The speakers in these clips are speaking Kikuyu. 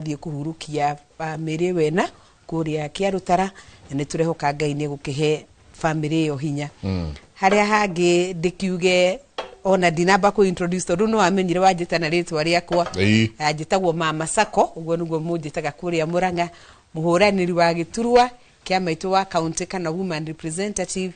Tũrathiĩ kũhurũkia bamĩrĩ wena kũrĩa Kĩarũtara, na nĩ tũrehoka Ngai nĩ egũkĩhe bamĩrĩ ĩyo hinya. Harĩa hangĩ ndĩkiuge ona ndinamba kũ introduce tondũ nĩ wamenyire wanjĩta na rĩtwa rĩakwa. Njĩtagwo Mama Sacco, ũguo nĩguo mũnjĩtaga kũrĩa Mũrang'a, mũhũranĩri wa gĩturwa kĩa maitũ wa county kana woman representative,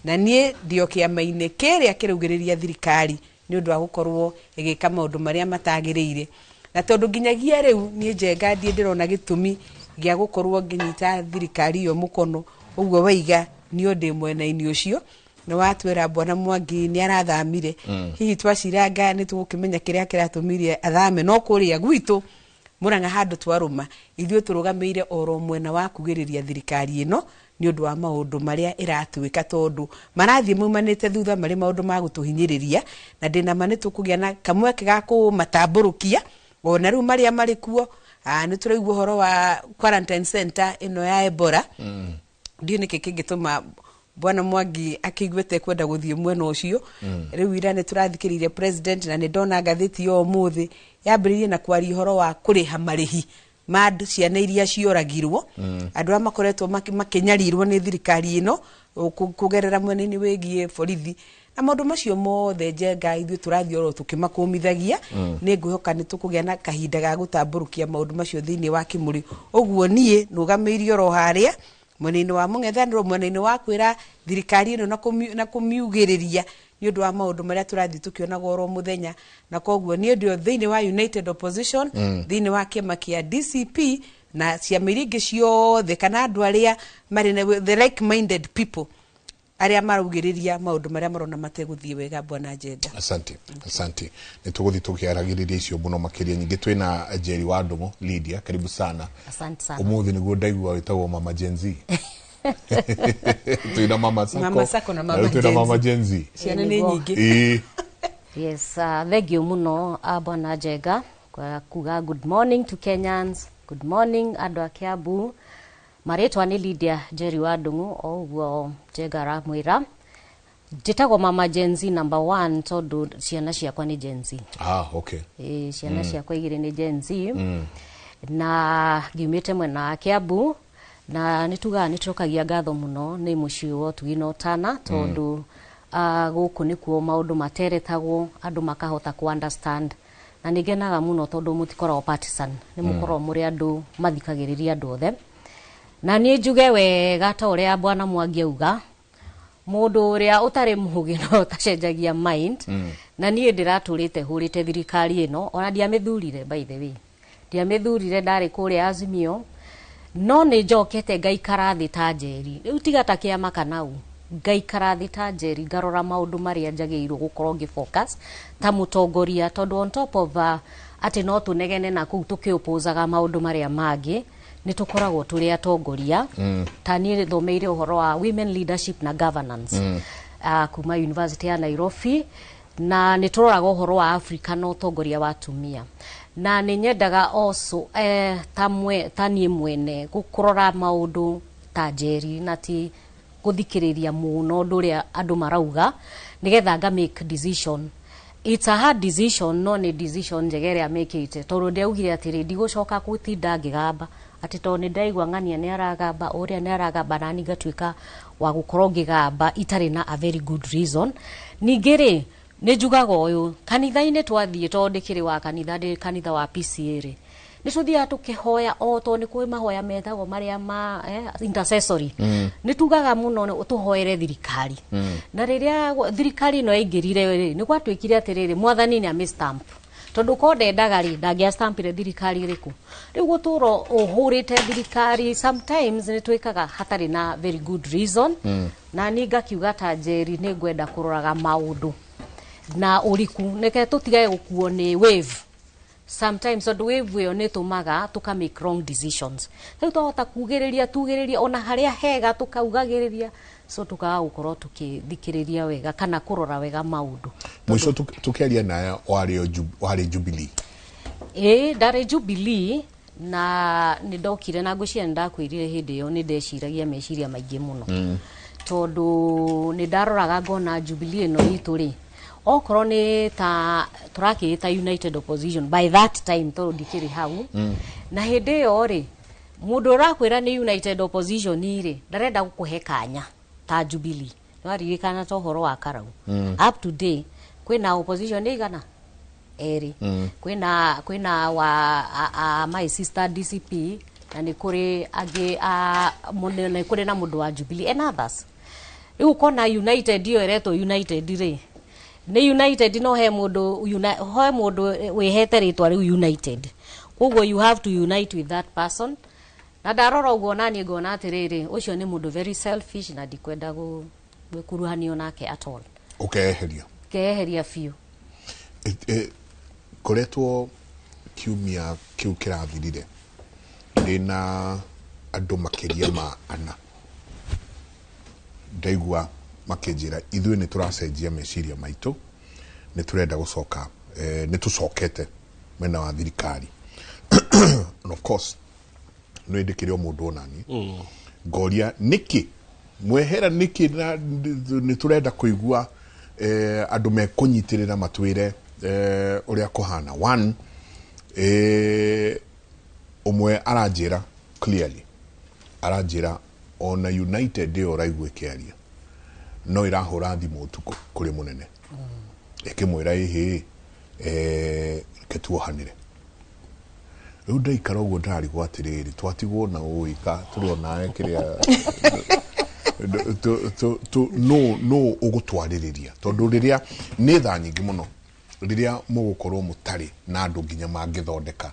na niĩ ndio kĩama-inĩ kĩrĩa kĩraugĩrĩria thirikari nĩ ũndũ wa gũkorwo ĩgĩka maũndũ marĩa matagĩrĩire. Na tondũ nginyagia rĩu niĩ Njenga ndiĩ ndĩrona gĩtũmi gĩa gũkorwo ngĩnyita thirikari ĩyo mũkono, ũguo waiga niĩ ndĩ mwena-inĩ ũcio. Nĩ watwĩra Bwana Mwangi nĩ arathamire, hihi twaciranga nĩ tũgũkĩmenya kĩrĩa kĩratũmire athame, no kũrĩa gwitũ Mũrang'a handũ twarũma ithuĩ tũrũgamĩire oro mwena wa kugĩrĩria thirikari ĩno nĩ ũndũ wa maũndũ marĩa ĩratwĩka, tondũ marathiĩ maumanĩte thutha marĩ maũndũ ma gũtũhinyĩrĩria, na ndĩna ma nĩ tũkũgĩa na kamweke ga kũmatambũrũkia ona rĩu marĩa marĩ kuo. Nĩ tũraigua ũhoro wa quarantine center ĩno ya Ebola. Ndiũ nĩkĩ kĩngĩtũma Bwana Mwangi akĩiguĩte kwenda gũthiĩ mwena ũcio. Rĩu ira nĩ tũrathikĩrĩirie president, na nĩ ndona ngathĩti ya ũmũthĩ yambĩrĩirie na kwaria ũhoro wa kũrĩha marĩhi ma andũ, ciana iria cioragirwo, andũ arĩa makoretwo makĩnyarirwo nĩ thirikari ĩno kũgerera mwena-inĩ wĩgiĩ borithi na maũndũ macio mothe. Njenga, ithuĩ tũrathiĩ oro tũkĩmakũmithagia. Nĩ ngwĩhoka nĩ tũkũgĩa na kahinda ga gũtambũrũkia maũndũ macio thĩinĩ wa kĩmũrĩ. Ũguo niĩ nũgamĩirie oro harĩa mwena-inĩ wa mũng'ethanĩro, mwena-inĩ wa kwĩra thirikari ĩno na kũmiugĩrĩria nĩ ũndũ wa maũndũ marĩa tũrathiĩ tũkĩonaga oro mũthenya. Na koguo niĩ ndĩ thĩinĩ wa United Opposition, thĩinĩ wa kĩama kĩa DCP na ciama iria ingĩ ciothe, kana andũ arĩa marĩ na the like minded people arĩa maraugĩrĩria maũndũ marĩa marona mategũthiĩ wega, Bwana Njenga. Asante, asante. Nĩ tũgũthiĩ tũkĩaragĩrĩria icio mũno makĩria. Nyingĩ twĩna Njeri wa Ndũng'ũ Lydia, karibu sana. Asante sana. Ũmũthĩ nĩguo ndaigua wĩtagwo Mama Gen Z. Twĩna Mama Sacco. Mama Sacco na Mama rĩu twĩna Gen Z. Mama Gen Z. Ciana nĩ nyingĩ. Yes, thank you muno, Bwana Njenga, kwa kuga good morning to Kenyans, good morning andũ a Kiambu. Marĩtwa nĩ Lydia Njeri wa Ndung'u, o ũguo Njenga aramwĩra. Njĩtagwo Mama Gen Z number one tondũ ciana ciakwa nĩ Gen Z. Ah, okay. Ĩ, ciana ciakwa igĩrĩ nĩ Gen Z. Na ngiumĩte mwena wa Kiambu, na nĩ tugaga nĩ tũcokagia ngatho mũno nĩ mũciĩ wa ũtugi na ũtana, tondũ gũkũ nĩkuo maũndũ materetagwo andũ makahota ku understand, na nĩ ngenaga mũno tondũ mũtikoragwo partisan, nĩ mũkoragwo mũrĩ andũ mathikagĩrĩria andũ othe. Na niĩ njuge wega ta ũrĩa Bwana Mwangi auga, mũndũ ũrĩa ũtarĩ mũgĩ no ũtacenjagia mind. Na niĩ ndĩratũrĩte hũrĩte thirikari ĩno, ona ndiamĩthurire, by the way, ndiamĩthurire, ndarĩ kũrĩa Azimio, no nĩ njokete ngaikara thĩ ta Njeri rĩu, tiga ta kĩama kana u, ngaikara thĩ ta Njeri ngarora maũndũ marĩa njagĩrĩirwo gũkorwo ngĩ focus ta mũtongoria, tondũ on top of atĩ no tũnegene na kũu tũkĩũpũzaga maũndũ marĩa mangĩ, nĩ tũkoragwo tũrĩ atongoria. Ta niĩ thomeire ũhoro wa women leadership na governance kuma University ya Nairobi, na nĩ tũroraga ũhoro wa Africa na ũtongoria wa atumia, na nĩ nyendaga also ta niĩ mwene kũrora maũndũ ta Njeri na ti gũthikĩrĩria mũno ũndũ ũrĩa andũ marauga, nĩgetha nga make decision. It's a hard decision, no nĩ decision njega ĩrĩa mĩkĩte, tondũ ndĩaugire atĩrĩ, ndigũcoka gũtinda ngĩgamba atĩ tondũ nĩ ndaigua ng'ania nĩ aragamba, ũrĩa nĩ aragamba, nani ngatuĩka wa gũkorwo ngĩgamba itarĩ na a very good reason. Ningĩ rĩ, nĩ njugaga ũyũ, kanitha-inĩ twathiĩ, tondũ ndĩkĩrĩ wa kanitha, ndĩ kanitha wa PCA rĩ, nĩ tũthiaga tũkĩhoya, o tondũ nĩ kũrĩ mahoya metagwo marĩa ma intercessory, nĩ tugaga mũno tũhoere thirikari. Na rĩrĩa thirikari ĩno yaingĩrire rĩ, nĩ gwatuĩkire atĩrĩrĩ, mwathani nĩ amĩ stamp, tondũ ko ndendaga rĩ, ndangĩa stampire thirikari ĩrĩkũ. Rĩu gũtũra ũhũrĩte thirikari sometimes nĩ twĩkaga hatarĩ na very good reason. Na niĩ ngakiuga ta Njeri nĩ ngwenda kũroraga maũndũ na ũriku, nĩke tũtigage gũkuo nĩ wave sometimes, tondũ wave ĩyo nĩ ĩtũmaga tũka make wrong decisions. Rĩu twahota kugĩrĩria, tugĩrĩria ona harĩa hega tũkaugagĩrĩria, so tũkaga gũkorwo tũkĩthikĩrĩria wega kana kũrora wega maũndũ. Mũico tũkĩaria naye warĩ Jubilee. Ĩĩ, ndarĩ Jubilee, na nĩ ndokire na ngwĩciria nĩ ndakwĩrire hĩndĩ ĩyo nĩ ndeciragia meciria maingĩ mũno, tondũ nĩ ndaroraga ngona Jubilee ĩno itũ rĩ, Okorwo nĩ ta tũrakĩĩta united opposition by that time, tondũ ndikĩrĩ hau na hĩndĩ ĩyo rĩ, mũndũ ũrakwĩra nĩ united opposition rĩ, ndarenda gũkũhe kanya ta Jubilee. Nĩwaririkana ta ũhoro wa Karau, up to day kwĩna opposition nĩ igana erĩ, kwĩna wa a my sister DCP, na nĩ kũrĩ angĩ a nĩ kũrĩ na mũndũ wa Jubilee and others. Rĩu ũkona united ĩyo ĩretwo united rĩ, nĩ united, no he mũndũ he mũndũ wĩhete rĩtwa rĩu united, koguo you have to unite with that person. Na ndarora ũguo naniĩ ngona atĩrĩrĩ, ũcio nĩ mũndũ very selfish na ndikwenda gwĩkuruhanio nake at all. Ũkeyeheria. Keyeheria biũ. Koretwo kiumia kĩu kĩrathirire ndĩna andũ makĩria ma ana, ndaigua makĩnjĩra ithuĩ nĩ tũracenjia meciria maitũ, nĩ tũrenda gũcoka, nĩ tũcokete mwena wa thirikari. And of course nĩ ndĩkĩrĩ o mũndũ onani ngoria nĩkĩ mwehera, nĩkĩ, na nĩ tũrenda kũigua andũ mekũnyitĩrĩra matwĩre ũrĩa kũhana. One, ũmwe aranjĩra clearly, aranjĩra ona united ĩyo ũraigua ĩkĩaria no ĩrahũra thimũ ũtukũ kũrĩ mũnene ĩkĩmwĩra ĩhĩ, reke tuohanĩre. Rĩu ndaikara ũguo ndarigwo atĩrĩrĩ, twatigwo na ũika tũrĩ onawe kĩrĩa no ũgũtwarĩrĩria, tondũ rĩrĩa nĩ thaa nyingĩ mũno rĩrĩa mũgũkorwo mũtarĩ na andũ nginya mangĩthondeka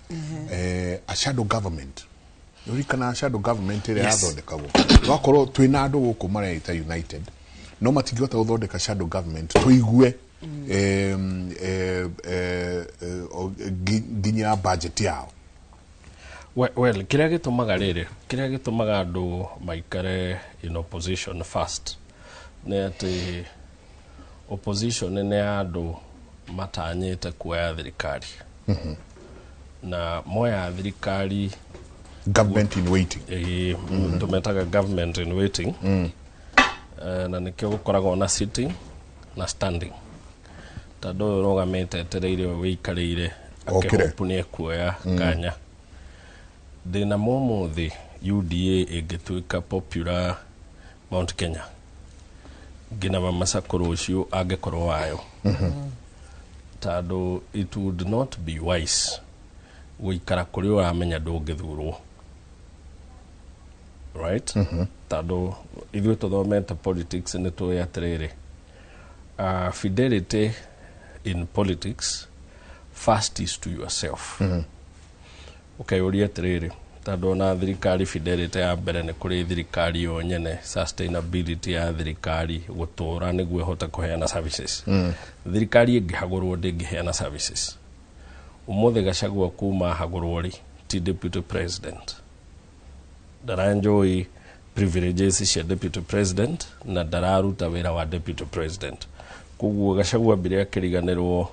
a shadow government. Ũririkana shadow government ĩrĩa yathondekagwo? Twakorwo twĩna andũ gũkũ mareita united no matingĩhota gũthondeka shadow government tũigue nginya budget yao. Well, kĩrĩa gĩtũmaga rĩrĩ, kĩrĩa gĩtũmaga andũ maikare in opposition first nĩ atĩ opposition nĩ ya andũ matanyĩte kuoya thirikari na moya thirikari. Government in waiting. Ĩĩ, tũmetaga government in waiting. Na nĩkĩo gũkoragwo na sitting na standing, tondũ ũyũ ũrũgamĩte etereire ũyũ wĩikarĩire Okĩre. akĩhopu nĩ ekuoya kanya. Ndĩna mũmũthĩ UDA ĩngĩtuĩka popular Mount Kenya, nginya Mama Sacco rũciũ angĩkorwo wayo, tondũ it would not be wise gũikara kũrĩa ũramenya ndũngĩthurwo, right? Tondũ ithuĩ tũthomete politics nĩ tũĩ atĩrĩrĩ, fidelity in politics first is to yourself. Ũkeyũria atĩrĩrĩ, tondũ ona thirikari fidelity ya mbere nĩ kũrĩ thirikari yo nyene, sustainability ya thirikari gũtũra nĩguo ĩhote kũheana services. Thirikari ĩngĩhagũrwo ndĩngĩheana services. Ũmũthĩ Gachagua kuma hagũrwo rĩ, ti deputy president, ndaraenjoy privileges cia deputy president na ndararuta wĩra wa deputy president. Koguo Gachagua ambire akĩriganĩrwo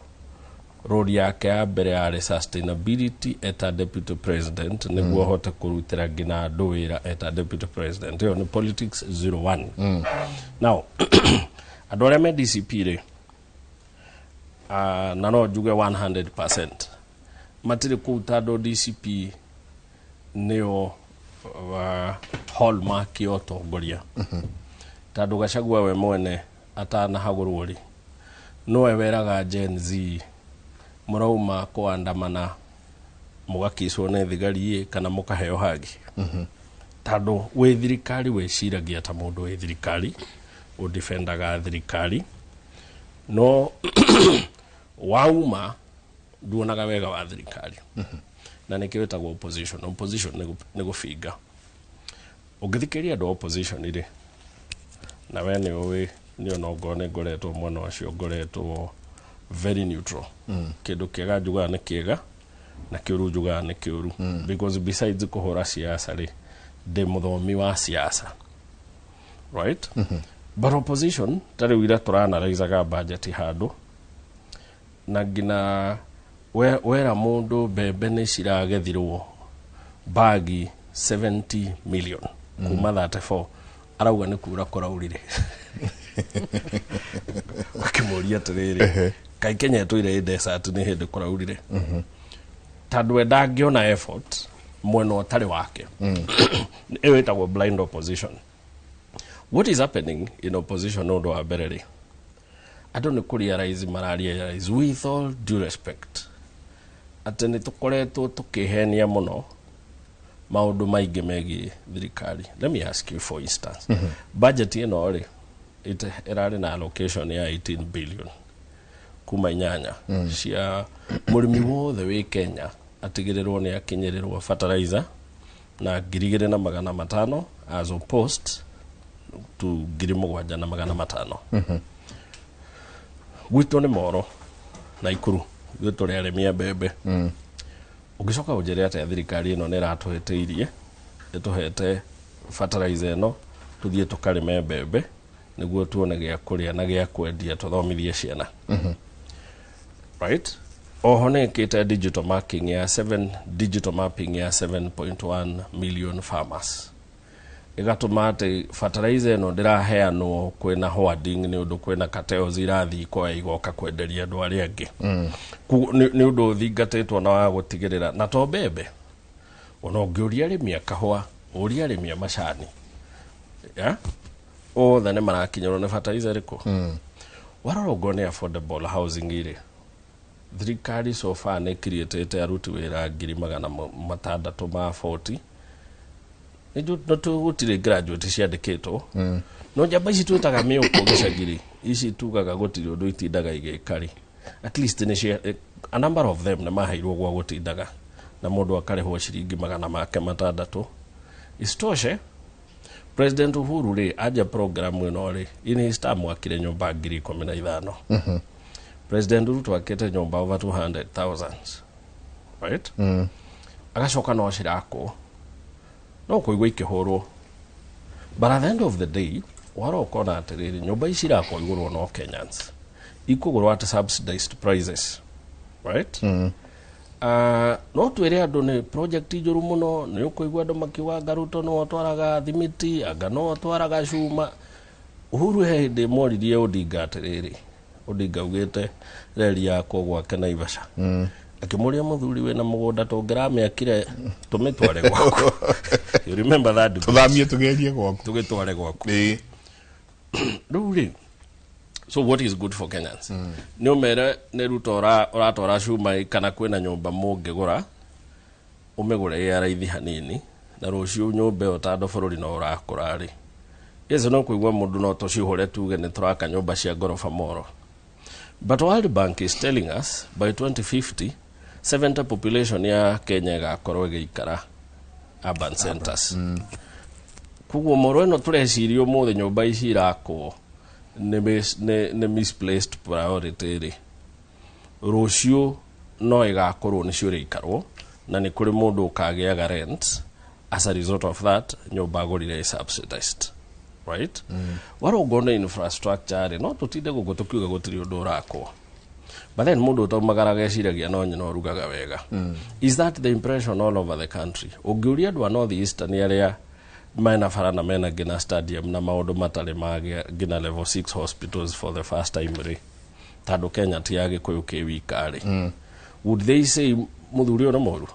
role yake ya mbere yarĩ sustainability eta deputy president, nĩguo ahote kũrutĩra nginya andũ wĩra eta deputy president. Ĩyo nĩ politics 01. Now andũ arĩa me DCP rĩ, na no njuge 100% matirĩ kũu tondũ DCP nĩyo hallmark ya ũtongoria, tondũ Gachagua we mwene atanahagũrwo rĩ, nowe weraga Gen Z mũrauma kũandamana mũgakicwo nĩ thigari ĩ kana mũkaheo hagi, tondũ wĩ thirikari wĩciragia ta mũndũ wĩ thirikari ũdefendaga thirikari, no wauma nduonaga wega wa thirikari, na nĩkĩo ĩtagwo opposition. Opposition nĩ gũbinga. Ũngĩthikĩrĩria andũ a opposition rĩ, na we nĩ ũĩ niĩ ona ongorwo nĩ ngoretwo mwena ũcio, ngoretwo very neutral. Kĩndũ kĩega njugaga nĩ kĩega na kĩũru njugaga nĩ kĩũru, because besides kũhũra siasa rĩ, ndĩ mũthomi wa siasa, right? But opposition ta rĩu ira tũranaraizaga budget handũ na nginya wera mũndũ mbembe nĩ ciragethirwo bagi 70 million kuma 34, arauga nĩ kura kũraurire. Akĩmũria atĩrĩrĩ, kaĩ Kenya ĩtũire ĩ desert nĩ hĩndĩ kũraurire? Tondũ we ndangĩona effort mwena ũtarĩ wake. Ĩyo ĩtagwo blind opposition. What is happening in opposition? Ũndũ wa mbere rĩ, andũ nĩ kũrealize, mararealize, with all due respect, atĩ nĩ tũkoretwo tũkĩhenia mũno maũndũ maingĩ megiĩ thirikari. Let me ask you, for instance, budget ĩno rĩ, ĩrarĩ na allocation ya 18 billion kuma inyanya cia mũrĩmi wothe wĩ Kenya atigĩrĩrwo nĩ akinyĩrĩrwo fertilizer na 2,500 as opposed to 7,500. Gwitũ nĩ Moro na Ikuru, ithuĩ tũrĩ arĩmi a mbembe. Ũngĩcoka ũnjĩre atĩa thirikari ĩno nĩ ĩratũhĩtĩirie ĩtũhete fertilizer ĩno tũthiĩ tũkarĩme mbembe nĩguo tuone gĩa kũrĩa na gĩa kwendia tũthomithie ciana, right? Oho nĩ ĩkĩte digital marking ya 7, digital mapping ya 7.1 million farmers, ĩgatũma atĩ fertilizer ĩno ndĩraheanwo kwĩna hoarding nĩ ũndũ kwĩna cartels irathiĩ ikoya igoka kwenderia andũ arĩa angĩ. Nĩ ũndũ ũthingatĩtwo na wa gũtigĩrĩra na to mbembe, ona ũngĩũria arĩmi a kahũa, ũrie arĩmi a macani, yeah? Othe nĩ marakinyĩrwo nĩ fertilizer ĩrĩkũ. Warora ũngorwo nĩ affordable housing rĩ, thirikari so far nĩ creatĩte aruti wĩra 640,000. No gũtirĩ graduate ciandĩkĩtwo, no njamba ici twĩtaga mĩũkũ gĩcagi rĩ, ici tugaga gũtirĩ ũndũ itindaga igĩka rĩ, at least nĩ cia, a number of them nĩ maheirwo gwa gũtindaga na mũndũ akarĩhwo ciringi 600. Isitoshe, President Uhuru rĩ, anja program ĩno rĩ, in his term akire nyũmba 15,000. President Ruto akĩte nyũmba over 200,000, right? Agacoka no cirakwo no kũigua ikĩhũrwo, but at the end of the day wara ũkona atĩrĩrĩ, nyũmba ici irakwo igũrwo no Kenyans ikũgũrwo at subsidized prices, right? No twĩre andũ nĩ project njũru mũno. Nĩ ũkũigua andũ makiuga anga Ruto nĩwe ũtwaraga thimiti, anga no ũtwaraga cuma. Uhuru he hĩndĩ moririe Odinga atĩrĩrĩ, Odinga augĩte reri yakwo gwake Naivasha, akĩmũria, mũthuri wĩna mũgũnda tũngĩramĩakire tũmĩtware gwaku? You remember that debate? Tũthamie tũgerie gwaku. Tũgĩtware gwaku. Rĩu rĩ, so what is good for Kenyans? Nĩ ũmere nĩ Ruto ũratwara cuma ĩ, kana kwĩna nyũmba mũngĩgũra ũmĩgũre ĩ ya raithi hanini na rũciũ nyũmba ĩyo, tondũ bũrũri no ũrakũra rĩ, yes, no kũigua mũndũ no tũcihũre tuge nĩ tũraka nyũmba cia ngoroba Moro. But World Bank is telling us by 2050 70 population ya Kenya ĩgakorwo ĩgĩikara urban centers. Koguo Moro ĩno tũreciria ũmũthĩ nyũmba ici irakwo nĩ misplaced priority rĩ, rũciũ no ĩgakorwo nĩcio ĩrĩikarwo na nĩ kũrĩ mũndũ ũkagĩaga rent as a result of that nyũmba agũrire ĩ subsidized, right? Warongwo nĩ infrastructure rĩ, no tũtinde gũkũ tũkiuga gũtirĩ ũndũ ũrakwo, but then mũndũ ũtaumagaraga eciragia no nyina ũrugaga wega. Is that the impression all over the country? Ũngĩũria andũ a North Eastern arĩa mena bara na mena nginya stadium na maũndũ matarĩ magĩa nginya level 6 hospitals for the first time rĩ, tondũ Kenya ti ya gĩkũyũ kĩ wika rĩ, would they say mũthuri ũyũ nĩ mũru?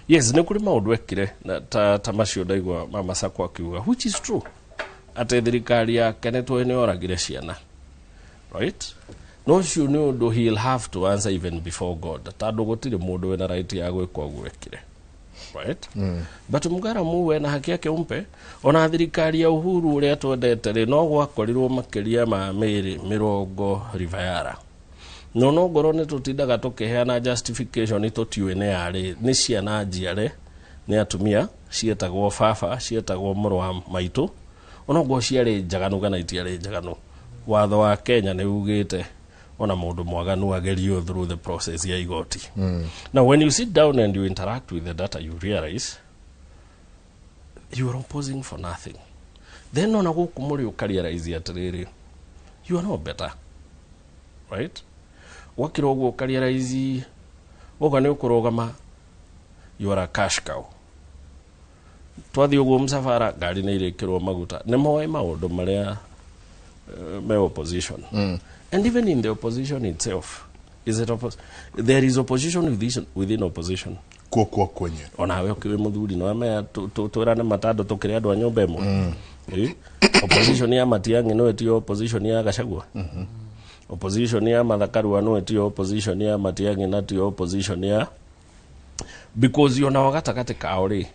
Yes, nĩ kũrĩ maũndũ ekire na ta macio ndaigua Mama Sako akiuga, which is true, atĩ thirikari yake nĩ tũĩ nĩ oragire ciana, right? No ũcio nĩ ũndũ he'll have to answer even before God, tondũ gũtirĩ mũndũ wĩna right ya gwĩka ũguo ekire, right? But Mũgaramu we na haki yake umpe. Ona thirikari ya Uhuru ũrĩa twendete rĩ, no gwakorirwo makĩria ma mĩrĩ 80 River. No ngorwo nĩ tũtindaga tũkĩheana justification tũtiũĩ nĩ yarĩ nĩ ciana njiare nĩ atumia cietagwo baba, cietagwo mũrũ wa maitũ, onokorwo ciarĩ njaganu kana itiarĩ njaganu. Watho wa Kenya nĩ ugĩte ona mũndũ mwaganu agerio through the process ya igoti. Now when you sit down and you interact with the data, you realize you are opposing for nothing. Then ona gũkũ mũrĩ ũkarealize atĩrĩrĩ, you are no better, right? Gwakĩra ũguo ũkarealize woka nĩ ũkũrũgama, you are a cash cow. Twathiĩ ũguo msafara, ngari nĩ irĩkĩrwo maguta, nĩ moĩ maũndũ marĩa Me opposition, and even in the opposition itself, is it there is opposition within opposition. Kuo kuo kwenye. Onawe ũkĩwĩ mũthuri no amea twĩrane matandũ tũkĩrĩ andũ a nyũmba ĩmwe. Opposition ya Matiang'i no ĩtio opposition ya Gachagua, opposition ya Martha Karua no ĩtio opposition ya Matiang'i, na tio opposition ya, because ona gatagatĩ kao rĩ,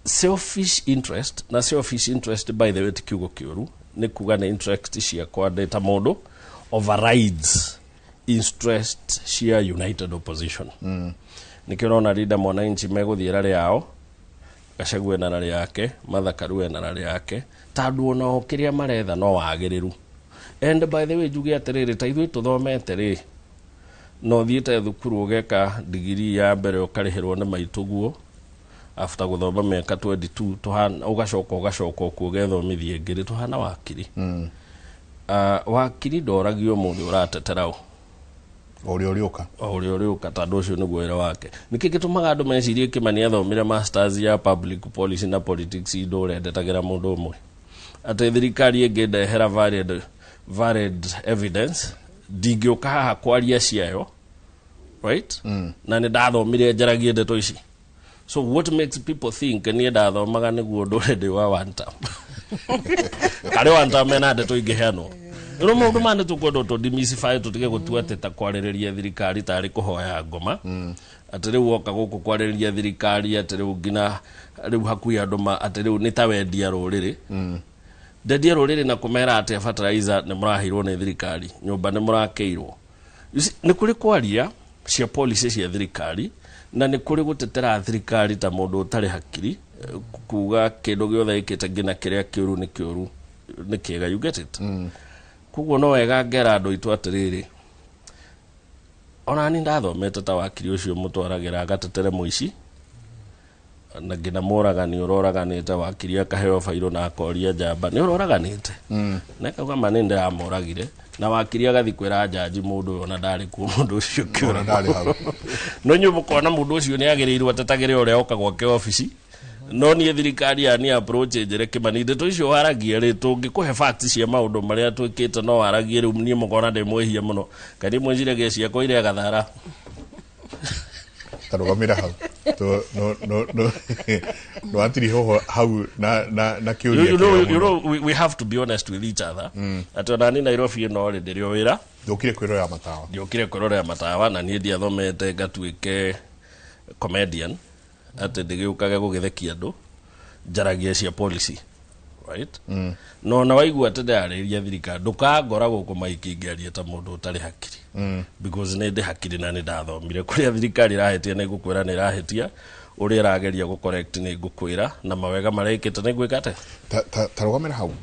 selfish interest, na selfish interest, by the way, ti kiugo kĩũru, nĩ kuga nĩ interest ciakwa ndĩ ta mũndũ overrides interest cia united opposition. Nĩkĩo ũrona Linda Mwananchi megũthiĩ rarĩ yao, Gachagua ena rarĩ yake, Martha Karua ena rarĩ yake, tondũ onao kĩrĩa maretha no wagĩrĩru. And by the way, njuge atĩrĩrĩ, ta ithuĩ tũthomete rĩ, no ũthiĩte thukuru ũgeka digirii ya mbere, ũkarĩhĩrwo nĩ maitũguo after gũthoma mĩaka 22, tũhana ũgacoka ũgacoka okuo ũgethomithia ĩngĩ rĩ, tũhana wakiri. Wakiri ndoragio mũndũ ũratetera ũ. O ũrĩa ũrĩũka. O ũrĩa ũrĩũka, tondũ ũcio nĩguo wĩra wake. Nĩkĩ gĩtũmaga andũ mecirie Kĩmani athomire masters ya public policy na politics? Indo ũrendetagĩra mũndũ ũmwe atĩ thirikari ĩngĩndehera valid evidence, ndingĩũka haha kwaria ciayo, right? Na nĩ ndathomire njaragie ndeto ici. So what makes people think niĩ ndathomaga nĩguo ndũre ndĩ wa one term? Karĩ one term mena ndeto ingĩheanwo rĩu. Maũndũ maya nĩ tũkwenda tũ demystify, tũtige gũtua atĩ ta kwarĩrĩria thirikari tarĩ kũhoya ngoma, atĩ rĩu woka gũkũ kwarĩrĩria thirikari, atĩ rĩu nginya rĩu hakuhĩ andũ ma atĩ rĩu nĩ ta wendia rũrĩrĩ. Ndendia rũrĩrĩ na kũmera atĩ fertilizer nĩ mũraheirwo nĩ thirikari, nyũmba nĩ mũrakĩirwo. You see, nĩ kũrĩ kwaria cia policy cia thirikari, na nĩ kũrĩ gũtetera thirikari ta mũndũ ũtarĩ hakiri, kuga kĩndũ gĩothe ĩkĩte nginya kĩrĩa kĩũru nĩ kĩũru nĩ kĩega. You get it? Koguo no wega ngera andũ aitũ atĩrĩrĩ, ona ni ndathomete ta wakiri ũcio mũtwaragĩra agatetere mũici na nginya mũragani ũroraganĩte. Wakiri akaheo bairũ na akoria njamba nĩ ũroraganĩte, na akauga ma nĩ ndĩramũragire, na wakiri agathiĩ kwĩra njanji mũndũ ũyũ ona ndarĩ kuo, mũndũ ũcio. Ona ndarĩ hau. No inyuĩ mũkona mũndũ ũcio nĩ agĩrĩirwo atetagĩre ũrĩa oka gwake obici. No niĩ thirikari yani approach njĩre, Kĩmani, ndeto icio waragia rĩ, tũngĩkũhe facts cia maũndũ marĩa twĩkĩte no waragie. Rĩu niĩ mũkona ndĩ mwĩhia mũno, kaĩ mwĩciragia ciakwa iria gathara? Tarũgamĩra hau. No no watiriho hau na kĩũria You kĩega you mũno. know, we have to be honest with each other, atĩ ona niĩ Nairobi ĩno rĩ, ndĩrĩ o wĩra. Ndũkire kwĩrora matawa. Ndiokire kwĩrorera matawa, na niĩ ndiathomete ngatuĩke comedian atĩ ndĩgĩũkage gũgĩthekia andũ, njaragia cia policy, right? No na waigua atĩ ndĩrarĩria thirikari, ndũkangora gũkũ maiki ngĩaria ta mũndũ ũtarĩ hakiri, because nĩ ndĩ hakiri na nĩ ndathomire. Kũrĩa thirikari ĩrahĩtia nĩ ngũkwĩra nĩ ĩrahĩtia, ũrĩa ĩrageria gũ correct nĩ ngũkwĩra, na mawega marĩa ĩkĩte nĩ ngwĩka atĩa. Ta rũgamĩra hau.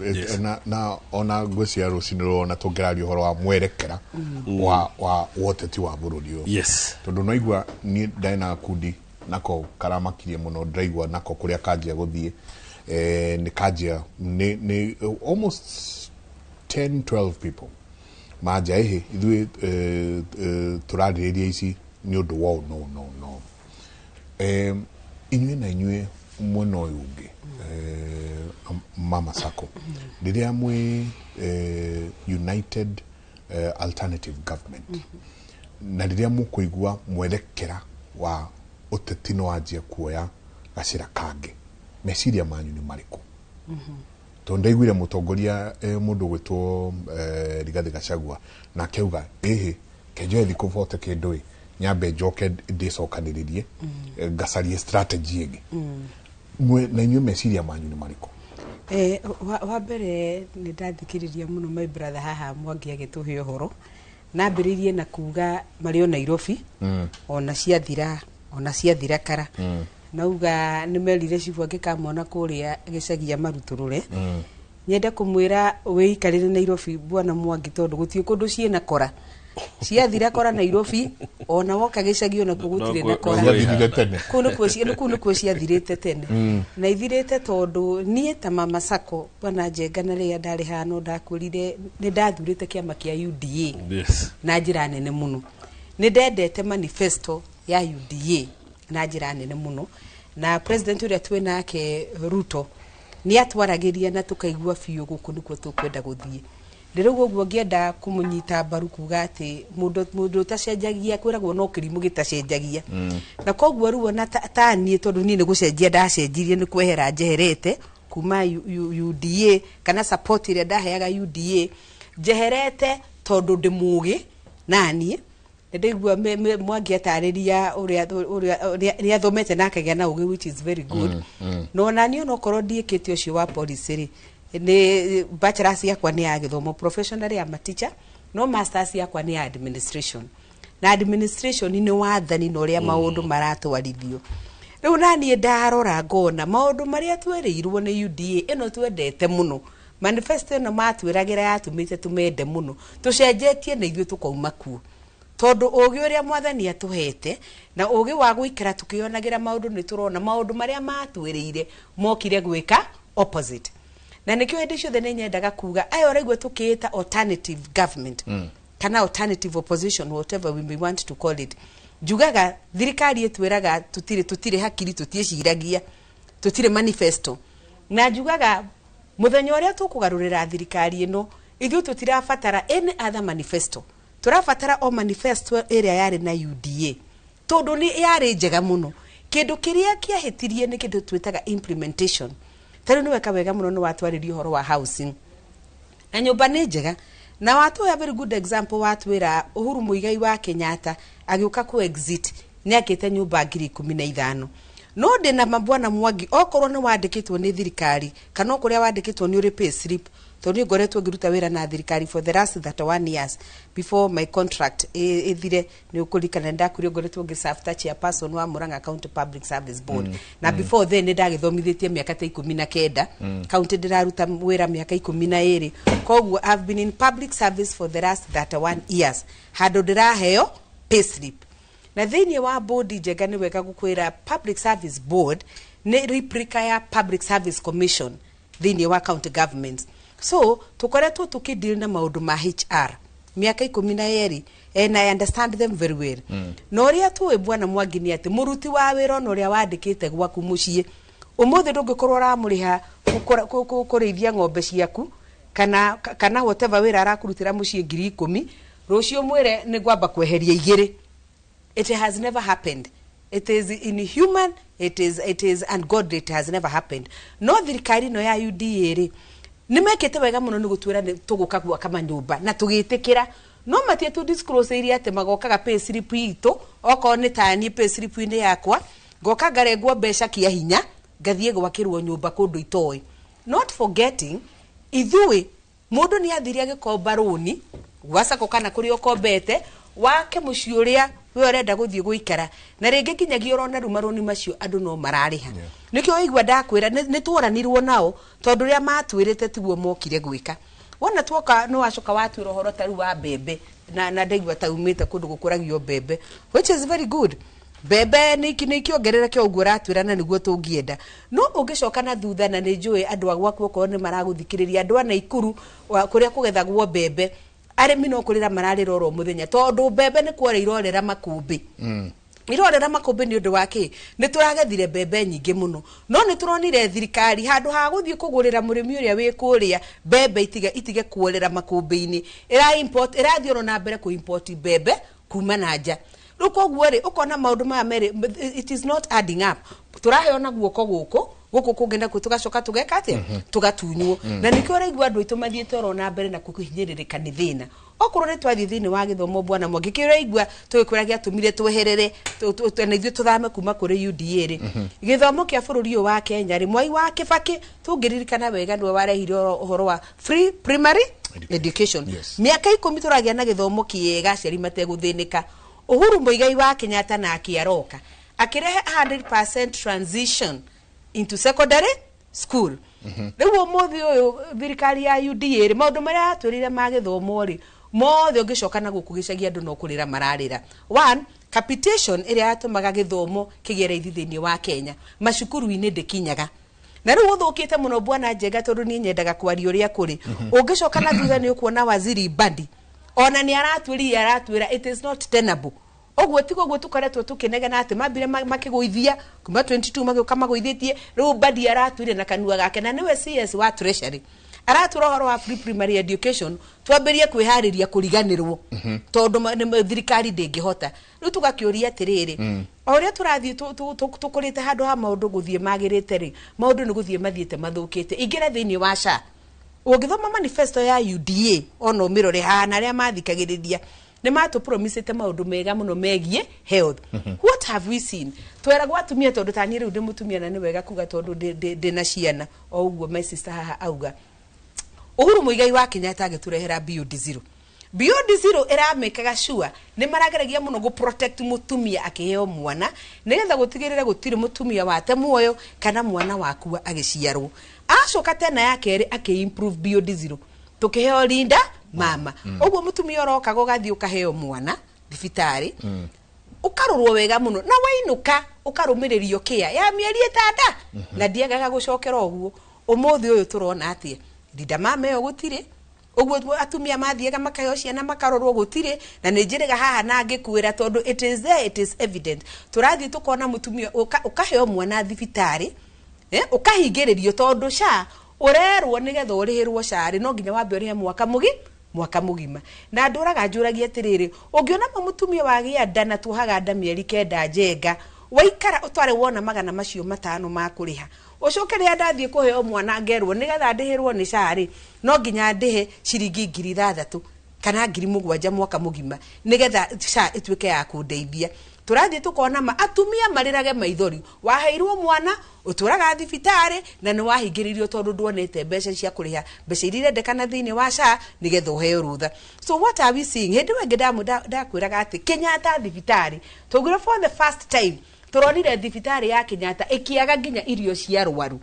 Na ona ngwĩciria rũcinĩ rũrona tũngĩraria ũhoro wa mwerekera wa ũteti wa bũrũri ũyũ, tondũ naigua niĩ ndarĩ na gakundi nako karamakirie mũno, ndĩraigua nako kũrĩa kanjia gũthiĩ, nĩ kanjia nĩ almost 10 12 people manja ĩhĩ ithuĩ, tũrarĩrĩria ici nĩ ũndũ wa ũũ no no no inyuĩ na inyuĩ mwena ũyũ ũngĩ, Mama Sacco, rĩrĩa mwĩ United Alternative Government, na rĩrĩa mũkũigua mwerekera wa ũteti nĩ wanjia kuoya gacĩra kangĩ, meciria manyu nĩ marĩkũ? Tondũ ndaiguire mũtongoria, mũndũ ũgwĩtwo Rigathĩ Gachagua, nake auga ĩhĩ kenjoe thikũ bote kĩndũ ĩ nyambe njoke ndĩcokanĩrĩrie, ngacarie strategy ĩngĩ. Na inyuĩ meciria manyu nĩ marĩkũ? Wa mbere nĩ ndathikĩrĩria mũno my brother haha Mwangi agĩtũhe ũhoro, nambĩrĩirie na kuga marĩ o Nairobi, ona ciathira kara, nauga nĩ merire cibũ angĩkamona kũrĩa gĩcagi amarutũrũre. Nyende kũmwĩra wĩikarĩre Nairobi, bwana Mwangi, tondũ gũtirĩ kũndũ ciĩna kora. Ciathira kora Nairobi, ona woka gĩcagi onakuo gũtirĩ na kora. Ciathirire tene. Kũu nĩkuo ciathirĩte tene, na ithirĩte tondũ niĩ ta Mama Sacco, bwana Njenga, na rĩrĩa ndarĩ haha no ndakwĩrire nĩ ndathurĩte kĩama kĩa UDA na njĩra nene mũno. Nĩ ndendete manifesto ya UDA na njĩra nene mũno, na president ũrĩa twĩ nake Ruto nĩ atwaragĩria na tũkaigua biũ gũkũ nĩkuo tũkwenda gũthiĩ. Ndĩrauga ũguo ngĩenda kũmũnyita mbaru kuga atĩ mũndũ ũtacenjagia kwĩragwo no kĩrimũ gĩtacenjagia. Na koguo rĩu ona ta niĩ, tondũ niĩ nĩ gũcenjia ndacenjirie, nĩ kwehera njeherete kuma UDA kana support ĩrĩa ndaheaga UDA, njeherete tondũ ndĩ mũgĩ naniĩ nĩ ndaigua Mwangi atarĩria ũrĩa nĩ athomete na akagĩa na ũgĩ, which is very good. No ona niĩ onokorwo ndiĩkĩte ũcio wa policy rĩ, nĩ bachelors yakwa nĩ ya gĩthomo. Professionally I'm a teacher, no masters yakwa nĩ ya administration, na administration nĩ wathani na ũrĩa maũndũ maratwarithio. Rĩu naniĩ ndarora ngona maũndũ marĩa twerĩirwo nĩ UDA ĩno twendete mũno, manifesto ĩno matwĩragĩra yatũmĩte tũmende mũno, tũcenjetie na ithuĩ tũkauma kuo, tondũ ũgĩ ũrĩa mwathani atũhete na ũgĩ wa gũikara tũkĩonagĩra maũndũ, nĩ tũrona maũndũ marĩa matwĩrĩire mokire gwĩka opposite. Na nĩkĩo hĩndĩ ciothe nĩ nyendaga kuga aya ũraigua tũkĩĩta alternative government kana alternative opposition, whatever we may want to call it. Njugaga thirikari ĩtwĩraga tũtirĩ hakiri, tũtiĩciragia, tũtirĩ manifesto, na njugaga mũthenya ũrĩa tũkũgarũrĩra thirikari ĩno, ithuĩ tũtirabatara any other manifesto, tũrabatara o manifesto ĩrĩa yarĩ na UDA, tondũ nĩ yarĩ njega mũno. Kĩndũ kĩrĩa kĩahĩtirie nĩ kĩndũ twĩtaga implementation. Ta rĩu nĩ weka wega mũno nĩ watwarĩria ũhoro wa housing na nyũmba nĩ njega, na watũhe a very good example, watwĩra Uhuru Muigai wa Kenyatta agĩũka ku exit nĩ akĩte nyũmba 15,000. No ndĩna mabwana Mwangi, okorwo nĩ wandĩkĩtwo nĩ thirikari kana o kũrĩa wandĩkĩtwo nĩ ũrĩ pay slip, tondũ niĩ ngoretwo ngĩruta wĩra na thirikari for the last 31 years. Before my contract ĩthire, nĩ ũkũririkana ndakwĩrire ngoretwo ngĩserve ta chairperson wa Murang'a County Public Service Board, na before then nĩ ndagĩthomithĩtie mĩaka ta 19 county, ndĩraruta wĩra mĩaka 12. Koguo I've been in public service for the last 31 years, handũ ndĩraheo pay slip. Na thĩinĩ wa board njega, nĩ wega gũkwĩra Public Service Board nĩ replica ya Public Service Commission thĩinĩ wa county governments. So tũkoretwo tũkĩdeal na maũndũ ma HR mĩaka 12 and I understand them very well. Na ũrĩa tũĩ, bwana Mwangi, nĩ atĩ mũruti wa wĩra ona ũrĩa wandĩkĩte gwaku mũciĩ ũmũthĩ ndũngĩkorwo ũramũrĩha kũrĩithia ng'ombe ciaku kana whatever wĩra arakũrutĩra mũciĩ 10,000, rũciũ mwĩre nĩ ngwamba kweheria igĩrĩ. It has never happened. It is inhuman, it is ungodly, it has never happened. No thirikari ĩno ya UDA rĩ, nĩ mekĩte wega mũno nĩ gũtwĩra nĩ tũgũka gwaka manyũmba na tũgĩtĩkĩra, no matie tu disclose iria atĩ magokaga pay slip itũ. Okorwo nĩ taniĩ pay slip inĩ yakwa ngoka ngarengwo mbeca kĩa hinya, ngathiĩ gwakĩrwo nyũmba kũndũ itoĩ, not forgetting ithuĩ mũndũ nĩ athire agĩkomba rũni gwa sacco kana kũrĩa ũkombete wake mũciĩ ũrĩa we ũrenda gũthiĩ gũikara, na rĩngĩ nginyagia ũrona rĩu marũni macio andũ no mararĩha. Nĩkĩo waigua ndakwĩra nĩ tworanirwo nao, tondũ ũrĩa matwĩrĩte tiguo mokire gwĩka. Wona tuoka nĩ wacoka watwĩra ũhoro ta rĩu wa mbembe, na ndaigua ta umĩte kũndũ gũkũragio mbembe, which is very good. Mbembe nĩ ikĩongerereke ũguo ũratwĩra na nĩguo tũngĩenda, no ũngĩcoka na thutha, na nĩ njũĩ andũ a gwaku okorwo nĩ maragũthikĩrĩria, andũ a Naikuru kũrĩa kũgethagwo mbembe, arĩmi no kũrĩra mararĩra oro mũthenya, tondũ mbembe nĩ kuora irorera makũmbĩ, irorera makũmbĩ. Nĩ ũndũ wa kĩ? Nĩ tũragethire mbembe nyingĩ mũno, no nĩ tũronire thirikari handũ ha gũthiĩ kũgũrĩra mũrĩmi ũrĩa wĩ kũrĩa mbembe itige kuorera makũmbĩ-inĩ, ĩra import, ĩrathiĩ oro na mbere kũ import mbembe kuma na nja. Rĩu koguo rĩ, ũkona maũndũ maya merĩ, it is not adding up. Tũraheo na guoko gũkũ, gũkũ kũngĩ nakuo tũgacoka tũgeka atĩa? Tũgatunywo. Na nĩkĩo ũraigua andũ aitũ mathiĩte oro na mbere na kũhinyĩrĩrĩka nĩ thĩna. Okorwo nĩ twathiĩ thĩinĩ wa gĩthomo, bwana Mwangi, kĩrĩa ũraigua tũgĩkwĩra gĩatũmire tweherere na ithuĩ tũthame kuma kũrĩ UDA rĩ, gĩthomo kĩa bũrũri ũyũ wa Kenya rĩ, Mwai wa Kĩbakĩ, tũngĩririkana wega, nĩwe warehire ũhoro wa free primary education. Mĩaka 10 tũragĩa na gĩthomo kĩega, aciari mategũthĩnĩka. Uhuru Muigai wa Kenyatta nake aroka akĩrehe 100% transition into secondary school. Rĩu ũmũthĩ ũyũ thirikari ya UDA rĩ, maũndũ marĩa yatwĩrĩire ma gĩthomo rĩ, mothe ũngĩcoka na gũkũ gĩcagi andũ no kũrĩra mararĩra. One, capitation ĩrĩa yatũmaga gĩthomo kĩgĩe raithi thĩinĩ wa Kenya macukuru-inĩ ndĩkinyaga, na rĩu ũthũkĩte mũno, bwana Njenga, tondũ niĩ nyendaga kwaria ũrĩa kũrĩ. Ũngĩcoka na thutha nĩ ũkuona waziri Mbadi ona nĩ aratwĩrire, aratwĩra it is not tenable. Ũguo tiguo ũguo tũkoretwo tũkĩnegena atĩ mambire makĩgũithia kuma 22, magĩũka magũithĩtie. Rĩu Mbadi aratwĩre na kanua gake, na nĩwe CS wa Treasury, Aratwĩra ũhoro wa free primary education, twambĩrie kwĩharĩria kũriganĩrwo tondũ thirikari ndĩngĩhota. Rĩu tũgakĩũria atĩrĩrĩ, o ũrĩa tũrathiĩ tũkũrĩte, handũ ha maũndũ gũthiĩ magĩrĩte rĩ, maũndũ nĩ gũthiĩ mathiĩte mathũkĩte. Ingĩra thĩinĩ wa SHA, ũngĩthoma manifesto ya UDA, ona ũmĩrore haha, na arĩa mathikagĩrĩria nĩ matũpromisĩte maũndũ mega mũno megiĩ health. What have we seen? Tweragwo atumia, tondũ taniĩ rĩu ndĩ mũtumia, na nĩ wega kuga tondũ ndĩ na ciana o ũguo my sister haha auga. Uhuru Muigai wa Kenyatta agĩtũrehera Beyond Zero. Beyond Zero ĩramĩkaga sure nĩ marageragia mũno gũ protect mũtumia akĩheo mwana, nĩgetha gũtigĩrĩra gũtirĩ mũtumia wate muoyo kana mwana wakua agĩciarwo. Acoka tena ya kerĩ akĩ improve Beyond Zero, tũkĩheo Linda Mama. Ũguo mũtumia ũrokaga ũgathiĩ ũkaheo mwana thibitarĩ, ũkarorwo wega mũno, na wainũka ũkarũmĩrĩrio kĩa ya mĩeri 6, na ndiagaga gũcokera ũguo. Ũmũthĩ ũyũ tũrona atĩa? Linda Mama ĩyo gũtirĩ. Ũguo atumia mathiaga makaheo ciana makarorwo gũtirĩ. Na nĩ njĩrĩga haha na ngĩkwĩra tondũ it is there, it is evident. Tũrathiĩ tũkona mũtumia ũkaheo mwana thibitarĩ, ũkahingĩrĩrio tondũ SHA ũrerwo nĩgetha ũrĩhĩrwo SHA rĩ, no nginya wambe ũrĩhe mwaka mũgima. Na ndũraga njũragia atĩrĩrĩ, ũngĩona ma mũtumia wagĩa nda na tuohaga nda mĩeri 9, njenga waikara ũtware wona magana macio matano ma kũrĩha, ũcoke rĩrĩa ndathiĩ kũheo mwana ngerwo nĩgetha ndĩhĩrwo nĩ SHA rĩ, no nginya ndĩhe ciringi 6,000 kana 7,000 mwaka mũgima nĩgetha SHA ĩtuĩke ya kũndeithia. Tũrathiĩ tũkona ma atumia marĩrage maithori, waheirwo mwana ũtũraga thibitarĩ na nĩ wahingĩrĩirio tondũ nduonete mbeca cia kũrĩha mbeca iria irendekana thĩinĩ wa SHA nĩgetha ũheo rũtha. So what are we seeing? Hĩndĩ ĩyo ĩngĩ ndakwĩraga atĩ Kenyatta thibitarĩ twaugire for the first time tũronire thibitarĩ ya Kenyatta ĩkĩaga nginya irio cia rwaru,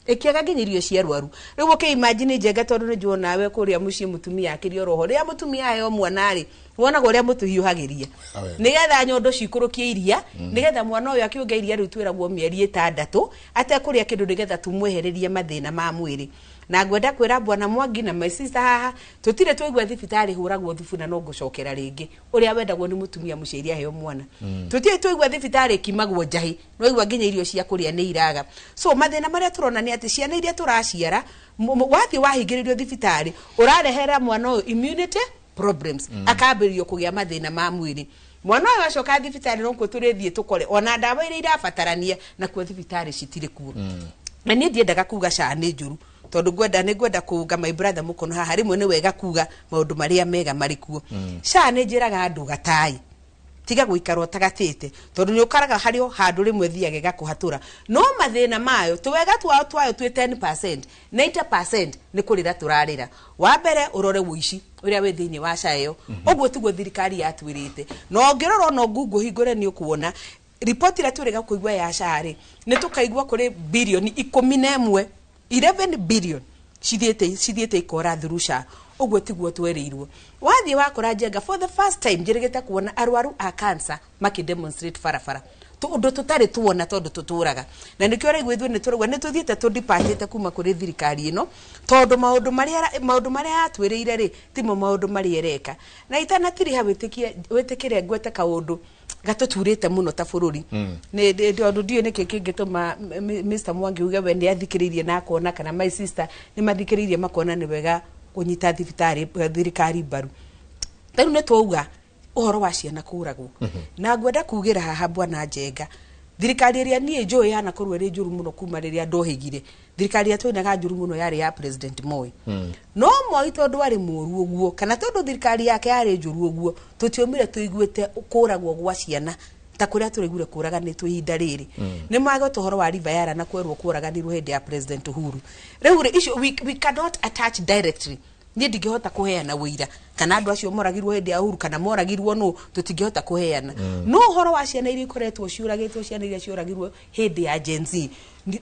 ĩkĩaga nginya irio cia rwaru. Rĩu ũkĩ imagine, njenga, tondũ nĩ njũĩ nawe kũrĩa mũciĩ mũtumia akĩrĩ oroho, rĩrĩa mũtumia aheo mwana rĩ, wonaga ũrĩa mũtũhiũhagĩria Wega. Nĩgetha nyondo cikũrũkie iria, nĩgetha mwana ũyũ akĩonga iria rĩu twĩragwo mĩeri 6 atekũrĩa kĩndũ, nĩgetha tumwehererie mathĩna ma mwĩrĩ. Na ngwenda kwĩra bwana Mwangi na my sister haha, tũtirĩ twaigua thibitarĩ hũragwo thubu, na no ngũcokera rĩngĩ ũrĩa wendagwo nĩ mũtumia mũciari aheo mwana. Tũtirĩ twaigua thibitarĩ ĩkimagwo njahi, nwaigua nginya irio cia kũrĩa nĩ iraga. So mathĩna marĩa tũrona nĩ atĩ ciana iria tũraciara, wathiĩ wahingĩrĩrio thibitarĩ, ũrarehera mwana ũyũ immunity problems, akambĩrĩrio kũgĩa mathĩna ma mwĩrĩ. Mwana ũyũ acoka thibitarĩ, nokuo tũrĩthiĩ tũkore ona ndawa iria irabatarania nakuo thibitarĩ citirĩ kuo. Na niĩ ndiendaga kuga SHA nĩ njũru, tondũ ngwenda nĩ ngwenda kũnga my brother mũkono haha. Rĩmwe nĩ wega kuga maũndũ marĩa mega marĩ kuo. SHA nĩ njĩraga andũ gatai tiga gũikara ũtagatĩte, tondũ nĩ ũkaraga harĩ o handũ rĩmwe thiage gakũhatũra, no mathĩna mayo tũwega twao twayo twĩ 10%, 90% nĩ kũrĩra tũrarĩra. Wa mbere, ũrore ũici ũrĩa wĩ thĩinĩ wa SHA ĩyo. Ũguo tiguo thirikari yatwĩrĩte. Na ũngĩrora ona Google hingũre, nĩ ũkuona riboti ĩrĩa twĩrĩga kũigua ya SHA rĩ, nĩ tũkaigua kũrĩ birioni 11, 11 billion cithiĩte ikora through SHA. Ũguo tiguo twerĩirwo. Wathiĩ wakora, njenga, for the first time njĩrĩgĩte kuona arwaru a cancer makĩ demonstrate barabara, ũndũ tũtarĩ tuona tondũ tũtũraga. Na nĩkĩo ũraigua ithuĩ nĩ tũraigua nĩ tũthiĩte tũdipatĩte kuma kũrĩ thirikari ĩno, tondũ maũndũ marĩa yatwĩrĩire rĩ, timo maũndũ marĩa ĩreka. Na itanatiriha, wĩtĩkie wĩtĩkĩre ngwete kaũndũ gatũturĩte mũno ta bũrũri. Nĩ tondũ ndiũĩ nĩkĩ kĩngĩtũma Mr Mwangi uge we nĩ athikĩrĩirie na akona, kana my sister nĩ mathikĩrĩirie makona nĩ wega kũnyita thibitarĩ thirikari mbaru. Ta rĩu nĩ twauga ũhoro wa ciana kũragwo, na ngwenda kugĩra haha bwana Njenga, thirikari ĩrĩa niĩ njũĩ yanakorwo ĩrĩ njũru mũno kuma rĩrĩa ndohĩgire, thirikari ĩrĩa twainaga njũru mũno yarĩ ya President Moi. No Moi tondũ arĩ mũru ũguo, kana tondũ thirikari yake yarĩ njũru ũguo, tũtiomire tũiguĩte kũragwo gwa ciana ta kũrĩa tũraiguire kũraganĩtwo ihinda rĩrĩ. Nĩ magweta ũhoro wa River Yala na kwerwo kũraganirwo hĩndĩ ya President Uhuru. Rĩu rĩ, icio we cannot attach directly. Niĩ ndingĩhota kũheana ũira kana andũ acio moragirwo hĩndĩ ya Uhuru kana moragirwo nũ, tũtingĩhota kũheana. No ũhoro wa ciana iria ikoretwo ciũragĩtwo, ciana iria ciũragirwo hĩndĩ ya Gen Z,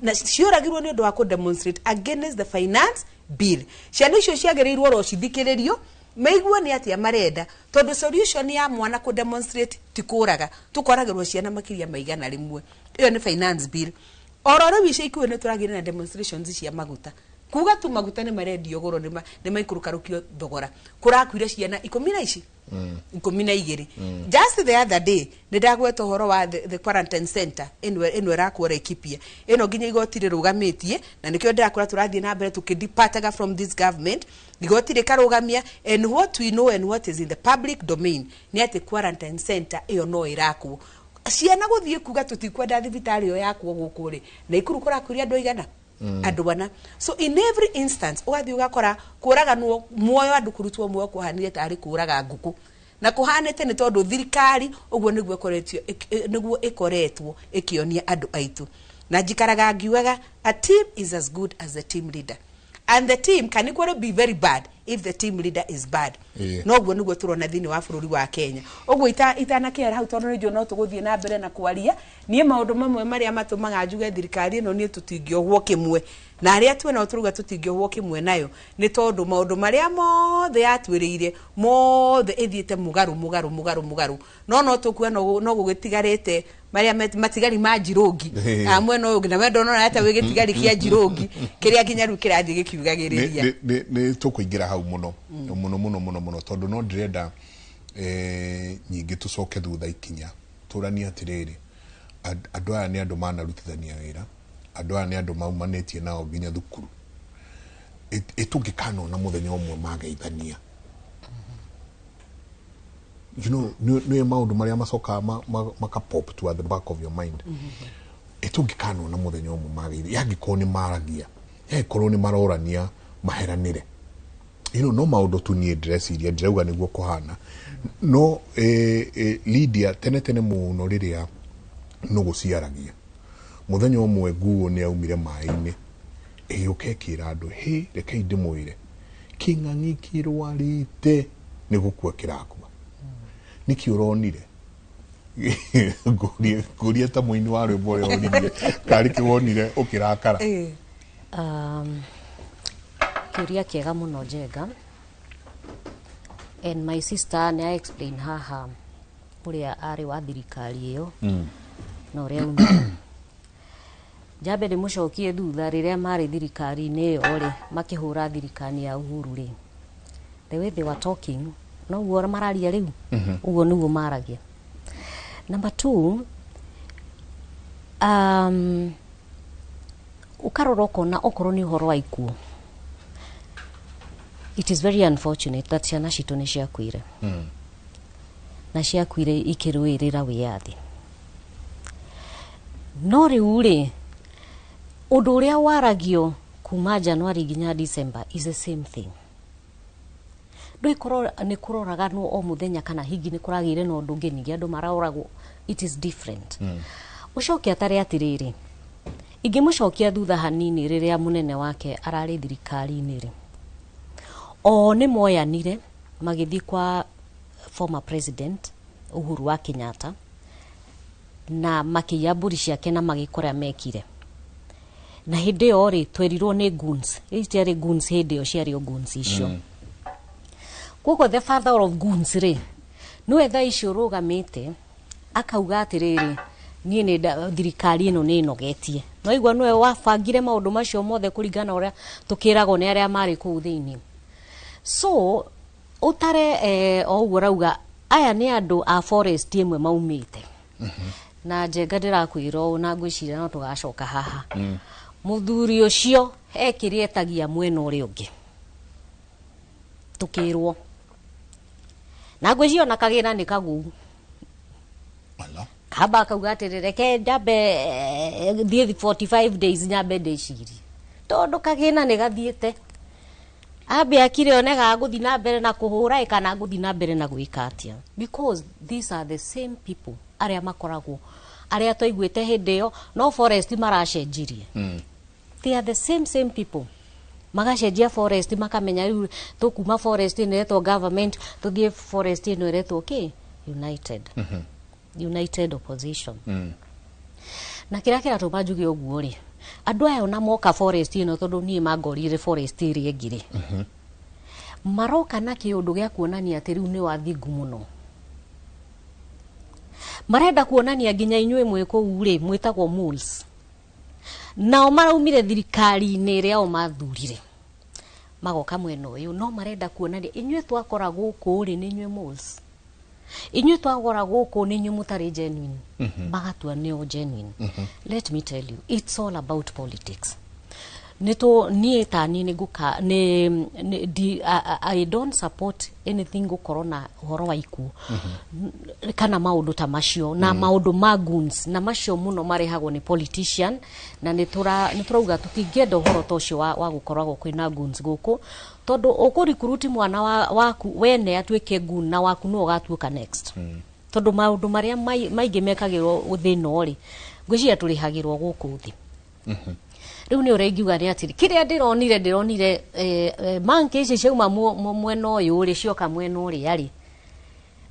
na ciũragirwo nĩ ũndũ wa kũ demonstrate against the finance bill, ciana icio ciagĩrĩirwo ro cithikĩrĩrio maigue nĩ atĩa marenda, tondũ solution ya mwana kũ demonstrate ti kũraga. Tũkoragĩrwo ciana makĩria ma 100. Ĩyo nĩ finance bill. Oro rĩu ica ikuhĩ nĩ tũragĩire na demonstrations cia maguta. Kuga tu maguta nĩ marendio goro, nĩ maikũrũkarũkio thogora, kũrakuire ciana 10 na ici 12. Just the other day nĩ ndagweta ũhoro wa the quarantine center ĩno ĩrakwo Laikipia, ĩno nginya igoti rĩrũgamĩtie, na nĩkĩo ndĩrakora tũrathiĩ na mbere tũkĩdepartaga from this government. Igoti rĩkarũgamia, and what we know and what is in the public domain nĩ atĩ quarantine center ĩyo no ĩrakwo. Ciana gũthiĩ kuga tũtikwenda thibitarĩ ĩyo yakwo gũkũ rĩ, Naikuru kũrakuire andũ aigana? Andũ ana. So in every instance ũgathiĩ ũgakora kũraganwo muoyo, andũ kũrutwo muoyo kũhanire tarĩ kũraga ngũkũ, na kũhanĩte nĩ tondũ thirikari ũguo nĩguo ĩkoretio nĩguo ĩkoretwo ĩkĩonia andũ aitũ. Na njikaraga ngiugaga, a team is as good as the team leader, and the team can equally be very bad if the team leader is bad. Noguo nĩguo tũrona thĩinĩ wa bũrũri wa Kenya. Ũguo itanakĩara hau, tondũ nĩ njũĩ no tũgũthiĩ na mbere na kwaria, niĩ maũndũ mamwe marĩa matũmaga njuge thirikari ĩno niĩ tũtingĩohwo kĩmwe na arĩa twĩ nao, tũrauga tũtingĩohwo kĩmwe nayo, nĩ tondũ maũndũ marĩa mothe yatwĩrĩire mothe ĩthiĩte mũgarũ, mũgarũ, mũgarũ, mũgarũ. No tũkuga no gũgĩtigarĩte marĩa matigari ma njirũngi. Mwena ũyũ ũngĩ na we ndonona ta wĩ gĩtigari kĩa njirũngi kĩrĩa nginya rĩu kĩrathiĩ gĩkiugagĩrĩria. Nĩ tũkũingĩra hau mũno mũno mũno mũno mũno, tondũ no ndĩrenda nyingĩ tũcoke thutha ikinya tũranie atĩrĩrĩ, andũ aya nĩ andũ manarutithania wĩra, andũ aya nĩ andũ maumanĩtie nao nginya thukuru. Ĩtũngĩkanona mũthenya ũmwe mageithania, nĩ maũndũ marĩa macokaga maka pop to at the back of your mind. Ĩtũngĩkanona mũthenya ũmwe mageithania, yangĩkorwo nĩ maragia, yangĩkorwo nĩ marorania maheranĩre, no maũndũ tu niĩ ndĩreciria, ndĩrauga nĩguo kũhana. No Lydia, tene tene mũno rĩrĩa nũgũ ciaragia, mũthenya ũmwe nguo nĩ aumire maĩ-inĩ ĩgĩũka ĩkĩra andũ, hĩ, rekei ndĩmwĩre, kĩng'ang'i kĩrwarĩte nĩ gũkua kĩrakua. Nĩkĩ ũronire? Ngũrie ta mũini wa rwĩmbo ũrĩa ũririe, karĩ kĩ wonire ũkĩrakara? Kĩũria kĩega mũno, Njenga, and my sister nĩ a explain haha ũrĩa arĩ wa thirikari ĩyo na ũrĩa aumire. Njambe ndĩmũcokie thutha, rĩrĩa marĩ thirikari-inĩ ĩyo rĩ, makĩhũra thirikari ya Uhuru rĩ, the way they were talking noguo mararia rĩu, ũguo nĩguo maragia. Number two, ũkarora ũkona okorwo nĩ ũhoro wa ikuũ, it is very unfortunate that ciana citũ nĩ ciakuire, na ciakuire ikĩrũĩrĩra wĩyathi. No rĩu rĩ, ũndũ ũrĩa waragio kuma January nginya December is the same thing. Ndũikorwo nĩ kũroraganwo o mũthenya kana hingi nĩ kũragĩire na ũndũ ũngĩ, ningĩ andũ maroragwo, it is different. Ũcoke atare atĩrĩrĩ, ingĩmũcokia thutha hanini, rĩrĩa mũnene wake ararĩ thirikari-inĩ rĩ, o nĩ moyanire magĩthiĩ kwa former president Uhuru wa Kenyatta na makĩiya mbũri ciake na magĩkora mekire. Na hĩndĩ ĩyo rĩ, twerirwo nĩ goons. Ici ciarĩ goons hĩndĩ ĩyo, ciarĩ o goons icio. Koguo the father of goons rĩ, nĩwe thaa ici ũrũgamĩte akauga atĩrĩrĩ, niĩ nĩ thirikari ĩno nĩ ĩnogetie. No igua nĩwe wabangire maũndũ macio mothe kũringana na ũrĩa tũkĩragwo nĩ arĩa marĩ kũu thĩinĩ. So ũtare o ũguo rauga, aya nĩ andũ a forest ĩmwe maumĩte. Na Njenga, ndĩrakwĩra ũũ, na ngwĩciria no tũgacoka haha, mũthuri ũcio he kĩrĩa etagia mwena ũrĩa ũngĩ, tũkĩrwo, na ngwĩciria ona kagĩra nĩ kagũu. Ala. Kamba akauga atĩrĩ, reke njambe thiĩ 45 days nyambe ndĩcirie, tondũ kagĩna nĩ gathiĩte ambe akire one gagũthiĩ na mbere na kũhũra ĩ kana ngũthiĩ na mbere na gwĩka atĩa, because these are the same people arĩa makoragwo, arĩa twaiguĩte hĩndĩ ĩyo, no forest maracenjirie. They are the same same people, magacenjia forest, makamenya rĩu tũkuma forest ĩno ĩretwo government, tũthiĩ forest ĩno ĩretwo kĩ, united opposition. Na kĩrĩa kĩratũma njuge ũguo rĩ, andũ aya ona moka forest ĩno, tondũ niĩ mangorire forest ĩrĩa ĩngĩ rĩ, maroka na kĩũndũ gĩa kuonania atĩ rĩu nĩ wathingu mũno, marenda kuonania nginya inyuĩ mwĩ kũu rĩ, mwĩtagwo moles, nao maraumire thirikari-inĩ ĩrĩa o mathurire. Magoka mwena ũyũ no marenda kuonania inyuĩ twakora gũkũ rĩ, nĩ inyuĩ moles, inyuĩ twagora gũkũ nĩ inyuĩ mũtarĩ genuine. Magatua nĩo genuine. Let me tell you, it's all about politics. Nĩ tũ niĩ ta niĩ nĩ ngũka nĩ di, I don't support anything gũkorwo na ũhoro wa ikuũ kana maũndũ ta macio na maũndũ ma goons na macio mũno marehagwo nĩ politician. Na nĩ tũrauga tũtingĩenda ũhoro ta ũcio wa gũkoragwo kwĩna goons gũkũ, tondũ ũkũrikuruti mwana waku wene atuĩke goon na waku nĩwe ũgatuĩka next, tondũ maũndũ marĩa maingĩ mekagĩrwo thĩna rĩ, ngwĩciria tũrĩhagĩrwo gũkũ thĩ. Rĩu nĩ ũrĩa ingiuga nĩ atĩrĩ, kĩrĩa ndĩronire monkey ici ciauma mwena ũyũ rĩ, cioka mwena ũrĩa rĩ,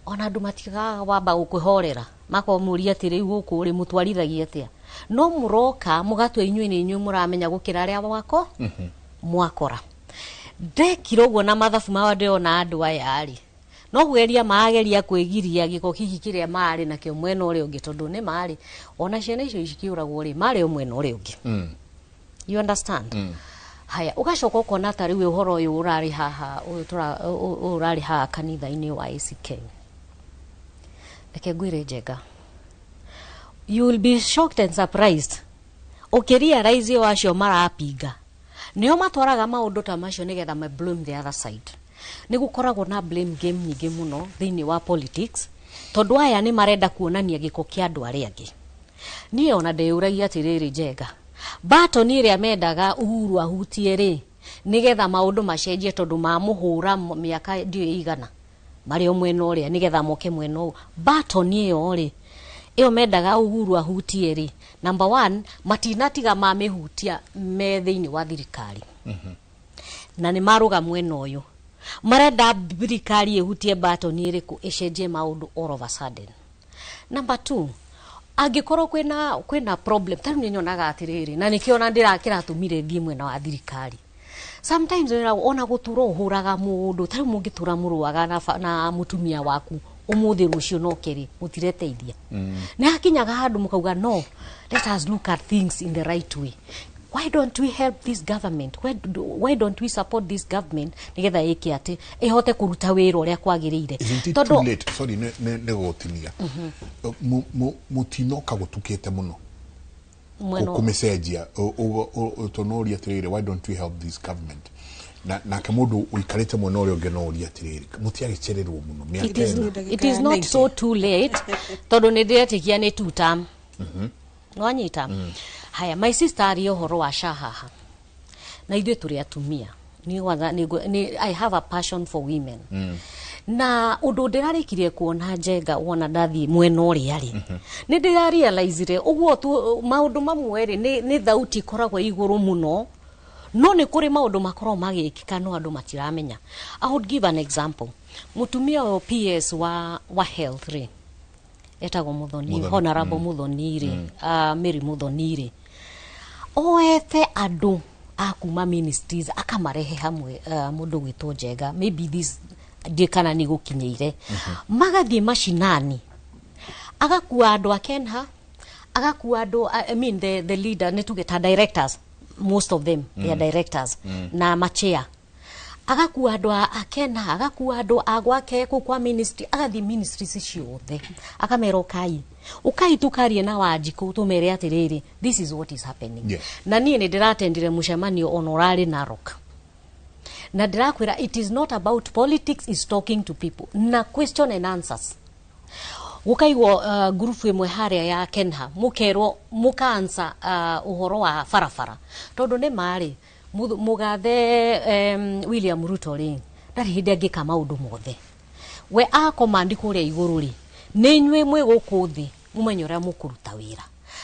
ona andũ matigaga wamba gũkwĩhorera, makamũria atĩ rĩu gũkũ rĩ, mũtwarithagia atĩa? No mũroka mũgatua inyuĩ nĩ inyuĩ mũramenya gũkĩra arĩa mwako mwakora. Ndekire ũguo na mathabu mawa, ndĩrona andũ aya rĩ, no kũgeria marageria kwĩgiria gĩko kiki kĩrĩa marĩ nakĩo mwena ũrĩa ũngĩ, tondũ nĩ marĩ ona ciana icio cikĩũragwo rĩ, marĩ o mwena ũrĩa ũngĩ. You understand? Haya, ũgacoka ũkona ta rĩu ũhoro ũyũ ũrarĩ haha, ũyũ ũyũ ũrarĩ haha kanitha-inĩ wa ACK. Reke ngwĩre, Njenga, you will be shocked and surprised ũkĩrealize o acio marapinga nĩo matwaraga maũndũ ta macio nĩgetha ma blame the other side. Nĩ gũkoragwo na blame game nyingĩ mũno thĩinĩ wa politics, tondũ aya nĩ marenda kuonania gĩko kĩa andũ arĩa angĩ. Niĩ ona ndĩyũragia atĩrĩrĩ, Njenga, batoni ĩrĩa mendaga Uhuru ahutie rĩ, nĩgetha maũndũ macenjie, tondũ mamũhũra mĩaka ndiũĩ igana marĩ o mwena ũrĩa, nĩgetha moke mwena ũyũ, batoni ĩyo rĩ, ĩyo mendaga Uhuru ahutie rĩ, number one, matinatiga mamĩhutia me thĩinĩ wa thirikari na nĩ marũga mwena ũyũ, marenda thirikari ĩhutie batoni ĩrĩkũ ĩcenjie maũndũ all of a sudden? Number two, angĩkorwo kwĩna problem ta rĩu nĩ nyonaga atĩrĩrĩ, na nĩkĩo ona kĩratũmire thiĩ mwena wa thirikari, sometimes wĩragwo ona gũtũra ũhũraga mũndũ, ta rĩu mũngĩtũra mũrũaga na mũtumia waku ũmũthĩ, rũciũ no kĩrĩ mũtireteithia, nĩ hakinyaga handũ mũkauga, "No, let us look at things in the right way. Why don't we help this government? Why don't we support this government nĩgetha ĩke atĩ ĩhote kũruta wĩra ũrĩa kwagĩrĩire?" Isn't it too late? Sorry, nĩ gũgũtinia. Mũtinoka gũtukĩte mũno kũmĩcenjia tondũ atĩrĩrĩ, why don't we help this government? Na nake mũndũ ũikarĩte mwena ũrĩa ũngĩ no ũrie atĩrĩrĩ, mũtiagĩcererwo mũno mĩaka It is, ĩno? It is not so too late, tondũ nĩ ndĩretĩkia nĩ two term nwanyita. Haya, my sister, aria ũhoro wa SHA haha, na ithuĩ tũrĩ atumia. Niĩ gwatha I have a passion for women, na ũndũ ndĩrarĩkirie kuona, Njenga, wona ndathiĩ mwena ũrĩa rĩ, nĩ ndĩrarealizire ũguo tu maũndũ mamwe rĩ, nĩ thauti ikoragwo igũrũ mũno, no nĩ kũrĩ maũndũ makoragwo magĩkĩka no andũ matiramenya. I would give an example. Mũtumia ũyũ PS wa health rĩ, etagwo Muthoni. Muthoni. Honorable Muthoni rĩ, Mary Muthoni rĩ, oete andũ a kuma ministries akamarehe hamwe. Mũndũ gwĩtwo Njenga, maybe this ndiĩ kana nĩ gũkinyĩire, magathiĩ macinani, agakua andũ a Kenha, agakua andũ, I mean the leader, nĩ tuge ta directors, most of them they are directors na machea, agakua andũ a Kenha, agakua andũ a gwake kũu kwa ministry, agathiĩ ministries ciothe akamera, "Ũkai, ũkai tũkarie na Wanjikũ, tũmere atĩrĩrĩ, this is what is happening." Na niĩ nĩ ndĩratendire mũcemanio ona ũrarĩ Narok, na ndĩrakwĩra it is not about politics, is talking to people na question and answers. Gũkaigwo ngurubu ĩmwe harĩa ya Kenha, mũkerwo mũkansa ũhoro wa barabara, tondũ nĩ marĩ mũgathe William Ruto rĩ, ndarĩ hĩndĩ angĩka maũndũ mothe. We akomandi kũrĩa igũrũ rĩ, nĩ inyuĩ mwĩ gũkũ thĩ mũmenye ũrĩa mũkũruta wĩra.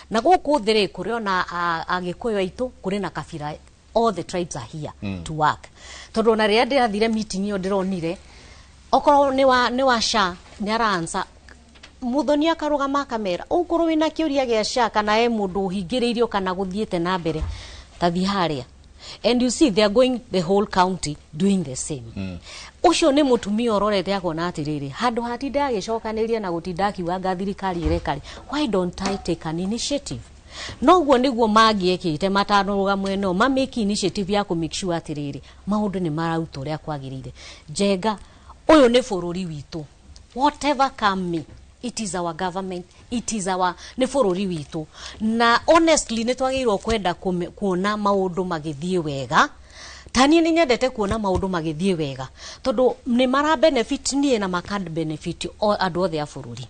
Na gũkũ thĩ rĩ, kũrĩ ona Agĩkũyũ aitũ, kũrĩ na kabira, all the tribes are here to work, tondũ ona rĩrĩa ndĩrathire meeting ĩyo, ndĩronire okorwo nĩ wa SHA, nĩ araansa Muthoni, akarũgama akamera, ũkorwo wĩna kĩũria gĩa SHA kana he mũndũ ũhingĩrĩirio kana gũthiĩte na mbere, tathiĩ harĩa. And you see they are going the whole county doing the same. Ũcio nĩ mũtumia ũrorete akona atĩrĩrĩ, handũ hatinda agĩcokanĩria na gũtinda akiuga anga thirikari ĩreka rĩ, why don't I take an initiative? Noguo nĩguo mangĩekĩte matanarũga mwena ũyũ, ma make initiative ya kũ make sure atĩrĩrĩ, maũndũ nĩ mararutwo ũrĩa kwagĩrĩire. Njenga, ũyũ nĩ bũrũri witũ, whatever come may, it is our government, it is our, nĩ bũrũri witũ, na honestly nĩ twagĩrĩirwo kwenda kuona maũndũ magĩthiĩ wega. Ta niĩ nĩ nyendete kuona maũndũ magĩthiĩ wega, tondũ nĩ mara benefit niĩ na maka benefit andũ othe a bũrũri.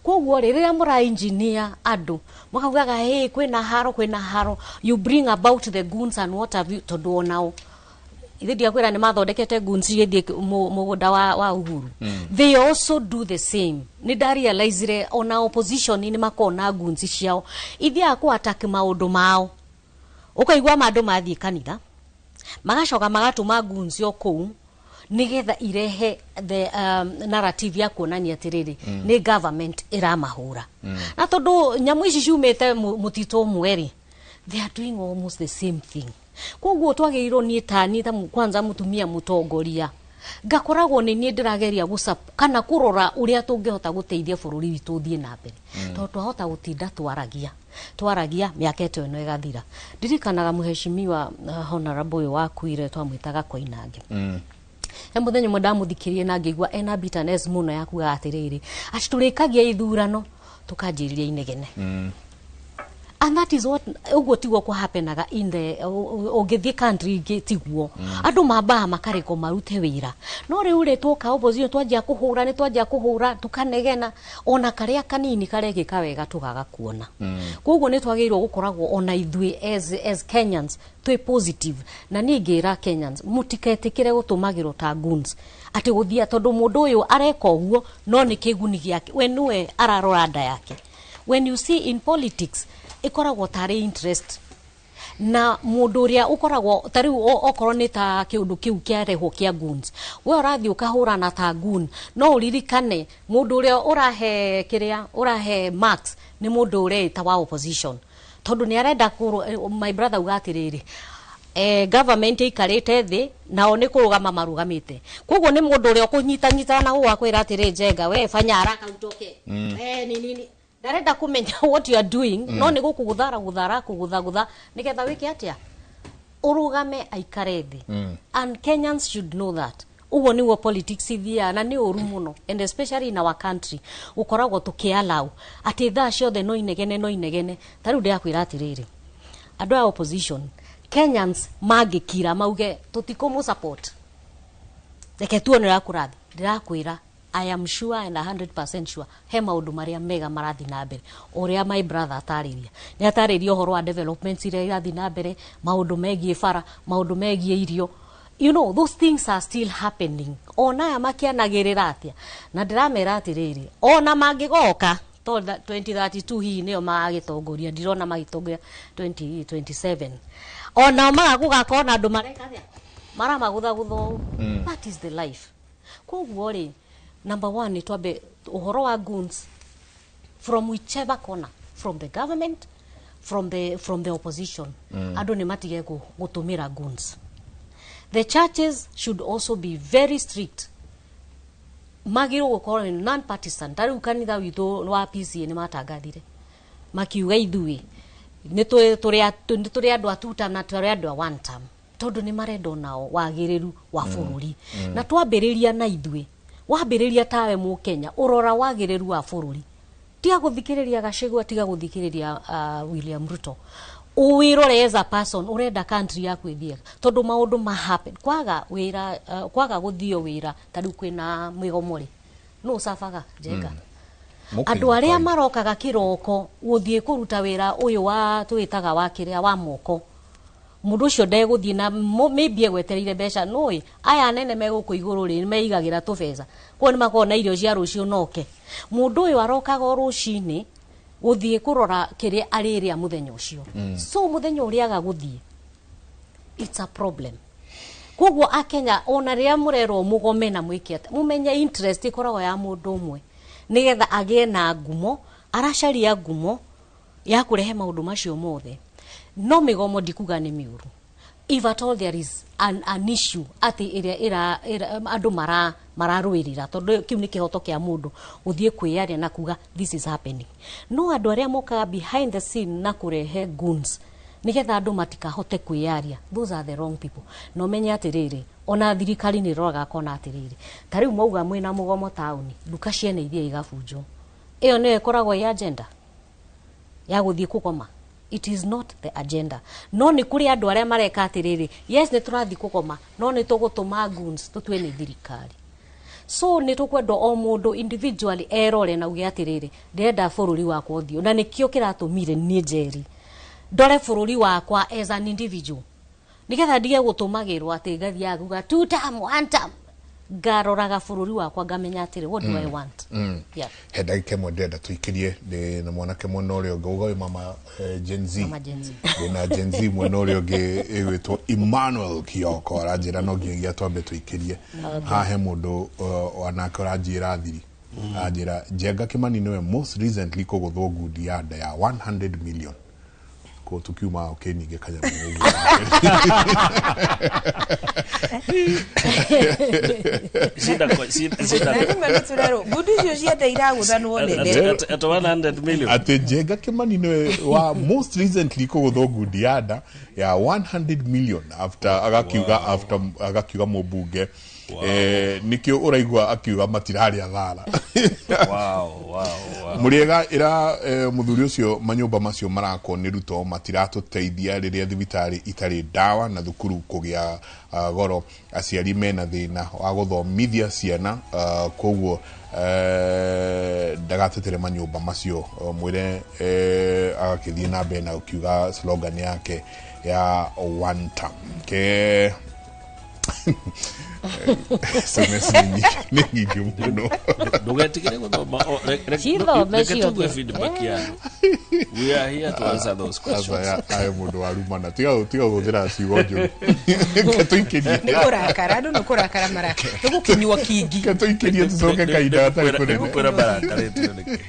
Koguo rĩ, rĩrĩa mũra engineer andũ mũkaugaga, "Hey, kwĩna haro, kwĩna haro," you bring about the goons and what have you, tondũ onao ithe ndiakwĩra nĩ mathondekete goons igĩthiĩ mũgũnda wa Uhuru. They also do the same. Nĩ ndarealizire ona opposition nĩ makoragwo na goons ciao ithiaga kũ attack maũndũ mao. Ũkaigua mandũ mathiĩ kanitha, magacoka magatũma goons o kũu nigetha irehe the narrative ya kuonania atiriri nĩ government ĩramahũra. Na tondũ nyamũ ici ciumĩte mũtitũ ũmwe rĩ, they are doing almost the same thing. Koguo twagĩrĩirwo, niĩ ta niĩ ta kwanza mũtumia mũtongoria, ngakoragwo nĩ niĩ ndĩrageria kana kũrora ũrĩa tũngĩhota gũteithia bũrũri witũ ũthiĩ na mbere, tondũ twahota gũtinda twaragia twaragia mĩaka ĩto ĩno ĩgathira. Ndirikanaga mũheshimiwa honorable ũyũ wakuire twamwĩtaga Koinange. He mũthenya ũmwe ndamũthikĩrie na ngĩigua ena bitterness mũno ya kuga atĩrĩrĩ, atĩ tũrĩkagia ithurano tũkanjĩrĩria inegene. And that is what, ũguo tiguo kũhappenaga in the ũngĩthiĩ country ingĩ, tiguo andũ mambaga makarekwo marute wĩra. No rĩu rĩ, twoka opposition twanjia kũhũra, nĩ twanjia kũhũra, tũkanegena, ona karĩa kanini karekĩka wega tũgaga kuona. Koguo nĩ twagĩrĩirwo gũkoragwo ona ithuĩ as Kenyans twĩ positive. Na niĩ ngĩra Kenyans mũtiketĩkĩre gũtũmagĩrwo ta goons, atĩ gũthia tondũ mũndũ ũyũ areka ũguo no nĩ kĩguni gĩake, we nĩwe ararora nda yake. When you see in politics ĩkoragwo tarĩ interest na mũndũ ũrĩa ũkoragwo ta rĩu okorwo nĩ ta kĩũndũ kĩu kĩarehwo kĩa goons, we ũrathiĩ ũkahũrana ta goon, no ũririkane mũndũ ũrĩa ũrahe kĩrĩa ũrahe marks nĩ mũndũ ũreĩta wa opposition, tondũ nĩ arenda my brother uga atĩrĩrĩ, government ĩikarĩte thĩ nao nĩ kũrũgama marũgamĩte. Koguo nĩ mũndũ ũrĩa ũkũnyitanyitana na gũgũ akwĩra atĩrĩ, "Njenga, we fanya haraka utoke." Ni nini ndarenda kũmenya what you are doing, no nĩ gũkũgũthara gũthara kũgũthagũtha nĩgetha wĩke atĩa, ũrũgame aikare thĩ. And Kenyans should know that ũguo nĩguo politics ithiaga, na nĩ ũru mũno, and especially in our country gũkoragwo tũkĩalau atĩ thaa ciothe no inegene, no inegene. Ta rĩu ndĩrakwĩra atĩrĩrĩ, andũ a opposition, Kenyans mangĩkira mauge tũtikũmũ support, reke tuone ũrĩa kũrathiĩ. Ndĩrakwĩra, I am sure and 100% sure he maũndũ marĩa mega marathiĩ na mbere. Ũrĩa my brother atarĩria, nĩ atarĩria ũhoro wa developments iria irathiĩ na mbere, maũndũ megiĩ bara, maũndũ megiĩ irio, those things are still happening. Ona aya makĩanagĩrĩra atĩa, na ndĩramera atĩrĩrĩ, ona mangĩgoka to 2032 hihi nĩo magagĩtongoria, ndirona magĩtongoria 2027, onao magagũgakorwo na andũ mareka atĩa, maramagũthagũtha ũũ. That is the life. Koguo rĩ, number one, nĩ twambe ũhoro wa goons from whichever corner, from the government, from the opposition, andũ nĩ matige gũtũmĩra goons. The churches should also be very strict, magĩrĩirwo gũkorwo nĩ non partisan. Ta rĩu kanitha witũ wa PCA nĩ matangathire makiuga, ithuĩ nĩ tũrĩ andũ a two term na tũrĩ andũ a one term, tondũ nĩ marenda onao wagĩrĩru wa bũrũri. Na twambĩrĩria na ithuĩ, wambĩrĩria tawe mũkenya ũrora wagĩrĩru wa bũrũri, tiga gũthikĩrĩria Gachagua, tiga gũthikĩrĩria William Ruto, wĩrore as a person ũrenda country yaku ĩthiĩ, tondũ maũndũ ma happen kwaga wĩra, kwaga gũthio wĩra. Ta rĩu kwĩna mĩgomo rĩ, nũ ũcabaga, Njenga? Andũ arĩa marokaga kĩroko gũthiĩ kũruta wĩra ũyũ wa twĩtaga wa kĩrĩa wa moko, mũndũ ũcio ndegũthiĩ na maybe egwetereire mbeca. Nũĩ aya anene me gũkũ igũrũ rĩ, meigagĩra tũbeca, koguo nĩ makoragwo na irio cia rũciũ. Noke mũndũ ũyũ arokaga o rũcinĩ gũthiĩ kũrora kĩrĩa arĩrĩa mũthenya ũcio. So mũthenya ũrĩa aga gũthiĩ, it's a problem. Koguo akenya, ona rĩrĩa mũrerwo mũgome na mwĩke atĩa, mũmenye interest ĩkoragwo ya mũndũ ũmwe nĩgetha agĩe na ngumo, aracaria ngumo ya kũrehe maũndũ macio mothe. No mĩgomo ndikuga nĩ mĩũru. If at all there is an issue atĩ ĩrĩa andũ mararũĩrĩra, tondũ kĩu nĩ kĩhoto kĩa mũndũ gũthiĩ kwĩyaria na kuga this is happening, no andũ arĩa mokaga behind the scene na kũrehe goons nigetha andũ matikahote kwĩyaria, those are the wrong people. Na ũmenye atĩrĩrĩ, ona thirikari nĩ ĩroraga kona atĩrĩrĩ, ta rĩu mauga mwĩna mũgomo taũni, nduka ciene ithiĩ igabunjwo, ĩyo nĩyo ĩkoragwo ĩ agenda ya gũthiĩ kũgoma? It is not the agenda. No nĩ kũrĩ andũ arĩa mareka atĩrĩrĩ, yes, nĩ tũrathiĩ kũgoma, no nĩ tũgũtũma goons tũtue nĩ thirikari. So nĩ tũkwenda o mũndũ individually erore na uge atĩrĩrĩ, ndĩrenda bũrũri wakwa ũthiĩ, na nĩkĩo kĩratũmire niĩ Njeri ndore bũrũri wakwa as an individual, nĩgetha ndige gũtũmagĩrwo atĩ ngathiaga kuga two term, one term. Ngaroraga bũrũri wakwa, ngamenya atĩrĩ, what do I want? Yeah. He ndagĩka ĩmwe ndĩrenda tũikĩrie ndĩ na mwanake mwena ũrĩa ũngĩ uga wĩ mama Gen Z. Mama Gen Z. Ndĩ na Gen Z mwena ũrĩa ũngĩ ĩgwĩtwo Emmanuel Kioko, aranjĩra no nginyagia twambe tũikĩrie haha. He mũndũ wanake ũranjĩra thiri, aranjĩra Njenga Kĩmani nĩwe most recently kũgũthwo ngundi ya nda ya 100 million ko tukiuma ũkĩninge kanyamũ ũguo. Shida. Na rĩmwe nĩ tũrerwo ngundi icio cienda iragũthanwo nene. At 100 million. Atĩ Njenga Kĩmani nĩwe wa most recently kũgũthwo ngundi ya nda ya 100 million after agakiuga, after agakiuga mũmbunge nĩkĩo ũraigua akiuga matirarĩa thara. Mũrĩega ĩra mũthuri ũcio manyũmba macio marakwo nĩ Ruto matiratũteithia rĩrĩa thibitarĩ itarĩ ndawa na thukuru kũgĩa goro, aciari mena thĩna wa gũthomithia ciana, koguo ndagatetere manyũmba macio. Mwĩre agakĩthiĩ na mbere na gũkiuga slogan yake ya one term ke. SMS nĩ nyingĩ mũno. Ndũgetigĩre gũthoma. Cithome Reke tugue ciothe. feedback ya andũ. We are here to answer those questions. Aca aye mũndũ wa rumana, tiga kũhũthĩra ciugo njũru. Reke tũikĩrie. Nĩ kũrakara andũ, nĩ kũrakara mara tũgũkĩnyua kingi. Reke tũikĩrie, tũcoke kahinda gatarĩ kũnene. Nĩngũkwĩra marakarĩtio nĩkĩ.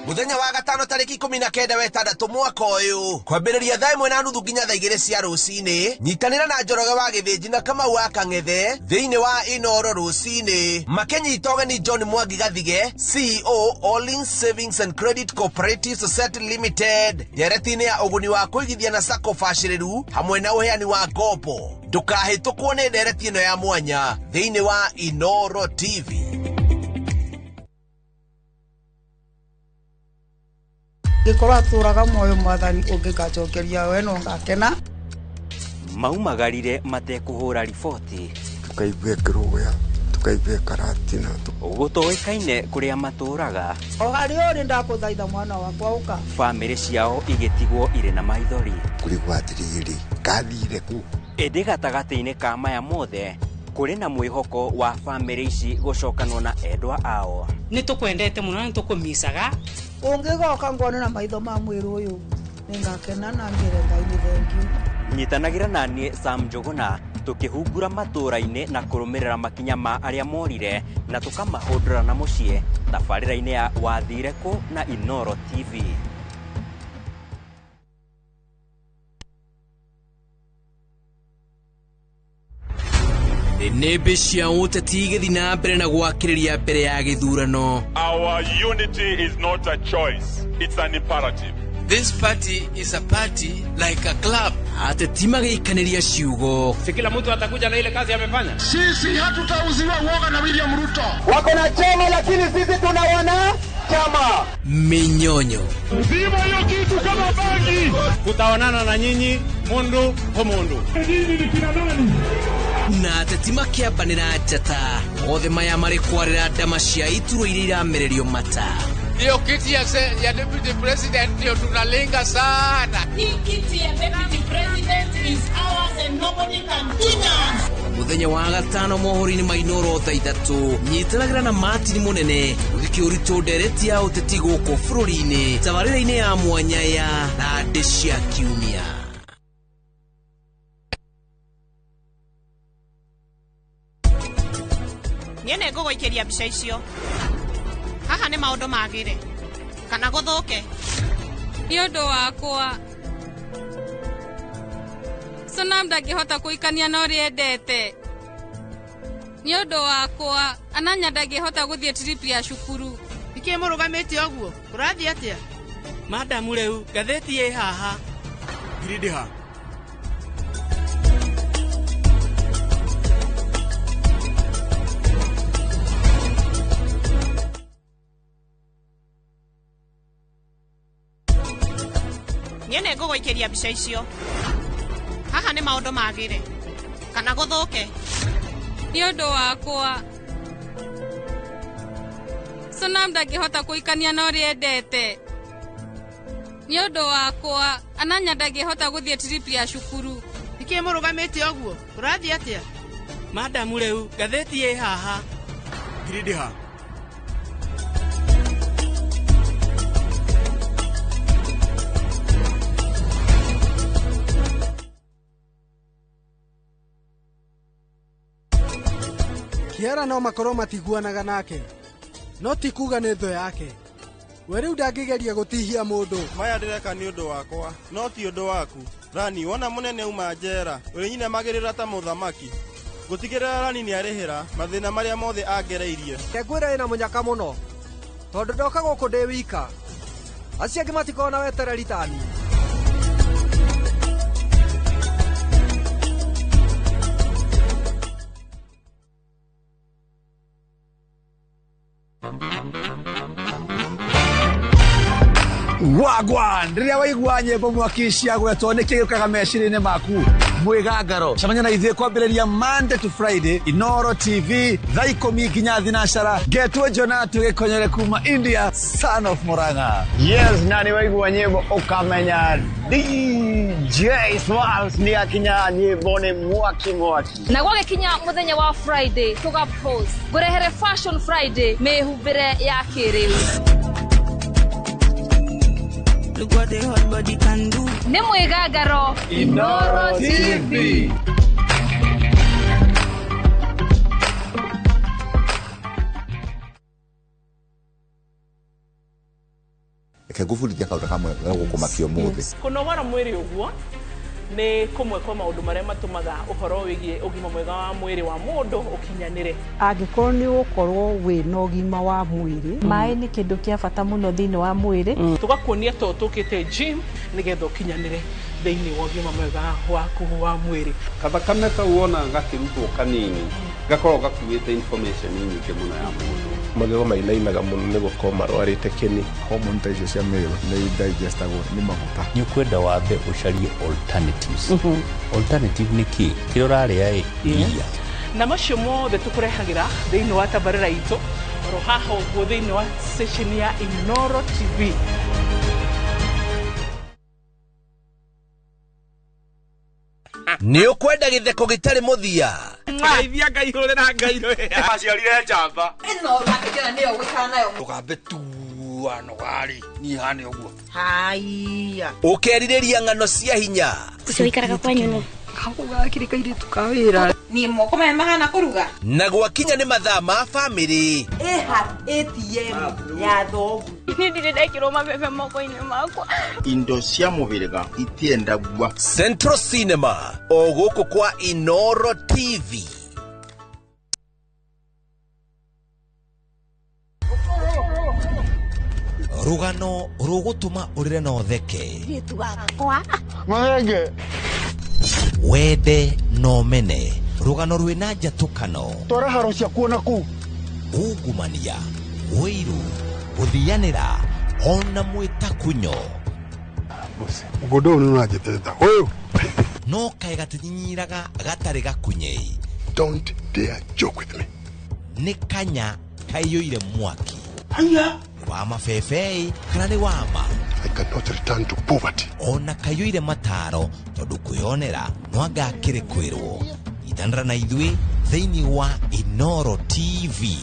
Muthenya wa gatano tariki 19 wetandatũ mwaka ũyũ, kwambĩrĩria thaa 1:30 nginya thaa 2 cia rũcinĩ, nyitanĩra na Njoroge wa Gĩthĩnji na Kamau wa Kang'ethe thĩinĩ wa Inoro rũcinĩ, makĩnyita ũgeni John Mwangi Gathige, CEO All Savings and Credit Cooperative Society Limited, ndereti-inĩ ya ũguni wa kũigithia na sacco bacĩrĩru hamwe na ũheani wa ngombo. Ndũkahĩtũkwo nĩ ndereti ĩno ya mwanya thĩinĩ wa Inoro TV. Ngĩkorwo atũraga muoyo, mwathani ũngĩngacokeria we no ngakena. Maumagarire matekũhũra riboti. Tukaigua kĩrũgũya, tukaigua karatina. Gũtoĩkaine kũrĩa matũraga. O harĩa ũrĩ, ndakũthaitha mwana wakwa, ũka. Bamĩrĩ ciao igĩtigwo irĩ na maithori. Kũrigwo atĩrĩrĩ, ngathire kũ? Ĩndĩ gatagatĩ-inĩ ka maya mothe kũrĩ na mwĩhoko wa bamĩrĩ ici gũcokanwo na endwa ao. Nĩ tũkwendete mũno na nĩ tũkũmicaga. Ũngĩgoka ngone na maitho ma mwĩrĩ ũyũ, nĩngakena na ngĩre Ngai nĩ thengiũ. Nyitanagĩra na niĩ Sam Njũgũna tũkĩhungura matũũra-inĩ na kũrũmĩrĩra makinya ma arĩa morire na tũkamahũndũra na mũciĩ tabarĩra-inĩ ya Wathire Kũ na Inoro TV. Nĩmbĩ cia ũteti igĩthiĩ na mbere na gwakĩrĩria mbere ya gĩthurano. Our unity is not a choice, it's an imperative. This party is a party like a club. Ateti magĩikanĩria ciugo. Si kila mtu atakuja na ile kazi amefanya. Sisi hatutauziwa uoga na William Ruto. Wako na chama lakini sisi tuna wana chama. Minyonyo. Zima hiyo kitu kama bangi. Tutaonana na nyinyi mundu kwa mundu. Nyinyi ni kina nani? Na ateti makĩambanĩra njata othe maya marĩ kwarĩra ndama cia iturwa iria iramererio mata. Hiyo kiti ya deputy president ndio tunalenga sana. Hii kiti ya deputy president is ours and nobody can touch us. Muthenya wa gatano mohoro-inĩ ma Inoro thaa 3, nyitanagĩra na Martin Mũnene gũthikĩ ũritũ ndereti ya ũteti gũkũ bũrũri-inĩ tabarĩra-inĩ ya mwanya ya Thandĩ cia Kiumia. Niĩ nĩ ngũgũikĩria mbica icio. Haha nĩ maũndũ magĩre kana gũthũke. Nĩ ũndũ wakwa. Sonam ndangĩhota kũikania na ũrĩa endete. Nĩ ũndũ wakwa, Ananya ndangĩhota gũthiĩ trip ya cukuru. Nĩkĩ mũrũgamĩte ũguo? Kũrathiĩ atĩa? Madamu rĩu ngathĩti ĩ haha. Ngiri Niĩ nĩ ngũgũikĩria mbica icio. Haha nĩ maũndũ magĩre kana gũthũke. Nĩ ũndũ wakwa. Sonam ndangĩhota kũikania na ũrĩa endete. Nĩ ũndũ wakwa, Ananya ndangĩhota gũthiĩ trip ya cukuru. Nĩkĩ mũrũgamĩte ũguo? Kũrathiĩ atĩa? Madamu rĩu ngathĩti ĩ haha. Ngiri ha. Kiara no makorwo matiguanaga nake no ti kuga nĩ thũ yake. We rĩu ndangĩgeria gũtihia mũndũ. Maya ndĩreka nĩ ũndũ wakwa no ti ũndũ waku. Rani wona mũnene uma njera ũrĩnyinamagĩrĩra ta mũthamaki. Gũtigĩrĩra Rani nĩarĩhĩra mathĩna marĩa mothe angereirie. Ngwĩra ĩna mũnyaka mũno tondũ ndoka gũkũ ndĩ wika. Acio angĩ matikorwo na wetereri tani. Wagwan rĩrĩa waigua nyĩmbo mwaki ciagwetwo nĩ kĩ gĩũkaga meciria-inĩ maku mwĩgangaro cemania na ithuĩ kwambĩrĩria Monday to Friday Inoro TV thaa 10 nginya 12 ngetwo Jonatu Gĩkonyere kuma India, son of Murang'a. Yes, na nĩ waigua nyĩmbo ũkamenya DJ Swalls nĩ akinya nyĩmbo nĩ mwaki mwaki. Na gwagĩkinya mũthenya wa Friday tũga pose ngũrehere Fashion Friday mĩhumbĩre ya kĩrĩu. Look what the hot body can do. Nĩ mwĩgangaro Inoro TV. Reke ngũbundithia kaũndũ kamwe gagũkũmakia ũmũthĩ. Kũnogora mwĩrĩ ũguo nĩ kũmwe kwa maũndũ marĩa matũmaga ũhoro wĩgiĩ ũgima mwega wa mwĩrĩ wa mũndũ ũkinyanĩre. Angĩkorwo nĩ ũgũkorwo wĩna ũgima wa mwĩrĩ. Maĩ nĩ kĩndũ kĩa bata mũno thĩinĩ wa mwĩrĩ. Tũgakuonia to tũkĩte gym nĩgetha ũkinyanĩre thĩinĩ wa ũgima mwega waku wa mwĩrĩ. Kathakame kau wona gakĩrutwo kanini gakoragwo gakuĩte information nyingĩ mũno ya mũndũ. Magego mainainaga mũno nĩ gũkorwo marwarĩte kĩni. Hormone ta icio cia male nĩ digestagwo nĩ maguta. Nĩ ũkwenda wambe ũcarie alternatives. Alternative nĩ kĩ? Kĩrĩa ũrarĩa ĩ iria. Na macio mothe tũkũrehagĩra thĩinĩ wa tabarĩra itũ oro haha ũguo thĩinĩ wa session ya Inoro TV. Nĩ ũkwenda gĩtheko gĩtarĩ mũthia. Ngeithia Ngai hũrĩra Ngai rwĩha. Aciarire njamba. Ĩno ũrakĩnjĩra nĩyo ũgũikara nayo. Ndũkambe tua nogarĩ niĩ hane ũguo. Haiya. Ũkerirĩria ng'ano cia hinya. Ũcio ũikaraga kwanyu nũ? Gakũ gakĩrĩ kairĩtu ka wĩra. Niĩ moko maya mahana kũruga. Na gwakinya nĩ mathaa ma bamĩrĩ. Ĩha ATM ya thoguo. Niĩ ndirĩ ndekĩrwo mabebe moko-inĩ makwa. Indo cia mũhĩrĩga itiendagua. Central Cinema o gũkũ kwa Inoro TV. Rũgano rũgũtũma ũrĩre na ũtheke. Mahenge. Wende na ũmene. Rũgano rwĩna njatũkano. Twara haro ciaku ona kũu. Ungumania, ũiru, gũthianĩra ona mwĩtakunyo. Mũgũnda ũyũ nĩ ũranjĩtĩrĩta ũyũ. No kaĩ gatinyinyiraga gatarĩ gakunyei. Don't dare joke with me. Nĩ kanya kaiyũire mwaki. Haya. Wa mabebei kana nĩ wa ma. I cannot return to poverty. Ona kaiyũire mataro tondũ kwĩyonera no anga akĩrĩ kwĩrwo. Itanĩra na ithuĩ thĩinĩ wa Inoro TV.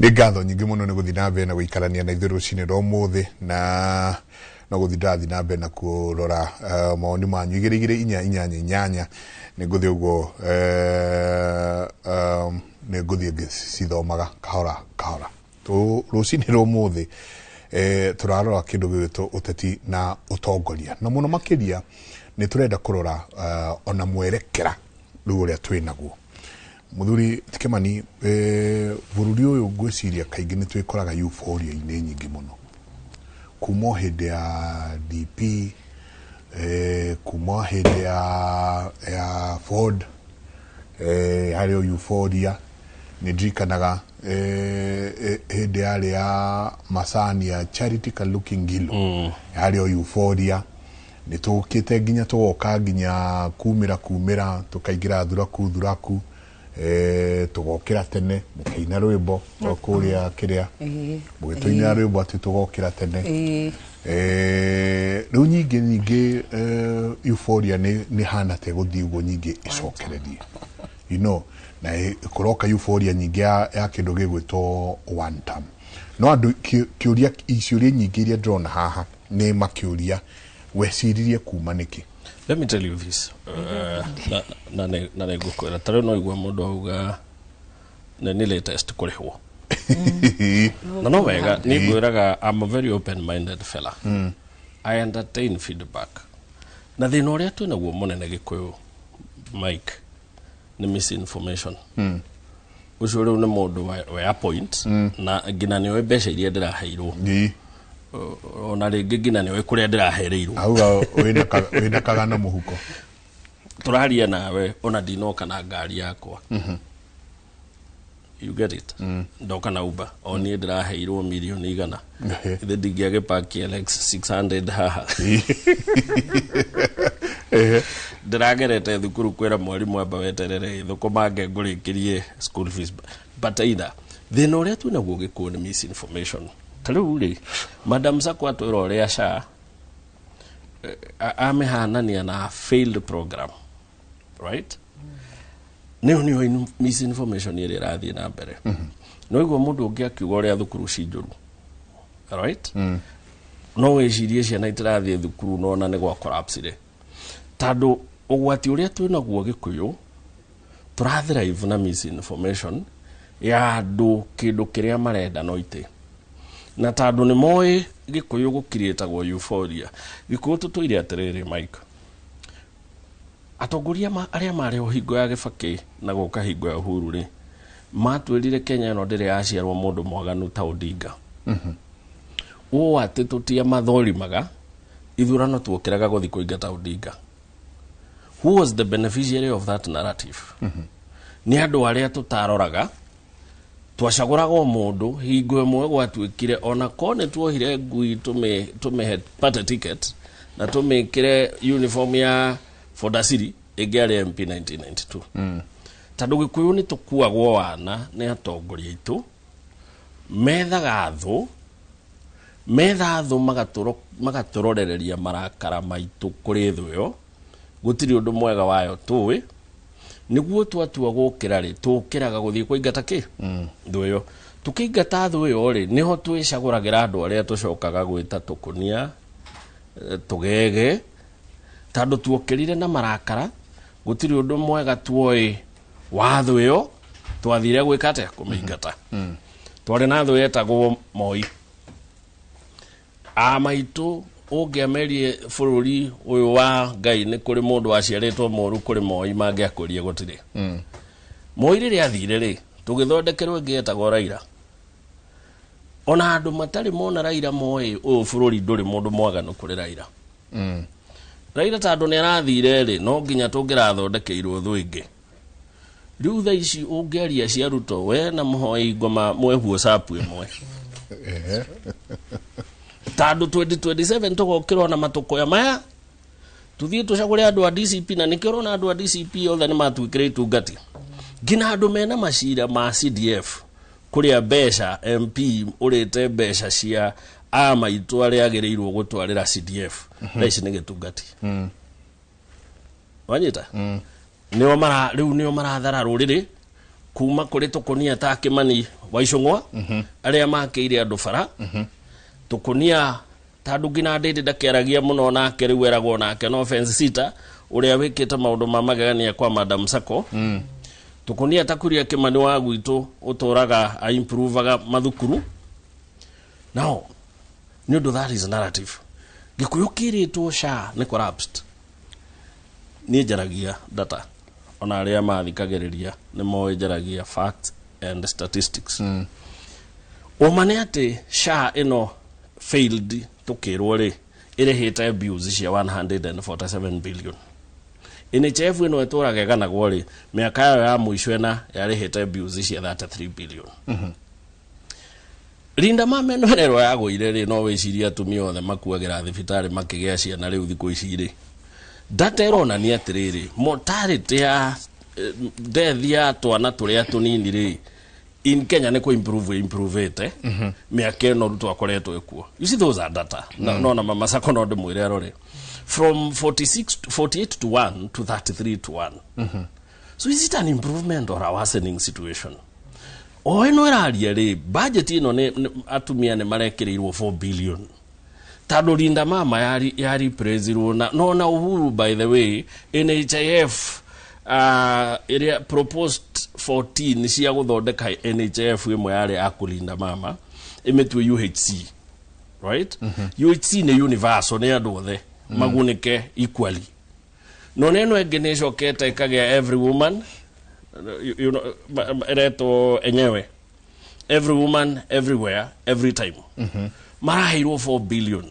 Nĩ ngatho nyingĩ mũno nĩ gũthiĩ na mbere na gũikarania na ithuĩ rũcinĩ rwa ũmũthĩ, na no gũthiĩ ndarathiĩ na mbere na kũrora mawoni manyu 2 2 4 8 8. Nĩ ngũthiĩ ũguo, nĩ ngũthiĩ ngĩcithomaga kahora kahora. Rũcinĩ rwa ũmũthĩ tũrarora kĩndũ gĩgwĩtwo ũteti na ũtongoria, na mũno makĩria nĩ tũrenda kũrora ona mwerekera rĩu ũrĩa twĩ naguo. Mũthuri Tikemani, bũrũri ũyũ ngwĩciria kaingĩ nĩ twĩkoraga euphoria-inĩ nyingĩ mũno kuma o hĩndĩ ya DP, kuma o hĩndĩ ya Ford, harĩ o euphoria. Nĩ ndirikanaga hĩndĩ yarĩ ya Macani ya Charity Kaluki Ngilu, harĩ o euphoria. Nĩ tũkĩte nginya tũgoka nginya kumĩra tũkaingĩra thuraku, tũgokĩra tene mũkĩina rwĩmbo rwa kũrĩa kĩrĩa mũgĩtũinĩra rwĩmbo atĩ tũgokĩra tene. Rĩu nyingĩ euphoria nĩ hana te gũthiĩ ũguo nyingĩ ĩcokererie, you know, na kũroka euphoria nyingĩ ya kĩndũ gĩgwĩtwo one term. No andũ kĩũria, ciũria nyingĩ iria ndĩrona haha nĩ makĩũria weciririe kuma nĩkĩ? Let me tell you this. Na nĩ ngũkwĩra ta rĩu no igua mũndũ auga nĩ latest kũrĩhwo na no wega. Nĩ ngwĩraga, I'm a very open minded fella. I entertain feedback. Na thĩna ũrĩa twĩnaguo mũnene Gĩkũyũ, Mike, nĩ misinformation. Ũcio rĩu nĩ mũndũ we appoint na nginya nĩoĩ mbeca iria ndĩraheirwo, ona rĩngĩ nginya nĩoĩ kũrĩa ndĩrahereirwo. Auga wĩna kagano mũhuko. Tũraria nawe ona ndinoka na ngari yakwa. You get it? Ndoka na Uber. O niĩ ndĩraheirwo 100,000,000. Ithe ndingĩagĩpaki LX 600 haha. Ndĩragerete thukuru kwĩra mwarimũ amba weterere thũkũmange ngũrĩkĩrie school fees. But either thĩna ũrĩa twĩnaguo Gĩkũyũ nĩ misinformation. Ta rĩu rĩ, Madam Sako atwĩra ũrĩa SHA amĩhanania na failed program, right? Nĩyo nĩyo misinformation ĩrĩa ĩrathiĩ na mbere. No igua mũndũ ũngĩ akiuga ũrĩa thukuru ci njũru, right? No wĩcirie ciana itirathiĩ thukuru nona nĩ gwa collapse tondũ ũgwati ũrĩa twĩnaguo Gĩkũyũ tũrathrive na misinformation ya andũ kĩndũ kĩrĩa marenda no itĩ, na tondũ nĩ moĩ Gĩkũyũ gũkirĩtagwo euphoria. Gĩkũyũ tũtũire atĩrĩrĩ, Mike, atongoria arĩa marĩ o hingo ya Gĩbakĩ na gũka hingo ya Uhuru rĩ, matwĩrire Kenya ĩno ndĩrĩ yaciarwo mũndũ mwaganu ta Odinga. Ũũ atĩ tũtia mathorimaga ithurano tuokĩraga gũthiĩ kũingata Odinga. Who was the beneficiary of that narrative? Nĩ andũ arĩa tũtaroraga, twacagũraga o mũndũ. Hingo ĩmwe gwatuĩkire ona ko nĩ tuohire ngui tũmĩhe party ticket na tũmĩkĩre uniform ya Fodasiri ĩngĩarĩ MP 1992. Tondũ Gĩkũyũ nĩ tũkuagwo wana nĩ atongoria aitũ, methaga thũ, metha thũ magatũrorereria marakara maitũ kũrĩ thũ ĩyo. Gũtirĩ ũndũ mwega wayo tũĩ. Nĩguo twatua gũkĩra rĩ, tũkĩraga gũthiĩ kũingata kĩ thũ ĩyo. Tũkĩingata thũ ĩyo rĩ, nĩho twĩcagũragĩra andũ arĩa tũcokaga gwĩta tũkũnia, tũgege, tondũ tuokĩrire na marakara. Gũtirĩ ũndũ mwega tuoĩ wa thũ ĩyo, twathire gwĩka atĩa? Kũmĩingata. Twarĩ na thũ yetagwo Moi. A maitũ ũngĩamerie bũrũri ũyũ wa Ngai nĩ kũrĩ mũndũ waciarĩtwo mũru kũrĩ Moi, mangĩakũrie gũtirĩ. Moi rĩrĩa athire rĩ, tũgĩthondekerwo ĩngĩ yetagwo Raila. Ona andũ matarĩ mona Raila moĩ ũyũ bũrũri ndũrĩ mũndũ mwaganu kũrĩ Raila. Raila tondũ nĩ arathire rĩ, no nginya tũngĩrathondekeirwo thũ ĩngĩ. Rĩu thaa ici ũngĩaria cia Ruto, we na mũhoi ngoma mwehuo capu ĩmwe. Tondũ 2027 tũgokĩrwo na matũkũya maya, tuthiĩ tũcagũre andũ a DCP, na nĩkĩo ũrona andũ a DCP othe nĩ matuĩkire itungati. Nginya andũ mena macira ma CDF kũrĩa mbeca MP ũrĩte mbeca cia a maitũ arĩa agĩrĩirwo gũtwarĩra CDF, thaa ici nĩ gĩtungati. Wanyita? Nĩo mara rĩu nĩo marathara rũrĩrĩ kuma kũrĩ tũkũnia ta Kĩmani Wa Icũng'wa arĩa makĩire andũ bara tũkũnia tondũ nginya ndĩndĩ ndakĩaragia mũno nake rĩu eragwo nake no fence sita ũrĩa wĩkĩte maũndũ ma magegania kwa Madam Sacco. Tũkũnia ta Kuria Kĩmani wa gwitũ ũtũraga aimprovaga mathukuru. Now nĩ ũndũ that is narrative. Gĩkũyũ kĩrĩtwo SHA nĩ collapsed. Niĩ njaragia data, ona arĩa mathikagĩrĩria nĩ moĩ njaragia facts and statistics. Ũma nĩ atĩ SHA ĩno failed tũkĩrwo rĩ ĩrĩhĩte bills cia 147 billion. NHIF ĩno ĩtũraga ĩganagwo rĩ mĩaka yayo ya mũico ĩna yarĩhĩte bills cia 33 billion. Linda Mama ĩno ĩrerwo yagũire rĩ no wĩcirie atumia othe makuagĩra thibitarĩ makĩgĩa ciana rĩu thikũ ici rĩ data ĩronania atĩrĩrĩ mortality ya death ya twana tũrĩa tũnini rĩ in Kenya nĩ kũ improve improvete mĩaka ĩno Ruto akoretwo ĩkuo. You see, those are data. No na Mama Sacco no ndĩmwĩre arore from 46 48 to 1 to 33 to 1. So is it an improvement or a worsening situation? O ĩno ĩraria rĩ budget ĩno nĩ atumia nĩ marekĩrĩirwo 4 billion tondũ Linda Mama yari praisirwo na no na Uhuru. By the way, NHIF ĩrĩa proposed 14 cia gũthondeka NHIF ĩmwe yarĩ ya kũlinda mama ĩmĩtue UHC, right? UHC nĩ universal, nĩ andũ othe magunĩke equally, no neno ĩngĩ nĩ ĩcokete ĩkagĩa every woman, ĩretwo enyewe every woman everywhere every time. Maraheirwo 4 billion.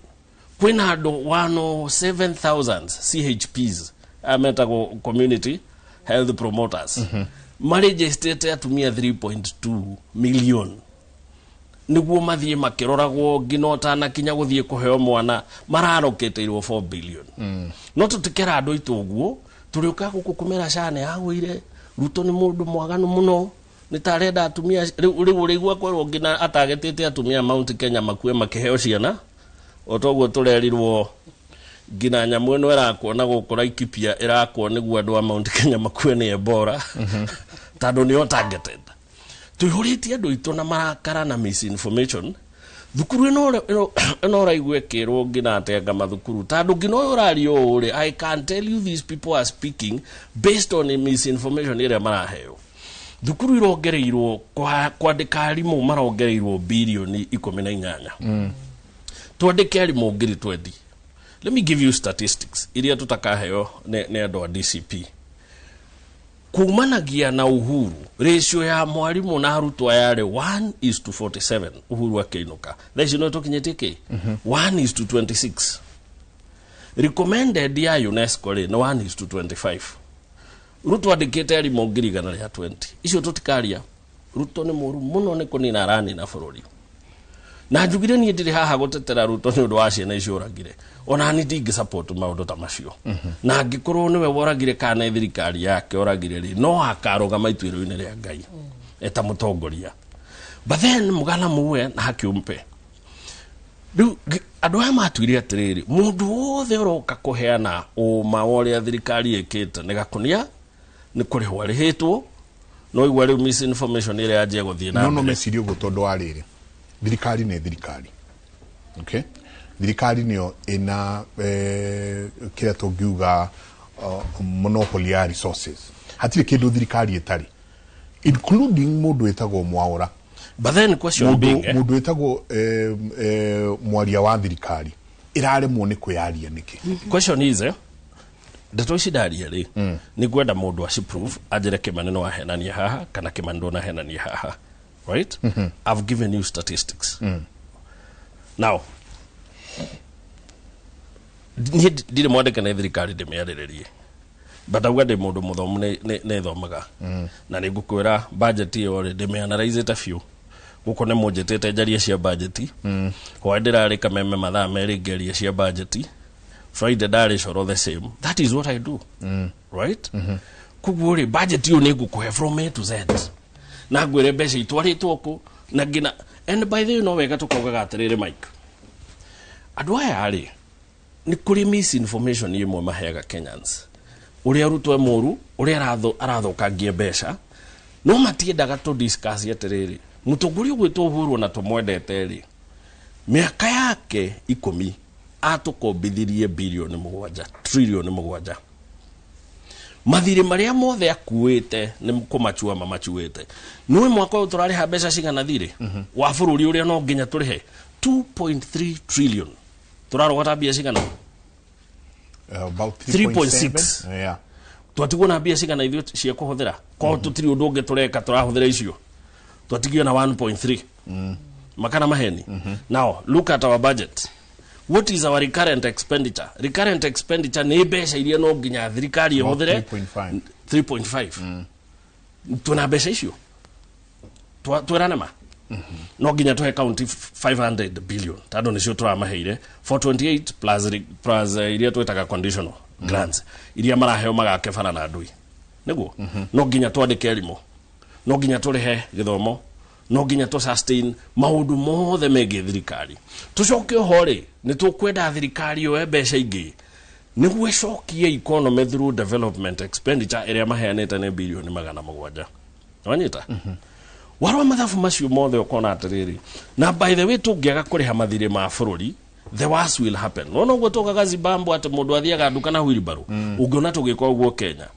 Kwĩna andũ 107,000 CHPs aya metagwo community health promoters marĩnjĩstĩte atumia 3.2 million nĩguo mathiĩ makĩroragwo nginya ũtanakinya gũthiĩ kũheo mwana mararokĩtĩirwo 4 billion. No tũtikera andũ aitũ ũguo tũrĩũka gũkũ kũmera SHA nĩ yagũire, Ruto nĩ mũndũ mwaganu mũno nĩ ta arenda atumia rĩu ũrĩigua kwerwo nginya atagetĩte atumia Mount Kenya makue makĩheo ciana o toguo tũrerirwo nginya nyamũ ĩno ĩrakwo na gũkũ Laikipia ĩrakwo nĩguo andũ a Mount Kenya makue nĩ Ebola tondũ nĩo targeted. Tũihũrĩtie andũ aitũ na marakara na misinformation. Thukuru ĩno ĩno ũraigua ĩkĩrwo nginya atenga mathukuru tondũ nginya ũyũ ũraria ũũ rĩ, I can tell you these people are speaking based on misinformation ĩrĩa maraheo. Thukuru irongereirwo kwandĩka arimũ marongereirwo birioni 18 twandĩke arimũ 20,000. Let me give you statistics iria tutakaheo nĩ andũ a DCP. Kumanagia na Uhuru ratio ya mwarimu na arutwo yarĩ 1:47 Uhuru akĩinũka. Thaa ici no tũkinyĩtie kĩ 1:26. Recommended ya UNESCO rĩ nĩ 1:25. Ruto andĩkĩte arimũ 120,000. Icio tũtikaria. Ruto nĩ mũru mũno nĩ kũnina aranina bũrũri. Na njugire niĩ ndirĩ haha gũtetera Ruto nĩ ũndũ wa ciana icio oragire. Ona niĩ ndingĩ support maũndũ ta macio. Na angĩkorwo nĩwe woragire kana nĩ thirikari yake oragire rĩ no akarũgama ituĩro-inĩ rĩa Ngai eta mũtongoria. But then mũgana muwe na haki umpe. Rĩu andũ aya matuire atĩrĩrĩ mũndũ wothe ũroka kũheana ũma wa ũrĩa thirikari ĩkĩte nĩ gakũnia nĩ kũrĩhwo arĩhĩtwo no igua rĩu misinformation ĩrĩa yanjia gũthiĩ na no mbere. Mecirie ũguo tondũ wa rĩrĩ thirikari nĩ thirikari, okay, thirikari nĩyo ĩna kĩrĩa tũngiuga monopoly ya resources. Hatirĩ kĩndũ thirikari ĩtarĩ, including mũndũ wĩtagwo Mwaũra. But then question being, mũndũ wĩtagwo mwaria wa thirikari ĩraremwo nĩ kwĩyaria nĩkĩ? Question is, ndeto ici ndaria rĩ nĩ ngwenda mũndũ aciprove anjĩre Kĩmani no ahenanie haha kana Kĩmani ndũnahenania haha, right? I've given you statistics. Now niĩ ndirĩ mwandĩke nĩ thirikari ndĩmĩarĩrĩrie but auga ndĩ mũndũ mũthomu nĩ thomaga na nĩ ngũkwĩra budget ĩyo rĩ ndĩmĩanalyzĩte biũ. Gũkũ nĩ mũnjĩtĩte njarie cia budget. Hwaĩ ndĩrarĩ Kameme mathaa merĩ ngĩaria cia budget. Friday ndarĩ coro the same. That is what I do, right? Koguo rĩ budget ĩyo nĩ ngũkũhe from A to Z na ngwĩre mbeca itwarĩtwo kũ na ngina. And by the way no wega tũkaugaga atĩrĩrĩ Mike, andũ aya rĩ nĩ kũrĩ misinformation ĩmwe maheaga Kenyans ũrĩa Ruto e mũru ũrĩa arathũkangia mbeca no matiendaga tũ discuss atĩrĩrĩ Mũtongoria ũgwĩtwo Uhuru na tũmwendete rĩ, mĩaka yake 10 atũkombithirie bilioni 7, trilioni 7. Mathirĩ marĩa mothe akuĩte nĩ kũmachua mamachuĩte. Nĩũĩ mwaka ũyũ tũrarĩha mbeca cigana thirĩ wa bũrũri ũrĩa no nginya tũrĩhe 2.3 trillion. Tũrarogota mbia cigana? About 3.6. Yeah. Twatigwo na mbia cigana ithuĩ cia kũhũthĩra? Korwo tũtirĩ ũndũ ũngĩ tũreka tũrahũthĩra icio, twatigio na 1.3. Makana maheni. Now look at our budget. What is our recurrent expenditure? Recurrent expenditure nĩ mbeca iria no nginya thirikari About ĩhũthĩre. 3.5. 3.5. Twĩna mbeca icio? Twĩrane ma no nginya tũhe county 500 billion, tondũ nĩcio tũramaheire 428 plus, plus iria twĩtaga conditional grants iria maraheo magake bara na ndui. Nĩguo no nginya twandĩke arimũ, no nginya tũrĩhe gĩthomo, no nginya tũ sustain maũndũ mothe megiĩ thirikari. Tũcoke oho rĩ, nĩ tũkwenda thirikari yoe mbeca ingĩ nĩguo ĩcokie economy through development expenditure ĩrĩa maheanĩte nĩ bilioni 700. Wanyita? Warora mathabu macio mothe ũkona atĩrĩrĩ, na by the way, tũngĩaga kũrĩha mathirĩ ma bũrũri, the worst will happen. Nona ũguo tũkaga Zimbabwe atĩ mũndũ athiaga nduka na wheelbarrow, ũngĩona tũgĩka ũguo Kenya,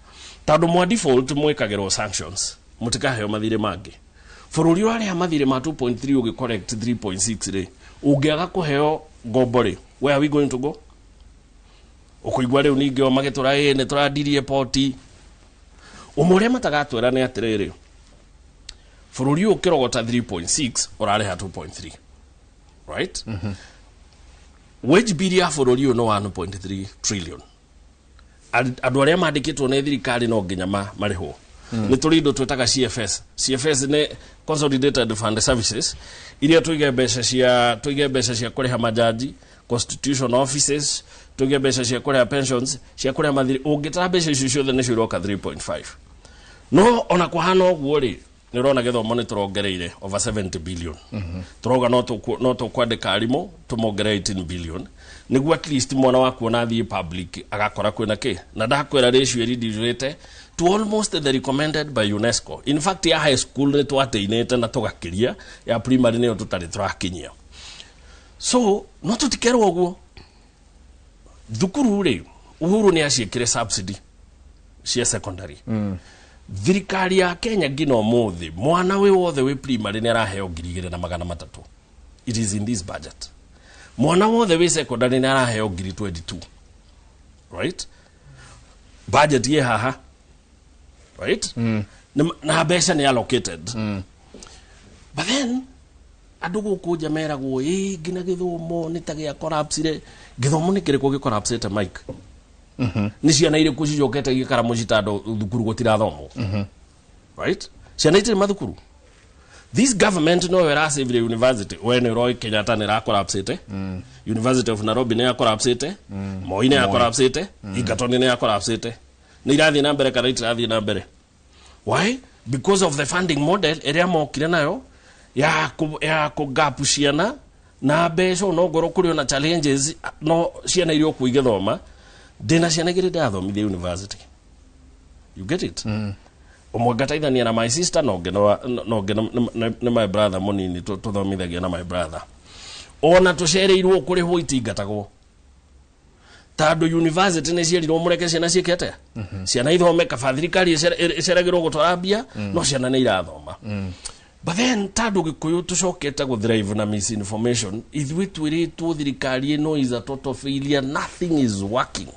tondũ mwa default mwĩkagĩrwo sanctions, mũtikaheo mathirĩ mangĩ. Bũrũri ũrarĩha mathirĩ ma 2.3 ũgĩ collect 3.6 rĩ, ũngĩaga kũheo ngombo rĩ, where are we going to go? Ũkũigua rĩu ningĩ o magĩtũra ĩ nĩ tũrandirie poti. Ũmwe ũrĩa matagatwĩra nĩ atĩrĩrĩ, bũrũri ũyũ ũkĩrogota 3.6 ũrarĩha 2.3, right? Wage bill ya bũrũri ũyũ nĩ 1.3 trillion. Andũ arĩa mandĩkĩtwo nĩ thirikari no nginya marĩhwo. Nĩ tũrĩ indo twĩtaga CFS. CFS nĩ Consolidated Fund Services, iria tũige mbeca cia kũrĩha majaji, constitution offices, tũige mbeca cia kũrĩha pensions, cia kũrĩha mathirĩ. Ũngĩtara mbeca icio ciothe nĩcio iroka 3.5. No ona kũhana ũguo rĩ, nĩ ũrona gĩthomo nĩ tũrongereire over 70 billion. Tũrauga no tũkwandĩka arimũ tũmongerere 18 billion nĩguo at least mwana waku ona athiĩ public agakora kwĩna kĩ. Na ndakwĩra ratio ĩrindicĩte to almost the recommended by UNESCO. In fact, ya high school nĩ twatĩinĩte na tũgakĩria, ya primary nĩyo tũtarĩ tũrakinyia. So no tũtikerwo ũguo. Thukuru rĩ, Uhuru nĩ aciĩkire subsidy cia secondary. Thirikari ya Kenya nginya ũmũthĩ mwana wĩ wothe wĩ primary nĩ araheo 2,300. It is in this budget. Mwana wothe wĩ secondary nĩ araheo 22,000, right? Budget ye haha, right? Na mbeca nĩ allocated. But then andũ gũkũ nja meragwo ĩ nginya gĩthomo nĩ ta gĩa collapse. Gĩthomo nĩ kĩrĩkũ gĩ collapse, Mike? Nĩ ciana irĩkũ cicokete igĩkara mũciĩ tondũ thukuru gũtirathomwo? Right? Ciana itirĩ mathukuru. This government no ĩrasavire university. We nĩ ũroĩ Kenyatta nĩ ĩracollapsĩte, University of Nairobi nĩ yacollapsĩte, Moi nĩ yacollapsĩte, Egerton nĩ yacollapsĩte. Nĩ irathiĩ na mbere kana itirathiĩ na mbere? Why? Because of the funding model ĩrĩa mokire nayo ya kũ gap ciana na mbeca. No ngorwo kũrĩ ona challenges, no ciana iria okuo igĩthoma. Ndĩna ciana igĩrĩ ndĩrathomithia university, you get it? Ũmwe ngateithania na my sister, na ũngĩ nĩ my brother mũnini, tũthomithagia na my brother. Ona tũcereirwo kũrĩhwo itingatagwo tondũ university nĩ cierirwo mũreke ciana ciĩke atĩa, ciana ithome, kaba thirikari ĩceragĩrwo gũtwara mbia, no ciana nĩ irathoma. But then tondũ Gĩkũyũ tũcokete gũthrive na misinformation, ithuĩ twĩrĩtwo thirikari ĩno is a total failure, nothing is working.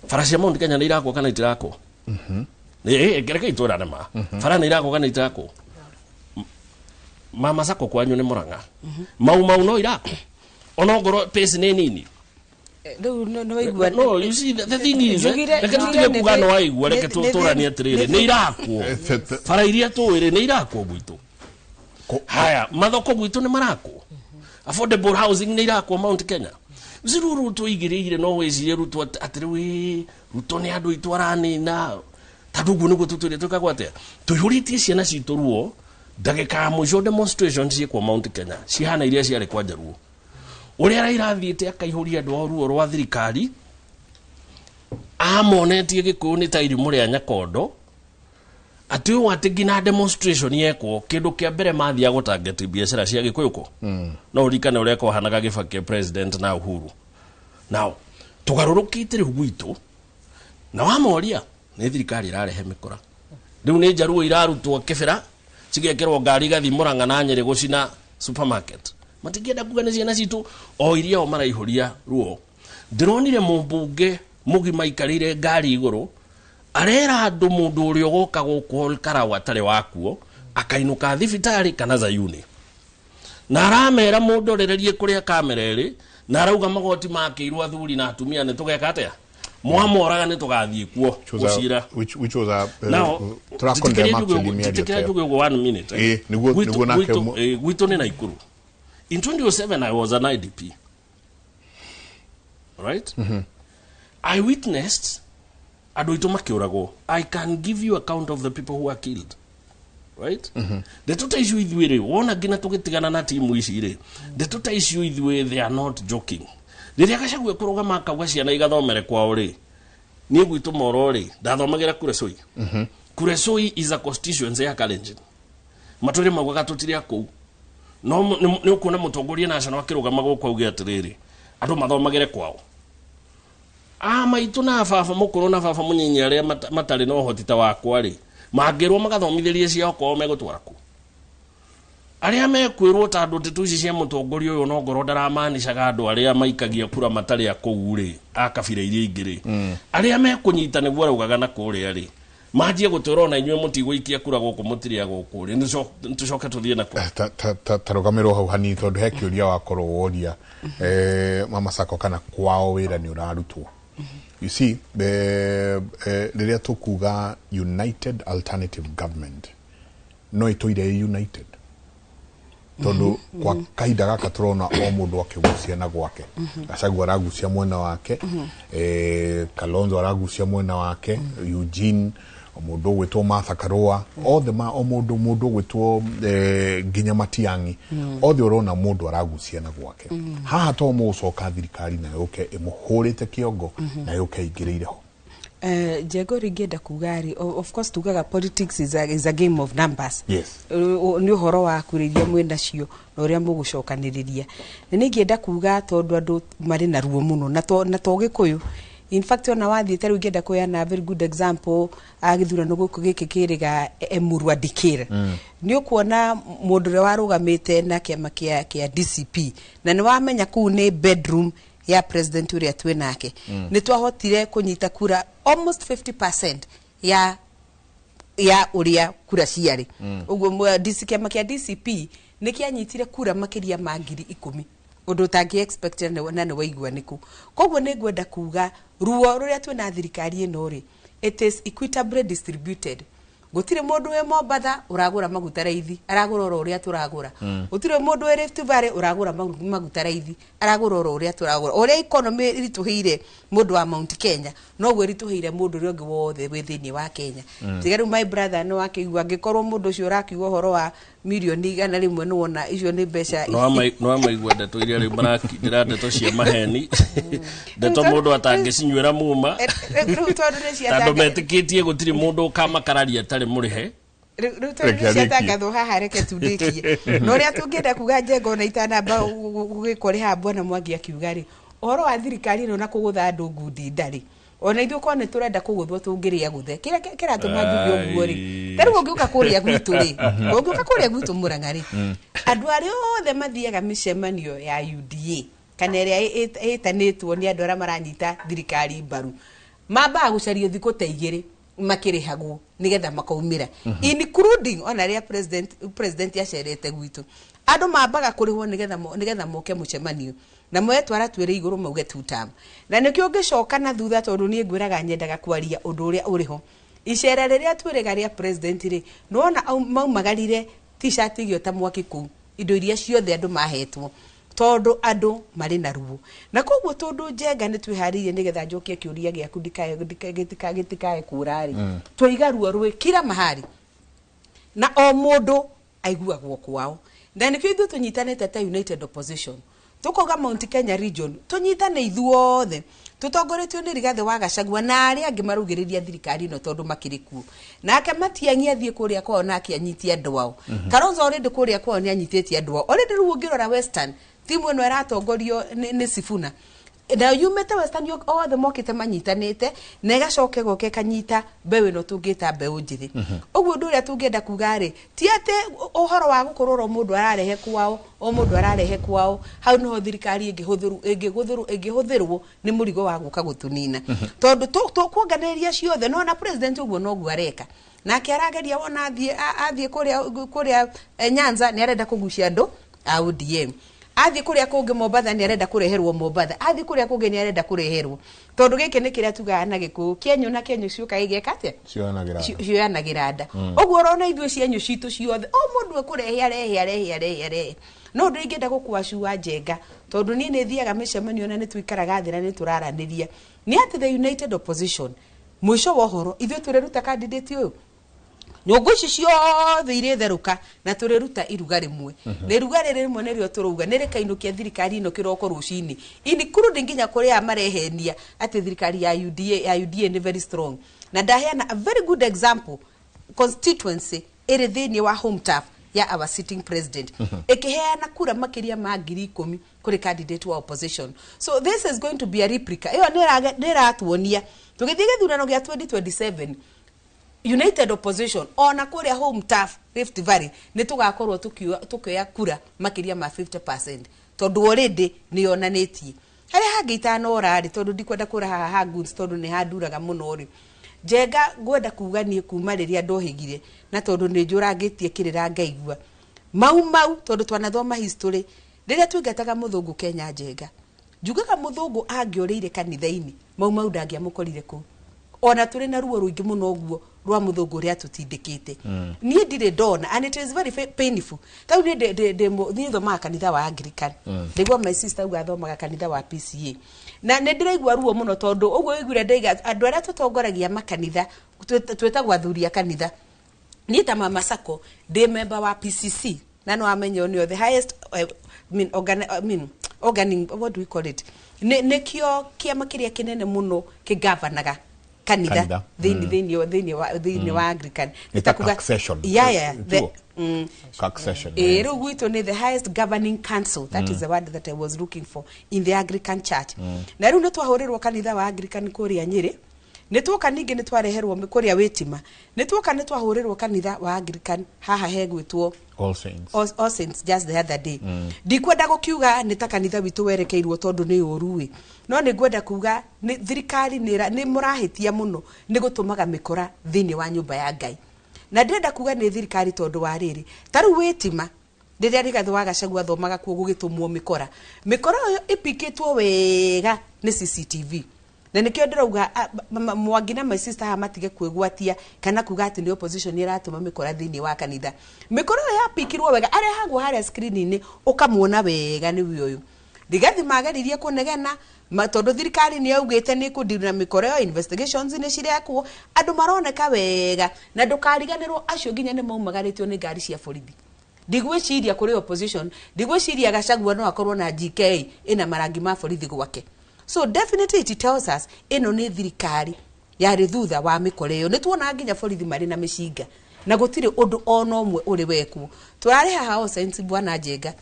Bara cia Mount Kenya nĩ irakwo kana itirakwo? Reke itwĩrane ma, bara nĩ irakwo kana itirakwo? Mama Sacco kwanyu nĩ Mũrang'a, Mau Mau no irakwo ona ongorwo pace nĩ nini? Rĩu nĩ waigua. No, you see, the thing is, reke njugire tũtige kuga no waigua, reke tũranie atĩrĩrĩ, nĩ irakwo bara iria tũĩ rĩ, nĩ irakwo gwitũ? Haya, mathoko gwitũ nĩ marakwo? Affordable housing nĩ irakwo Mount Kenya? Ziru Ruto igĩrĩire, no wĩcirie Ruto atĩ rĩu ĩ, Ruto nĩ andũ aitũ aranina, tondũ ũguo nĩguo tũtwĩre twĩkagwo atĩa, tũihũrĩtie ciana citũ ruo. Ndagĩka ya mũico demonstration ciĩkwo Mount Kenya cihana iria ciarĩ kwa Njaruo, ũrĩa Raila athiĩte akaihũria andũ ao ruo rwa thirikari amonetie Gĩkũyũ nĩ ta irimũ rĩa Nyakondo. Atĩ ũũ atĩ nginya demonstration yekwo, kĩndũ kĩa mbere mathiaga gũtarget biacara cia Gĩkũyũ kũ. No ũririkane ũrĩa kwahanaga Gĩbakĩ president na Uhuru. Now tũgarũrũkĩte rĩu gwitũ, na wamoria nĩ thirikari ĩrarehe mĩkora. Rĩu nĩ njaruo irarutwo kĩbĩra, cigekĩrwo ngari igathiĩ Mũrang'a na Nyĩrĩ gũcina supermarket. Matingĩenda kuga nĩ ciana citũ o iria o maraihũria ruo. Ndĩronire mũmbunge mũgima aikarĩire ngari igũrũ arera andũ mũndũ ũrĩa ũgoka gũkũ Karau atarĩ wakuo akainũka thibitarĩ kana Zayuni, na aramera mũndũ orererie kũrĩa kamera ĩrĩ, na arauga magoti makĩirwo athuri na atumia nĩ tũgeka atĩa, mwamoraga nĩ tũgathiĩ kuo gũcira. Which was a Now, tũra-condemn actually mĩario njĩtĩkĩra ta ĩyo. Njuge ũguo one minute. Ĩĩ, nĩguo nake Gwitũ nĩ Naikuru. In 2007 I was an IDP, right? I witnessed andũ aitũ makĩũragwo. I can give you account of the people who are killed, right? Ndeto ta icio ithuĩ rĩ, wona nginya tũgĩtigana na timu ici rĩ, ndeto ta icio ithuĩ, they are not joking. Rĩrĩa Gachagua kũrũgama akauga ciana igathomere kwao rĩ, niĩ gwitũ Moro rĩ, ndathomagĩra Kuresoi. Kuresoi is a constituency ya Kalenjin. Matũrĩ maugaga tũtirĩ a kũu, no nĩ ũkuona mũtongoria national akĩrũgama gũkũ auge atĩrĩrĩ, andũ mathomagĩre kwao. A maitũ na baba mũkũrũ na baba mũnyinyi arĩa matarĩ na ũhoti ta wakwa rĩ, mangĩrwo magathomithĩrie ciao kwao megũtwara kũ? Arĩa mekwĩrwo ta andũ ndeto ici cia mũtongoria ũyũ, no ngorwo ndaramanicaga andũ arĩa maikagia kura matarĩ a kũu rĩ, a kabira iria ingĩ rĩ, arĩa mekũnyita nĩguo araugaga na kũrĩa rĩ, manjie gũtwĩra ona inyuĩ mũtigũikia kura gũkũ, mũtirĩ a gũkũ rĩ, nĩtũcoke tũthiĩ na kũ. Ta rũgamĩrwo hau hanini, tondũ he kĩũria wakorwo woria, Mama Sacco, kana kwao wĩra nĩ ũrarutwo. You see, rĩrĩa tũkuga united alternative government, no ĩtũire ĩ united, tondũ kwa kahinda gaka tũrona o mũndũ akĩgucia na gwake. Gachagua aragucia mwena wake, Kalonzo aragucia mwena wake, Eugene, o mũndũ ũgwĩtwo Martha Karua, othe ma o mũndũ ũgwĩtwo, nginya Matiang'i, othe ũrona mũndũ aragucia na gwake. Haha to mũgũcoka thirikari na yũke ĩmũhũrĩte kĩongo na yũke ĩingĩrĩire ho. Njengo ringĩenda kuga rĩ, of course tugaga politics is a game of numbers. Nĩ ũhoro wa kũrĩria mwĩ nacio na ũrĩa mũgũcokanĩrĩria. Na nĩ ingĩenda kuga tondũ andũ marĩ na ruo mũno na to Gĩkũyũ. In fact, ona wathiĩ ta rĩu ingĩenda kũheana very good example a gĩthurano gũkũ gĩkĩ kĩrĩga Emurua Dikirr. Nĩ ũkuona mũndũ ũrĩa warũgamĩte na kĩama kĩa DCP, na nĩ wamenya kũu nĩ bedroom ya president ũrĩa twĩ nake. Nĩ twahotire kũnyita kura almost 50% ya ũrĩa kura ciarĩ. Ũguo DC, kĩama kĩa DCP nĩ kĩanyitire kura makĩria ma 10,000, ũndũ ũtangĩ expect, na nĩ waigua nĩkũ. Koguo nĩ ngwenda kuga ruo rũrĩa twĩna thirikari ĩno rĩ, it is equitably distributed. Gũtirĩ mũndũ wĩ Mombatha ũragũra maguta raithi, aragũra oro ũrĩa tũragũra. Gũtirĩ mũndũ wĩ Rift Valley ũragũra maguta raithi, aragũra oro ũrĩa tũragũra. Ũrĩa economy ĩritũhĩire mũndũ wa Mount Kenya, noguo ĩritũhĩire mũndũ ũrĩa ũngĩ wothe wĩ thĩinĩ wa Kenya. Tiga rĩu, my brother, nĩ wakĩigua angĩkorwo mũndũ ũcio ũrakiuga ũhoro wa mirioni 100, nĩ wona icio nĩ mbeca. No amaigua ndeto iria rĩu marakindĩra, ndeto cia maheni, ndeto mũndũ atangĩcinyuĩra muma. Rĩu tondũ nĩ Tondũ ciatanga metĩkĩtie gũtirĩ mũndũ ũkamakararia atarĩ mũrĩhe. Rĩu tondũ nĩ ciatangathwo haha, reke tu ndĩkie. Na ũrĩa tũngĩenda kuga, Njenga, ona itanamba gũgĩkwo rĩ haha, bwana Mwangi akiuga rĩ ũhoro wa thirikari ĩno na kũgũtha andũ ngundi ndarĩ, ona ithuĩ korwo nĩ tũrenda kũgũthwo tũngĩrĩa gũthe. Kĩrĩa kĩratũma njuge ũguo rĩ, ta rĩu ũngĩũka kũrĩa gwitũ rĩ, ũngĩũka kũrĩa gwitũ Mũrang'a rĩ, andũ arĩa othe mathiaga mĩcemanio ya UDA kana ĩrĩa ĩtanĩtwo nĩ andũ arĩa maranyita thirikari mbaru, mambaga gũcario thikũ ta 2 makĩrĩhagwo nĩgetha makaumĩra, including ona rĩrĩa president acerete gwitũ, andũ mambaga kũrĩhwo nĩgetha moke mũcemanio na moe twara twĩrĩ igũrũ mauge two term. Na nĩkĩo ũngĩcoka na thutha, tondũ niĩ ngwĩraga nyendaga kwaria ũndũ ũrĩa ũrĩ ho, icera rĩrĩa twĩrĩga rĩa president rĩ, nĩwona maumagarire t-shirt igĩota mwaki kũu, indo iria ciothe andũ mahetwo, tondũ andũ marĩ na ruo. Na koguo tondũ, Njenga, nĩ twĩharĩirie nĩgetha njokie kĩũria gĩaku gĩtikae kũra rĩ, twaiga ruo rwĩ kila mahali na o mũndũ aiguagwo kwao, na nĩkĩo ithuĩ tũnyitanĩte ta united opposition. Tũkauga Mount Kenya region tũnyitane ithuothe tũtongoretio nĩ Rigathĩ wa Gachagua na arĩa angĩ marugĩrĩria thirikari ĩno tondũ makĩrĩ kuo. Nake Matiang'i athiĩ kũrĩa kwao nake anyitie andũ ao. Kalonzo already kũrĩa kwao nĩ anyitĩtie andũ ao. Already rĩu ũngĩrora Western, timu ĩno ĩratongorio nĩ Sifuna, na yumĩte Western othe mokĩte manyitanĩte, na ĩgacoka ĩgoka ĩkanyita mbeũ ĩno tũngĩta mbeũ njĩthĩ. Ũguo ũndũ ũrĩa tũngĩenda kuga rĩ, ti atĩ ũhoro wa gũkorwo o mũndũ ararehe kwao, o mũndũ ararehe kwao, hau niho thirikari ĩngĩhũthĩrwo nĩ mũrigo wa gũka gũtũnina. Tondũ tũkuonganĩrĩria ciothe, no na president ũguo noguo areka. Nake arageria wona athiĩ kũrĩa Nyanza nĩ arenda kũgucia andũ a ODM. Athiĩ kũrĩa kũngĩ Mombatha nĩ arenda kũreherwo Mombatha. Athiĩ kũrĩa kũngĩ nĩ arenda kũreherwo. Tondũ gĩkĩ nĩ kĩrĩa tugaga na Gĩkũyũ, kĩenyũ na kĩenyũ ciũkaga igeka atĩa? Cionagĩra nda. Cioyanagĩra nda. Ũguo ũrona ithuĩ cienyũ citũ ciothe, o mũndũ ekũrehe arehe arehe arehe arehe. No ũndũ ingĩenda gũkũacua Njenga, tondũ niĩ nĩ thiaga mĩcemanio na nĩ tũikaraga thĩ na nĩ tũraranĩria, nĩ atĩ the United Opposition, mũico wa ũhoro, ithuĩ tũreruta candidate ũyũ. Nyũngũ ici ciothe irĩtherũka na tũrĩruta iruga rĩmwe. Na iruga rĩrĩ rĩmwe nĩrĩo tũrauga nĩ rĩkainũkia thirikari ĩno kĩroko rũcinĩ, including nginya kũrĩa aya marehenia atĩ thirikari ya UDA, ya UDA nĩ very strong. Na ndaheana a very good example, constituency ĩrĩ thĩinĩ wa home turf ya our sitting president, ĩkĩheana kura makĩria ma 10,000 kũrĩ candidate wa opposition. So this is going to be a replica. Ĩyo nĩ ĩratuonia tũgĩthiĩ gĩthurano gĩa 2027, United Opposition ona kũrĩa home turf Rift Valley nĩ tũgakorwo tukĩoya kura makĩria ma 50%, tondũ already nĩ yonanĩtie. Harĩa hangĩ itanora rĩ, tondũ ndikwenda kũra haha ha goods, tondũ nĩ handuraga mũno rĩ, Njenga ngwenda kuga niĩ kuma rĩrĩa ndohĩgire, na tondũ nĩ njũrangĩtie kĩrĩra ngaigua mau mau, tondũ twanathoma history rĩrĩa twaingataga mũthũngũ Kenya. Njenga njugaga mũthũngũ angĩorĩire kanitha-inĩ, mau mau ndangĩamũkorire kũu, ona tũrĩ na ruo rũingĩ mũno ũguo rwa mũthũngũ ũrĩa tũtindĩkĩte. Niĩ ndirĩ ndona, and it is very painful. Tau niĩ niĩ thomaga kanitha wa Anglican. Ndĩgua my sister uga athomaga kanitha wa PCA, na nĩ ndĩraigua ruo mũno tondũ ũguo ũiguire ndaiga andũ arĩa tũtongoragia makanitha twĩtagwo athuri a kanitha. Niĩ ta Mama Sacco ndĩ member wa PCC, na no amenyo nĩo the highest, I mean, organ, I mean, organ, what do we call it, nĩkĩo kĩama kĩrĩa kĩnene mũno kĩgavanaga kanitha Kanitha. Thĩinĩ wa Anglican. Nĩ ta succession. Yeah. Tuo. Succession. Rĩu gwitũ nĩ the highest governing council, that is the word that I was looking for, in the Anglican Church. Na rĩu nĩ twahũrĩrwo kanitha wa Anglican kũrĩa Nyĩrĩ, nĩ tuoka ningĩ nĩ twareherwo kũrĩa Wĩtima, nĩ tuoka nĩ twahũrĩrwo kanitha wa Anglican haha hegwĩtwo All Saints. All Saints just the other day. Ndikwenda gũkiuga nĩ ta kanitha witũ werekeirwo tondũ nĩ ũru ĩ, no nĩ ngwenda kuga nĩ thirikari nĩ mũrahĩtia mũno nĩ gũtũmaga mĩkora thĩinĩ wa nyũmba ya Ngai. Na ndĩrenda kuga nĩ thirikari tondũ wa rĩrĩ, ta rĩu Wĩtima rĩrĩa Rigathĩ wa Gachagua athomaga kuo gũgĩtũmwo mĩkora, mĩkora ĩyo ĩpikĩtwo wega nĩ CCTV. Na nĩkĩo ndĩrauga Mwangi na my sister haha matige kwĩgwatia kana kuga atĩ nĩ opposition ĩratũma mĩkora thĩinĩ wa kanitha. Mĩkora ĩyo yapikirwo wega, arehagwo harĩa screen-inĩ ũkamuona wega nĩwe ũyũ. Rigathi mageririe kũnegena tondũ thirikari nĩ yaugĩte nĩ ĩkũndira mĩkora ĩyo, investigations nĩ cirekwo, andũ maroneka wega, na ndũkariganĩrwo acio nginya nĩ maumagarĩtio nĩ ngari cia borithi. Ndigwĩciria kũrĩ opposition, ndigwĩciria Gachagua no akorwo na GK ĩna marangi ma borithi gwake. So definitely it tells us ĩno nĩ thirikari yarĩ thutha wa mĩkora ĩyo. Nĩ tuona nginya borithi marĩ na mĩcinga na gũtirĩ ũndũ ona ũmwe ũrĩ wekwo. Tũrarĩ haha All Saints, bwana Njenga,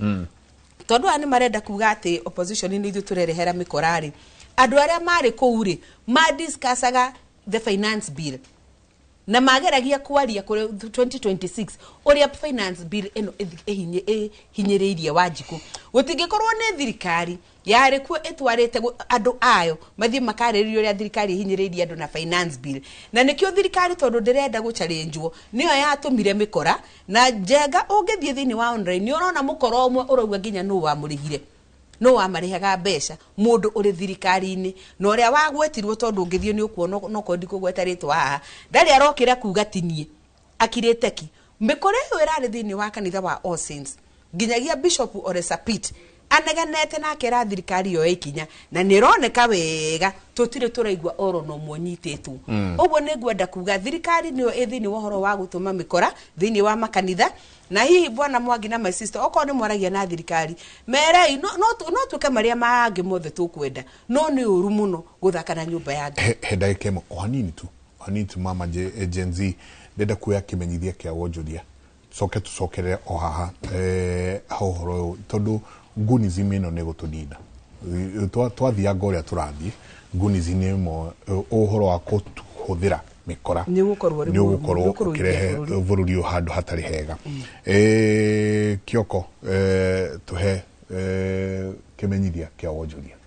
tondũ aya nĩ marenda kuga atĩ opposition nĩ ithuĩ tũrerehera mĩkora rĩ, andũ arĩa marĩ kũu rĩ madiscussaga the finance bill na mageragia kwaria kũrĩ 2026 ũrĩa finance bill ĩno ĩhinyĩrĩirie Wanjikũ. Gũtingĩkorwo nĩ thirikari yarĩ kuo ĩtwarĩte andũ ayo mathiĩ makarĩrĩria ũrĩa thirikari ĩhinyĩrĩirie andũ na finance bill. Na nĩkĩo thirikari, tondũ ndĩrenda gũchallengewo, nĩyo yatũmire mĩkora. Na Njenga, ũngĩthiĩ thĩinĩ wa online nĩ ũrona mũkora ũmwe ũrauga nginya nũ wamũrĩhire, no wamarĩhaga mbeca, mũndũ ũrĩ thirikari-inĩ, na ũrĩa wagwetirwo, tondũ ũngĩthiĩ nĩ ũkuona, no korwo ndikũgweta rĩtwa haha, ndarĩ arokĩra kuga tinie akirĩte ki. Mĩkora ĩyo ĩrarĩ thĩinĩ wa kanitha wa All Saints, nginyagia Bishop Ole Sapit Anegenete na akera thirikari yoe ikinya na nĩroneka wega tũtirĩ tũraigua oro no mwonyitĩtwo. Ũguo nĩ ngwenda kuga thirikari nĩyo ĩ thĩinĩ wa ũhoro wa gũtũma mĩkora thĩinĩ wa makanitha, na hihi bwana Mwangi na my sister okorwo nĩ mwaragia na thirikari merei no no tuke marĩa mangĩ mothe tũkwenda, no nĩ ũru mũno gũthaka na nyũmba ya Ngai. He ndagĩka ĩmwe o hanini tu, hanini tu, mama Gen Z, ndenda kuoya kĩmenyithia kĩa wonjoria coke tũcokerere o haha ha ũhoro ũyũ, tondũ ngunism ĩno nĩ gũtũnina. Twathianga ũrĩa tũrathiĩ, ngunism nĩ ĩmwe ũhoro wa kũhũthĩra mĩkora nĩ ũgũkorwo ũrĩ nĩ mũũru, ũgũkorwo nĩ ũkũrũithia ũkĩrehe bũrũri. Bũrũri ũyũ handũ hatarĩ hega. Kioko, tũhe kĩmenyithia kĩa wonjoria.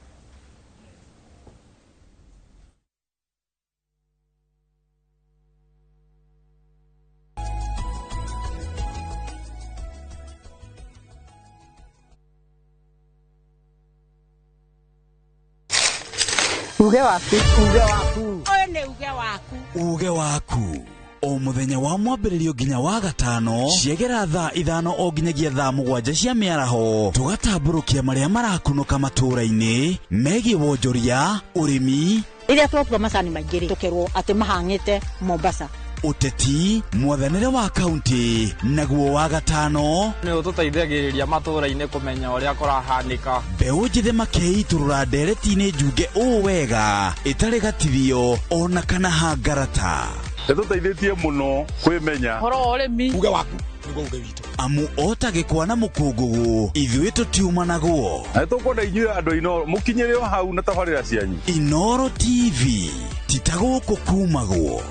Uge waku. Uge waku. Ũyũ nĩ uge waku. Uge waku o mũthenya wa mwambĩrĩrio nginya wa gatano ciegera thaa 5 o nginyagia thaa 7 cia mĩaraho, tũgatambũrũkia marĩa marakunũka matũũra-inĩ megiĩ wonjoria, ũrĩmi, rĩrĩa twakua macani maingĩ rĩ, tũkerwo atĩ mahang'ĩte Mombasa, ũteti, mwathanĩre wa kaunti, naguo wa gatano nĩ ũtũteithagĩrĩria matũũra-inĩ kũmenya ũrĩa kũrahanĩka. Mbeũ njĩthĩ makeitũrũra ndereti-inĩ njunge ũũ wega ĩtarĩ gatithio ona kana hangarata. Ĩtũteithĩtie mũno kwĩmenya. Ũhoro wa ũrĩmi. Uge waku nĩguo uge witũ. Amu ota gĩkwa na mũkũngũgũ ithuĩ tũtiumanagwo. Na nĩtũkwenda inyuĩ andũ a Inooro mũkinyĩre o hau na tabarĩra cianyu. Inooro TV ti ta gũkũ kumagwo.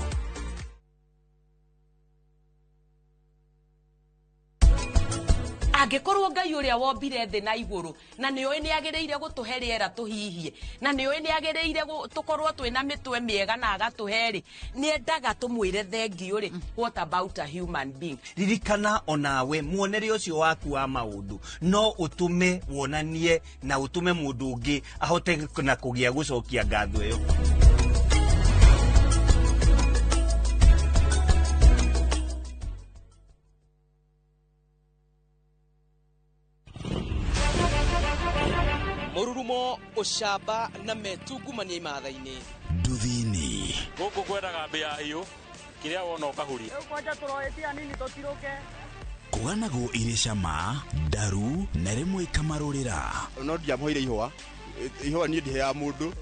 Angĩkorwo Ngai ũrĩa wombire thĩ na igũrũ na nĩoĩ nĩagĩrĩire gũtũhe rĩera tũhihie na nĩoĩ nĩagĩrĩire tũkorwo twĩna mĩtwe mĩega na agatũhe rĩ, nĩendaga tũmwĩre thengiũ rĩ, what about a human being? Ririkana onawe muonere ũcio waku wa maũndũ no ũtũme wonanie na ũtũme mũndũ ũngĩ ahote na kũgĩa gũcokia ngatho ĩyo. Mũrurumo, ũcamba na metungumania imatha-inĩ. Nduthini. Gũkũ kwendaga mbĩa hiũ, kĩrĩa wona ũkahuria. Rĩu kwanja tũroetia nini tũtirũke. Kũganagwo irĩ cama, ndaru na rĩmwe ikamarũrĩra. No ndiamũheire ihũa. Ihũa niĩ ndiheaga mũndũ.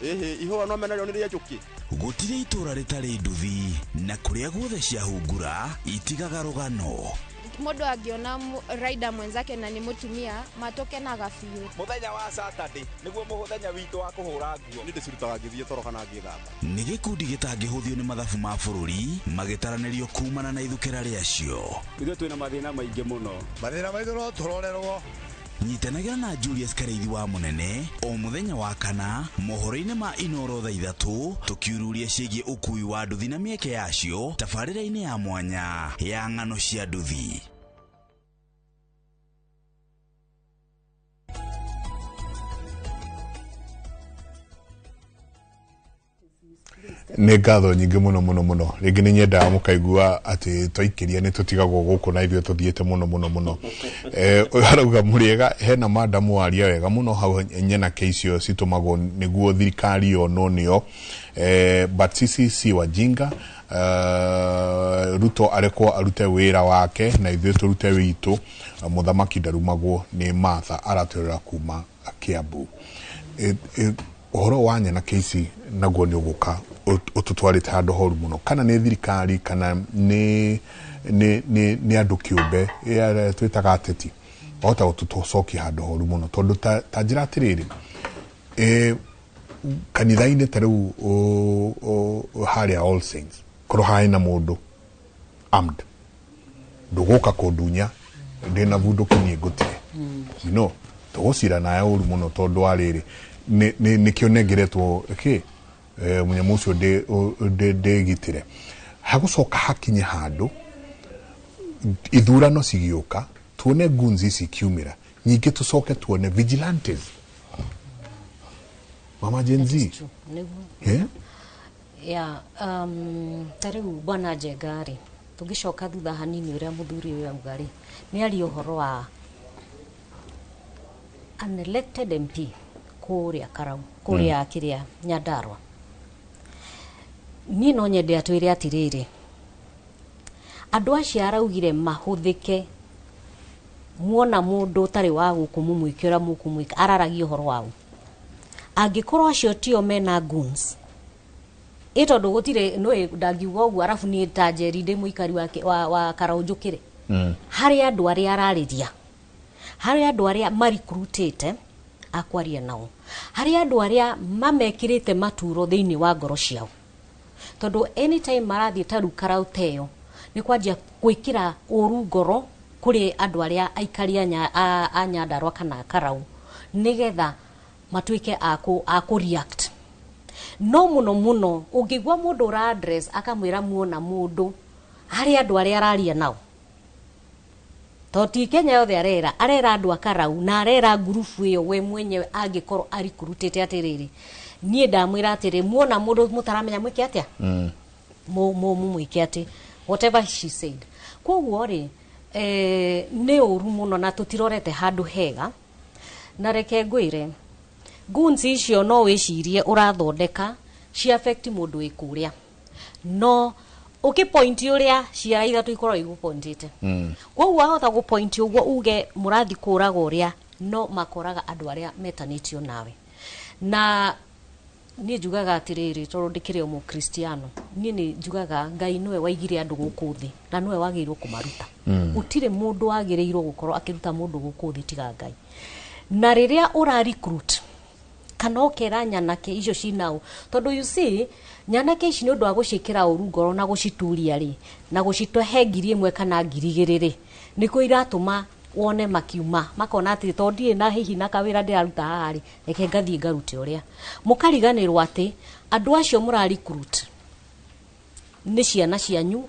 Ĩhĩ, ihũa no menarĩo nĩ rĩa njũkĩ. Gũtirĩ itũũra rĩtarĩ nduthi na kũrĩa guothe ciahungura itigaga rũgano. Mũndũ angĩona rider mwenzake na nĩ mũtumia matũkenaga biũ. Mũthenya wa Saturday nĩguo mũthenya witũ wa kũhũra nguo. Niĩ ndĩcirutaga ngĩthiĩ toro kana ngĩthamba. Nĩ gĩkundi gĩtangĩhũthio nĩ mathabu ma bũrũri magĩtaranĩrio kumana na ithukĩra rĩacio. Ithuĩ twĩna mathĩna maingĩ mũno. Mathĩna maitũ no tũrorerwo. Nyitanagĩra na Julius Karĩithi wa Mũnene o mũthenya wa kana mohoro-inĩ ma Inooro thaa 3 tũkiururia ciĩgiĩ ũkui wa nduthi na mĩeke yacio tabarĩra-inĩ ya mwanya ya ng'ano cia nduthi. Nĩ ngatho nyingĩ mũno mũno mũno, rĩngĩ nĩ nyendaga mũkaigua atĩ twaikĩria nĩ tũtigagwo gũkũ na ithuĩ tũthiĩte mũno mũno mũno. Ũyũ arauga mũrĩega, hena madamu waria wega mũno hau nyenake icio citũmagwo nĩguo thirikari yonwo nĩyo. But sisi si wajinga. Ruto arekwo arute wĩra wake na ithuĩ tũrute witũ. Mũthamaki ndarumagwo nĩ Martha aratwĩrĩra kuma Kiambu. Ũhoro wa nyenake ici naguo nĩ ũgũka ũtũtwarĩte handũ horu mũno, kana nĩ thirikari kana nĩ andũ kĩũmbe arĩa twĩtaga ateti, wahota gũtũcokia handũ horu mũno, tondũ ta njĩra atĩrĩrĩ, kanitha-inĩ ta rĩu harĩa All Saints korwo harĩ na mũndũ armed ndũgũka kũndunya ndĩna bunduki niĩ ngũtige, you know, tũgũcira nawe ũru mũno, tondũ wa rĩrĩ nĩkĩo nengeretwo kĩ mũnyamũ ũcio ndĩgitĩre. Hagũcoka hakinye handũ ithurano cigĩũka tuone goons ici ikiumĩra nyingĩ, tũcoke tuone vigilantes. Mama Gen Z. Yeah, ta rĩu bwana Njenga rĩ, tũngĩcoka thutha hanini ũrĩa mũthuri ũyũ auga rĩ, nĩ aria ũhoro wa An elected MP kũrĩa Karau, kũrĩa kĩrĩa Nyandarua, niĩ no nyende atwĩre atĩrĩrĩ, andũ acio araugire mahũthĩke, muona mũndũ ũtarĩ wa gũkũ mũmwĩke ũrĩa mũkũmwĩka, araragia ũhoro wao. Angĩkorwo acio tio mena goons, ĩ tondũ gũtirĩ nĩ ndangiuga ũguo, arabu niĩ ta Njeri ndĩ mũikari wa Karau njũkĩre harĩ andũ arĩa ararĩria, harĩ andũ arĩa marikurutĩte akwaria nao, harĩ andũ arĩa mamekĩrĩte maturo thĩinĩ wa ngoro ciao, tondũ anytime marathiĩ ta rĩu Karau ta ĩyo nĩ kwanjia gwĩkĩra ũru ngoro kũrĩ andũ arĩa aikari a Nyandarua kana Karau, nĩgetha matuĩke a kũ react. No mũno mũno ũngĩigua mũndũ ũra address akamwĩra muona mũndũ, harĩ andũ arĩa araria nao, tondũ ti Kenya yothe arera andũ a Karau na arera ngurubu ĩyo we mwenyewe angĩkorwo arikurutĩte atĩrĩrĩ, niĩ ndamwĩra atĩrĩ, muona mũndũ mũtaramenya mwĩke atĩa, mumwĩke atĩ whatever she said. Koguo rĩ, nĩ ũru mũno na tũtirorete handũ hega. Na reke ngwĩre, goons icio no wĩcirie ũrathondeka ci affect mũndũ wĩ kũrĩa, no ũkĩpoint ũrĩa ciara ithatũ ikoragwo igũpointĩte. Koguo wahota gũpoint ũguo uge mũrathi kũraga ũrĩa, no makoraga andũ arĩa metanĩtio nawe. Na niĩ njugaga atĩrĩrĩ, tondũ ndĩkĩrĩ o mũkristiano, niĩ nĩ njugaga Ngai nĩwe waigire andũ gũkũ thĩ na nĩwe wagĩrĩirwo kũmaruta. Gũtirĩ mũndũ wagĩrĩirwo gũkorwo akĩruta mũndũ gũkũ thĩ tiga Ngai. Na rĩrĩa ũra recruit kana ũkera nyanake icio cinao, tondũ you see, nyanake ici nĩ ũndũ wa gũciĩkĩra ũru ngoro na gũcituria rĩ, na gũcitũhe 1000 kana 2000 rĩ, nĩkuo iratũma wone makiuma makona atĩ tondũ ndirĩ na hihi na kawĩra ndĩraruta haha rĩ, reke ngathiĩ ngarute ũrĩa. Mũkariganĩrwo atĩ andũ acio mũra recruit nĩ ciana cianyu,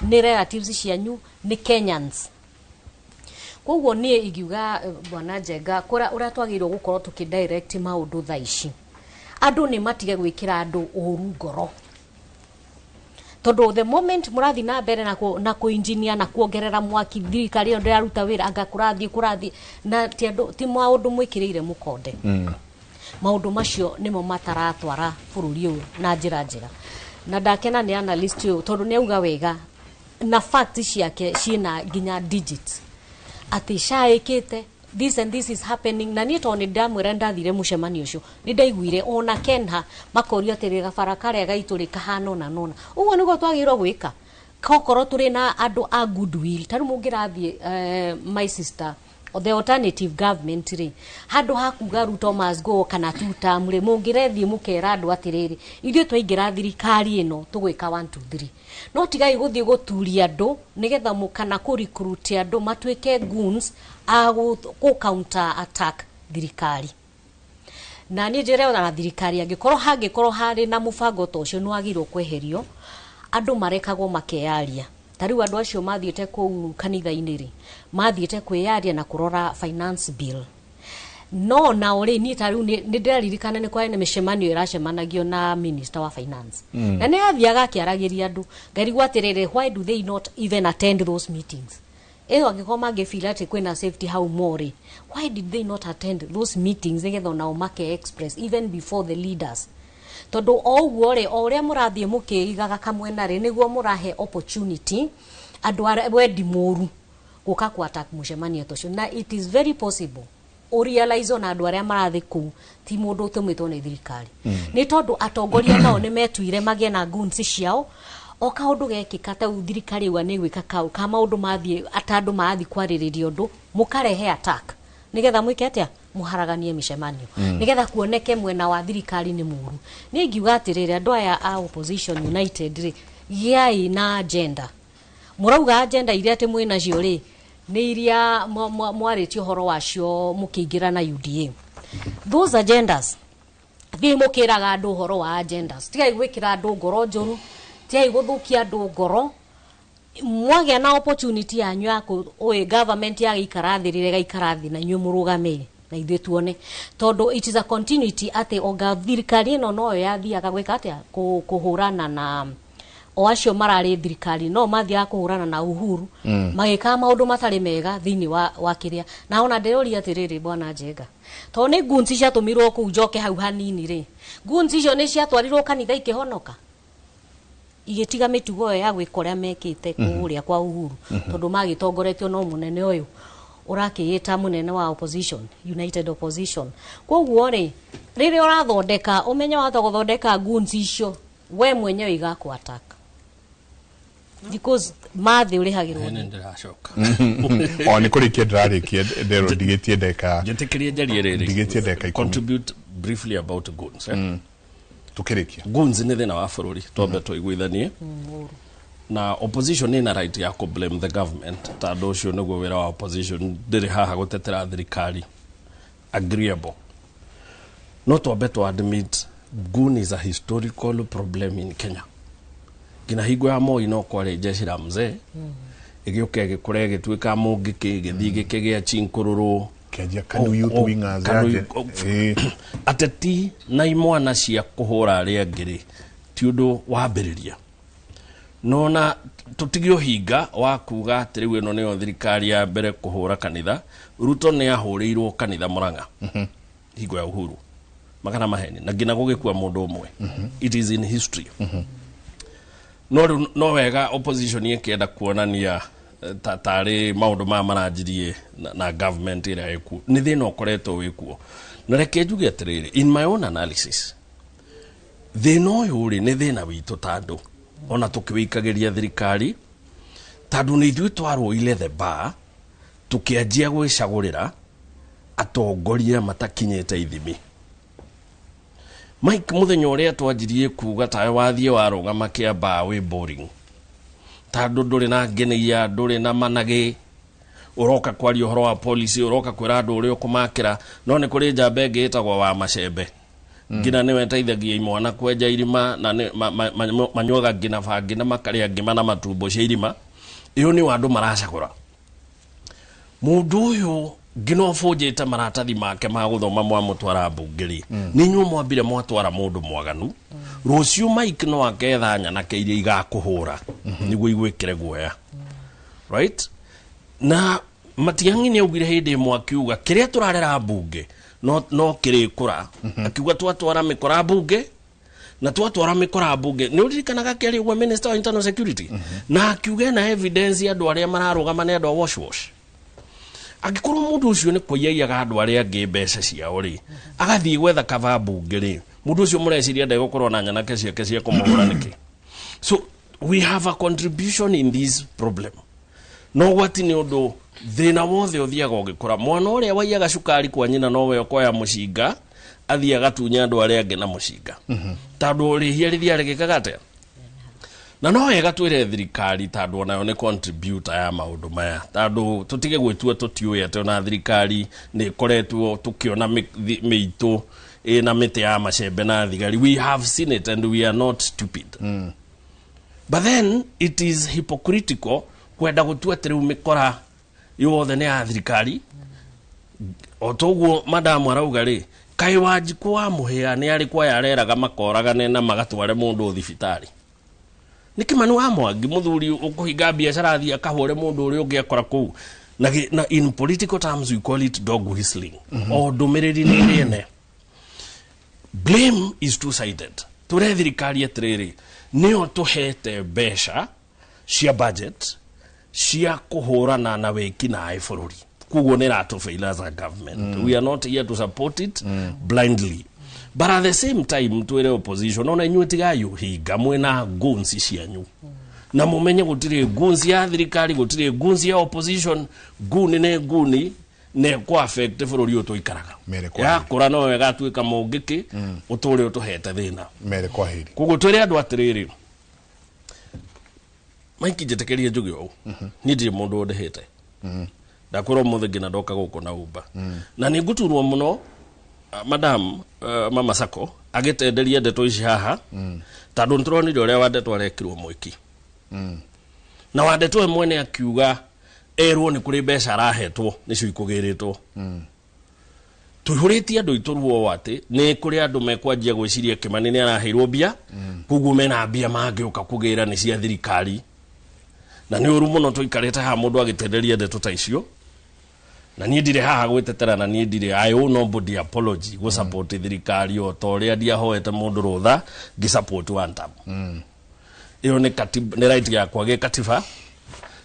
nĩ relatives cianyu, nĩ Kenyans. Koguo niĩ ingiuga, bwana Njenga, kũrĩa ũrĩa twagĩrĩirwo gũkorwo tũkĩ direct maũndũ thaa ici, andũ nĩ matige gwĩkĩra andũ ũru ngoro, tondũ the moment mũrathiĩ na mbere na kũ engineer na kuongerera mwaki, thirikari ĩyo ndĩraruta wĩra, anga kũrathiĩ na ti andũ, ti maũndũ mwĩkĩrĩire mũkonde. Maũndũ macio nĩmo mataratwara bũrũri ũyũ na njĩra njega. Na ndakena nĩ analyst ũyũ, tondũ nĩ auga wega na fact ciake ciĩna nginya digits atĩ SHA ĩkĩte this and this is happening. Na niĩ tondũ nĩ ndamwĩra ndathire mũcemanio ũcio, nĩ ndaiguire ona Kenha makorio atĩrĩ, gabara karĩa gaitũ rĩ kahana ũna nona ũguo nĩguo twagĩrĩirwo gwĩka kokorwo tũrĩ na andũ a goodwill. Ta rĩu mũngĩrathiĩ, my sister, the alternative government rĩ, handũ ha kuga Ruto must go kana two term rĩ, mũngĩrethiĩ mũkera andũ atĩrĩrĩ, ithuĩ twaingĩra thirikari ĩno tũgwĩka 1 2 3, no tigai gũthiĩ gũturia andũ nĩgetha kana kũ recruit andũ matuĩke goons a gũ counter attack thirikari. Na niĩ njĩre ona thirikari, angĩkorwo hangĩkorwo harĩ na mũbango ta ũcio, nĩ wagĩrĩirwo kweherio. Andũ marekagwo makeyaria. Ta rĩu andũ acio mathiĩte kũu kanitha-inĩ rĩ, mathiĩte kwĩyaria na kũrora finance bill. No nao rĩ, niĩ ta rĩu nĩ ndĩraririkana nĩ kwarĩ na mĩcemanio ĩracemanagio na minister wa finance, na nĩ athiaga akĩaragĩria andũ. Ngarigwo atĩrĩrĩ, why do they not even attend those meetings? Ĩyo angĩkorwo mangĩfeel atĩ kwĩna safety hau more rĩ, why did they not attend those meetings nĩgetha onao make express even before the leaders? Tondũ o ũguo rĩ, o ũrĩa mũrathiĩ mũkĩigaga kamwena rĩ, nĩguo mũrahe opportunity andũ arĩa wendi mũru gũka ku attack mũcemanio ta ũcio. Na it is very possible ũrealize ona andũ arĩa marathiĩ kũu ti mũndũ ũtũmĩtwo nĩ thirikari, nĩ tondũ atongoria nao nĩ metuire magĩe na goons ciao. O kaũndũ gekĩka ta rĩu thirikari ĩuga nĩ gwĩka kau ka maũndũ mathiĩ ata andũ marathiĩ kwarĩrĩria ũndũ, mũkarehe attack nĩgetha mwĩke atĩa, mũharaganie mĩcemanio, nĩgetha kuoneke mwena wa thirikari nĩ mũru. Niĩ ingiuga atĩrĩrĩ, andũ aya a opposition united rĩ, gĩai na agenda. Mũrauga agenda iria atĩ mwĩ nacio rĩ, nĩ iria mwarĩtie ũhoro wacio mũkĩingĩra na UDA. Those agendas, thiĩ mũkĩraga andũ ũhoro wa agendas. Tigai gwĩkĩra andũ ngoro njũru, tigai gũthũkia andũ ngoro. Mwagĩa na opportunity yanyu ya ũĩ government yagĩikara thĩ rĩrĩa ĩgaikara thĩ na inyuĩ mũrũgame na ithuĩ tuone, tondũ it is a continuity atĩ onga thirikari ĩno noyo yathiaga gwĩka atĩa, kũhũrana na O acio mararĩ thirikari no mathiaga kũhũrana na Uhuru, magĩkaga maũndũ matarĩ mega thĩinĩ wa kĩrĩa. Na ona ndĩroria atĩrĩrĩ, bwana Njenga, tondũ nĩ goons ciatũmirwo kũu, njoke hau hanini rĩ, goons icio nĩ ciatwarirwo kanitha ikĩhonoka, igĩtiga mĩtugo ĩyo ya gwĩka ũrĩa mekĩte kũrĩa kwa Uhuru, tondũ magĩtongoretio no mũnene ũyũ ũrakĩĩta mũnene wa opposition, United Opposition. Koguo rĩ, rĩrĩa ũrathondeka, ũmenye wahota gũthondeka goons icio we mwenyewe igakũ attack, because mathĩ ũrĩhagĩrwo. Nĩ ndĩracoka. O nĩ kũrĩkia ndĩrarĩkia, nderwo ndigĩtie ndeka. Njĩtĩkĩrie njarie rĩrĩ. Ndigĩtie ndeka 10. Contribute briefly about goons, eh? Tukĩrĩkia. Goons nĩ thĩna wa bũrũri, twambe tũiguithanie, na opposition ĩna right ya kũ blame the government, tondũ ũcio nĩguo wĩra wa opposition. Ndĩrĩ haha gũtetera thirikari agreeable, no twambe tũ admit goon is a historical problem in Kenya. Nginya hingo ya Moi no kwarĩ jeshi la mzee, ĩgĩũka ĩgĩkũra, ĩgĩtuĩka mũngĩkĩ, ĩgĩthiĩ gĩkĩgĩa chinkururu. Kĩanjia Kanu Youth Wingers. Kanu. Ateti na imwana cia kũhũra arĩa angĩ rĩ, ti ũndũ wambĩrĩria. Nona tũtige ũhinga wa kuga atĩ rĩu ĩno nĩyo thirikari ya mbere kũhũra kanitha. Ruto nĩ ahũrĩirwo kanitha Mũrang'a hingo ya Uhuru, magana maheni, na nginya gũgĩkua mũndũ ũmwe. It is in history. No rĩu no wega opposition ĩkĩenda kuonania tarĩ maũndũ maya maranjirie na government ĩrĩa ĩkuo, nĩ thĩna ũkoretwo wĩkuo. Na reke njuge atĩrĩrĩ, in my own analysis, thĩna ũyũ rĩ, nĩ thĩna witũ ta andũ, ona tũkĩwĩikagĩria thirikari, tondũ nĩ ithuĩ twarũire the bar, tũkĩanjia gwĩcagũrĩra atongoria matakinyĩte ithimi. Mike, mũthenya ũrĩa twanjirie kuga tawe wathiĩ warũgama kĩambaa wĩ boring, tondũ ndũrĩ na ngenĩia, ndũrĩ na managĩ, ũroka kwaria ũhoro wa policy, ũroka kwĩra andũ ũrĩa ũkũmakĩra. No nĩ kũrĩ njamba ĩngĩ ĩtagwo wa macembe, ngina nĩwe teithagia imwana kwenja irima, na nĩ- ma- ma- ma- manyuaga ngina bangi na makarĩa ngima na matumbo cia irima. Ĩyo nĩ andũ maracagũra mũndũ ũyũ ngina ũbũnjĩte maratathi make ma gũthoma, mwamũtwara mbunge rĩ, nĩ inyuĩ mwambire mwatwara mũndũ mwaganu. Rũciũ Mike no aketha nyanake iria igakũhũra nĩguo igwĩkĩre guoya, right? Na Matiang'i nĩ augire hĩndĩ ĩmwe, akiuga kĩrĩa tũrarera mbunge no kĩrĩkũra. Akiuga twatwara mĩkora mbunge, na twatwara mĩkora mbunge, nĩ ũririkanaga kĩarĩ ũguo minister wa internal security, na akiuga ena evidence andũ arĩa mararũgama nĩ andũ a wash wash. Angĩkorwo mũndũ ũcio nĩ kũiyaiyaga andũ arĩa angĩ mbeca ciao rĩ, agathiĩ gwetha kaba mbunge rĩ, mũndũ ũcio mũreciria ndegũkorwo na nyanake ciake cia kũmũhũra nĩkĩ? So we have a contribution in this problem. No gwati nĩ ũndũ thĩna wothe ũthiaga ũgĩkũra. Mwana ũrĩa waiyaga cukari kwa nyina nowe ũkoya mũcinga, athiĩ agatunya andũ arĩa angĩ na mũcinga, tondũ rĩhia rĩthiaga rĩgĩkaga atĩa. Na no wega twĩre thirikari, tondũ onayo nĩ contributor ya maũndũ maya, tondũ tũtige gwĩtua tũtiũĩ atĩ ona thirikari nĩ ĩkoretwo tũkĩona mĩitũ ĩna mĩtĩ ya macembe na thigari. We have seen it and we are not stupid. But then it is hypocritical kwenda gũtua atĩ rĩu mĩkora yothe nĩ ya thirikari. O toguo madamu arauga rĩ, kaĩ Wanjikũ wa Mũhĩa nĩ arĩ kwaya areraga makoragane na magatware mũndũ thibitarĩ? Nĩ Kĩmani wa Mwangi, mũthuri ũkũhinga biacara athiĩ akahũre mũndũ ũrĩa ũngĩ akora kũu na in political terms we call it dog whistling. O ndũmĩrĩri nĩ ĩrĩ ene. Blame is two sided. Tũre thirikari atĩrĩrĩ, nĩyo tũhete mbeca cia budget cia kũhũrana na wĩkinaĩ bũrũri, koguo nĩ ĩratũfail as a government. We are not here to support it blindly, but at the same time twĩre opposition, ona inyuĩ tigai ũhinga, mwĩna goons cianyu, na mumenye gũtirĩ goons ya thirikari, gũtirĩ goons ya opposition. Guni nĩ guni, nĩ kũ affect bũrũri ũyũ tũikaraga. Mere kwa heri. Yakũra no ĩgatuĩka mũngĩkĩ ũtũre ũtũhete thĩna. Mere kwa heri. Koguo twĩre andũ atĩrĩrĩ, Mike, njĩtĩkĩrie njuge ũũ, niĩ ndirĩ mũndũ ũndĩhĩte. Ndakwĩra ũmũthĩ nginya ndoka gũkũ na Uber, na nĩ ngũturwo mũno, madam, mama Sako agĩtenderia ndeto ici haha, tondũ nĩtũronire ũrĩa Wandetũ arekirwo mwĩki, na Wandetũ we mwene akiuga erwo nĩ kũrĩ mbeca arahetwo nĩcio ikũgĩrĩtwo. Tũihũrĩtie andũ aitũ ruo atĩ nĩ kũrĩ andũ mekwanjia gwĩciria Kĩmani nĩ araheirwo mbia, koguo mena mbia mangĩũka kũgĩra nĩ cia thirikari. Na nĩ ũru mũno tũikarĩte haha mũndũ agĩtenderia ndeto ta icio. Na niĩ ndirĩ haha gwĩtetera, na niĩ ndirĩ, I owe nobody apology gũ support thirikari, o ta ũrĩa ndiahoete mũndũ rũtha ngĩ support one term. Ĩyo nĩ katiba, nĩ right yakwa gĩkatiba,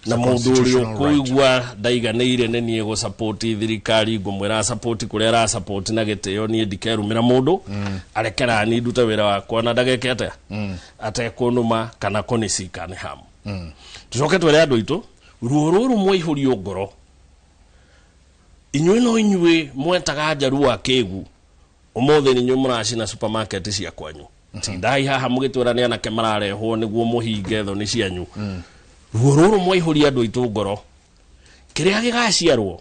na It's a mũndũ ũrĩa constitutional right. ũkũigua ndaiganĩire nĩ niĩ gũ support thirikari, ngũmwĩra support kũrĩa ara support na gĩtĩo. Niĩ ndikerumĩra mũndũ, arekera niĩ ndute wĩra wakwa na ndageke atĩa atekũnũma kana kũnicika nĩ hamu. Tucoke twĩre andũ aitũ ruo rũrũ mwaihũrio ngoro, inyuĩ no inyuĩ mwetaga njaruo akĩgu, ũmũthĩ nĩ inyuĩ mũracina supermarket cia kwanyu. Tindai haha mũgĩtwĩra nĩ anake mararehwo nĩguo mũhinge thoni cianyu. Ruo rũrũ mwaihũria andũ aitũ ngoro, kĩrĩa gĩgaciarwo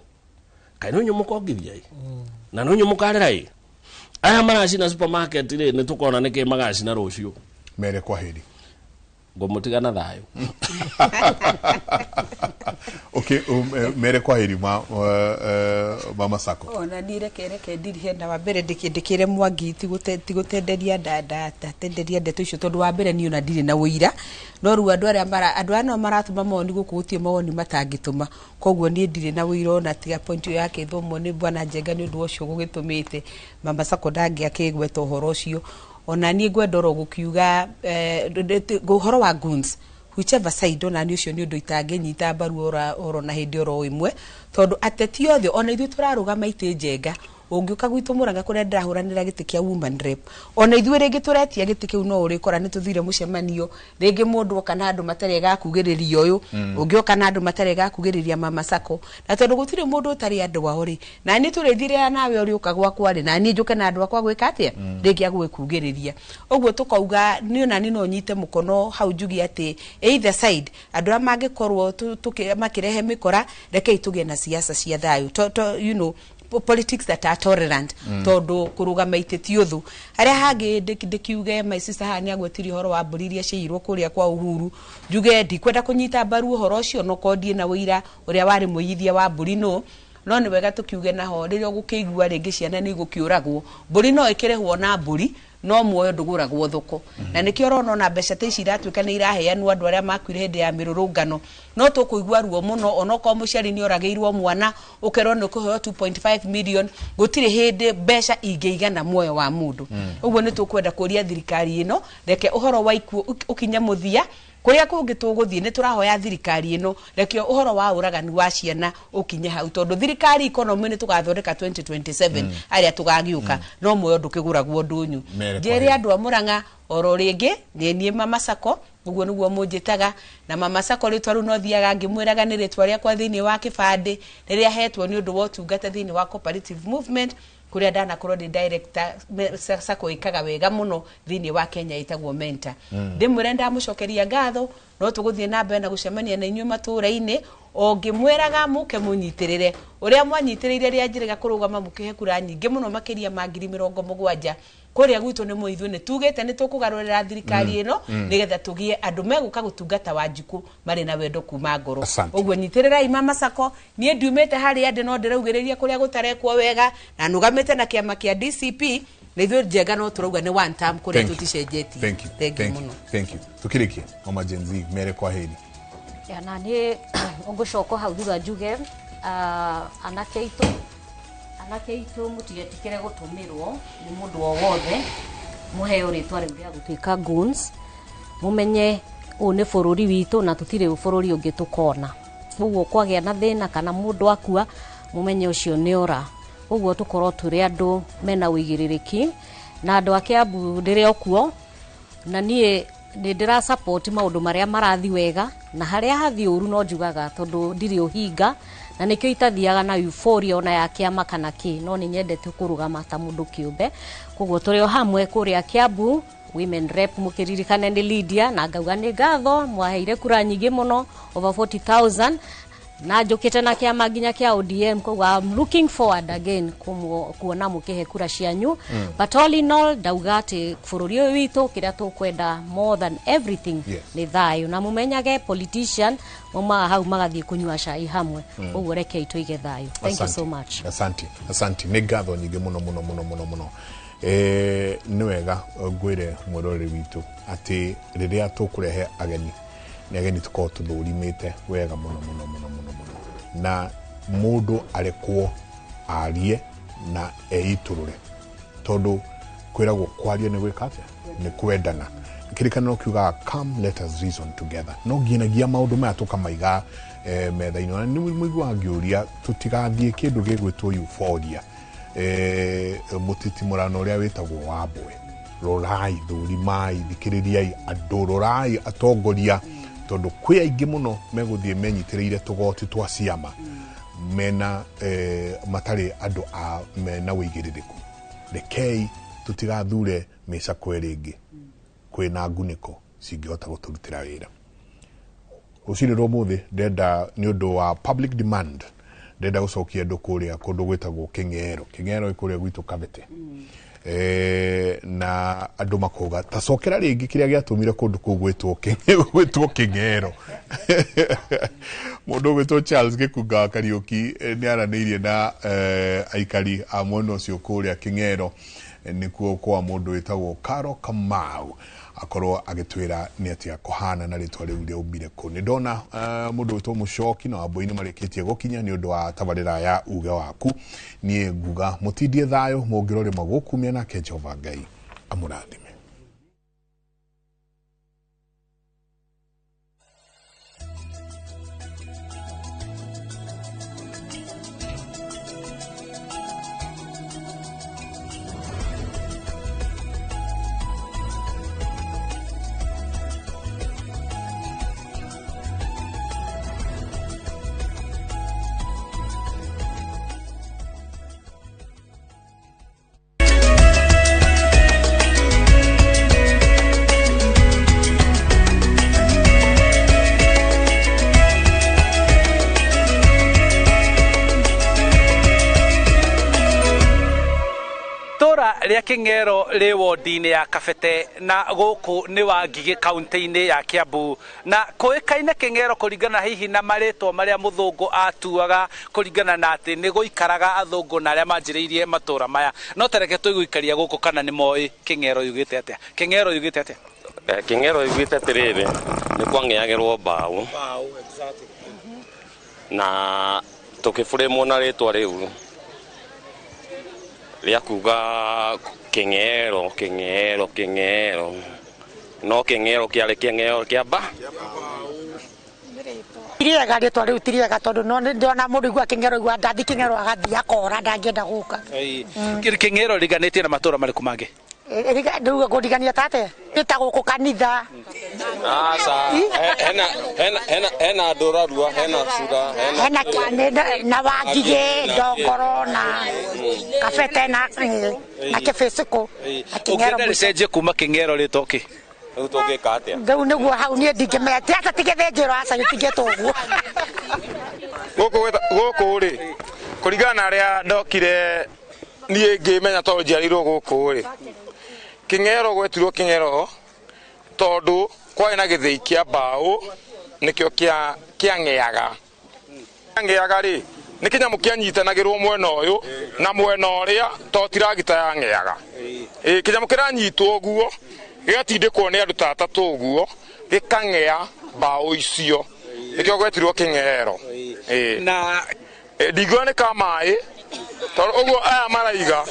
kaĩ no inyuĩ mũkongithia ĩ, na no inyuĩ mũkarĩra ĩ. Aya maracina supermarket rĩ, nĩ tũkona nĩkĩ magacina rũciũ. Mere kwa heri. Ngũmũtiga na thayũ. Okay, mere kwa heri ma Mama Sako. Ona niĩ reke ndirihe na wa mbere ndĩkĩre Mwangi tigũtenderia ndatenderia ndeto icio, tondũ wa mbere niĩ ona ndirĩ na ũira, no rĩu andũ arĩa mara andũ aya no maratũma mawoni gũkũ, gũtirĩ mawoni matangĩtũma, koguo niĩ ndirĩ na ũira ona tiga point ĩyo yakĩthomwo nĩ bwana Njenga. Nĩ ũndũ ũcio gũgĩtũmĩte Mama Sako ndangĩakĩgweta ũhoro ũcio. Ona niĩ ngwenda oro gũkiuga ũhoro wa goons, whichever side, ona niĩ ũcio nĩ ũndũ itangĩnyita mbaru oro na hĩndĩ oro ĩmwe, tondũ ateti othe ona ithuĩ tũrarũgama itĩ Njenga, ũngĩũka gwitũ Mũrang'a kũrĩa ndĩrahũranĩra gĩtĩ kĩa woman rep, ona ithuĩ rĩngĩ tũretia gĩtĩ kĩu, no ũrĩkora nĩ tũthire mũcemanio rĩngĩ mũndũ oka na andũ matarĩ gakugĩrĩria ũyũ, ũngĩ oka na andũ matarĩ gakugĩrĩria Mama Sako, na tondũ gũtirĩ mũndũ ũtarĩ andũ ao rĩ, na niĩ tũrĩthire nawe ũrĩũka gwakwa rĩ, na niĩ njũke na andũ akwa gwĩka atĩa rĩngĩ agũgĩkugĩrĩria ũguo. Tũkauga niĩ ona niĩ no nyite mũkono hau njuge atĩ either side andũ arĩa mangĩkorwo makĩrehe mĩkora, rekei tũgĩe na siasa cia thayũ, to, to, you know, politics that are tolerant, tondũ kũrũgama itĩ ti ũthũ. Harĩa hangĩ ndĩkiuge my sister haha nĩ agwetirie ũhoro wa mbũri iria ciaiyirwo kũrĩa kwa Uhuru, njuge ndikwenda kũnyita mbaru ũhoro ũcio, no korwo ndirĩ na ũira ũrĩa warĩ mũiyithia wa mbũri, no nĩ wega tũkiuge naho rĩrĩa ũgũkĩigua rĩngĩ ciana nĩ igũkĩũragwo, mbũri no ĩkĩrĩhwo na mbũri, no muoyo ndũgũragwo thoko. Na nĩkĩo ũrona ona mbeca ta ici iratuĩka nĩ iraheanwo andũ arĩa makuire hĩndĩ ya mĩrũrũngano, no tũkũigua ruo mũno onokorwo mũciari nĩ oragĩirwo mwana, ũkerwo nĩ ũkũheo 2.5 million. Gũtirĩ hĩndĩ mbeca ingĩigana muoyo wa mũndũ. Ũguo nĩ tũkwenda kũria thirikari ĩno, reke ũhoro wa ikuũ ũkinye mũthia. Kũrĩa kũngĩ tũgũthiĩ, nĩ tũrahoya thirikari ĩno, reke ũhoro wa ũragani wa ciana ũkinye hau, tondũ thirikari economy nĩ tũgathondeka 2027 arĩa tũgagĩũka, no muoyo ndũkĩgũragwo ndũnyũ. Mere Njĩre kwaheri. Andũ a Mũrang'a oro rĩngĩ, nĩ niĩ Mama Sako, ũguo nĩguo mũnjĩtaga. Na Mama Sako rĩtwa rĩu no thiaga ngĩmwĩraga nĩ rĩtwa rĩakwa thĩinĩ wa kĩbandĩ rĩrĩa hetwo nĩ ũndũ wa ũtungata thĩinĩ wa cooperative movement, kũrĩa ndanakorwo ndĩ director Sacco ĩkaga wega mũno thĩinĩ wa Kenya ĩtagwo Mentor. Ndĩmwĩre ndamũcokeria ngatho, no tũgũthiĩ na mbere na gũcemania na inyuĩ matũũra-inĩ, o ngĩmwĩraga mũke mũnyitĩrĩre ũrĩa mwanyitĩrĩire rĩrĩa njĩrĩga kũrũgama, mũkĩhe kura nyingĩ mũno makĩria ma 70,000 kũrĩa gwitũ. Nĩ mũithuĩ nĩ tugĩte nĩ tũkũgarũrĩra thirikari ĩno, nĩgetha tũgĩe andũ megũka gũtungata Wanjikũ marĩ na wendo kuma ngoro. Asante. Ũguo nyitĩrĩrai Mama Sako. Niĩ ndiumĩte harĩa ndĩ, no ndĩraugĩrĩria kũrĩa gũtarekwo wega, na nũgamĩte na kĩama kĩa DCP, na ithuĩ Njenga no tũrauga nĩ one term kũrĩa. Thank you. Tũticenjetie. Thank you. Thank you Thank you. mũno. Thank you. Tukirikie mama Gen Z, mere kwa heri. Ya, na niĩ ngũcoka hau thutha njuge, anake aitũ mũtigetikĩre gũtũmĩrwo nĩ mũndũ o wothe mũheo rĩtwa rĩu rĩa gũtuĩka goons. Mũmenye ũyũ nĩ bũrũri witũ na tũtirĩ bũrũri ũngĩ tũkona, ũguo kwagĩa na thĩna kana mũndũ akua, mũmenye ũcio nĩ ora. Ũguo tũkorwo tũrĩ andũ mena ũigĩrĩrĩki, na andũ a Kiambu ndĩrĩ o kuo, na niĩ nĩ ndĩra support maũndũ marĩa marathi wega, na harĩa hathiĩ ũru no njugaga, tondũ ndirĩ ũhinga, na nĩkĩo itathiaga na euphoria ona ya kĩama kana kĩ, no nĩ nyendete kũrũgama ta mũndũ kĩũmbe. Koguo tũrĩ o hamwe kũrĩa Kiambu women rep, mũkĩririkane nĩ Lydia, na ngauga nĩ ngatho mwaheire kura nyingĩ mũno, over 40,000. Na njũkĩte na kĩama nginya kĩa ODM, koguo I'm looking forward again kuona mũkĩhe kura cianyu. But all in all, ndauga atĩ bũrũri ũyũ witũ kĩrĩa tũkwenda more than everything nĩ thayũ, na mũmenyage politician maumaga hau magathiĩ kũnyua cai hamwe. Ũguo rekei tũige thayũ. Thank you so much. Asante, asante, nĩ ngatho nyingĩ mũno mũno mũno mũno mũno. Nĩ wega ngwĩre mwĩroreri witũ atĩ rĩrĩa tũkũrehe ageni, nĩ ageni tũkorwo tũthũrimĩte wega mũno mũno mũno mũno mũno, na mũndũ arekwo arie na eitũrũre, tondũ kwĩragwo kwaria nĩ gwĩka atĩa, nĩ kwendana. Kĩrĩkanĩro kiugaga come let us reason together. No nginyagia maũndũ maya tũkamaiga metha-inĩ. Ona nĩ mũiguaga ngĩũria tũtigathiĩ kĩndũ gĩgwĩtwo euphoria, mũtitimũrano ũrĩa wĩtagwo wa mbwe. Rorai, thũrimai, thikĩrĩriai andũ, rorai atongoria, tondũ kwĩ aingĩ mũno megũthiĩ menyitĩrĩire tũgoti twa ciama mena matarĩ andũ a mena wĩigĩrĩrĩku. Rekei tũtigathure mĩcakwe rĩngĩ, kwĩna ngunĩko cingĩhota gũtũrutĩra wĩra. Rũcinĩ rwa ũmũthĩ ndĩrenda, nĩ ũndũ wa public demand, ndĩrenda gũcokia andũ kũrĩa kũndũ gwĩtagwo Kĩng'ero. Kĩng'ero ĩ kũrĩa gwitũ Kabete. Na andũ makauga ta cokera rĩngĩ kĩrĩa gĩatũmire kũndũ kũu gwĩtwo Kĩng'ero. Mũndũ ũgwĩtwo Charles Gĩkunga wa Kariũki nĩ aranĩirie na aikari a mwena ũcio kũrĩa Kĩng'ero, nĩkuo kwa mũndũ wĩtagwo Karo Kamau, akorwo agĩtwĩra nĩ atĩa kũhana na rĩtwa rĩu rĩaumire kũ. Nĩ ndona mũndũ wĩtwo Mũcoki na Wambũi nĩ marĩkĩtie gũkinya nĩ ũndũ wa tabarĩra ya uge waku. Niĩ nguga mũtindie thayũ, mũngĩrorĩma gũkumia, nake Jehova Ngai amũrathime. Rĩa Kĩng'ero rĩ wodi-inĩ ya Kabete na gũkũ nĩ wa Ngigĩ kaunti-inĩ ya Kiambu, na kũĩkaine Kĩng'ero kũringana hihi na marĩtwa marĩa mũthũngũ atuaga kũringana na atĩ nĩ gũikaraga athũngũ na arĩa manjĩrĩirie matũra maya. No tareke tũigũikaria gũkũ kana nĩ moĩ Kĩng'ero yugĩte atĩa. Kĩng'ero yugĩte atĩa? Kĩng'ero yugĩte atĩrĩrĩ, nĩ kwang'eagĩrwo mbaũ na tũkĩbũrĩmwo na rĩtwa rĩu rĩa kuga Kĩng'ero Kĩng'ero Kĩng'ero, no Kĩng'ero kĩarĩ Kĩng'ero kĩa mba. Tiriega rĩtwa rĩu tiriega, tondũ no ndĩrona mũndũ igua Kĩng'ero igua ndathi Kĩng'ero agathiĩ akora ndangĩenda gũka. Kĩng'ero riganĩtie na matũra marĩkũ mangĩ? Rĩu ngũrigania ta atĩa? Nĩ ta gũkũ kanitha. Aca, hena ndũrarua, hena cura, hena na Wangigĩ, Ndongoro na Kabete na Kĩbĩcĩkũ. Ũngĩenda rĩcenjie kuma Kĩng'ero rĩtwo kĩ? Rĩu tũngĩka atĩa? Rĩu nĩguo hau niĩ ndingĩmenya, ti ata ti gĩthĩnjĩro, aca gĩtingĩtwo ũguo. Gũkũ rĩ, kũringana na arĩa ndokire niĩ ngĩmenya tondũ njiarĩirwo gũkũ rĩ, Kĩng'ero gwetirwo Kĩng'ero tondũ kwarĩ na gĩthĩi kĩa mbaũ nĩkĩo kĩang'eaga. Kĩang'eaga rĩ, nĩ kĩnyamũ kĩanyitanagĩrwo mwena ũyũ na mwena ũrĩa, to tiragita yang'eaga. Kĩnyamũ kĩranyitwo ũguo gĩgatindĩkwo nĩ andũ ta atatũ ũguo, gĩkang'ea mbaũ icio, nĩkĩo gwetirwo Kĩng'ero. Na ndingiuga nĩ ka maĩ, tondũ ũguo aya maraiga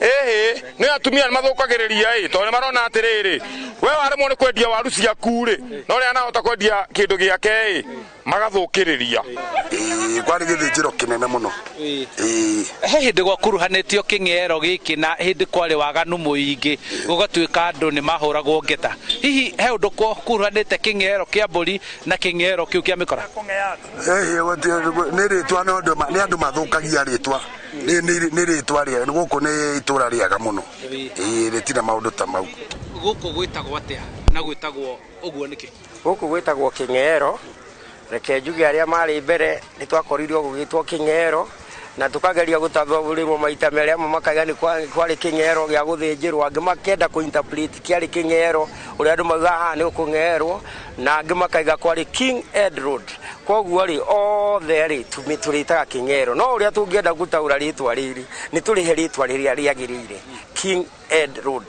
ĩhĩ nĩ atumia nĩ mathũkagĩrĩria ĩ, tondũ nĩ marona atĩrĩrĩ, we waremwo nĩ kwendia waru ciaku rĩ, no ũrĩa anahota kwendia kĩndũ gĩake ĩ, magathũkĩrĩria. Kwarĩ gĩthĩnjĩro kĩnene mũno. He hĩndĩ gwakuruhanĩtio Kĩng'ero gĩkĩ na hĩndĩ kwarĩ waganu mũingĩ, gũgatuĩka andũ nĩ mahũragwo ngeta. Hihi he ũndũ gwakuruhanĩte Kĩng'ero kĩa mbũri na Kĩng'ero kĩu kĩa mĩkora? Nĩ rĩtwa, nĩ andũ mathũkagia rĩtwa. Nĩ rĩtwa rĩega, gũkũ nĩ itũra rĩega mũno. Rĩtirĩ maũndũ ta mau. Gũkũ gwĩtagwo atĩa na gwĩtagwo ũguo nĩkĩ? Gũkũ gwĩtagwo Kĩng'ero Reke njuge arĩa marĩ mbere nĩ twakorirwo gũgĩtwo Kĩng'ero na tukageria gũtathũrĩrwo maita merĩ, amwe makaiga nĩ kwarĩ kĩng'ero gĩa gũthĩnjĩrwo, angĩ makenda kũ-interpret kĩarĩ kĩng'ero ũrĩa andũ maugaga haha nĩ ũkũng'erwo, na angĩ makaiga kwarĩ King Ed Road. Koguo rĩ othe rĩ tũrĩtaga Kĩng'ero, no ũrĩa tũngĩenda gũtaũra rĩtwa rĩrĩ nĩ tũrĩhe rĩtwa rĩrĩa rĩagĩrĩire, King Ed Road.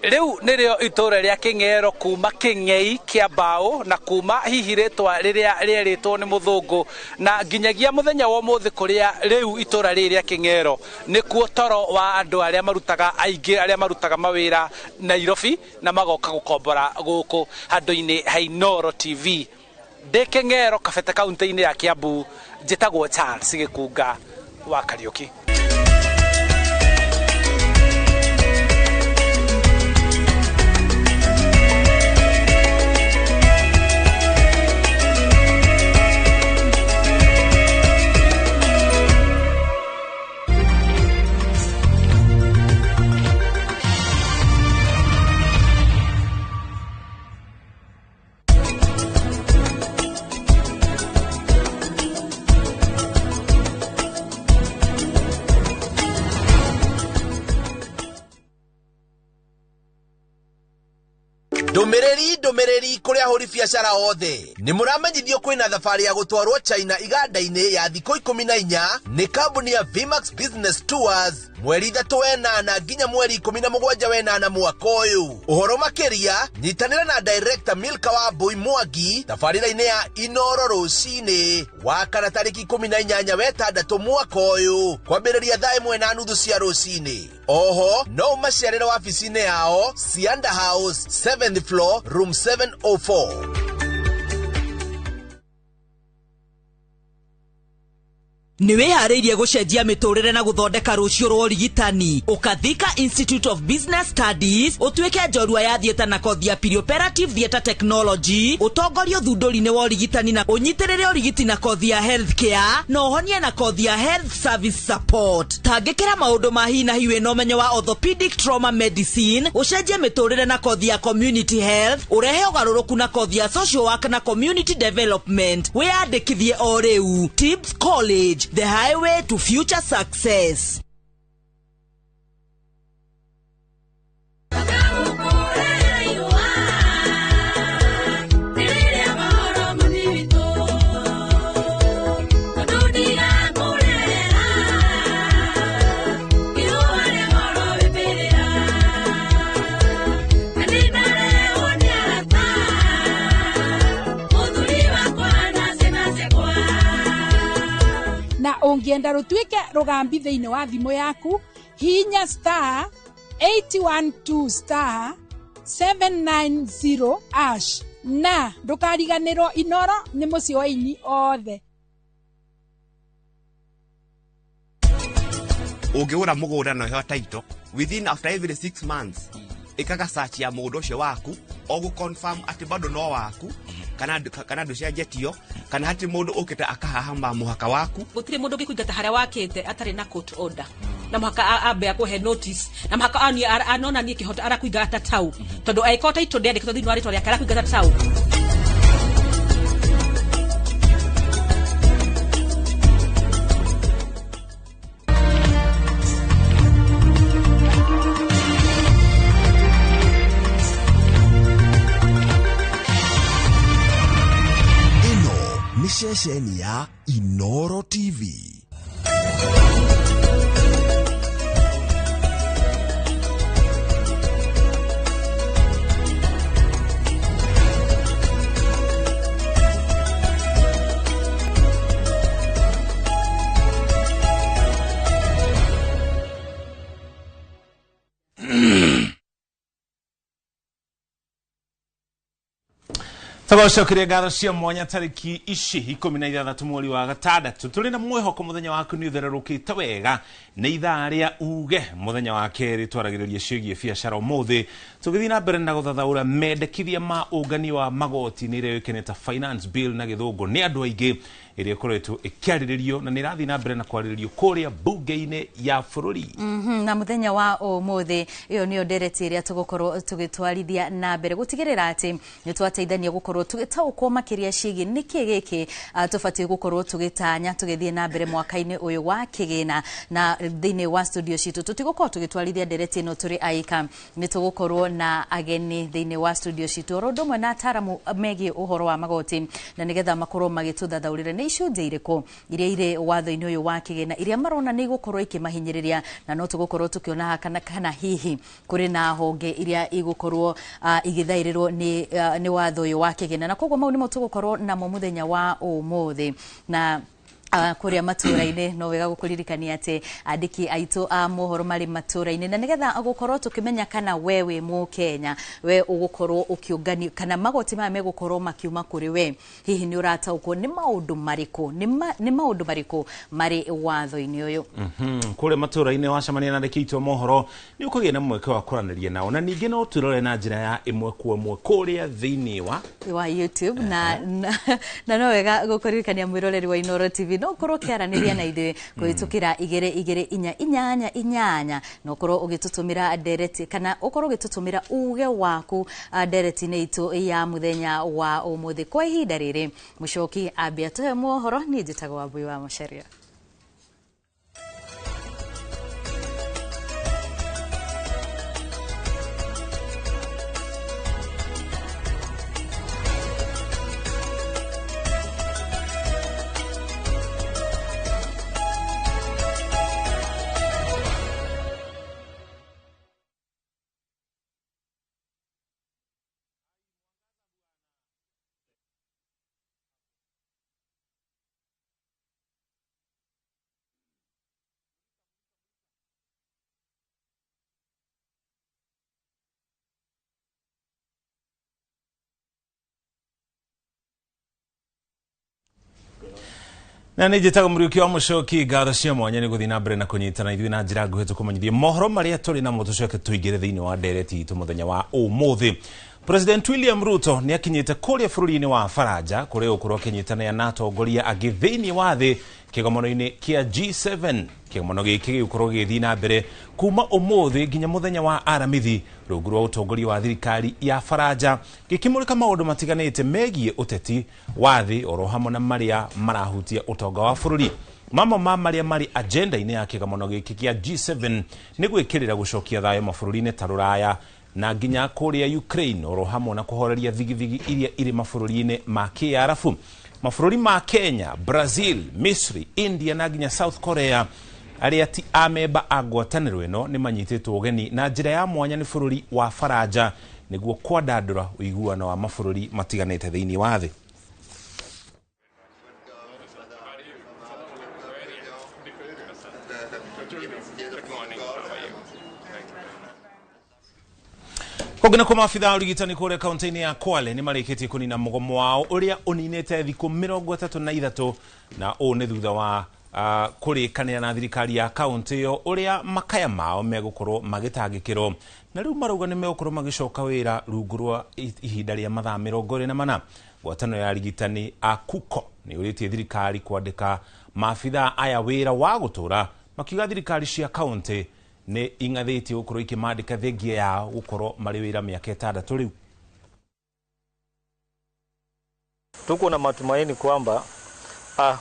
Rĩu nĩrĩo itũra rĩa Kĩng'ero kuma kĩng'ei kĩa mbaũ na kuma hihi rĩtwa rĩrĩa rĩerĩtwo nĩ mũthũngũ na nginyagia mũthenya wa ũmũthĩ kũrĩa rĩu itũra rĩrĩ rĩa Kĩng'ero nĩkuo toro wa andũ arĩa marutaga aingĩ arĩa marutaga mawĩra Nairobi na magoka gũkombora gũkũ handũ-inĩ ha Inooro TV. Ndĩ Kĩng'ero Kabete kaunti-inĩ ya Kiambu, njĩtagwo Charles Gĩkunga wa Kariũki. Ndũmĩrĩri kũrĩ ahũri biacara othe nĩ mũramenyithio kwĩna thabarĩ ya gũtwarwo China iganda-inĩ ya thikũ 14 nĩ kambuni ya Vmax Business Tours mweri 3 wenana nginya mweri 17 wenana mwaka ũyũ. Ũhoro makĩria nyitanĩra na director Milka wa Mbui Mwangi tabarĩra-inĩ ya Inooro rũcinĩ wa kana tarĩki 18 wetandatũ mwaka ũyũ kwambĩrĩria thaa 1:30 cia rũcinĩ. Oho no ũmacerere wabici-inĩ yao Sianda House 7th floor room 704. Nĩ wĩharĩirie gũcenjia mĩtũrĩre na gũthondeka rũciũ rwa ũrigitani. Ũkathika Institute of Business Studies ũtuĩke njorua ya theatre na kothi ya perioperative theatre technology, ũtongorie ũthundũri-inĩ wa ũrigitani na ũnyitĩrĩre ũrigiti na kothi ya healthcare na ũhonie na kothi ya health service support. Tangĩkĩra maũndũ ma hi na hi wĩna ũmenyo wa orthopedic trauma medicine, ũcenjie mĩtũrĩre na kothi ya community health, ũrehe ũgarũrũku na kothi ya social work na community development. Wĩyandĩkithie o rĩu. Tibbs College, the highway to future success. Ũngĩenda rũtuĩke rũgambi thĩinĩ wa thimũ yaku, hihinya star 812 star 790 ash na ndũkariganĩrwo Inooro nĩ mũciĩ wa aini othe. Ũngĩgũra mũgũnda na ũheo title within after every 6 months ĩkaga search ya mũgũnda ũcio waku o gũ confirm atĩ bado no waku kana ndũcenjetio kana hatirĩ mũndũ ũkĩte akahahama mũhaka waku. Gũtirĩ mũndũ ũngĩkũingata harĩa wakĩte atarĩ na court order na mũhaka ambe akũhe notice na mũhaka anonanie kĩhoto arakũingata tau tondũ angĩkorwo title ndĩandĩkĩtwo thĩinĩ wa rĩtwa rĩake arakũingata tau. Ceceni ya Inooro TV. Tũgacokeria ngatho cia mwanya tarĩki ici 16 mweri wa gatandatũ tũrĩ na mwĩhoko mũthenya waku nĩ ũthererũkĩte wega nĩ ithaa rĩa uge mũthenya wa kerĩ twaragĩrĩria ciĩgiĩ biacara ũmũthĩ tũgĩthiĩ na mbere na gũthathaũra mendekithia ma ũngania wa magoti nĩ ĩrĩa yũĩkaine ta finance bill na gĩthũngũ nĩ andũ aingĩ Ĩrĩa ĩkoretwo ĩkĩarĩrĩrio na nĩ ĩrathiĩ na mbere na kwarĩrĩrio kũrĩa mbunge-inĩ ya bũrũri. Na muthenya wa umuthi iyo niyo ndereti iria tugukorwo tugitwarithia na mbere gutigirira ati ni twateithania gukorwo tugitaukwo makiria ciigi niki giki tubatiĩ gukorwo tugitanya tugithie na mbere mwaka-inĩ ũyũ wa kĩgĩna. Na thĩinĩ wa studio citu tutigukorwo tugitwarithia ndereti ĩno tũrĩ aika, nĩ tũgũkorwo na ageni thĩinĩ wa studio citu oro ũndũ ũmwe na ataramu megiĩ ũhoro wa magoti, na nĩgetha makorwo magĩtũthathaũrĩra nĩ icunjĩ irĩkũ iria irĩ watho-inĩ ũyũ wa kĩgĩna iria marona nĩ igũkorwo ikĩmahinyĩrĩria, na no tũgũkorwo tũkĩona kana hihi kũrĩ na honge iria igũkorwo igĩthaĩrĩrwo nĩ watho ũyũ wa kĩgĩna. Na koguo mau nĩmo tũgũkorwo namo mũthenya wa ũmũthĩ. Na kuria matũra-inĩ no wega gũkũririkania atĩ andĩki aitũ a mohoro marĩ matũra-inĩ, na nĩgetha gũkorwo tũkĩmenya kana we wĩ mũkenya we ũgũkorwo ũkĩũnganio kana magoti maya megũkorwo makiuma kũrĩ we, hihi nĩ ũrataũkwo nĩ maũndũ marĩkũ, nĩ maũndũ marĩkũ marĩ watho-inĩ ũyũ. Kũrĩa matũra-inĩ wacemania na andĩki aitũ a mohoro nĩ ũkũgĩa na mweke wa kwaranĩria nao, na ningĩ no twĩrore na njĩra ya ĩmwe kwa ĩmwe kũrĩa thĩinĩ wa YouTube. Na no wega gũkũririkania mwĩroreri wa Inooro TV no ukorwo ũkĩaranĩria na ithuĩ kũhĩtũkĩra 2 2 4 8 8, na ũkorwo ũgĩtũtũmĩra ndereti kana ũkorwo ũgĩtũtũmĩra uge waku ndereti-inĩ itũ ya mũthenya wa ũmũthĩ. Kwa ihinda rĩrĩ mũcoki ambia tũhe mohoro, niĩ njĩtagwo Wambui wa Macharia. Na nĩ njĩtagwo Mũriũki wa Mũcoki, ngatho cia mwanya nĩ gũthiĩ na mbere na kũnyitana ithuĩ na njĩra nguhĩ tũkũmenyithie mohoro marĩa tũrĩ namo tũcoke tũingĩre thĩinĩ wa ndereti itũ mũthenya wa ũmũthĩ. President William Ruto nĩ akinyĩte kũrĩa bũrũri-inĩ wa Faranja kũrĩa ũkorwo akĩnyitanĩra na atongoria angĩ thĩinĩ wa thĩ kĩgomano-inĩ kĩa G7. Kĩgomano gĩkĩ gĩgũkorwo gĩgĩthiĩ na mbere kuma ũmũthĩ nginya mũthenya wa Aramithi rungu rwa ũtongoria wa thirikari ya Faranja, gĩkĩmũrĩka maũndũ matiganĩte megiĩ ũteti wa thĩ oro hamwe na marĩa marahutia ũtonga wa bũrũri. Mamwe ma marĩa marĩ agenda-inĩ ya kĩgomano gĩkĩ kĩa G7 nĩ gwĩkĩrĩra gũcokia thayũ mabũrũri-inĩ ta Rũraya na nginya kũrĩa Ukraine oro hamwe na kũhoreria thigithigi iria irĩ mabũrũri-inĩ ma Kĩarabu. Mabũrũri ma Kenya, Brazil, Misri, India na nginya South Korea arĩa ti amemba a ngwatanĩro ĩno nĩ manyitĩtwo ũgeni na njĩra ya mwanya nĩ bũrũri wa Faranja nĩguo kwandandũra ũiguano wa mabũrũri matiganĩte thĩinĩ wa thĩ. Kũngĩ na maabitha a ũrigitani kũrĩa kaunti-inĩ ya Kwale nĩ marĩkĩtie kũnina mũgomo wao ũrĩa ũninĩte thikũ 33, na ũũ nĩ thutha wa kũrĩkanĩra na thirikari ya kaunti ĩyo ũrĩa makaya mao megũkorwo magĩtangĩkĩrwo, na rĩu marauga nĩ megũkorwo magĩcoka wĩra rungu rwa ihinda rĩa mathaa 24. Ngwatanĩro ya arigitani a KUCO nĩ yũrĩtie thirikari kwandĩka maabitha aya wĩra wa gũtũra, makiuga thirikari cia kaunti nĩ ing'athĩtie gũkorwo ikĩmandĩka thengia yao gũkorwo marĩ wĩra mĩaka 6 rĩu. Tuko na matumaini kwamba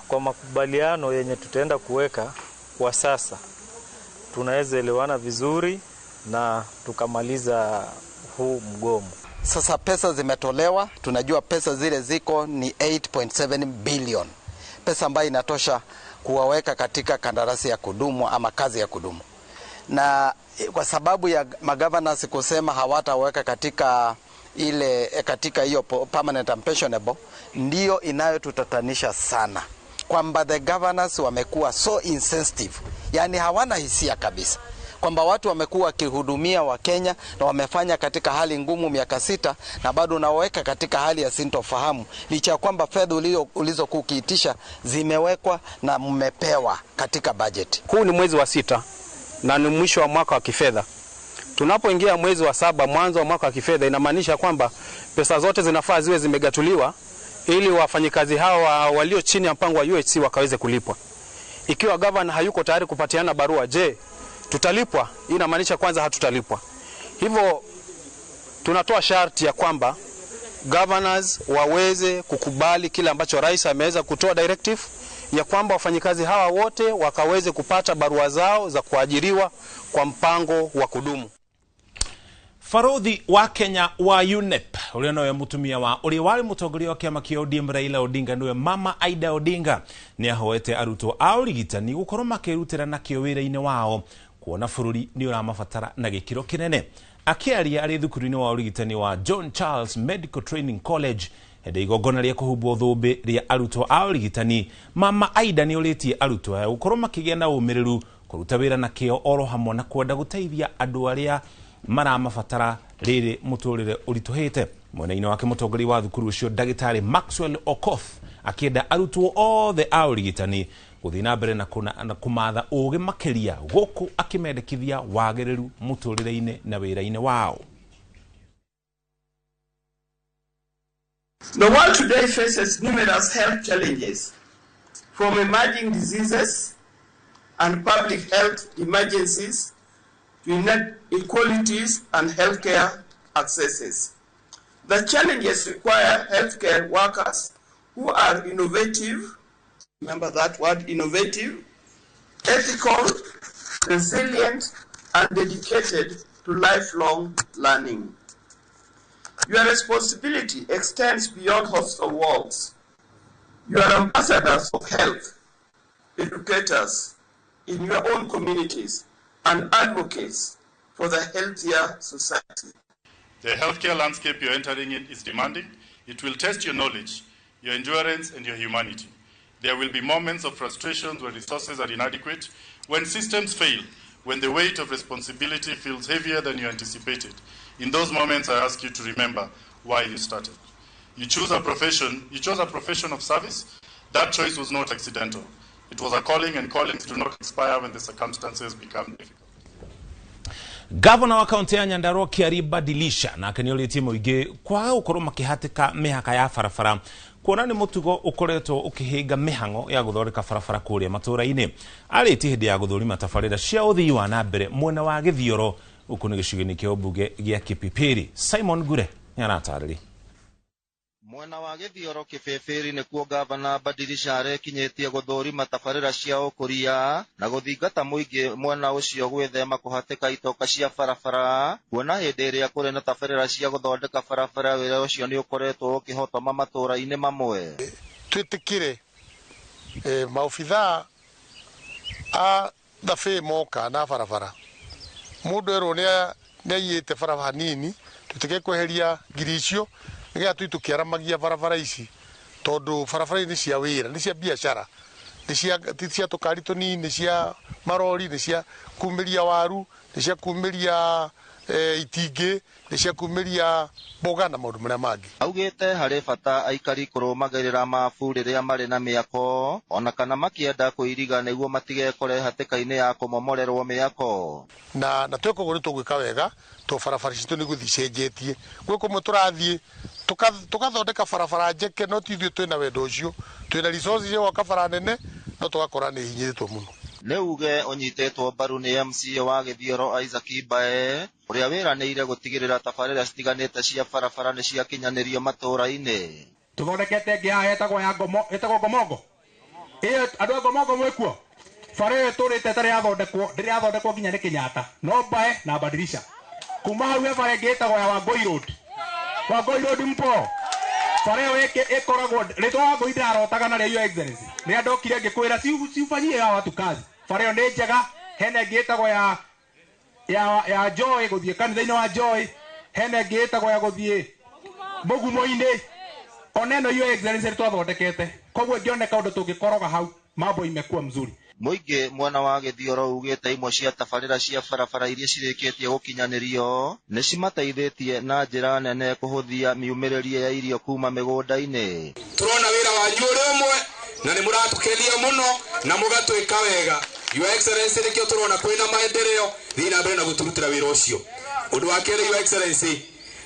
kwa makubaliano yenye tutaenda kuweka kwa sasa tunaweza elewana vizuri na tukamaliza huu mgomo. Sasa pesa zimetolewa, tunajua pesa zile ziko ni 8.7 billion. Pesa ambayo inatosha kuwaweka katika kandarasi ya kudumu ama kazi ya kudumu. Na kwa sababu ya magovernors kusema hawataweka katika ile katika hiyo permanent and pensionable, ndio inayotutatanisha sana, kwamba the governors wamekuwa so insensitive, yani hawana hisia kabisa, kwamba watu wamekuwa wakihudumia wa Kenya na wamefanya katika hali ngumu miaka 6 na bado unaweka katika hali ya sintofahamu, licha ya kwamba fedha ulizokuwa ukiitisha zimewekwa na mmepewa katika budget. Huu ni mwezi wa 6 na ni mwisho wa mwaka wa kifedha. Tunapoingia mwezi wa 7, mwanzo wa mwaka wa kifedha, inamaanisha kwamba pesa zote zinafaa ziwe zimegatuliwa ili wafanyikazi hawa walio chini ya mpango wa UHC wakaweze kulipwa. Ikiwa gavana hayuko tayari kupatiana barua, je, tutalipwa? Hii inamaanisha kwanza hatutalipwa. Hivyo tunatoa sharti ya kwamba governors waweze kukubali kile ambacho rais ameweza kutoa directive ya kwamba wafanyikazi hawa wote wakaweze kupata barua zao za kuajiriwa kwa mpango wa kudumu. Barothi wa Kenya wa UNEP uria nowe mutumia wa uria wari mutongoria wa kiama kia ODM Raila Odinga niwe Mama Aida Odinga ni ahoete arutwo a urigitani gukorwo makirutira na kio wira-ini wao kuona bururi ni uramabatara na gikiro kinene. Akiaria ari thukuru-ini wa urigitani wa John Charles Medical Training College hĩndĩ igongona rĩa kũhumbwo thũmbĩ rĩa arutwo a ũrigitani, Mama Aida nĩ ũrĩtie arutwo aya gũkorwo makĩgĩa na ũmĩrĩru kũruta wĩra na kĩo oro hamwe na kwenda gũteithia andũ arĩa maramabatara rĩrĩ mũtũrĩre ũritũhĩte. Mwena-inĩ wake mũtongoria wa thukuru ũcio ndagĩtarĩ Maxwell Okoth akĩenda arutwo othe a ũrigitani gũthiĩ na mbere na kũmatha ũgĩ makĩria gũkũ akĩmendekithia wagĩrĩru mũtũrĩre-inĩ na wĩra-inĩ wao. The world today faces numerous health challenges, from emerging diseases and public health emergencies to inequalities and healthcare accesses. The challenges require healthcare workers who are innovative, remember that word, innovative, ethical, resilient, and dedicated to lifelong learning. Your responsibility extends beyond hospital walls. You are ambassadors of health, educators in your own communities, and advocates for the healthier society. The healthcare landscape you're entering in is demanding. It will test your knowledge, your endurance, and your humanity. There will be moments of frustrations when resources are inadequate, when systems fail, when the weight of responsibility feels heavier than you anticipated. In those moments, I ask you to remember why you started. You chose a profession of service. That choice was not accidental. It was a calling, and callings do not expire when the circumstances become difficult. Gavana wa kaunti ya Nyandarua Kiari Badilisha nake nĩorĩtie mũingĩ kwaga gũkorwo makĩhatĩka mĩhaka ya barabara kuona nĩ mũtugo ũkoretwo ũkĩhĩnga mĩhang'o ya gũthondeka barabara kũrĩa matũũra-inĩ. Arĩtie hĩndĩ ya gũthũrima tabarĩra cia ũthii wa na mbere mwena wa Gĩthioro gũkũ nĩ gĩcigo-inĩ kĩa ũmbunge gĩa Kipipiri. Simon Ngure nĩaratarĩria. Mwena wa Gĩthioro Kĩbĩbĩri nĩkuo gavana Badilisha arekinyĩtie gũthũrima tabarĩra cia ũkũria na gũthingata mũingĩ mwena ũcio gwĩthema kũhatĩka itoka cia barabara kuona hĩndĩ ĩrĩa kũrĩ na tabarĩra cia gũthondeka barabara wĩra ũcio nĩ ũkoretwo ũkĩhotoma matũũra-inĩ mamwe. Twĩtĩkĩre maobithaa a thabĩ moka na barabara mũndũ erwo nĩ aiyĩte barabara nini twĩtĩkĩre kweheria ngiri icio nĩgetha tũthiĩ tũkĩaramagia barabara ici tondũ barabara nĩ cia wĩra, nĩ cia biacara, nĩ cia tũkari tũnini, nĩ cia marori, nĩ cia kumĩria waru, nĩ cia kumĩria itingĩ, nĩ cia kumĩria mboga na maũndũ marĩa mangĩ. Augĩte harĩ bata aikari kũrũmagĩrĩra mabu rĩrĩa marĩ na mĩako ona kana makĩenda kũiriga nĩguo matigekore hatĩka-inĩ ya kũmomorerwo mĩako. Na tweka ũguo nĩ tũgwĩka wega tondũ barabara citũ nĩ gũthiĩ icenjetie. Gwĩ kũmwe tũrathiĩ tukathondeka barabara njeke no ti ithuĩ twĩna wendo ũcio, twĩna resources cia gwaka bara nene no tũgakora nĩ hinyĩrĩtwo mũno. Nĩ uge ũnyitĩtwo mbaru nĩ MCA wa Gĩthioro Isaac Mbae ũrĩa wĩranĩire gũtigĩrĩra tabarĩra citiganĩte cia barabara nĩ ciakinyanĩrio matũũra-inĩ. Tũthondekete ĩngĩ haha ĩtagwo ya Ngomo, ĩtagwo Ngomongo. Ĩyo andũ a Ngomongo mwĩkuo? Bara ĩyo ĩtũrĩte ĩtarĩ yathondekwo, ndĩrĩ yathondekwo nginya nĩ Kenyatta. No Mbae na Badilisha. Kuma hau he bara ĩngĩ ĩtagwo ya Wangũi Road. Wangũi Road mpo. Bara ĩyo ĩkoragwo rĩtwa Wangũi ndĩrarotaga narĩo Your Excellency. Rĩrĩa ndokire ngĩkwĩra ciufanyie hawa watu kazi. Bara ĩyo nĩ njega, hena ĩngĩ ĩtagwo ya Joy gũthiĩ kanitha-inĩ wa Joy, hena ĩngĩ ĩtagwo ya gũthiĩ Mũgumo-inĩ. Ona ĩno Your Excellency nĩ twathondekete. Koguo ĩngĩoneka ũndũ tũngĩkoroga hau, mambo imekuwa mzuri. Mũingĩ mwena wa Gĩthioro ugĩte imwe cia tabarĩra cia barabara iria cirĩkĩtie gũkinyanĩrio nĩ cimateithĩtie na njĩra nene kũhũthia miumĩrĩrie ya irio kuma mĩgũnda-inĩ. Tũrona wĩra wanyu ũrĩ ũmwe na nĩ mũratũkenia mũno na mũgatwĩka wega. Your Excellency nĩkĩo tũrona kwĩna maendeleo, thiĩ na mbere na gũtũrutĩra wĩra ũcio. Ũndũ wa kerĩ Your Excellency,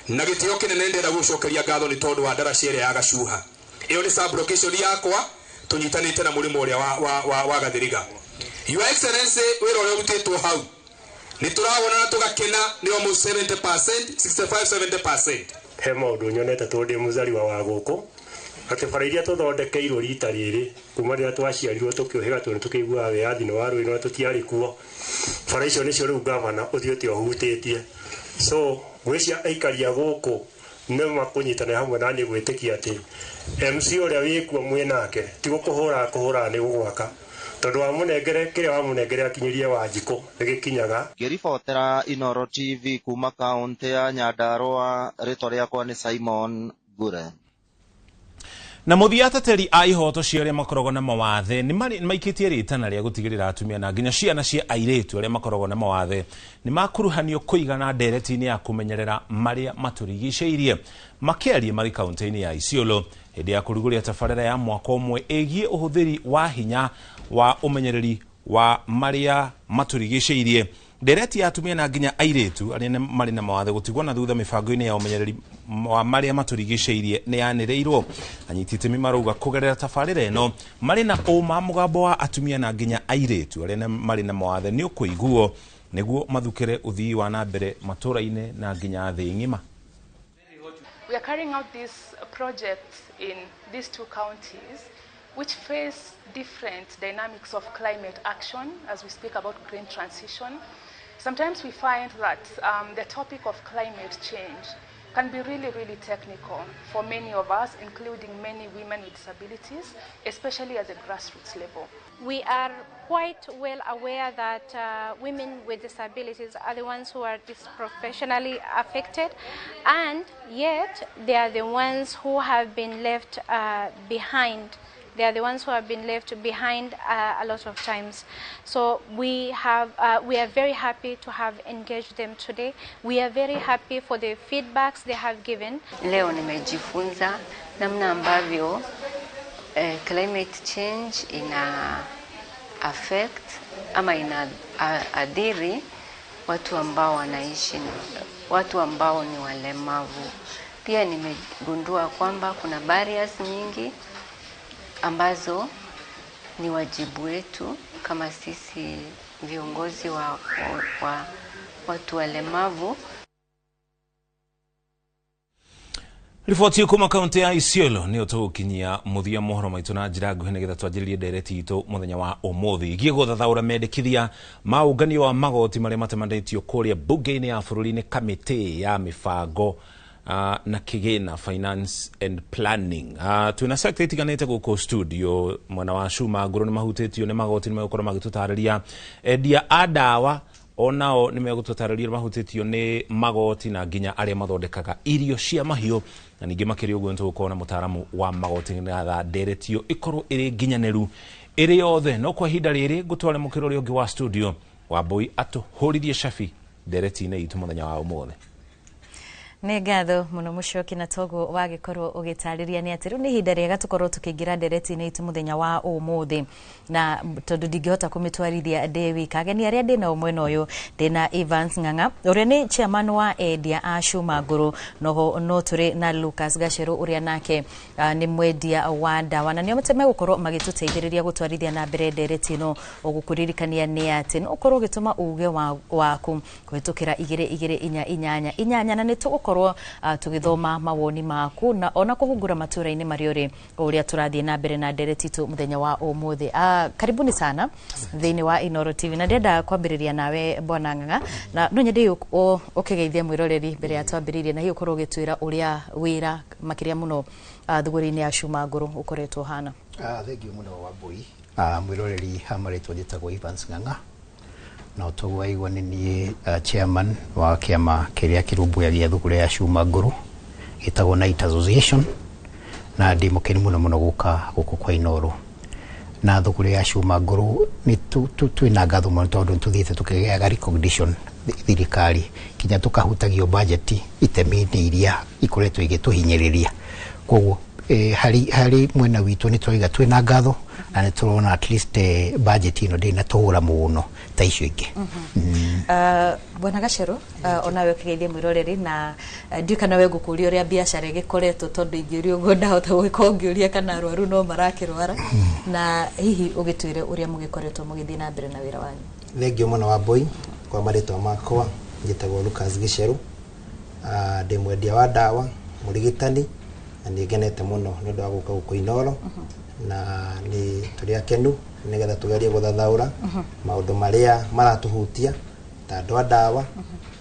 na gĩtĩo kĩnene ndĩrenda gũcokeria ngatho nĩ tondũ wa ndaraca ĩrĩa ya Gacuha. Ĩyo nĩ sub location yakwa tũnyitanĩte na mũrĩmo ũrĩa wa Gathiriga. Your Excellency, wĩra ũrĩa ũrutĩtwo hau nĩ tũrawona na tũgakena, nĩ almost 70%, 65-70%. He maũndũ nyonete tondũ ndĩ mũzariwa wa gũkũ, atĩ bara iria tũthondekeirwo rita rĩrĩ kuma rĩrĩa twaciarirwo tũkĩũhĩga tondũ tũkĩiguaga wĩyathi nĩ warũĩ no tũtiarĩ kuo, bara icio nĩcio rĩu gavana ũthiĩte ũhutĩtie. So ngwĩciria aikari a gũkũ nĩ makũnyitanĩra hamwe na niĩ gwĩtĩkia atĩ MC ũrĩa wĩkuo mwĩ nake ti gũkũhũra kũhũra, nĩ gũgwaka, tondũ wamũnengere kĩrĩa wamũnengere akinyirie Wanjikũ nĩ gĩkinyaga. Ngĩribotera Inoro TV kuma kaũntĩ ya Nyandarua, rĩtwa rĩakwa nĩ Simon Ngure. Na mũthia, ateteri a ihoto cia arĩa makoragwo na mawathe nĩ maikĩtie rĩtana rĩa gũtigĩrĩra atumia na nginya ciana cia airĩtu arĩa makoragwo na mawathe nĩ makuruhanio kũigana ndereti-inĩ ya kũmenyerera marĩa matũrigicĩirie. Makĩaria marĩ kaunti-inĩ ya Isiolo hĩndĩ ya kũrugũria tabarĩra ya mwaka ũmwe ĩgiĩ ũhũthĩri wa hinya wa ũmenyereri wa marĩa matũrigicĩirie, ndereti ya atumia na nginya airĩtu arĩa marĩ na mawathe gũtigwo na thutha mĩbango-inĩ ya ũmenyereri wa marĩa matũrigicĩirie nĩ yanĩrĩirwo. Anyiti itemi marauga kũgerera tabarĩra ĩno marĩ na ũma mũgambo wa atumia na nginya airĩtu arĩa marĩ na mawathe nĩ ũkũiguo nĩguo mathukĩre ũthii wa na mbere matũra-inĩ na nginya thĩ ng'ima. We are carrying out this project in these two counties, which face different dynamics of climate action as we speak about green transition. Sometimes we find that the topic of climate change can be really, really technical for many of us, including many women with disabilities, especially at the grassroots level. We are quite well aware that women with disabilities are the ones who are disproportionately affected, and yet they are the ones who have been left behind. They are the ones who have been left behind a lot of times. So we are very happy to have engaged them today. We are very happy for the feedbacks they have given. Leo nimejifunza namna ambavyo climate change ina affect ama ina adhiri watu ambao wanaishi, watu ambao ni walemavu. Pia nimegundua kwamba kuna barriers nyingi ambazo ni wajibu wetu kama sisi viongozi wa watu walemavu. Riboti kuma kaunti ya Isiolo nĩyo tũgũkinyia mũthia mohoro maitũ na njĩra nguhĩ nĩgetha twanjĩrĩrie ndereti itũ mũthenya wa ũmũthĩ igiĩ gũthathaũra mendekithia ma ũnganio wa magoti marĩa matemanĩtio kũrĩa mbunge-inĩ ya bũrũri nĩ kamĩtĩ ya mĩbango na kĩgĩna, finance and planning. Twĩna sector itiganĩte gũkũ studio. Mwena wa cuma ngũrũ nĩ mahutĩtio nĩ magoti, nĩ megũkorwo magĩtũtarĩria. Endia a ndawa onao nĩ megũtũtarĩria mahutĩtio nĩ magoti, na nginya arĩa mathondekaga irio cia mahiũ. Na ningĩ makĩria ũguo nĩtũgũkorwo na mũtaaramu wa magoti nĩgetha ndereti ĩyo ĩkorwo ĩrĩ nginyanĩru ĩrĩ yothe. No kwa ihinda rĩrĩ ngũtware mũkĩra ũrĩa ũngĩ wa studio, Wambui, atũhũrithie cabi ndereti-inĩ itũ mũthenya wa ũmũthĩ. Nĩ ngatho mũno Mũcoki, na toguo wagĩkorwo ũgĩtarĩria nĩ atĩ rĩu nĩ ihinda rĩega tũkorwo tũkĩingĩra ndereti-inĩ itũ mũthenya wa ũmũthĩ, na tondũ ndingĩhota kũmĩtwarithia ndĩ wika, ageni arĩa ndĩnao mwena ũyũ, ndĩna Evans Ng'ang'a ũrĩa nĩ chairman wa endia a cuma ngũrũ, noho no tũrĩ na Lucas Gacerũ ũrĩa nake nĩ mwendia wa ndawa, na nĩo megũkorwo magĩtũteithĩrĩria gũtwarithia na mbere ndereti ĩno. Ũgũkũririkania nĩ atĩ no ũkorwo ũgĩtũma uge waku kũhĩtũkĩra 22488, na nĩ tũgũkorwo tũgĩthoma mawoni maku na ona kũhungura matũra-inĩ marĩa ũrĩ o ũrĩa tũrathiĩ na mbere na ndereti itũ mũthenya wa ũmũthĩ. Karibuni sana thĩinĩ wa Inoro TV, na ndĩrenda kwambĩrĩria nawe bwana Ng'ang'a, na no nyende ũkĩgeithie mwĩroreri mbere ya twambĩrĩirie, na hihi ũkorwo ũgĩtwĩra ũrĩa wĩra makĩria mũno thũgũrĩ-inĩ ya cuma ngũrũ ũkoretwo ũhana. Thank you mũno Wambui. Mwĩroreri, ha marĩtwa njĩtagwo Evans Ng'ang'a, na ũtoguo waigua nĩ niĩ chairman wa kĩama kĩrĩa kĩrũmbũyagia thũgũrĩ ya cuma ngũrũ gĩtagwo Night Association, na ndĩ mũkenu mũno mũno gũka gũkũ kwa Inoro. Na thũgũrĩ ya cuma ngũrũ nĩ twĩna ngatho mũno tondũ nĩ tũthiĩte tũkĩgĩaga recognition thirikari nginya tũkahutagio budget itemi-inĩ iria ikoretwo igĩtũhinyĩrĩria. Koguo harĩ mwena witũ nĩ tũraiga twĩna ngatho, na nĩ tũrona at least budget ĩno ndĩnatũhũra mũno ta icio ingĩ. Bwana Gacheru, onawe ũkĩgeithie mwĩroreri na ndiũĩ kana we ngũkũria ũrĩa biacara ĩgĩkoretwo, tondũ ingĩũria ũguo ndahota gũgĩkorwo ngĩũria kana arwaru no marakĩrwara, na hihi ũgĩtwĩre ũrĩa mũgĩkoretwo mũgĩthiĩ na mbere na wĩra wanyu. Thengio mũno Wambui. Kwa marĩtwa makwa njĩtagwo Lucas Gicheru. Ndĩ mwendia wa ndawa, mũrigitani, na nĩ ngenete mũno nĩ ũndũ wa gũka gũkũ Inooro, na nĩ tũrĩ akenu nĩgetha tũgerie gũthathaũra maũndũ marĩa maratũhutia ta andũ a ndawa.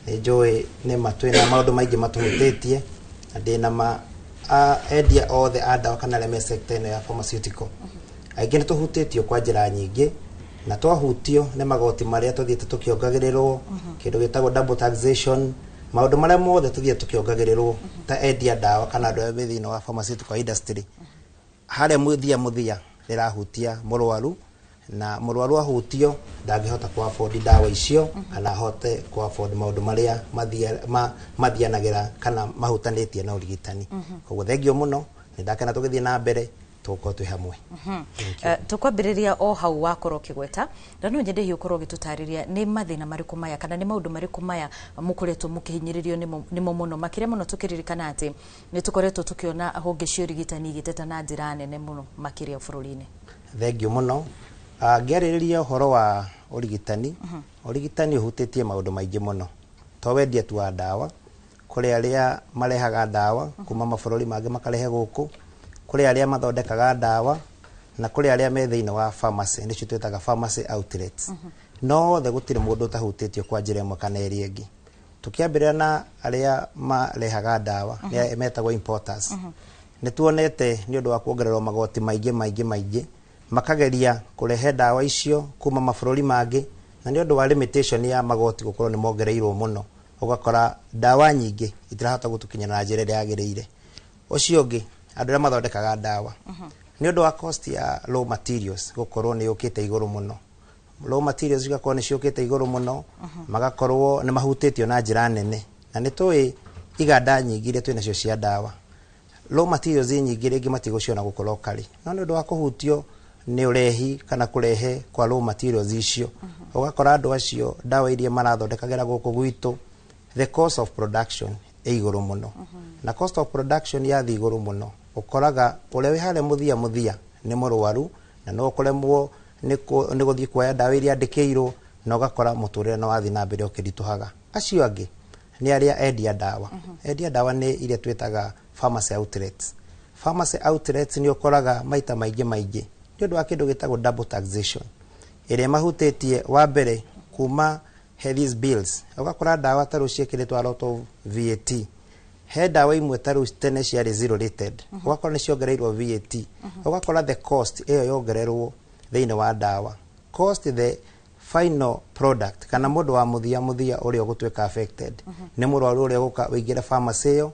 Nĩ njũĩ nĩma twĩna maũndũ maingĩ matũhutĩtie, na ndĩna ma endia othe a ndawa kana arĩa me sector ĩno ya pharmaceutical, aingĩ nĩ tũhutĩtio kwa njĩra nyingĩ, na twahutio nĩ magoti marĩa tũthiĩte tũkĩongagĩrĩrwo, kĩndũ gĩtagwo double taxation, maũndũ marĩa mothe tũthiĩte tũkĩongagĩrĩrwo ta endia ndawa kana andũ arĩa me thĩinĩ wa pharmaceutical industry. Harĩa mũthia mũthia rĩrahutia mũrwaru, na mũrwaru ahutio ndangĩhota ku afford ndawa icio kana ahote ku afford maũndũ marĩa mathianagĩra kana mahutanĩtie na ũrigitani. Koguo thengio mũno, nĩ ndakena tũgĩthiĩ na mbere tũgũkorwo twĩ hamwe. Tũkwambĩrĩria o hau wakorwo ũkĩgweta, na no nyende hihi ũkorwo ũgĩtũtarĩria nĩ mathĩna marĩkũ maya kana nĩ maũndũ marĩkũ maya mũkoretwo mũkĩhinyĩrĩrio nĩmo mũno makĩria mũno, tũkĩririkana atĩ nĩ tũkoretwo tũkĩona honge cia ũrigitani igĩteta na njĩra nene mũno makĩria bũrũri-inĩ. Thengio mũno. Ngĩarĩrĩria ũhoro wa ũrigitani, ũrigitani ũhutĩtie maũndũ maingĩ mũno, to wendia tu wa ndawa. Kũrĩ arĩa marehaga ndawa kuma mabũrũri mangĩ makarehe gũkũ, kũrĩ arĩa mathondekaga ndawa, na kũrĩ arĩa me thĩinĩ wa pharmacy, nĩcio twĩtaga pharmacy outlets. No othe gũtirĩ mũndũ ũtahutĩtio kwa njĩra ĩmwe kana ĩrĩa ĩngĩ. Tũkĩambĩrĩria na arĩa marehaga ndawa, nĩ metagwo importers, nĩ tuonete nĩ ũndũ wa kuongererwo magoti maingĩ maingĩ maingĩ, makageria kũrehe ndawa icio kuma mabũrũri mangĩ, na nĩ ũndũ wa limitation ya magoti gũkorwo nĩ mongereirwo mũno, ũgakora ndawa nyingĩ itirahota gũtũkinyĩra na njĩra ĩrĩa yagĩrĩire. Ũcio ũngĩ, andũ arĩa mathondekaga ndawa, nĩ ũndũ wa cost ya raw materials gũkorwo nĩ yũkĩte igũrũ mũno, raw materials igakorwo nĩ ciũkĩte igũrũ mũno, magakorwo nĩ mahutĩtio na njĩra nene, na nĩ tũĩ iganda nyingĩ iria twĩnacio cia ndawa, raw materials nyingĩ rĩngĩ matigũciona gũkũ locally, no nĩ ũndũ wa kũhutio nĩ ũrehi kana kũrehe kwa raw materials icio, ũgakora andũ acio ndawa iria marathondekagĩra gũkũ gwitũ, the cost of production ĩ igũrũ mũno, na cost of production yathiĩ igũrũ mũno, ũkoraga ũrĩa wĩ harĩa mũthia mũthia nĩ mũrwaru, na no ũkũremwo nĩ gũthiĩ kuoya ndawa iria andĩkĩirwo, na ũgakora mũtũrĩre no wathiĩ na mbere ũkĩritũhaga. Acio angĩ nĩ arĩa endia ndawa. Endia ndawa nĩ iria twĩtaga pharmacy outlets. Pharmacy outlets nĩ ũkoraga maita maingĩ maingĩ nĩ ũndũ wa kĩndũ gĩtagwo double taxation ĩrĩa mahutĩtie, wa mbere kuma he these bills, ũgakora ndawa ta rĩu ciĩkĩrĩtwo a lot of VAT. He ndawa imwe ta rĩu tene ciarĩ zero rated, ũgakora nĩ ciongereirwo VAT, ũgakora the cost ĩyo yongererwo thĩinĩ wa ndawa, cost the final product kana mũndũ wa mũthia mũthia ũrĩa ũgũtuĩka affected nĩ mũrwaru ũrĩa ũgũka ũingĩre pharmacy ĩyo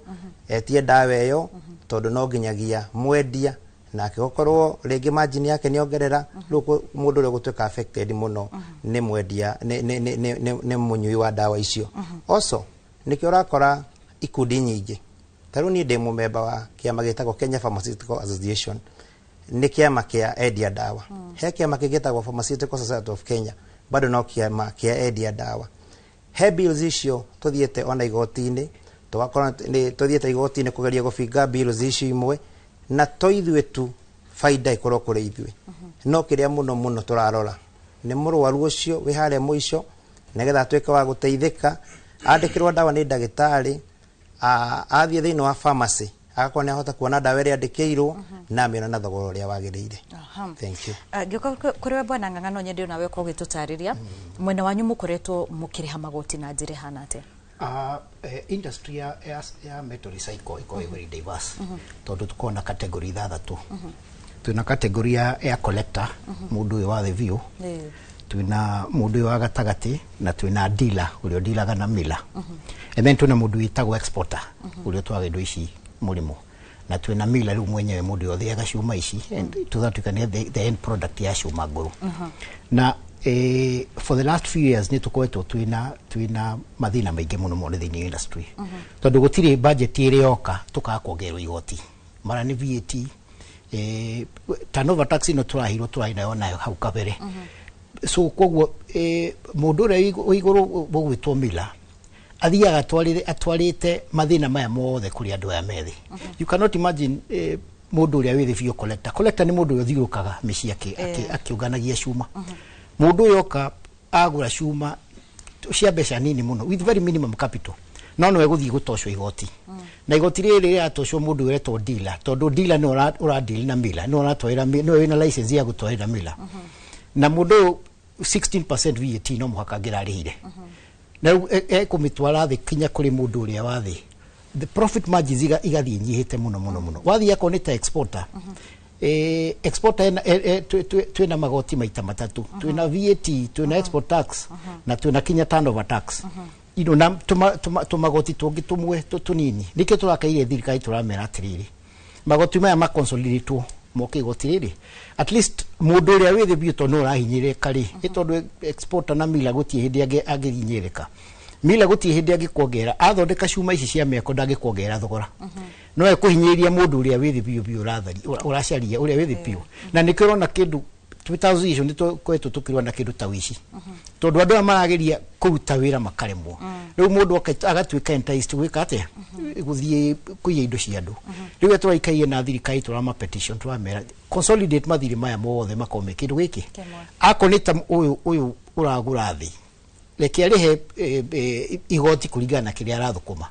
etie ndawa ĩyo, tondũ no nginyagia mwendia nake gũkorwo rĩngĩ margin yake nĩ ongerera. Rĩu mũndũ ũrĩa ũgũtuĩka affected mũno nĩ mwendia, nĩ mũnyui wa ndawa icio. Also nĩkĩo ũrakora ikundi nyingĩ, ta rĩu niĩ ndĩ mũmemba wa kĩama gĩtagwo Kenya Pharmaceutical Association, nĩ kĩama kĩa endia ndawa. He kĩama kĩngĩ gĩtagwo Pharmaceutical Society of Kenya, bado no kĩama kĩa endia ndawa. He bills icio tũthiĩte ona igoti-inĩ, tũgakorwo nĩ tũthiĩte igoti-inĩ kũgeria gũbinga bills icio imwe, na to ithuĩ tu faida ĩkorwo kũrĩ ithuĩ, no kĩrĩa mũno mũno tũrarora nĩ mũrwaru ũcio wĩ harĩa mũico, nĩgetha atuĩke wa gũteithĩka, andĩkĩrwo ndawa nĩ ndagĩtarĩ, athiĩ thĩinĩ wa pharmacy agakorwo nĩ ahota kuona ndawa ĩrĩa andĩkĩirwo na amĩona na thogora ũrĩa wagĩrĩire. Thank you. Ngĩũka kũrĩ we Bwana Ng'ang'a, no nyende onawe ũkorwo ũgĩtũtarĩria mwena wanyu mũkoretwo mũkĩrĩha magoti na njĩra ĩhana atĩa? Industry ya metal recycle ĩkoragwo very diverse, tondũ tũkoragwo na category ithathatũ. Twĩna category ya collector, mũndũ ũyũ wa thĩ biũ, twĩna mũndũ ũyũ wa gatagatĩ, na twĩna dealer ũrĩa ũdealaga na miller, and then twĩna mũndũ wĩtagwo exporter ũrĩa ũtwaraga indo ici mũrĩmo, na twĩna miller rĩu mwenyewe, mũndũ ũrĩa ũthĩaga cuma ici and tũgatuĩka nĩ the end product ya cuma ngũrũ. Na for the last few years nĩ tũkoretwo twĩna mathĩna maingĩ mũno mũno thĩinĩ wa industry, tondũ gũtirĩ budget ĩrĩ yoka tũkaga kuongererwo igoti, mara nĩ VAT, turnover tax ĩno tũrahirwo tũrarĩ nayo hau kabere. So koguo mũndũ ũrĩa wĩ igũrũ ũgwĩtwo miller athiaga atwarĩte mathĩna maya mothe kũrĩ andũ aya methĩ. You cannot imagine mũndũ ũrĩa wĩ thĩ biũ, collector. Collector nĩ mũndũ ũrĩa ũthiũrũkaga mĩciĩ akĩũnganagia cuma. Mũndũ ũyũ oka agũra cuma cia mbeca nini mũno with very minimum capital, no no egũthiĩ gũtocwo igoti, na igoti rĩrĩ rĩratocwo mũndũ ũretwo dealer, tondũ dealer nĩwe ũra deal na miller, nĩwe ũratwarĩra, nĩwe wĩna license ya gũtwarĩra miller, na mũndũ ũyũ 16% VAT no mũhaka angĩrarĩhire, na rĩu ekũmĩtwara thĩ kinya kũrĩ mũndũ ũrĩa wa thĩ. The profit margins igathiĩ inyihĩte mũno mũno mũno. Wathiĩ akorwo nĩ ta exporter, exporter ena, twĩna magoti maita matatũ: twĩna VAT, twĩna export tax, na twĩna kinya turnover tax na tũmagoti tũngĩ tũmwe tũnini. Nĩkĩo tũrakaire thirikari, tũramera atĩrĩrĩ, magoti maya makonsolidatwo moke igoti rĩrĩ, at least mũndũ ũrĩa wĩ thĩ biũ, tondũ nĩ ũrahinyĩrĩrĩka rĩ, ĩ tondũ exporter na miller gũtirĩ hĩndĩ angĩhinyĩrĩrĩka. Miller gũtirĩ hĩndĩ angĩkuongerera, athondeka cuma ici cia mĩako ndangĩkuongerera thogora, no ekũhinyĩrĩria mũndũ ũrĩa wĩ thĩ biũ biũ, ũracaria ũrĩa wĩ thĩ biũ. Na nĩkĩo ũrona kĩndũ twĩ ta association nĩ tũkoretwo tũkĩrũa na kĩndũ ta ũici, tondũ andũ aya marageria kũruta wĩra makaremwo. Rĩu mũndũ agatuĩka enticed gwĩka atĩa? Gũthiĩ kũiya indo cia andũ. Rĩu tũraikaire na thirikari, tũrama petition, tũramera consolidate mathirĩ maya mothe makorwo me kĩndũ gĩkĩ. Akorwo nĩ ta ũyũ ũragũra thĩ, reke arĩhe igoti kũringana na kĩrĩa arathũkũma,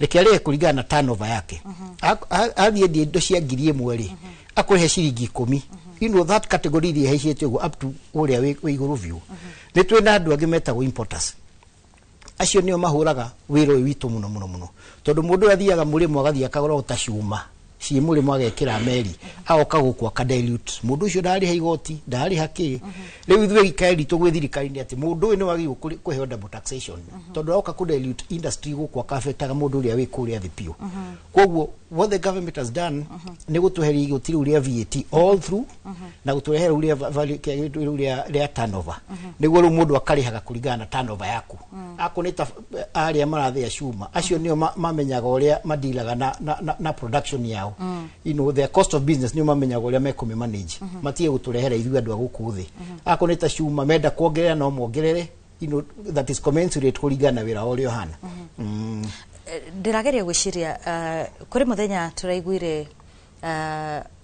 reke arĩhe kũringana na turnover yake. Athiĩ endia indo cia 1000 rĩ, akũrĩhe ciringi 10. That category iria ihaicĩte ũguo up to ũrĩa wĩ igũrũ biũ. Nĩ twĩna andũ angĩ metagwo importers. Acio nĩo mahũraga wĩra ũyũ witũ mũno mũno mũno, tondũ mũndũ ũyũ athiaga mũrĩmo, agathiĩ akagũra ta cuma ciĩ mũrĩmo, agekĩra meri, agoka gũkũ aka dilute. Mũndũ ũcio ndarĩha igoti, ndarĩha kĩ. Rĩu ithuĩ ikae ritũ gwĩ thirikari nĩ atĩ mũndũ ũyũ nĩ wagĩrĩirwo kũheo double taxation, tondũ aroka kũ dilute industry gũkũ, aka-affectaga mũndũ ũrĩa wĩ kũrĩa thĩ biũ. Koguo what the government has done nĩ gũtweheria igoti rĩu rĩa VAT all through na gũtũrehera rĩu rĩa value rĩu rĩa turnover, nĩguo rĩu mũndũ akarĩhaga kũringana na turnover yaku. Akorwo nĩ ta arĩa marathĩa cuma, acio nĩo mamenyaga ũrĩa madilaga na production yao, their cost of business, nĩo mamenyaga ũrĩa mekũmĩ manage. Matige gũtũrehera ithuĩ andũ a gũkũ thĩ. Akorwo nĩ ta cuma menda kuongerera, no mongerere, that is commensurate kũringana na wĩra ũrĩa ũhana. Ndĩrageria gwĩciria, kũrĩ mũthenya tũraiguire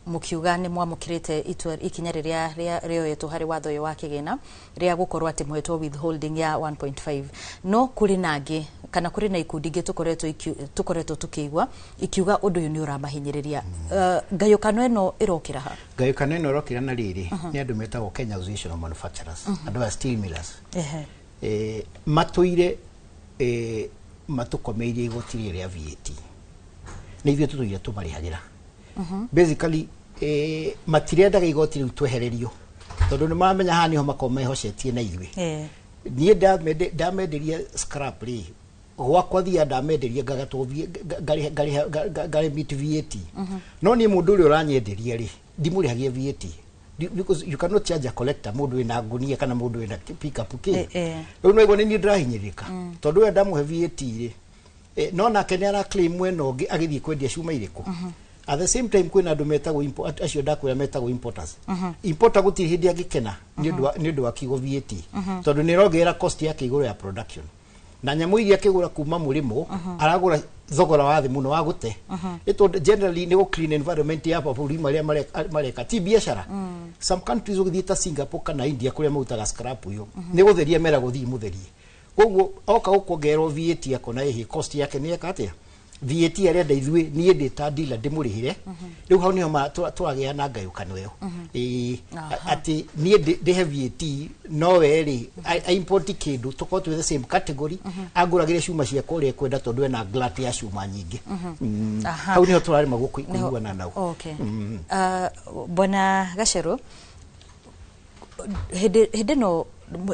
mũkiuga nĩ mwamũkĩrĩte itua, ikinya rĩrĩa rĩoyetwo harĩ watho ũyũ wa kĩgĩna rĩa gũkorwo atĩ mũhetwo withholding ya 1.5, no kũrĩ na angĩ kana kũrĩ na ikundi ingĩ tũkoretwo tũkĩigua ikiuga ũndũ ũyũ nĩ ũramahinyĩrĩria. Ngayũkano ĩno ĩrokĩra ha? Ngayũkano ĩno ĩrokĩra na rĩrĩ, nĩ andũ metagwo Kenya Association of Manufacturers, andũ aya steel millers, matũire matũkomeirie igoti rĩrĩ rĩa VAT, nĩ ithuĩ tũtũire tũmarĩhagĩra. Basically matirendaga igoti rĩu twehererio, tondũ nĩ maramenya haha nĩho makorwo mehocetie na ithuĩ. Niĩ ndamenderia scrap rĩ, gwakwa thia ndamenderia ngagatwo ngarĩha ngaremit VAT, no niĩ mũndũ ũrĩa ũranyenderia rĩ, ndimũrĩhagia VAT, because you cannot charge a collector, mũndũ wĩna ngunia kana mũndũ wĩna pick up kĩ. Rĩu no igua nĩ niĩ ndĩrahinyĩrĩrĩka, tondũ ũyũ ndamũhe VAT rĩ, no nake nĩ ara claim mwena ũngĩ agĩthiĩ kwendia cuma irĩkũ. At the same time kwĩna andũ metagwo acio ndakwĩra metagwo importers. Importer gũtirĩ hĩndĩ angĩkena nĩ ũndũ wa kiugo VAT, tondũ nĩ ĩrongerera cost yake igũrũ ya production, na nyamũ iria akĩgũra kuma mũrĩmo, aragũra thogora wa thĩ mũno wa gũte. Nĩ tondũ generally nĩ gũ clean environment ya mabũrũri marĩa mareka ti biacara. Some countries, ũgĩthiĩ ta Singapore kana India kũrĩa marutaga scrap ũyũ, nĩ gũtheria mera gũthiĩ mũtherie. Koguo oka gũkuongererwo VAT, akona ĩhĩ cost yake nĩ eka atĩa VAT arenda ithuĩ niĩ ndĩ ta dealer ndĩmũrĩhĩre. Rĩu hau nĩho tũragĩa na ngayũkano ĩyo. Ĩĩ, atĩ niĩ ndĩhe VAT, no we rĩ a import kĩndũ tũkorwo twĩ the same category, angũragĩre cuma ciakwa ũrĩa ekwenda, tondũ ena glut ya cuma nyingĩ. Hau nĩho tũraremagwo kũiguana nao. Bwana Gacheru, hĩndĩ ĩno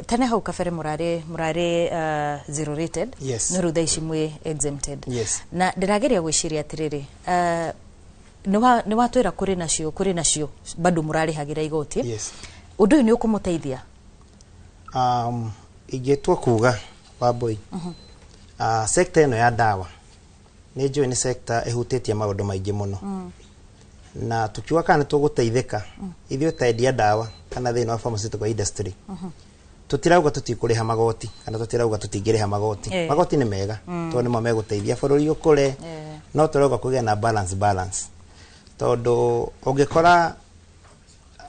tene hau kabere mũrarĩ zero rated, no rĩu thaa ici mwĩ exempted. Na ndĩrageria gwĩciria atĩrĩrĩ, nĩ watwĩra kũrĩ nacio bado mũrarĩhagĩra igoti. Ũndũ ũyũ nĩ ũkũmũteithia? Ingĩtua kuga, Wambui, sector ĩno ya ndawa nĩ njũĩ nĩ sector ĩhutĩtie maũndũ maingĩ mũno, na tukiuga kana nĩ tũgũteithĩka ithuĩ ta endia ndawa kana thĩinĩ wa pharmaceutical industry. Tutirauga tutikuriha magoti kana tutirauga tutingiriha magoti. Magoti ni mega tondu nimo meguteithia bururi ukure, no turauga kugĩa na balance tondu ungikora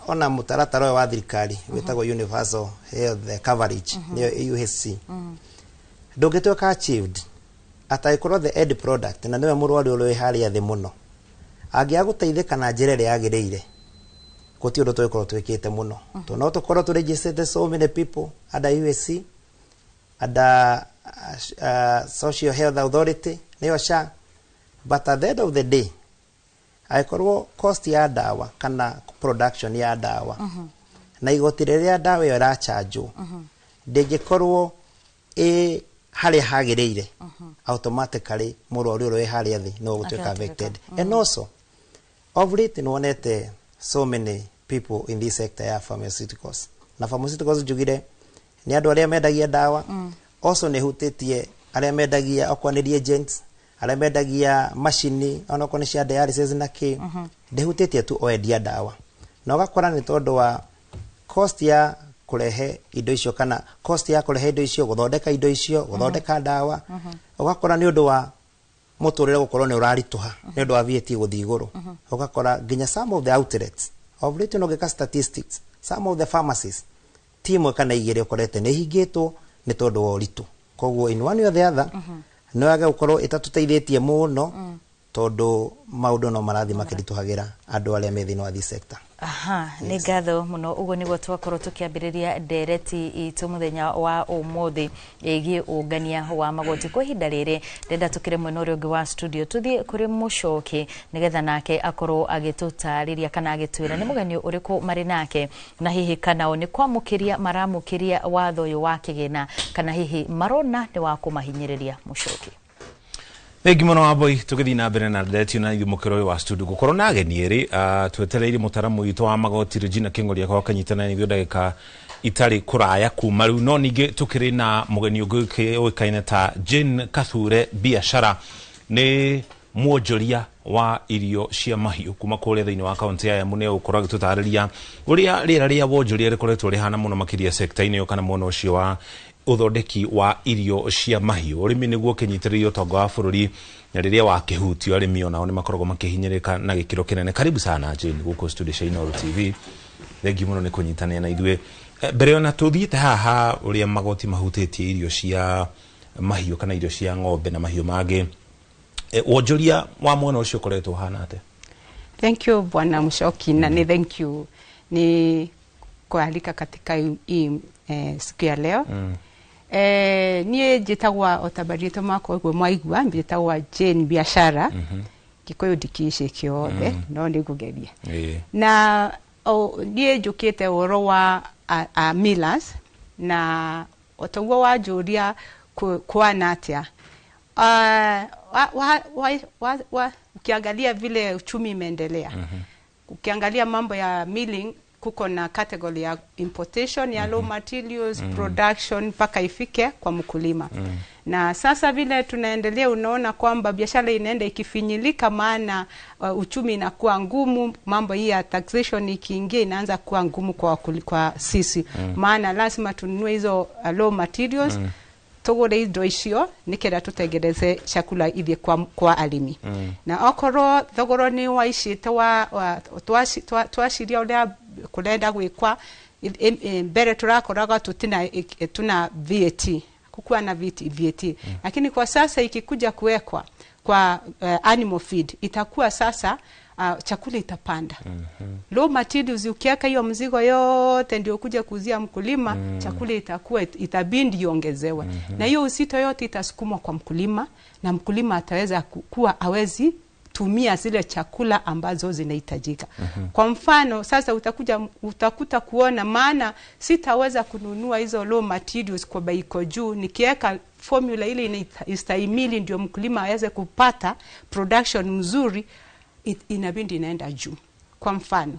ona mutaratara ũyũ wa thirikari wĩtagwo universal health coverage, nĩyo UHC, ndũngĩtuĩka achieved atangĩkorwo the end product na nĩwe mũrwaru ũrĩa wĩ harĩa thĩ mũno angĩaga gũteithĩka na njĩra ĩrĩa yagĩrĩire, gũtirĩ ũndũ tũgĩkorwo twĩkĩte mũno. Tondũ no tũkorwo tũregistrĩte so many people under UHC, under Social Health Authority nĩyo SHA, but at the end of the day angĩkorwo cost ya ndawa kana production ya ndawa na igoti rĩrĩa ndawa ĩyo ĩrachanjwo ndĩngĩkorwo ĩ harĩa hagĩrĩire, automatically mũrwaru ũrĩa wĩ harĩa thĩ no gũtuĩka affected. And also of late nĩwonete so many people in this sector ya pharmaceuticals, na pharmaceuticals njugire nĩ andũ arĩa mendagia ndawa, also nĩ hutĩtie arĩa mendagia okorwo nĩ reagents, arĩa mendagia macini onokorwo nĩ cia dialysis na kĩ, ndĩhutĩtie tu o endia ndawa, na ũgakora nĩ tondũ wa cost ya kũrehe indo icio kana cost ya kũrehe indo icio, gũthondeka indo icio, gũthondeka ndawa, ũgakora nĩ ũndũ wa mũtũrĩre gũkorwo nĩ ũraritũha nĩ ũndũ wa VAT gũthiĩ igũrũ, ũgakora nginya some of the outlets of late, no gĩka statistics, some of the pharmacies ti ĩmwe kana igĩrĩ ũkorete nĩ ihingĩtwo nĩ tondũ wa ũritũ. Koguo in one way or the other no yage gũkorwo ĩtatũteithĩtie mũno, tondũ maũndũ no marathiĩ makĩritũhagĩra andũ arĩa me thĩinĩ wa this sector. Aha, nĩ ngatho mũno. Ũguo nĩguo twakorwo tũkĩambĩrĩria ndereti itũ mũthenya wa ũmũthĩ ĩgiĩ ũngania wa magoti. Kwa ihinda rĩrĩ ndenda tũkĩre mwena ũrĩa ũngĩ wa studio, tũthiĩ kũrĩ Mũcoki nĩgetha nake akorwo agĩtũtarĩria kana agĩtwĩra nĩ mũgeni ũrĩkũ marĩ nake, na hihi kana o nĩ kwamũkĩria maramũkĩria watho ũyũ wa kĩgĩna kana hihi marona nĩ wa kũmahinyĩrĩria. Mũcoki. Thengi mũno Wambui. Tũgĩthiĩ na mbere na ndereti na ithuĩ mũkĩro ũyũ wa studio gũkorwo na ageni erĩ, twetereire mũtaramu witũ wa magoti Regina Kĩng'ori akorwo akĩnyitana na ithuĩ ndagĩka itarĩ kũraya kuma rĩu, no ningĩ tũkĩrĩ na mũgeni ũngĩ ũĩkaine ta Jane Kathure Biashara, nĩ mwonjoria wa irio cia mahiũ kuma kũrĩa thĩinĩ wa kaunti ya Embu. Nĩ egũkorwo agĩtũtarĩria ũrĩa rĩera rĩa wonjoria rĩkoretwo rĩhana mũno makĩria sekta-inĩ ĩyo kana mwena ũcio wa ũthondeki wa irio cia mahiũ. Ũrĩmi nĩguo ũkĩnyitĩrĩire ũtonga wa bũrũri, na rĩrĩa wakĩhutio arĩmi onao nĩ makoragwo makĩhinyĩrĩka na gĩkĩro kĩnene. Karibu sana Jane gũkũ studio cia Inooro TV. Thengiũ mũno nĩ kũnyitanĩra na ithuĩ. Mbere ona tũthiĩte haha ũrĩa magoti mahutĩtie irio cia mahiũ kana irio cia ng'ombe na mahiũ mangĩ, wonjoria wa mwena ũcio ũkoretwo ũhana atĩa? Thank you, Bwana Mushoki, na ni thank you ni kualika katika hii siku ya leo. Niĩ njĩtagwa o ta marĩtwa makwa ũguo mwaigua, njĩtagwa Jane Biashara. Gĩkũyũ ndikĩici kĩothe, no nĩ ngũgeria. Na niĩ njũkĩte ũhoro wa a millers, na o ta ũguo wanjũria kwana atĩa, ukiangalia vile uchumi imeendelea, ukiangalia mambo ya milling, kuko na category ya importation ya raw materials, production mpaka ifike kwa mkulima. Na sasa vile tunaendelea, unaona kwamba biashara inaenda ikifinyilika, maana uchumi inakuwa ngumu, mambo hii ya taxation ikiingia inaanza kuwa ngumu kwa sisi, maana lazima tununue hizo raw materials, tugure indo icio nikenda tutengeneze chakula ithie kwa arimi. Na okorwo thogoro ni waicite wa twaciria uria kurenda gwikwa, mbere turakoraga tutina tuna VAT, kukuwa na VAT, lakini kwa sasa ikikuja kuwekwa kwa animal feed itakuwa sasa chakula itapanda. Raw materials ukiweka hiyo mzigo yote ndio kuja kuuzia mkulima, chakula itakuwa itabidi iongezewe. Na hiyo usito yote itasukumwa kwa mkulima, na mkulima ataweza kuwa hawezi tumia zile chakula ambazo zinahitajika. Kwa mfano sasa utakuta kuona, maana sitaweza kununua hizo raw materials kwa bei iko juu, nikiweka formula ile inastahimili ndio mkulima aweze kupata production mzuri, inabidi inaenda juu. Kwa mfano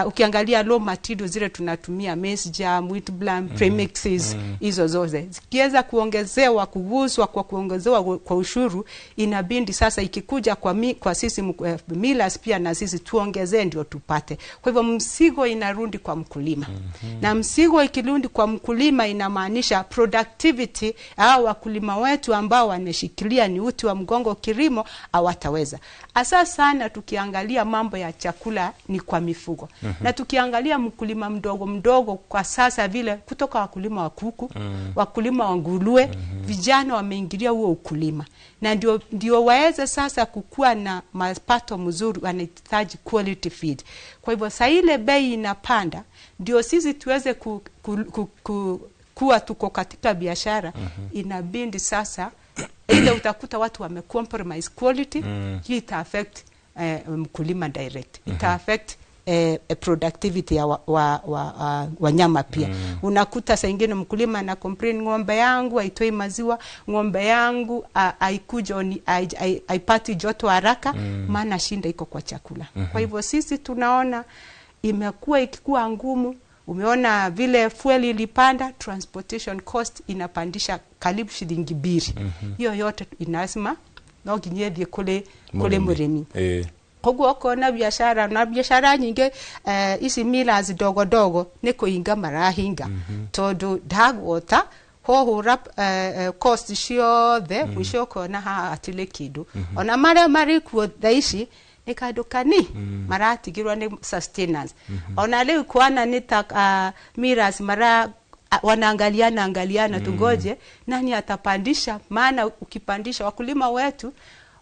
Ukiangalia raw materials zile tunatumia, maize germ, wheat bran, premixes, hizo zote zikiweza kuongezewa, kuguswa kwa kuongezewa kwa ushuru, inabidi sasa ikikuja kwa sisi millers pia na sisi tuongezee ndio tupate. Kwa hivyo mzigo inarudi kwa mkulima. Na mzigo ikirudi kwa mkulima inamaanisha productivity au wakulima wetu ambao wameshikilia ni uti wa mgongo kilimo hawataweza. Hasa sana tukiangalia mambo ya chakula ni kwa mifugo. Na tukiangalia mkulima mdogo mdogo kwa sasa vile kutoka wakulima wa kuku, wakulima wa nguruwe, vijana wameingilia huo ukulima. Na ndio waweze sasa kukua na mapato mzuri, wanahitaji quality feed. Kwa hivyo saa ile bei inapanda ndio sisi tuweze kuwa tuko katika biashara. Inabidi sasa ile utakuta watu wame compromise quality. Hii ita affect mkulima direct. Ita affect productivity ya wanyama pia. Unakuta saa ingine mkulima ana complain, ng'ombe yangu haitoi maziwa, ng'ombe yangu haikuja haipati joto haraka, maana shinda iko kwa chakula. Kwa hivyo sisi tunaona imekuwa ikikuwa ngumu. Umeona vile fuel ilipanda, transportation cost inapandisha karibu shilingi 2. Hiyo yote inasema no nginya kule kule murimi. Koguo okona biashara na biashara nyingi ici millers dogo dogo ni kuhinga marahinga. Tondu ndagwota hohura cost ciothe, mwisho ukona haha hatirĩ kĩndũ. Ona marĩa marĩ kuo thaa ici nĩ kandũ kani maratigirwo nĩ sustenance. Ona rĩu kwana nĩ ta millers mara wanaangaliana angaliana, tungoje nani atapandisha, maana ukipandisha wakulima wetu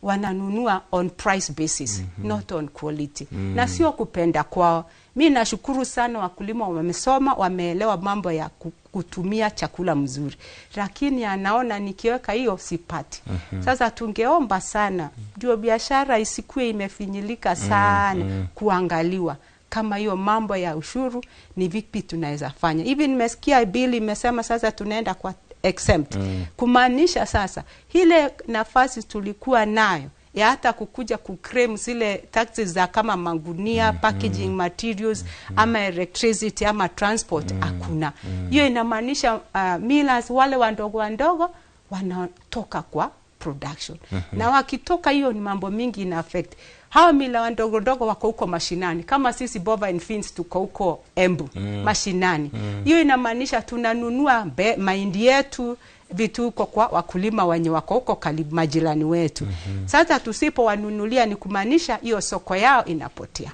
wananunua on price basis, not on quality. Na sio kupenda kwao. Mi nashukuru sana wakulima wamesoma, wameelewa mambo ya kutumia chakula mzuri. Lakini anaona nikiweka hiyo sipati. Sasa tungeomba sana ndio biashara isikue imefinyilika sana, kuangaliwa kama hiyo mambo ya ushuru ni vipi tunaweza fanya. Hivi nimesikia bill imesema sasa tunaenda kwa exempt. Kumaanisha sasa ile nafasi tulikuwa nayo ya hata kukuja kuclaim zile taxes za kama magunia, packaging materials, ama electricity ama transport, hakuna. Hiyo inamaanisha millers wale wandogo wandogo wanatoka kwa production. Na wakitoka hiyo ni mambo mingi ina affect. Hawa mila wandogo ndogo wako huko mashinani. Kama sisi Bovine Fins tuko huko Embu, mashinani. Hiyo inamaanisha tunanunua mahindi yetu vitu huko kwa wakulima wenye wako huko karibu majirani wetu. Sasa tusipo wanunulia ni kumaanisha hiyo soko yao inapotea.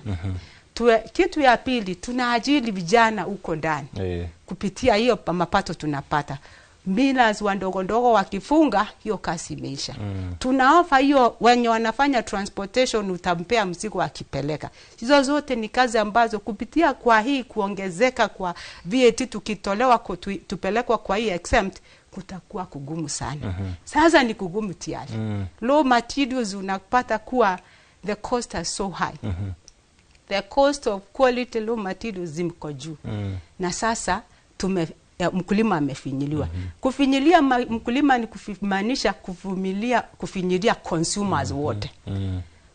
Kitu ya pili, tunaajiri vijana huko ndani. Kupitia hiyo mapato tunapata. Millers wandogo ndogo wakifunga hiyo kasi imeisha. Tunaofa hiyo wenye wanafanya transportation, utampea mzigo akipeleka. Hizo zote ni kazi ambazo kupitia kwa hii kuongezeka kwa VAT tukitolewa tupelekwa kwa hii exempt, kutakuwa kugumu sana. Sasa ni kugumu tayari. Raw materials unapata kuwa the cost is so high. The cost of quality raw materials zimko juu. Na sasa mkulima amefinyiliwa. Kufinyilia mkulima ni kumaanisha kufinyilia consumers wote.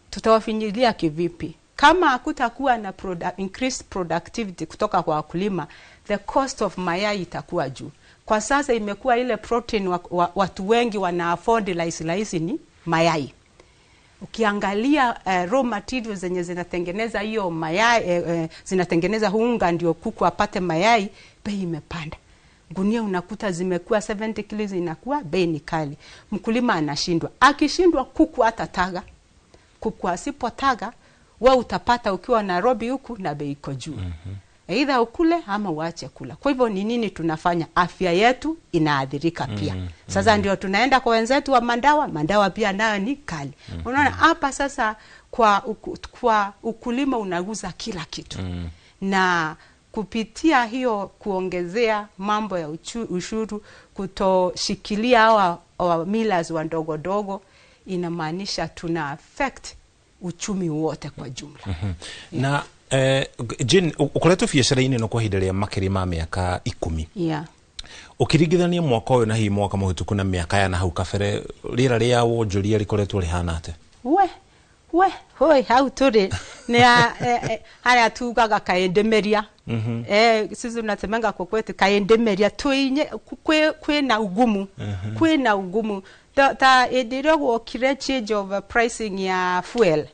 Tutawafinyilia kivipi? Kama hakutakuwa na increased productivity kutoka kwa wakulima, the cost of mayai itakuwa juu. Kwa sasa imekuwa ile protein watu wengi wana afford rahisi ni mayai. Ukiangalia raw materials zenye zinatengeneza hiyo mayai, zinatengeneza unga ndio kuku apate mayai, bei imepanda. Gunia unakuta zimekuwa 70 kilos, inakuwa bei ni kali. Mkulima anashindwa. Akishindwa kuku atataga. Kuku asipotaga, wewe utapata ukiwa Nairobi huku na bei iko juu. Either ukule ama uache kula. Kwa hivyo ni nini tunafanya? Afya yetu inaathirika pia. Sasa ndio tunaenda kwa wenzetu wa mandawa, mandawa pia nayo ni kali. Unaona hapa sasa kwa ukulima unaguza kila kitu. Na kupitia hiyo kuongezea mambo ya ushuru, kutoshikilia hawa millers wa ndogo ndogo, inamaanisha tuna affect uchumi wote kwa jumla. Na Jane, ukoretwo biacara-inĩ ĩno kwa ihinda rĩa makĩria ma mĩaka 10. Ũkĩringithania mwaka ũyũ na hihi mwaka mũhĩtũku na mĩaka ya na hau kabere, rĩera rĩa wonjoria rĩkoretwo rĩhana atĩa? We, We hoi hau turi ni haya tugaga kaendemeria. Sisi tunasemanga kwa kwetu kaendemeria tuinye kwina ugumu. Kwina ugumu ta edira gwokire change of pricing ya fuel.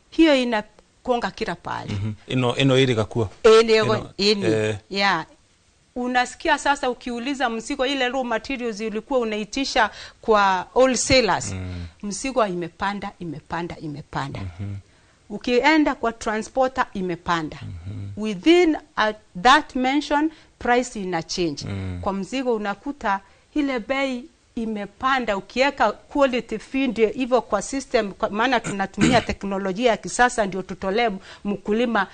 Hiyo ina konga kila pale. Ino iri gakua. Ino yeah. Unasikia sasa ukiuliza mzigo ile raw materials ilikuwa unaitisha kwa wholesalers. Mzigo imepanda. Ukienda kwa transporter imepanda. Within that mention price ina change. Kwa mzigo unakuta ile bei imepanda. Ukiweka quality feed hivyo kwa system, maana tunatumia teknolojia ya kisasa ndio tutolee mkulima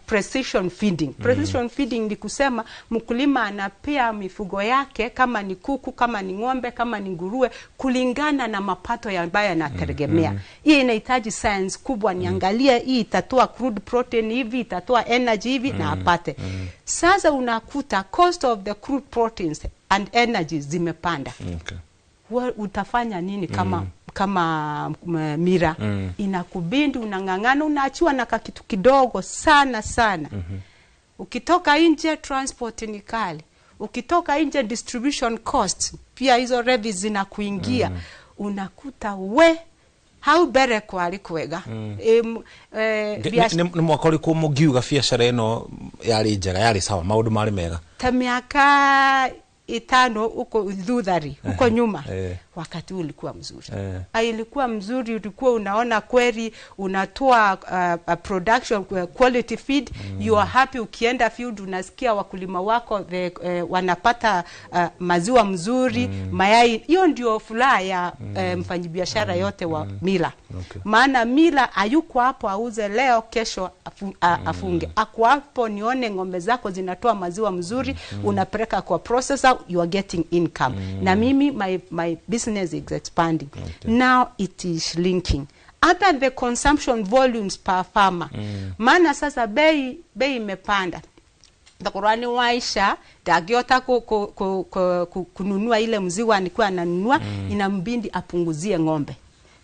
precision feeding. Precision feeding ni kusema mkulima anapea mifugo yake, kama ni kuku, kama ni ng'ombe, kama ni nguruwe, kulingana na mapato ambayo anategemea. Hii inahitaji science kubwa, niangalie hii itatoa crude protein hivi, itatoa energy hivi na apate. Sasa unakuta cost of the crude proteins and energy zimepanda. Utafanya nini kama kama mira? Inakubindi unang'ang'ana, unaachiwa na kitu kidogo sana sana. Ukitoka nje transport ni kali, ukitoka nje distribution cost pia hizo revenues zinakuingia. Unakuta we hau mbere kwari kwega. Ni mwaka ũrĩkũ mũngiuga biacara ĩno yarĩ njega, yarĩ sawa, maũndũ marĩ mega? Ta miaka 5 huko thuthari, huko nyuma, wakati ulikuwa mzuri. Ilikuwa mzuri, ulikuwa unaona kweli unatoa production quality feed. You are happy ukienda field unasikia wakulima wako wanapata maziwa mzuri, mayai. Hiyo ndio furaha ya mfanyibiashara yote wa mila. Maana mila hayuko hapo auze leo kesho afunge. Ako hapo nione ng'ombe zako zinatoa maziwa mzuri, unapeleka kwa processor, you are getting income. Na mimi my business is expanding. Now it is shrinking. Other the consumption volumes per farmer. Maana sasa bei imepanda. Ndakurani waisha ndagiota kununua ile mziwa alikuwa ananunua, inambindi apunguzie ng'ombe.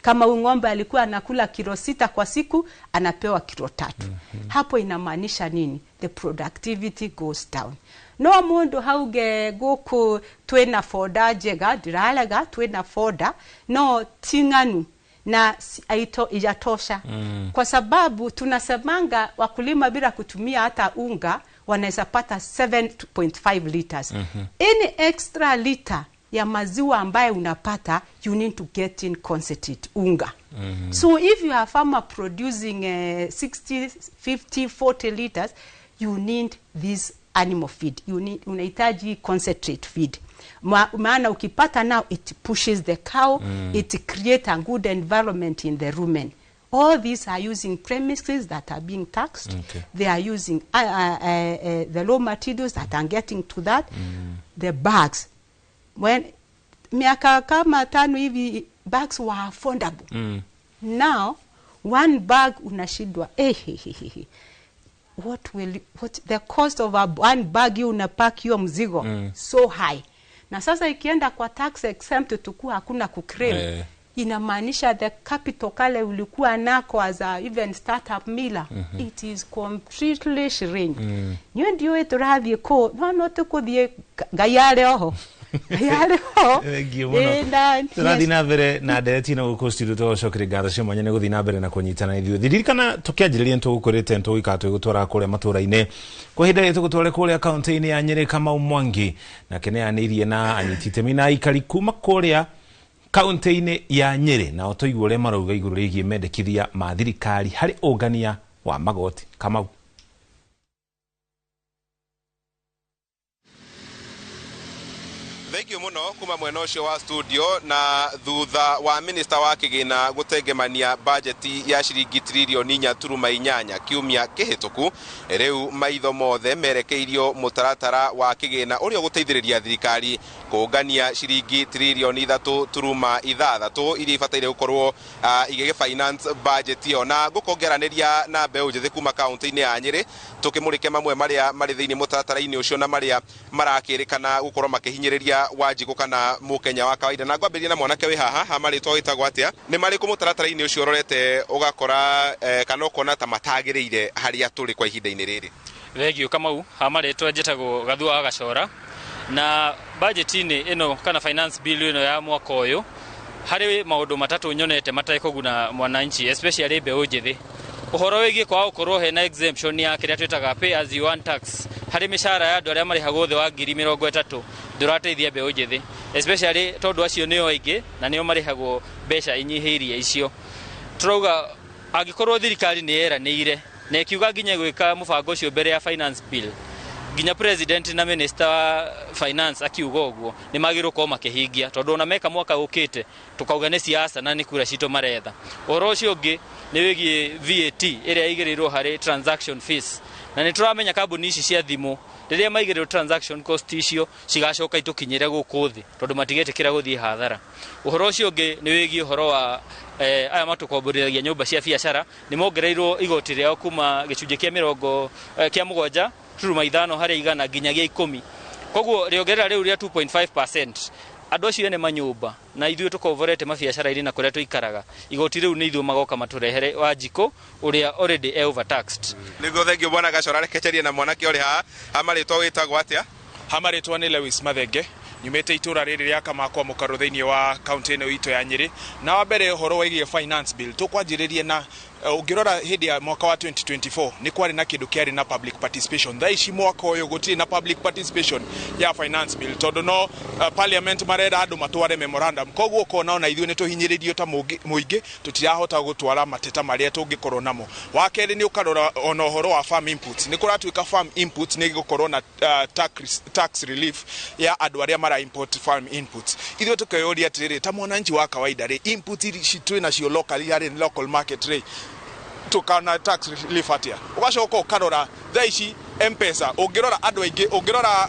Kama huyu ng'ombe alikuwa anakula kilo 6 kwa siku, anapewa kilo 3. Hapo inamaanisha nini? The productivity goes down. No mundu hauge guku twina foda njega, ndiralega twina foda, no ting'anu na ijatosha. Kwa sababu tunasemanga wakulima bila kutumia hata unga wanaweza pata 7.5 liters. Any extra liter ya maziwa ambaye unapata, you need to get in concentrate unga. So if you are a farmer producing 60, 50, 40 liters, you need this animal feed. You need, unahitaji concentrate feed. Maana ukipata now, it pushes the cow, it creates a good environment in the rumen. All these are using premises that are being taxed. They are using the raw materials that are getting to that. The bags. When miaka kama 5 hivi, bags were affordable. Now, one bag unashindwa. What the cost of a one bag you unapack hiyo mzigo so high. Na sasa ikienda kwa tax exempt tukua hakuna kuclaim. Inamaanisha the capital kale ulikuwa nako as a even startup miller, it is completely shrink. Niyo ndio turathie ko no tukuthie Ngai oho. Ngai oho. Tũrathiĩ na mbere na ndereti na gũkũ studio tũgũcokeria ngatho cia mwanya nĩ gũthiĩ na mbere na kũnyitana ithuĩ. Ririkana tũkĩanjĩrĩria nĩtũgũkwĩrĩte nĩtũgũikara tũgĩgũtwara kũrĩa matũra-inĩ. Kwa ihinda rĩrĩ tũgũtware kũrĩa kaũntĩ-inĩ ya Nyĩrĩ Kamau Mwangi, nake nĩaranĩirie na anyiti itemi na aikari kuma kũrĩa kaũntĩ-inĩ ya Nyĩrĩ, nao tũigue ũrĩa marauga igũrũ rĩgiĩ mendekithia ma thirikari harĩ ũngania wa magoti. Kamau. Thank you muno kuma mwena ucio wa studio. Na thutha wa minister wa kigina gutengemania budget ya ciringi tririoni 4.8 kiumia kihituku, riu maitho mothe merekeirio mutaratara wa kigina uria guteithiriria thirikari Kũngania ciringi tririoni 3.6 iria ibataire gũkorwo igĩgĩ finance budget ĩyo. Na ngũkongeranĩria na mbeũ njĩthĩ kuma kaunti-inĩ ya Nyĩrĩ, tũkĩmũrĩke mamwe marĩa marĩ thĩinĩ mũtaratara-inĩ ũcio na marĩa marakĩrĩkana gũkorwo makĩhinyĩrĩria Wanjikũ kana mũkenya wa kawaida. Na ngwambĩrĩria na mwanake wĩ haha, ha marĩtwa wĩtagwo atĩa? Nĩ marĩkũ mũtaratara-inĩ ũcio ũrorete ũgakora kana ũkona ta matagĩrĩire harĩa tũrĩ kwa ihinda-inĩ rĩrĩ? Thengio Kamau, ha marĩtwa njĩtagwo Gathua wa Gacora. Na budget-inĩ ĩno kana finance bill ĩno ya mwaka ũyũ, harĩ maũndũ matatũ nyonete matekũguna mwananchi, especially mbeũ njĩthĩ. Ũhoro wĩgiĩ kwaga gũkorwo hena exemption ya kĩrĩa twĩtaga pay as you earn tax harĩ mĩcara ya andũ arĩa marĩhagwo thĩ wa 30,000 ndũrateithia mbeũ njĩthĩ, especially tondũ acio nĩo aingĩ na nĩo marĩhagwo mbeca inyihĩirie icio. Tũrauga angĩkorwo thirikari nĩ yeranĩire na ĩkiuga nginya gwĩka mũbango ũcio mbere ya finance bill, nginya president na minister wa finance akiuga ũguo, nĩ magĩrĩirwo gũkorwo makĩhingia, tondũ ona meka mwaka ũkĩte tukauga nĩ siasa na nĩ kura citũ maretha. Ũhoro ũcio ũngĩ nĩ wĩgiĩ VAT ĩrĩa ĩigĩrĩirwo harĩ transaction fees, na nĩ tũramenya kambuni ici cia thimũ rĩrĩa maigĩrĩrwo transaction cost icio cigacoka itũkinyĩre gũkũ thĩ, tondũ matigetĩkĩra gũthiĩ hathara. Ũhoro ũcio ũngĩ nĩ wĩgiĩ ũhoro wa aya matũkomborithagia nyũmba cia biacara, nĩ mongereirwo igoti rĩao kuma gĩcunjĩ kĩa 7.5 harĩ igana nginyagia 10. Koguo rĩongerera rĩu rĩa 2.5%, andũ acio ene manyũmba na ithuĩ tũkomborete mabiacara-inĩ na kũrĩa tũikaraga, igoti rĩu nĩ ithuĩ magoka matũrehere Wanjikũ ũrĩa already e overtaxed. Nĩguo, thengio bwana Gacora. Rekecherie na mwanake ũrĩ haha, ha marĩtwa wĩtagwo atĩa? Ha marĩtwa nĩ Lewis Mathenge, nyumĩte itũra rĩrĩ rĩa Kamakwa Mũkarũ thĩinĩ wa kaunti ĩno itũ ya Nyĩrĩ. Na wa mbere, ũhoro wĩgiĩ finance bill, tũkwanjĩrĩria na ũngĩrora hĩndĩ ya mwaka wa 2024 nĩ kwarĩ na kĩndũ kĩarĩ na public participation. Thaa ici mwaka ũyũ gũtirĩ na public participation ya finance bill, tondũ no parliament marenda andũ matware memorandum. Koguo ũkona ona ithuĩ nĩ tũhinyĩrĩrio ta mũingĩ, tũtirahota gũtwara mateta marĩa tũngĩkorwo namo. Wa kerĩ, nĩ ũkarora ona ũhoro wa farm inputs, nĩ kũratuĩka farm inputs nĩ gũkorwo na tax relief ya andũ arĩa mara import farm inputs. Ithuĩ tũkeyũria atĩrĩrĩ, ta mwananchi wa kawaida rĩ, input ici twĩ nacio locally harĩ local market rĩ, tukana tax relief atia? Ugacoka ukarora thaa ici Mpesa, ũngĩrora andũ aingĩ, ũngĩrora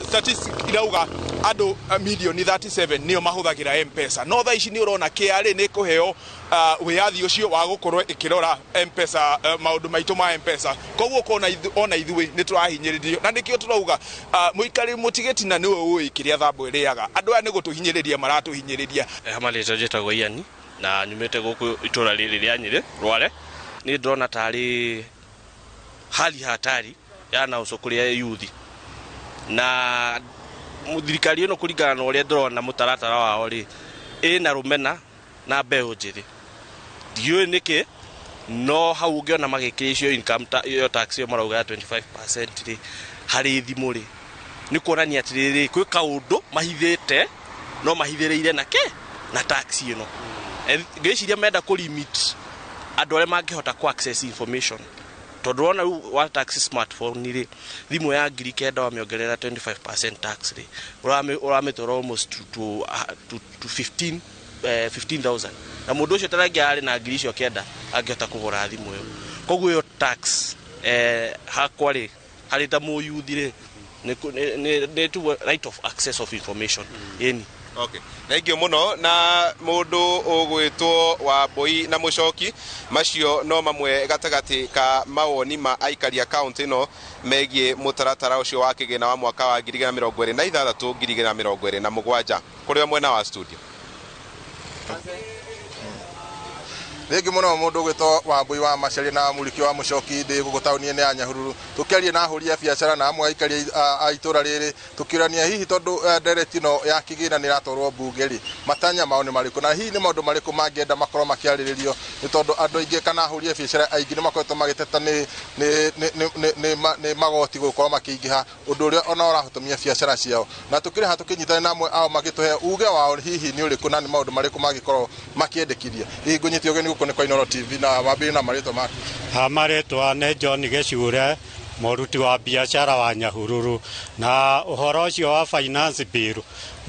statistic irauga andũ milioni 37 nĩo mahũthagĩra Mpesa, no thaa ici nĩ ũrona KRA nĩ ĩkũheo wĩyathi ũcio wa gũkorwo ĩkĩrora Mpesa, maũndũ maitũ ma Mpesa. Koguo ũkona ona ithuĩ nĩ tũrahinyĩrĩrio, na nĩkĩo tũrauga mũikarĩri mũtigĩtina nĩwe ũĩ kĩrĩa thambo ĩrĩaga. Andũ aya nĩ gũtũhinyĩrĩria maratũhinyĩrĩria. Hamarĩtwa njĩtagwo Ian na nyumĩte gũkũ itũra rĩrĩ rĩa Nyĩrĩ Rware. Nĩ ndĩrona tarĩ hali hatari ya na ũcũkũrĩa yuthi na thirikari ĩno, kũringana na ũrĩa ndĩrona mũtaratara wao rĩ, ĩna rũmena na mbeũ njĩthĩ. Ndiũĩ nĩkĩ, no hau ũngĩona magĩkĩra icio income ĩyo tax ĩyo marauga ya 25% rĩ harĩ thimũ rĩ, nĩ kuonania atĩrĩrĩ, kwĩ kaũndũ mahithĩte, no mahithĩrĩire na kĩ na tax ĩno. Ngwĩciria menda kũ limit andũ arĩa mangĩhota kũ access information, tondũ wona rĩu wa tax smartphone rĩ, thimũ ya 9,000 wamĩongerera 25% tax rĩ, ũramĩtwara almost to 15 15,000, na mũndũ ũcio tarangĩ arĩ na 9,000 angĩhota kũgũra thimũ ĩyo. Koguo ĩyo tax hakwa rĩ, harĩ ta mũyuthi rĩ, nĩ tu right of access of information, ĩni. Okay. Thengio muno. Na mundu ugwitwo wa Mbui na Mucoki, macio no mamwe gatagati ka mawoni ma aikari a kaunti ĩno megiĩ mũtaratara ũcio wa kĩgĩna wa mwaka wa 2026 2027. Kũrĩ o mwena wa studio. Thengi muno mundu gwitwo Wambui wa Macaria na Muriki wa Mucoki. Ndi guku tauni-inĩ ya Nyahururu tukiaria na ahũri a biacara na amwe aikari a itũra rĩrĩ, tukiũrania hihi tondu ndereti ĩno ya kĩgĩna nĩ ĩratwarwo mbunge rĩ, matanya mao nĩ marĩkũ, na hihi nĩ maũndũ marĩkũ mangĩenda makorwo makĩarĩrĩrio, nĩ tondũ andũ aingĩ kana ahũri a biacara aingĩ nĩ makoretwo magĩteta nĩ magoti gũkorwo makĩingĩha, ũndũ ũrĩa ona ũrahotomia biacara ciao. Na tũkĩrĩ haha tũkĩnyitana na amwe ao magĩtũhe uge wao hihi nĩ ũrĩkũ na nĩ maũndũ marĩkũ mangĩkorwo makĩendekithia. Hihi ngũnyite ũgeni gũkũ nĩ kwa Inooro TV na wambĩrĩrie na marĩtwa maku. Ha marĩtwa nĩ John Gĩcure. Mũruti wa biacara wa Nyahururu na ũhoro ũcio wa finance bill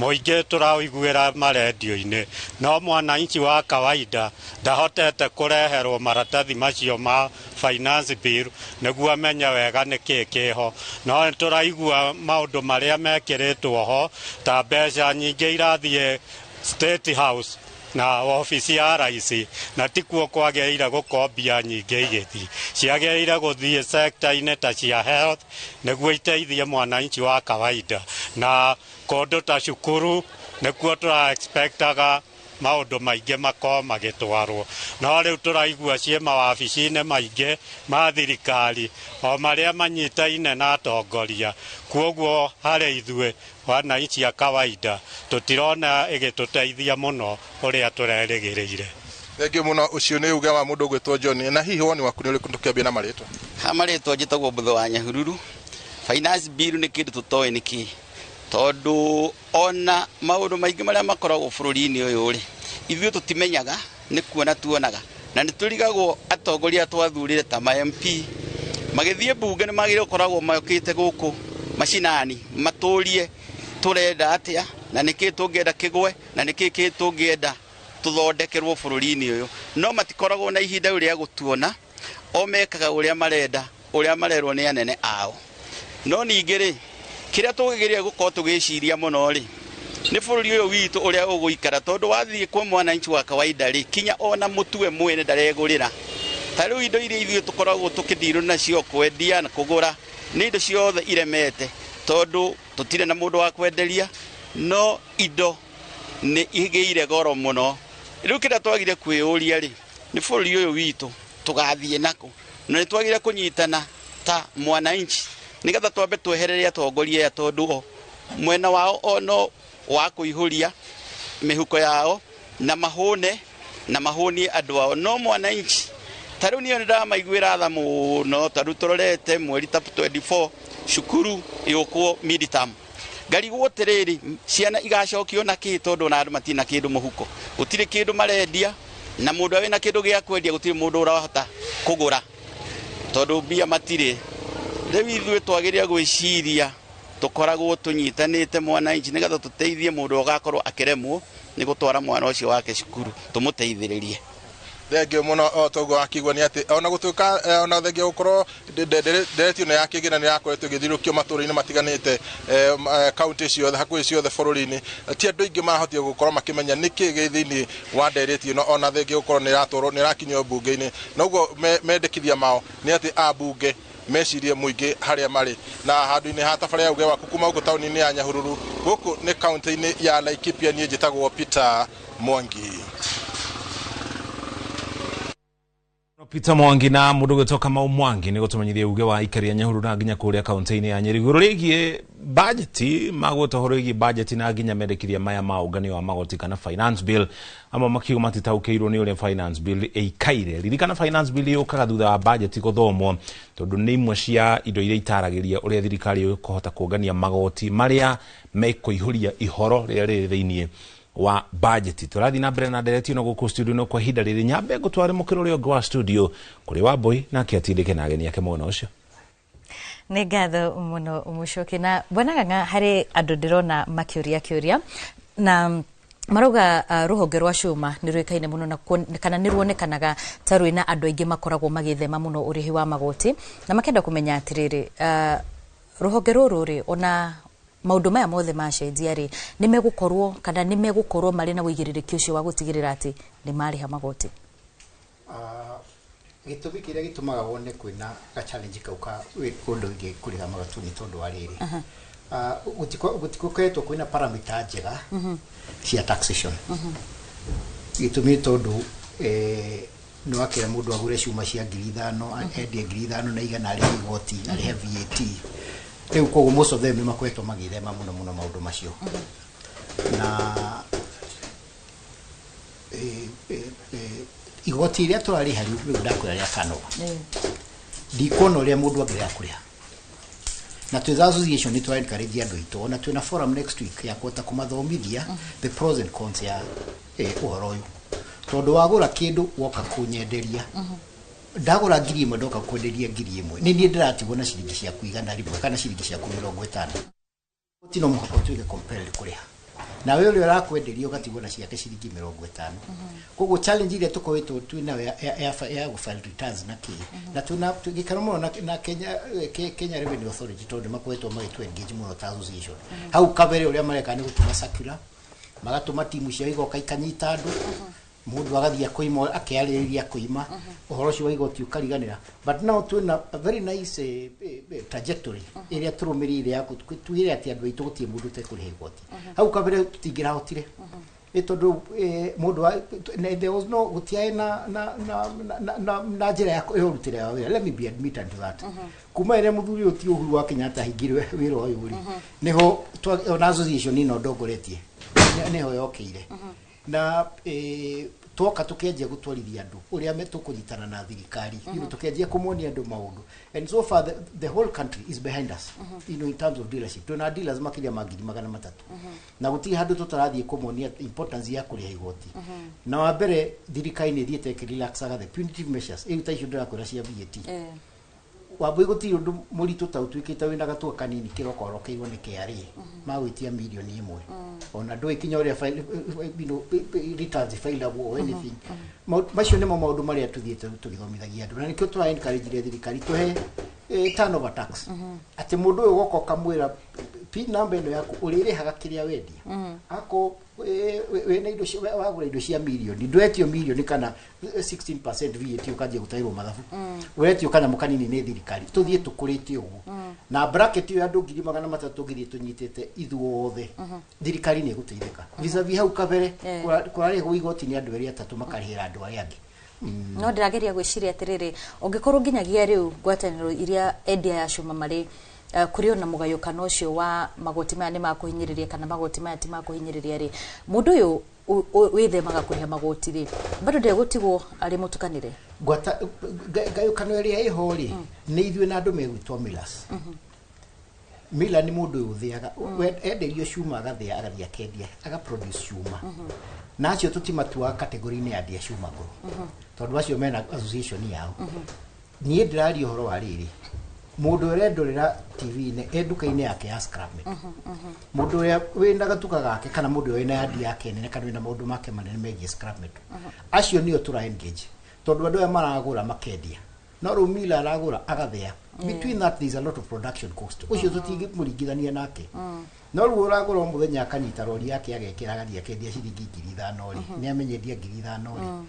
mũingĩ tũraũiguĩra marendio-inĩ, no mwananchi wa kawaida ndahotete kũreherwo maratathi macio ma finance bill nĩguo amenye wega nĩkĩĩ kĩho. No nĩtũraigua maũndũ marĩa mekĩrĩtwo ho ta mbeca nyingĩ irathiĩ State House na wabici ya raisi, na tikuo kwagĩrĩire gũkorwo mbia nyingĩ igĩthiĩ, ciagĩrĩire gũthiĩ sector-inĩ ta cia health nĩguo iteithie mwananchi wa kawaida, na kũndũ ta cukuru nĩkuo tũra expectaga maũndũ maingĩ makorwo magĩtwarwo, no rĩu tũraigua ciĩ mawabici-inĩ maingĩ ma thirikari o marĩa manyitaine na atongoria. Kuoguo harĩ ithuĩ wananchi a kawaida tũtirona ĩgĩtũteithia mũno ũrĩa tũrerĩgĩrĩire. Thengiũ mũno. Ũcio nĩ uge wa mũndũ ũgwĩtwo John. Na hihi woni waku nĩ ũrĩkũ tũkĩambia na marĩtwa? Ha marĩtwa njĩtagwo Mbũthũ wa Nyahururu. Finance bill nĩ kĩndũ tũtoĩ nĩkĩ, tondũ ona maũndũ maingĩ marĩa makoragwo bũrũri-inĩ ũyũ rĩ, ithuĩ tũtimenyaga, nĩ kuona tuonaga, na nĩ tũrigagwo atongoria twathurire ta ma MP magĩthiĩ mbunge nĩ magĩrĩirwo gũkoragwo mokĩte gũkũ macinani matũrie tũrenda atĩa na nĩkĩ tũngĩenda kĩgwe na nĩkĩ kĩ tũngĩenda tũthondekerwo bũrũri-inĩ ũyũ, no matikoragwo na ihinda rĩu rĩa gũtuona, o mekaga ũrĩa marenda, ũrĩa marerwo nĩ anene ao. No ningĩ rĩ, kĩrĩa tũgĩgeria gũkorwo tũgĩciria mũno rĩ, nĩ bũrũri ũyũ witũ ũrĩa ũgũikara, tondũ wathiĩ kwa mwananchi wa kawaida rĩ, kinya ona mũtue mwene ndaregũrĩra. Ta rĩu indo iria ithuĩ tũkoragwo tũkĩndirwo nacio kwendia na kũgũra nĩ indo ciothe iremete, tondũ tũtirĩ na mũndũ wa kwenderia, no indo nĩ igĩire goro mũno. Rĩu kĩrĩa twagire kwĩyũria rĩ, nĩ bũrũri ũyũ witũ tũgathiĩ nakũ, na nĩ twagire kũnyitana ta mwananchi nĩgetha twambe tweherere atongoria aya, tondũ o mwena wao o no wa kũihũria mĩhuko yao na mahũne na mahũnie andũ ao. No mwananchi ta rĩu niĩ nĩndamaiguĩra tha mũno, ta rĩu tũrorete mweri ta 24 cukuru yũkwo midterm, ngarigwo atĩrĩrĩ, ciana igacokio na kĩ, tondũ ona andũ matirĩ na kĩndũ mũhuko, gũtirĩ kĩndũ marendia, na mũndũ wĩna kĩndũ gĩa kwendia gũtirĩ mũndũ ũrahota kũgũra tondũ mbia matirĩ. Rĩu ithuĩ twagĩrĩire gwĩciria tũkoragwo tũnyitanĩte mwananchi nĩgetha tũteithie mũndũ ũgakorwo akĩremwo nĩ gũtwara mwana ũcio wake cukuru, tũmũteithĩrĩrie. Thengio mũno. O toguo wakĩigua nĩ atĩ ona gũtuĩka ona thengia gũkorwo ndereti ĩno ya kĩgĩna nĩ yakoretwo ĩgĩthiũrũrũkio matũũra-inĩ matiganĩte, kaunti ciothe, hakuhĩ ciothe bũrũri-inĩ, ti andũ aingĩ marahotire gũkorwo makĩmenya nĩkĩ gĩ thĩinĩ wa ndereti ĩno, ona thengia gũkorwo nĩ ĩratwarwo, nĩ ĩrakinyio mbunge-inĩ. Noguo mendekithia mao nĩ atĩ ambunge mecirie mũingĩ harĩa marĩ. Na handũ-inĩ ha tabarĩra ya uge waku kuma gũkũ taũni-inĩ ya Nyahururu, gũkũ nĩ kaunti-inĩ ya Laikipia, niĩ njĩtagwo Peter Mwangi. Peter Mwangi na mũndũ gwĩtwo Kamau Mwangi nĩ gũtũmenyithia uge wa aikari a Nyahururu na nginya kũrĩa kaunti-inĩ ya Nyeri igũrũ rĩgiĩ bajeti, magweta ũhoro wĩgiĩ bajeti na nginya mendekithia maya ma ũnganio wa magoti kana finance bill. Amwe makiuga matitaũkĩirwo nĩ ũrĩa finance bill ĩikaire. Ririkana finance bill yũkaga thutha wa bajeti gũthomwo, tondũ nĩ imwe cia indo iria itaragĩria ũrĩa thirikari ĩkũhota kũngania magoti marĩa mekũihũria ihoro rĩrĩa rĩrĩ thĩinĩ wa bajeti. Tũrathiĩ na mbere na ndereti ĩno gũkũ studio, no kwa ihinda rĩrĩ nyambe ngũtware mũkĩro ũrĩa ũngĩ wa studio kũrĩ Wambui nake atindĩke na ageni ake mwena ũcio. Nĩ ngatho mũno Mũcoki. Na bwana Ng'ang'a, harĩ andũ ndĩrona makĩũria kĩũria na marauga rũhonge rwa cuma nĩ rũĩkaine mũno na kana nĩ ruonekanaga ta rwĩna andũ aingĩ makoragwo magĩthema mũno ũrĩhi wa magoti, na makenda kũmenya atĩrĩrĩ, rũhonge rũrũ rĩ, ona maũndũ maya mothe macenjia rĩ, nĩ megũkorwo kana nĩ megũkorwo marĩ na ũigĩrĩrĩki ũcio wa gũtigĩrĩra atĩ nĩ marĩha magoti? Gĩtũmi kĩrĩa gĩtũmaga wone kwĩna ga challenge kau ka ũndũ wĩgiĩ kũrĩha magoti nĩ tondũ wa rĩrĩ, gũtikoretwo kwĩna parameter njega cia taxation. Gĩtũmi nĩ tondũ nĩ wakĩra mũndũ agũre cuma cia 5,000, endie 5,100, arĩhe igoti, arĩhe VAT. Rĩu koguo most of them nĩ makoretwo magĩthema mũno mũno maũndũ macio. Na igoti rĩrĩa tũrarĩha rĩu, rĩu ndakwĩra rĩa turnover, ndikuona ũrĩa mũndũ angĩrega kũrĩha. Na twĩ association nĩ tũra encourage andũ aitũ, ona twĩna forum next week ya kũhota kũmathomithia the pros and cons ya ũhoro ũyũ, tondũ wagũra kĩndũ woka kũnyenderia. Ndagũra 1000 ndoka kwenderia 1000, nĩ niĩ ndĩratigwo na ciringi ciaku 100 kana ciringi ciaku 50. Ti no mũhaka ũtuĩke compelled kũrĩha, nawe ũrĩa ũrakwenderia ũgatigwo na ciake ciringi 50. Koguo challenge iria tũkoretwo twĩ nayo ya gũ-file returns na kĩ na twĩna gĩkeno mũno na Kenya Revenue Authority, tondũ nĩ makoretwo magĩtũ engage mũno ta association. Hau kabere ũrĩa mareka nĩ gũtũma circular, magatũma timu ciao igoka ikanyita andũ, mũndũ agathiĩ akoima akĩarĩrĩria koima ũhoro ũcio wa igoti ũkariganĩra. But now twĩna a very nice trajectory ĩrĩa tũrũmĩrĩire ya tugire atĩ andũ aitũ gũtirĩ mũndũ ũtekũrĩha igoti. Hau kabere tũtingĩrahotire, nĩ tondũ mũndũ there was no, gũtiarĩ na njĩra ya ũrutĩra wa wĩra. Let me be admitted to that. Kuma ĩrĩa mũthuri ũyũ ti Uhuru wa Kenyatta ahingire wĩra ũyũ rĩ, nĩho ona association ĩno ndongoretie nĩho yokĩire na twoka tukianjia gutwarithia andu uria tũkũnyitana na thirikari, tukianjia kũmonia andũ maũndũ, and so far the whole country is behind us in terms of dealership. Twĩna dealers makĩria ma 300,000 na gũtirĩ handũ tũtarathiĩ kũmonia importance ya kũrĩha igoti. Na wa mbere, thirikari nĩ ĩthiĩte ĩkĩrelaxaga the punitive measures ĩu ta icio ndĩrakwĩra cia VAT. Wambui, gũtirĩ ũndũ mũritũ ta ũtuĩkĩte wĩna gatua kanini kĩroko orokeirwo nĩ KRA magwĩtia 1 million, ona ndũĩ kinya ũrĩa file, returns fileagwo or anything. Macio nĩmo maũndũ marĩa tũthiĩte tũgĩthomithagia andũ, na nĩkĩo tũra encourage thirikari tũhe turnover tax, atĩ mũndũ ũyũ ũgoka ũkamwĩra PIN number ĩno yaku ũrĩrĩhaga kĩrĩa wendia. Ako wĩna indo wagũra indo cia mirioni, ndwetio mirioni kana 16% VAT ũkanjia gũtairwo mathabu, ũretio kanyamũ kanini nĩ thirikari. Tũthiĩ tũkũrĩte ũguo na bracket ĩyo ya andũ 300,000 ngiri tũnyitĩte ithuothe, thirikari nĩ ĩgũteithĩka vis-a-vis hau kabere kũrarĩhwo igoti nĩ andũ erĩ atatũ makarĩhĩra andũ arĩa angĩ. No ndĩrageria gwĩciria atĩrĩrĩ, ũngĩkorwo nginyagia rĩu ngwatanĩro iria endia ya cuma marĩ kũrĩ ona mũgayũkano ũcio wa magoti maya nĩ makũhinyĩrĩria kana magoti maya ti makũhinyĩrĩria rĩ, mũndũ ũyũ wĩthemaga kũrĩha magoti rĩ, bado ndegũtigwo arĩ mũtukanĩre? Ngwata ngayũkano ĩrĩa ĩho rĩ, nĩ ithuĩ na andũ megwĩtwo millers. Miller nĩ mũndũ ũyũ ũthĩaga. Enderio cuma agathĩa, agathiĩ akendia, aga produce cuma, na acio tũtimatuaga category-inĩ ya endia cuma ngũrũ, tondũ acio mena association yao. Niĩ ndĩraria ũhoro wa rĩrĩ, mũndũ ũrĩa endorera TV-inĩ e nduka-inĩ yake ya scrap metal, mũndũ ũrĩa wĩna gatuka gake, kana mũndũ ũrĩa wĩna yandi yake nene, kana wĩna maũndũ make manene megiĩ scrap metal, acio nĩo tũra engage, tondũ andũ aya maragũra makendia, no rĩu miller aragũra agathĩa. Between that there is a lot of production cost, ũcio tũtingĩmũringithania nake. No rĩu ũragũra o mũthenya akanyita rori yake agekĩra agathiĩ akendia ciringi 5,000 rĩ, nĩ amenyendia 5,000 rĩ,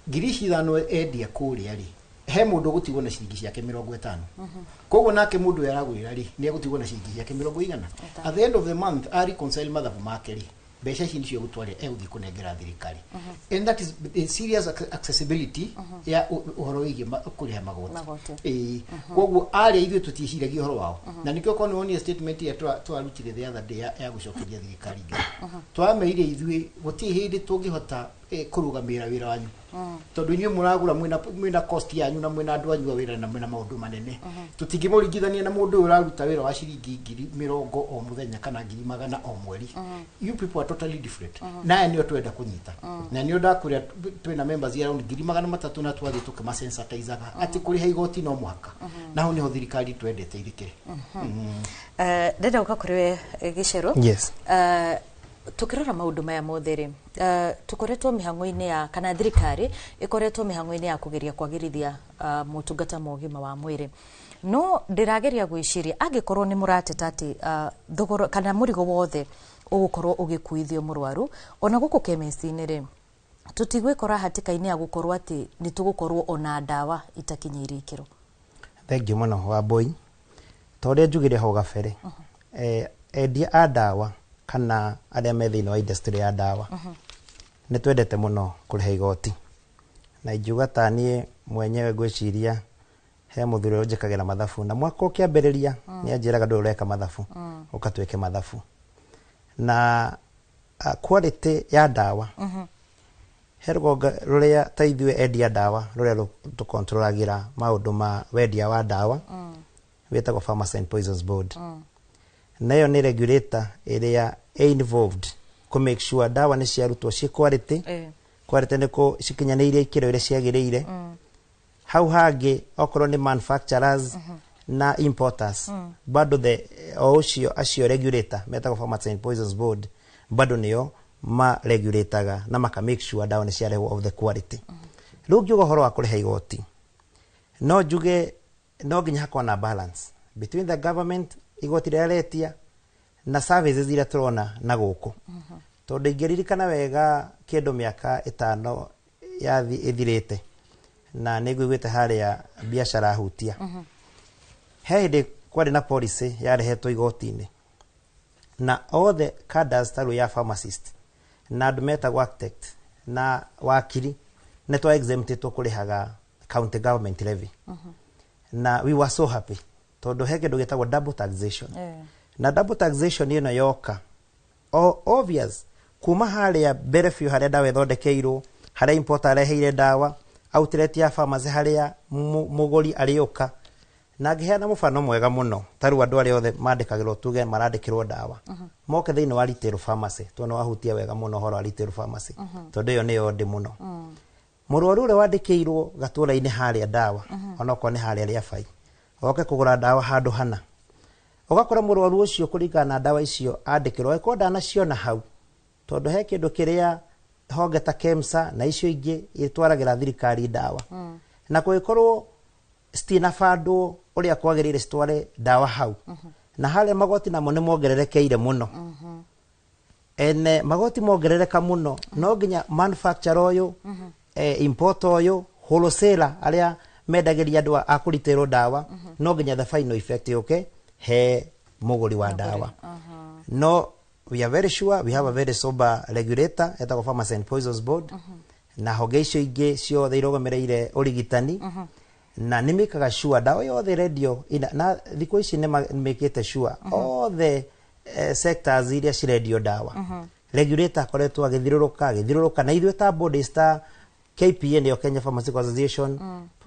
ngiri ici ithano endia kũrĩa rĩ, he mũndũ ũgũtigwo na ciringi ciake 50. Koguo nake mũndũ ũrĩa aragũrĩra rĩ, nĩ egũtigwo na ciringi ciake mĩrongo igana. At the end of the month a reconcile mathabu make rĩ, mbeca ici nicio egũtwarĩa egũthiĩ kũnengera thirikari, and that is a serious accessibility ya ũhoro wĩgiĩ kũrĩha magoti. Magoti. Ĩĩ, koguo arĩa ithuĩ tũticiragia ũhoro wao, na nĩkĩo korwo nĩwonire statement ĩrĩa twarutire the other day ya gũcokeria thirikari ngatho, twameire ithuĩ gũtirĩ hĩndĩ tũngĩhota kũrũgamĩrĩra wĩra wanyu, tondũ inyuĩ mũragũra mwĩna cost yanyu na mwĩna andũ anyu a wĩra na mwĩna maũndũ manene. Tũtingĩmũringithania na mũndũ ũyũ ũraruta wĩra wa ciringi 20,000 o mũthenya kana 100,000 o mweri. You people are totally different, na aya nĩo twenda kũnyita, na nĩo ndakwĩra twĩna members around 300,000, na twathiĩ tũkĩmasensitizaga atĩ kũrĩha igoti no mũhaka, na hau nĩho thirikari twendete ithikĩre. Ndĩrenda gũka kũrĩ we, Gĩcerũ. Yes. Tukirora maũndũ maya mothe rĩ, tũkoretwo mĩhang'o-inĩ ya kana thirikari ĩkoretwo mĩhang'o-inĩ ya kũgeria kwagĩrithia motungata ma ũgima wa mwĩrĩ, no ndĩrageria gwĩciria angĩkorwo nĩ mũrateta atĩ thogora kana mũrigo wothe ũgũkorwo ũgĩkuithio mũrwaru ona gũkũ chemist-inĩ rĩ, tũtigwĩkora hatĩka-inĩ ya gũkorwo atĩ nĩ tũgũkorwo ona ndawa itakinyĩire ikĩro. Thank you mũno, Wambui. Ta ũrĩa njugire hau gabere, endia a ndawa kana arĩa me thĩinĩ wa industry ya ndawa, nĩ twendete mũno kũrĩha igoti, na ingiuga ta niĩ mwenyewe ngwĩciria he mũthuri ũrĩa ũnjĩkagĩra mathabu, na mwaka ũkĩambĩrĩria nĩ anjĩraga, "Ndũrĩ ũreka mathabu, ũka twĩke mathabu." Na quality ya ndawa, he rũgongo rũrĩa ta ithuĩ endia ndawa rũrĩa tũkontrolagĩra maũndũ ma wendia wa ndawa, wĩtagwo Pharmacy and Poisons Board, na ĩyo nĩ regulator ĩrĩa ĩ involved kũ make sure ndawa nĩ ciarutwo ciĩ quality. Quality nĩ kũ cikinyanĩirie ikĩro iria ciagĩrĩire. Hau hangĩ okorwo nĩ manufacturers na importers, bado the o ũcio acio regulator metagwo Pharmacy and Poisons Board, bado nĩo ma regulataga na maka make sure ndawa nĩ ciarehwo of the quality. Rĩu ngiuga ũhoro wa kũrĩha igoti, no njuge no nginya hakorwo na balance between the government, igoti rĩrĩa retia, na services iria tũrona na gũkũ, tondũ ingĩririkana wega kĩndũ mĩaka 5 yathi ĩthirĩte, na nĩ ngũiguĩte harĩa biacara hutia, he hĩndĩ kwarĩ na policy yarehetwo igoti-inĩ na othe cadres ta rĩu ya pharmacist na andũ metagwo architect na wakiri nĩ twa exemptĩtwo kũrĩhaga county government levy, na we were so happy tondũ he kĩndũ gĩtagwo double taxation. Na double taxation ĩno yoka, o obvious kuma harĩa mbere biũ harĩa ndawa ĩthondekeirwo, harĩa importer areheire ndawa, outlet ya pharmacy harĩa mũgũri arĩũka. Na ngĩheana mũbano mwega mũno, ta rĩu andũ arĩa othe mandĩkagĩrwo, tuge marandĩkĩrwo ndawa, moke thĩinĩ wa retail pharmacy, tondũ wahutia wega mũno ũhoro wa retail pharmacy, tondũ ĩyo nĩyo ndĩ mũno. Mũrwaru ũrĩa wandĩkĩirwo gatũra-inĩ harĩa ndawa, onokorwo nĩ harĩa Rĩabai, oke kũgũra ndawa handũ hana, ũgakora mũrwaru ũcio kũringana na ndawa icio andĩkĩrwo, angĩkorwo ndanaciona hau, tondũ he kĩndũ kĩrĩa honge ta KEMSA na icio ingĩ itwaragĩra thirikari ndawa, na kũngĩkorwo citinabandwo ũrĩa kwagĩrĩire citware ndawa hau, na harĩa magoti namo nĩ mongererekeire mũno, ene magoti mongerereka mũno, no nginya manufacturer ũyũ, importer ũyũ, wholesaler arĩa mendagĩria andũ a kũritĩrwo ndawa, no nginya the final effect yũke he mũgũri wa ndawa. No we are very sure we have a very sober regulator etagwo Pharmacy and Poisons Board, na honge icio ingĩ ciothe irũgamĩrĩire ũrigitani, na nĩ mĩkaga sure ndawa yothe ĩrendio na thikũ ici nĩ mĩkĩte sure othe sectors iria cirendio ndawa, regulator akoretwo agĩthirũrũka, na ithuĩ ta bodies ta KPA, nĩyo Kenya Pharmaceutical Association,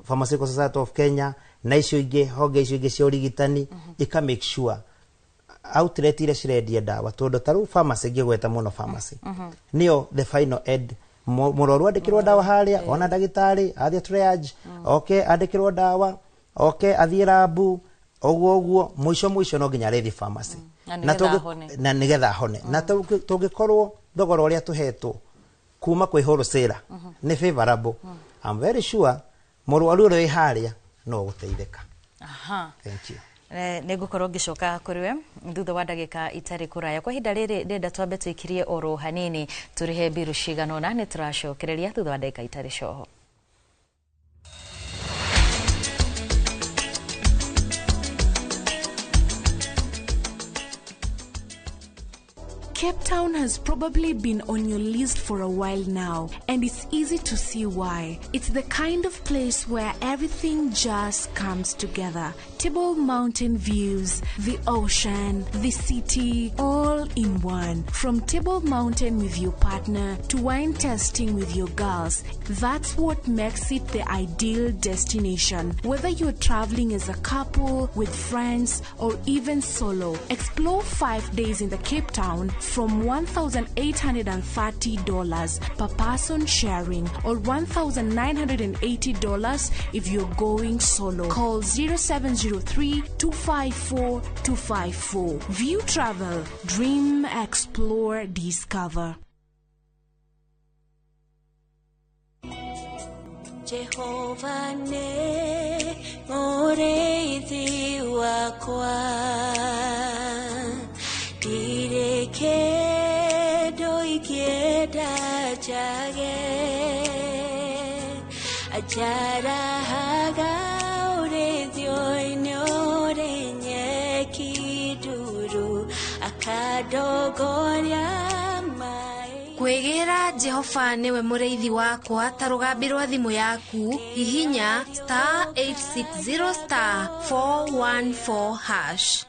Pharmaceutical Society of Kenya, na icio ingĩ honge icio ingĩ cia ũrigitani, ika make sure outlet iria cirendia ndawa, tondũ ta rĩu pharmacy ngĩgweta mũno pharmacy nĩyo the final end. Mũrwaru andĩkĩrwo ndawa harĩa, ona ndagĩtarĩ athiĩ triage, oke andĩkĩrwo ndawa, oke athiĩ rabu, ũguo ũguo, mũico mũico no nginya arĩthiĩ pharmacy. Na Na nĩgetha ahone. Na nĩgetha ahone. Na tũngĩkorwo thogora ũrĩa tũhetwo kuma kwĩ wholesaler nĩ favorable, I'm very sure mũrwaru ũrĩa wĩ harĩa no gũteithĩka. Thank you. Nĩ ngũkorwo ngĩcoka kũrĩ we thutha wa ndagĩka itarĩ kũraya. Kwa ihinda rĩrĩ ndĩrenda twambe tũikirie oro hanini tũrĩhe mbiru cigana ũna, nĩ tũracokereria thutha wa ndagĩka itarĩ coho. Cape Town has probably been on your list for a while now, and it's easy to see why. It's the kind of place where everything just comes together. Table Mountain views, the ocean, the city, all in one. From Table Mountain with your partner to wine tasting with your girls, that's what makes it the ideal destination. Whether you're traveling as a couple, with friends, or even solo, explore 5 days in the Cape Town from $1,830 per person sharing, or $1,980 if you're going solo. Call 0703 254 254. View Travel. Dream, explore, discover. Jehova ne mũrĩithi wakwa, ndirĩ kĩndũ ingĩenda njage, anjarahaga ũrĩithio-inĩ ũrĩ nyeki nduru, akandongoria maĩ. Kwĩgĩra Jehova nĩwe mũrĩithi wakwa ta rũgambi rwa thimũ yaku, hihinya star 860 star 414 hash.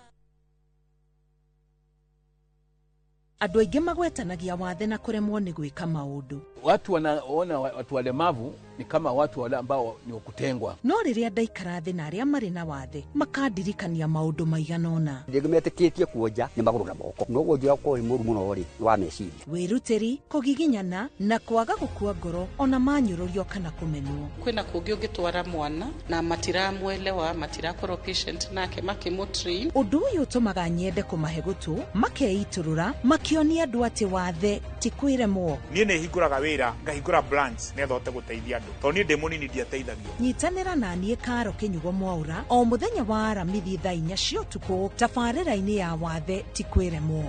Andũ aingĩ magwetanagia wathe na kũremwo nĩ gwĩka maũndũ. Watu wanaona watu walemavu ni kama watu wale ambao ni wakutengwa. No rĩrĩa ndaikara thĩ na arĩa marĩ na wathe makandirikania maũndũ maigana ũna. Rĩngĩ metĩkĩtie kuonja nĩ magũrũ na moko, no wonja ũkorwo wĩ mũru mũno rĩ wa meciria. Wĩrutĩri, kũgiginyana na kwaga gũkua ngoro ona manyũrũrio kana kũmenwo. Kwĩna kũngĩ ũngĩtwara mwana na matiramwelewa, matirakorwo patient nake makĩmũtrain. Ũndũ ũyũ ũtũmaga nyende kũmahe gũtũ, makeitũrũra, makĩonia andũ atĩ wathe ti kwĩremwo. Niĩ nĩ hingũraga wĩra, ngahingũra branch nĩgetha hote gũteithia andũ, tondũ niĩ ndĩ mũnini ndiateithagio. Nyitanĩra na niĩ Karo Kĩnyugo Mwaura o mũthenya wa Aramithi thaa 4 cia ũtukũ tabarĩra-inĩ ya wathe ti kwĩremwo.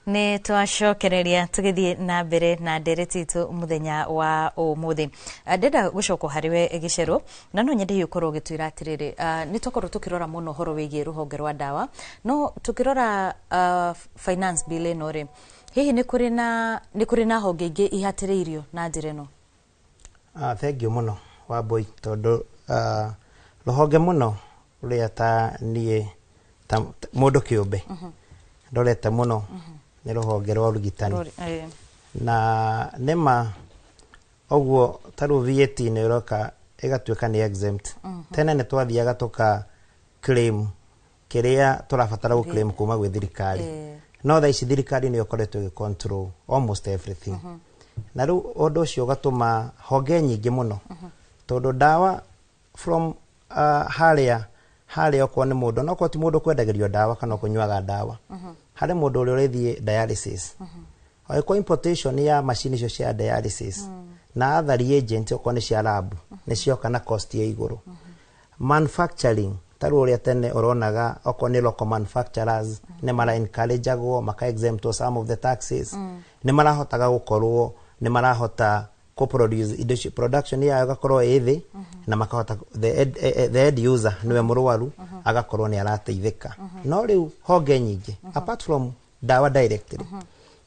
Nĩ twacokereria tũgĩthiĩ na mbere na ndereti itũ mũthenya wa ũmũthĩ. Ndĩrenda gũcoka harĩ we Gĩcerũ, na no nyende hihi ũkorwo ũgĩtwĩra atĩrĩrĩ, nĩ twakorwo tũkĩrora mũno ũhoro wĩgiĩ rũhonge rwa ndawa, no tũkĩrora finance bill ĩno rĩ, hihi nĩ kũrĩ na honge ingĩ ihatĩrĩirio na njĩra ĩno? Thank you mũno Wambui, tondũ rũhonge mũno rũrĩa ta niĩ ta mũndũ kĩũmbe ndorete mũno nĩ rũhonge rwa ũrigitani. Na nĩma ũguo ta rĩu VAT nĩ ĩroka ĩgatuĩka nĩ exempt. Tene nĩ twathiaga tũka claim kĩrĩa tũrabatara gũ claim kuma gwĩ thirikari, no thaa ici thirikari nĩyo ĩkoretwo ĩgĩ control almost everything. Na rĩu ũndũ ũcio ũgatũma honge nyingĩ mũno, tondũ ndawa from harĩa okorwo nĩ mũndũ, no okorwo ti mũndũ kwendagĩrio ndawa kana kũnyuaga ndawa, harĩ mũndũ ũrĩa ũrĩthiĩ dialysis, angĩkorwo importation ya macini icio cia dialysis na other reagent okorwo nĩ cia lab nĩ cioka na cost ya igũrũ. Manufacturing ta rĩu ũrĩa tene ũronaga okorwo nĩ local manufacturers nĩ mara encourageagwo maka exempt some of the taxes, nĩ marahotaga gũkorwo nĩ marahota co-produce indo icio, production yayo ĩgakorwo ĩ thĩ, na makahota the end user nĩwe mũrwaru agakorwo nĩ arateithĩka. No rĩu honge nyingĩ apart from ndawa directly,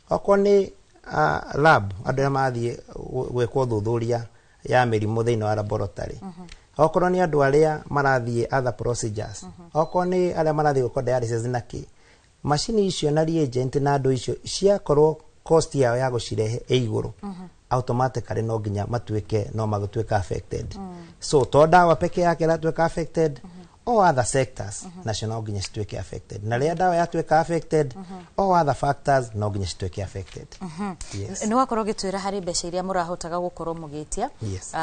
okorwo nĩ lab, andũ arĩa marathiĩ gwĩkwo ũthuthuria ya mĩrimũ thĩinĩ wa laboratory, okorwo nĩ andũ arĩa marathiĩ other procedures, okorwo nĩ arĩa marathiĩ gwĩkwo dialysis na kĩ, macini icio na reagent na andũ icio ciakorwo cost yao ya gũcirehe ĩ igũrũ, automatically no nginya matuĩke no magũtuĩka affected. So to ndawa peke yake ĩratuĩka affected, all other sectors nacio no nginya cituĩke affected, na rĩrĩa ndawa yatuĩka affected, all other factors no nginya cituĩke affected. Yes. Nĩ wakorwo ũgĩtwĩra harĩ mbeca iria mũrahotaga gũkorwo mũgĩtia. Yes.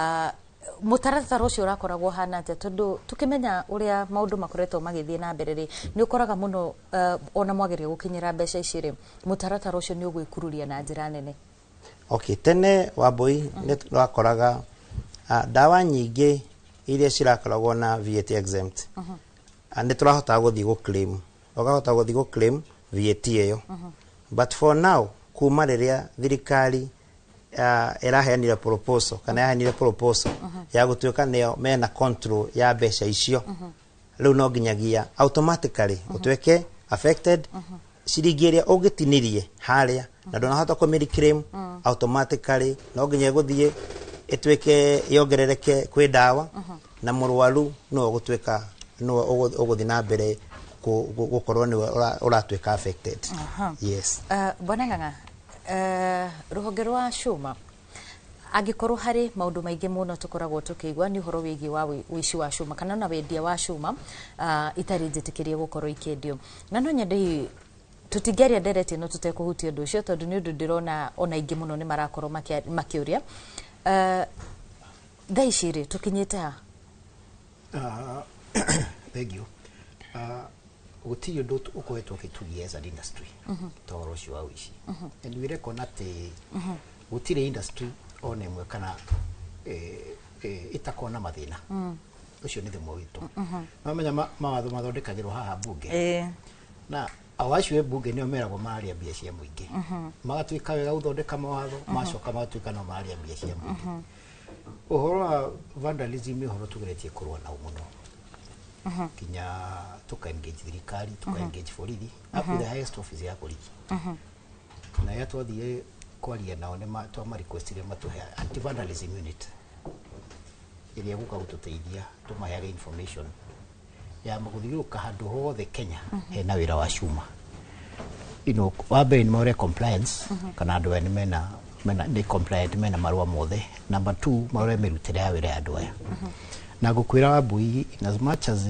Mũtaratara ũcio ũrakoragwo ũhana atĩa, tondũ tũkĩmenya ũrĩa maũndũ makoretwo magĩthiĩ na mbere rĩ, nĩ ũkoraga mũno ona mwageria gũkinyĩra mbeca ici rĩ, mũtaratara ũcio nĩ ũgwĩkururia na njĩra nene. Okay, tene Wambui nĩ twakoraga ndawa nyingĩ iria cirakoragwo na VAT exempt, nĩ tũrahotaga gũthiĩ gũ claim, ũkahota gũthiĩ gũ claim VAT ĩyo. But for now kuma rĩrĩa thirikari ĩraheanire proposal kana yaheanire proposal ya gũtuĩka nĩo mena control ya mbeca icio, rĩu no nginyagia automatically ũtuĩke affected. Ciringi ĩrĩa ũngĩtinirie harĩa na ndũnahota kũmĩ-reclaim, automatically no nginya ĩgũthiĩ ĩtuĩke yongerereke kwĩ ndawa, na mũrwaru nĩwe ũgũtuĩka nĩwe ũgũthiĩ na mbere gũkorwo nĩwe ũratuĩka affected. Yes. Bwana Ng'ang'a, rũhonge rwa cuma, angĩkorwo harĩ maũndũ maingĩ mũno tũkoragwo tũkĩigua nĩ ũhoro wĩgiĩ wa ũici wa cuma kana na wendia wa cuma itarĩ njĩtĩkĩrie gũkorwo ikĩendio, na no nyende hihi tũtingĩaria ndereti ĩno tũtekũhutia ũndũ ũcio, tondũ nĩ ũndũ ndĩrona ona aingĩ mũno nĩ marakorwo makĩũria. Thaa ici rĩ tũkinyĩte ha? Thank you. Gũtirĩ ũndũ ũkoretwo ũgĩtugia as an industry ta ũhoro ũcio wa ũici. And we reckon atĩ gũtirĩ industry ona ĩmwe kana ĩtakoragwo na mathĩna. Ũcio nĩ thĩmwe witũ. No menya mawatho mathondekagĩrwo haha mbunge. Na o acio mbunge nĩo meragwo mararia mbia cia mũingĩ. Magatuĩka wega gũthondeka mawatho, macoka magatuĩka no mararia mbia cia mũingĩ. Ũhoro wa vandalism nĩ ũhoro tũgeretie kũrũa nao mũno. Kinya tuka engage thirikari, tuka engage borithi, up to the highest office ya borithi. Na ya twathire kwaria nao nĩ twama requestire matũhe anti vandalism unit ĩrĩa gũka gũtũteithia tũmaheage information Ya gũthiũrũrũka handũ hothe Kenya hena wĩra wa cuma. Wa mbere nĩ marore compliance, kana andũ aya nĩ mena nĩ compliant, mena marũa mothe. Number two, marore mĩrutĩre ya wĩra ya andũ aya. Na ngũkwĩra, Wambui, in as much as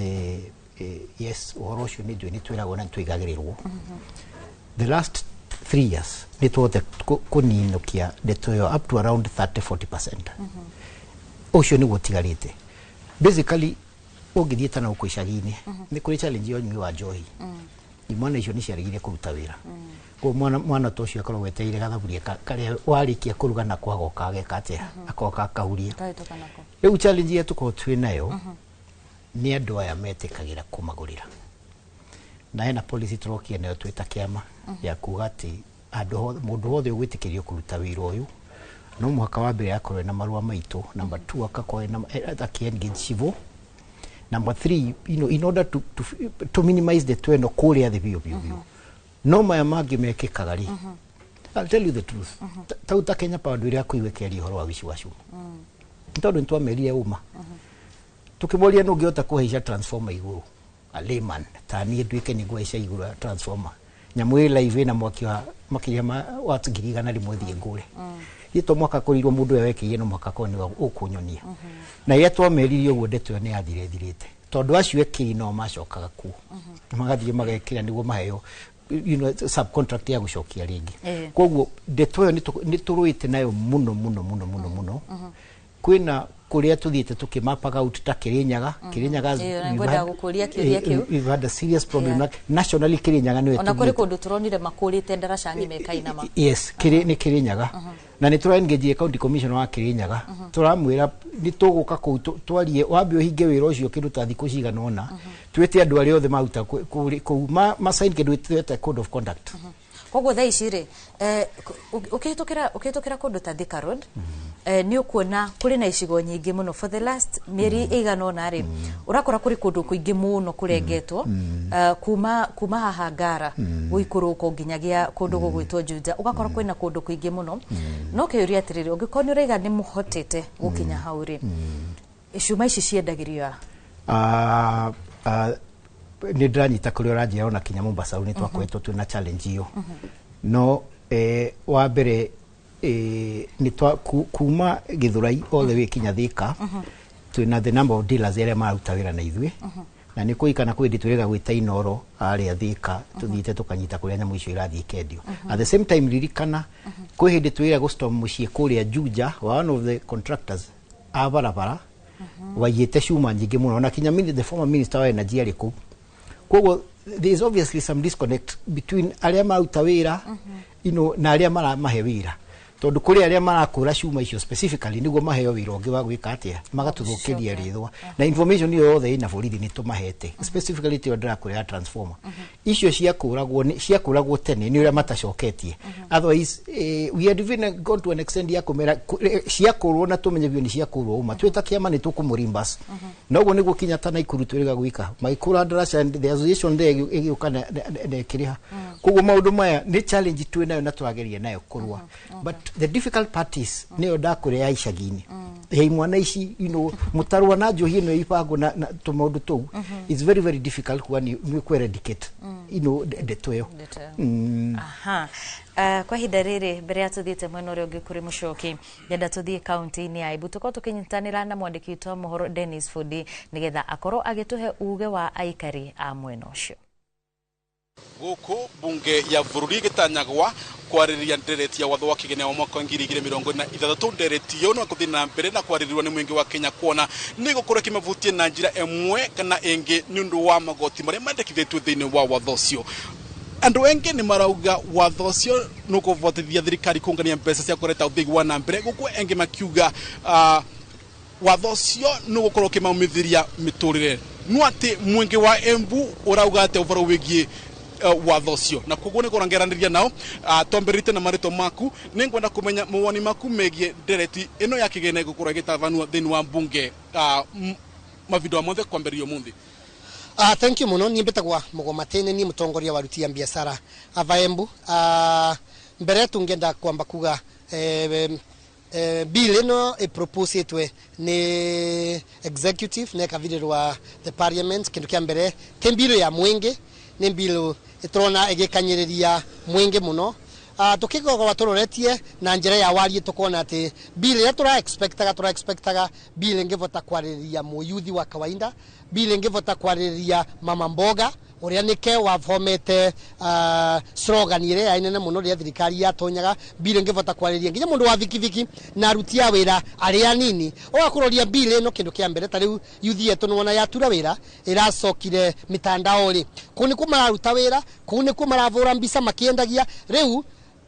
yes, ũhoro ũcio nĩ njũĩ nĩ twĩragwo na nĩ tũigagĩrĩrwo, the last 3 years nĩ twote kũninũkia ndeto ĩyo up to around 30 40%. Ũcio nĩguo ũtigarĩte. Basically, ũngĩthiĩ ta na gũkũ icagi-inĩ, nĩ kũrĩ challenge ya ũnyui wa njohi. Imwana icio nĩ ciaregire kũruta wĩra. Koguo mwana ta ũcio akoragwo etereire gathaburia karĩa warĩkia kũruga nako agoka ageka atĩa, agoka akahuria. Kahĩtũka nako. Rĩu challenge ĩrĩa tũkoragwo twĩ nayo nĩ andũ aya metĩkagĩra kũmagũrĩra, na hena policy tũrokia nayo twĩ ta kĩama ya kuga atĩ handũ hothe mũndũ wothe ũgwĩtĩkĩrio kũruta wĩra ũyũ no mũhaka wa mbere akorwo na marũa maitũ, number two, akakorwo ena akĩ-engage civil, number three, in order to minimize the tweno kũrĩa thĩ biũ biũ biũ. No maya mangĩ mekĩkaga rĩ, I'll tell you the truth. Tau ta Kenya Power ndwĩrĩ kũigua ĩkĩaria ũhoro wa wici wa cuma, nĩ tondũ nĩtwamerire ũma tukĩmoria nũ ũngĩhota kũhaica transformer igũrũ, a layman ta niĩ nduĩke nĩ ngũhaica igũrũ ya transformer, nyamũ ĩ live ĩna mwaki wa makĩria ma watts 100,000 thiĩ ngũre. Ithe to mwaka kũrirwo mũndũ ũrĩa wekĩire, no mwaka korwo nĩwe ũkũnyonia. Na rĩrĩa twameririe ũguo, ndeto ĩyo nĩ yathire ĩthirĩte, tondũ acio ekĩri no macokaga kuo magathiĩ magekĩra nĩguo maheo subcontract ya gũcokia rĩngĩ. Koguo ndeto ĩyo nĩ tũrũĩte nayo mũno mũno mũno mũno mũno. Kwĩna kũrĩa tũthiĩte tũkĩmapaga out ta Kĩrĩnyaga. Kĩrĩnyaga Ĩĩ, ngwendaga gũkũria kĩũria kĩu. We've had a serious problem. Nationally, Kĩrĩnyaga nĩwe Ona kũrĩ tũthiĩte. Kũndũ tũronire makũrĩte ndaraca ng'ima ĩkainama. Yes, nĩ Kĩrĩnyaga, na nĩ tũra-engage county commissioner wa Kĩrĩnyaga, tũramwĩra nĩ tũgũka kũu twarie, wambe ũhinge wĩra ũcio kĩndũ ta thikũ cigana ũna, twĩte andũ arĩa othe maruta kũu ma sign kĩndũ twĩta code of conduct. Koguo thaa ici rĩ, ũkĩhĩtũkĩra kũndũ ta Thika Road, nĩ ũkuona kũrĩ na icigo nyingĩ mũno. For the last mĩeri ĩigana ũna rĩ, ũrakora kũrĩ kũndũ kũingĩ mũno kũrengetwo, kuma haha Ngara gũikũrũko nginyagia kũndũ gũgwĩtwo Juja, ũgakora kwĩna kũndũ kũingĩ mũno. No kĩũria atĩrĩrĩ, ũngĩkorwo nĩ ũraiga nĩ mũhotete gũkinya hau rĩ, cuma ici ciendagĩrio a? Ah, ah, nĩ ndĩranyita kũrĩa ũranjĩra, ona kinya Mombasa nĩ twakoretwo twĩna challenge ĩyo. No wa mbere, nĩ twa kuma Gĩthũrai all the way kinya Thika, twĩna the number of dealers arĩa mararuta wĩra na ithuĩ, na nĩ kũrikana kwĩ hĩndĩ twĩrĩga gwĩta Inoro arĩa Thika, tũthiĩte tũkanyita kũrĩa nyamũ icio irathiĩ ikendio. At the same time, ririkana kwĩ hĩndĩ twĩrĩga gũ-storm mũciĩ kũrĩa Juja wa one of the contractors a barabara waiyĩte cuma nyingĩ mũno, na kinya the former minister wa energy arĩ kũu. Koguo there is obviously some disconnect between arĩa maruta wĩra na arĩa maramahe wĩra, tondũ kũrĩ arĩa marakũra cuma icio specifically nĩguo maheo wĩra ũngĩ wa gwĩka atĩa, magatũthũkĩria rĩthwa. Na information ĩyo yothe ĩna borithi nĩ tũmahete, specifically tĩyo ndĩrakũra ya transformer icio ciakũragwo ciakũragwo tene nĩ ũrĩa matacoketie. Otherwise, we had even gone to an extent ya kũmera ciakũrwo na tũmenye biũ nĩ ciakũrwo uma, twĩ ta kĩama nĩ tũkũmũrimbas. Na ũguo nĩguo kinya ta Naikuru twĩrĩga gwĩka magĩkũra ndaraca and the association there ĩgĩũka na ĩkĩrĩha. Koguo maũndũ maya nĩ challenge twĩ nayo na tũrageria nayo kũrũa, but the difficult part is nĩyo ndakũrĩa ya icagi-inĩ ya imwana ici, mũtarũa na njohi ĩno ya ibango na tũmaũndũ tũu. It's very very difficult kuga nĩ kũ eradicate ndeto ĩyo. Ndeto ĩyo. Aha. Kwa ihinda rĩrĩ, mbere ya tũthiĩte mwena ũrĩa ũngĩ kũrĩ Mũcoki, ngenda tũthiĩ kaunti-inĩ ya Embu, tũkorwo tũkĩnyitanĩra na mwandĩki witũ wa mohoro Dennis Fudi, nĩgetha akorwo agĩtũhe uge wa aikari a mwena ũcio. Guku bunge ya bururi gitanyagwa kwarĩrĩria ndereti ya watho wa kĩgĩna wa mwaka wa 2026. Ndereti ĩyo no gũthiĩ na mbere na kwarĩrĩrwo nĩ mũingĩ wa Kenya, kuona nĩ gũkorwo kĩmavutie na njĩra ĩmwe kana ĩngĩ nĩ ũndũ wa magoti marĩa mandĩkithĩtio thĩinĩ wa watho ũcio. Andũ aingĩ nĩ marauga watho ũcio nĩ ũkũvotithia thirikari kũngania mbeca cia kũreta ũthii wa na mbere, gũkũ angĩ makiuga watho ũcio nĩ ũgũkorwo ũkĩmaumithĩria mĩtũrĩre. No atĩ mũingĩ wa Embu ũrauga atĩa ũhoro wĩgiĩ watho ũcio? Na koguo nĩ kũrangeranĩria nao. Twambĩrĩrĩte na marĩtwa maku, nĩ ngwenda kũmenya mawoni maku megiĩ ndereti ĩno ya kĩgĩna ĩgũkorwo ĩgĩtabanio thĩinĩ wa mbunge mavinda mothe kwambĩrĩria ũmũthĩ. Thank you muno. Niĩ mbĩtagwa Mũgomatĩ, nĩ mũtongoria wa aruti a biacara ava Embu. Mbere tungenda kwamba kuga Bill ĩno ĩproposĩtwe nĩ executive na ĩkavirĩrwa the parliament. Kĩndũ kĩa mbere, ti mbiru ya mwingi, nĩ mbiru ĩtũrona ĩgĩkanyĩrĩria mwingi mũno. Tukigogwa turoretie na njira ya warie, tukona ati bill ĩrĩa tũra expectaga bill ĩngĩvota kwarĩrĩria mũyuthi wa kawaida, bill ĩngĩvota kwarĩrĩria mama mboga ũrĩa nĩke wavomete slogan ĩrĩa yarĩ nene mũno rĩrĩa thirikari yatonyaga, bill ĩngĩvota kwarĩrĩria nginya mũndũ wa vikiviki na aruti a wĩra arĩa anini. Ũgakũroria bill ĩno, kĩndũ kĩa mbere, ta rĩu yuthi yetu nĩwona yatura wĩra ĩracokire mitandao rĩ, kũu nĩkuo mararuta wĩra, kũu nĩkuo maravũra mbica makĩendagia. Rĩu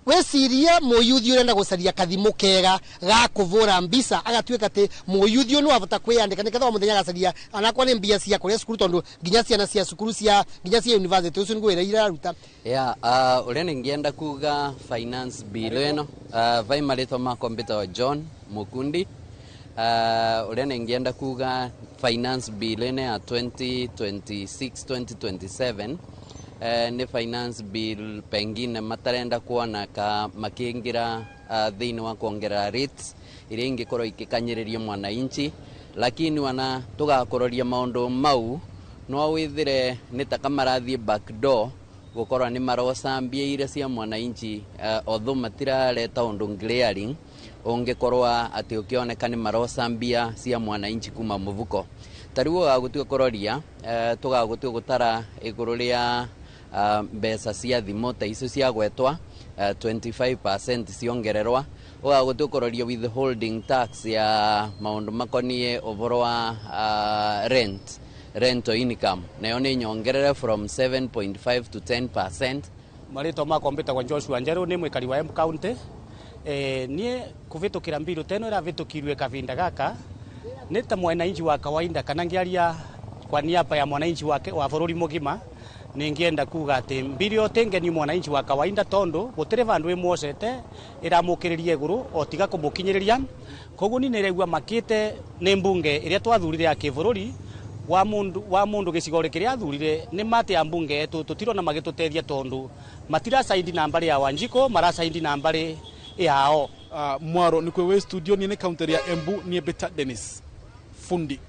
wecirie mũyuthi ũrenda gũcaria kathimũ kega ga kũvũra mbica, agatuĩka atĩ mũyuthi ũyũ nĩwabota kwĩyandĩka nĩgetha o mũthenya agacaria anakorwo nĩ mbia cia kũrĩa cukuru, tondũ nginya ciana cia cukuru cia nginya cia university ũcio nĩguo wĩra iraruta. Yeah, uria ningienda kuga finance bill ĩno, vai marĩtwa makwa mbĩtagwo John Mukundi. Uria ningienda kuga finance bill ĩno ya 2026 2027 nĩ finance bill pengine matarenda kuona ka makiingira thĩinĩ wa kuongerera rates iria ingĩkorwo ikĩkanyĩrĩria mwananchi, lakini wana tũgakũroria maũndũ mau no withire nĩ taka marathiĩ back door gukorwo nĩ maroca mbia iria cia mwananchi, although matirareta ũndũ glaring ũngĩkorwo atĩ ũkĩoneka nĩ maroca mbia cia mwananchi kuma mũbuko. Ta rĩu ũgagũtua kũroria, tũgagũtua gũtara igũrũ rĩa mbeca cia thimũ ta icio cia gwetwa, 25% ciongererwa. Ũgagũtua kũroria withholding tax ya maũndũ makoniĩ ũhoro wa rental income, nayo nĩ nyongerere from 7.5 to 10%. Marĩtwa makwa mbĩtagwo Joshua Njerũ, nĩ mwĩkari wa Embu County. Niĩ kũvĩtũkĩra mbiru teno ĩravĩtũkirwe kavinda gaka, nĩ ta mwananchi wa kawaida kana ngĩaria kwa niaba ya mwananchi wa bũrũri mũgima, ningienda kuga ati mbirio tingeni mwananchi wa kawaida, tondu gutiri vandu imwocete iramukiriria iguru o tiga kumukinyiriria. Koguo ni nĩraigua makite nĩ mbunge iria twathurire ya kĩbũrũri wa mundu gĩcigo kĩrĩa athurire nĩ mate ya mbunge yetu tũtirona magĩtũteithia, tondu matiracaindi na mbarĩ ya Wanjikũ, maracaindi na mbarĩ yao. Mwaro nĩ kwe studio ni kaunti ya Embu ni Beta Dennis Fundi.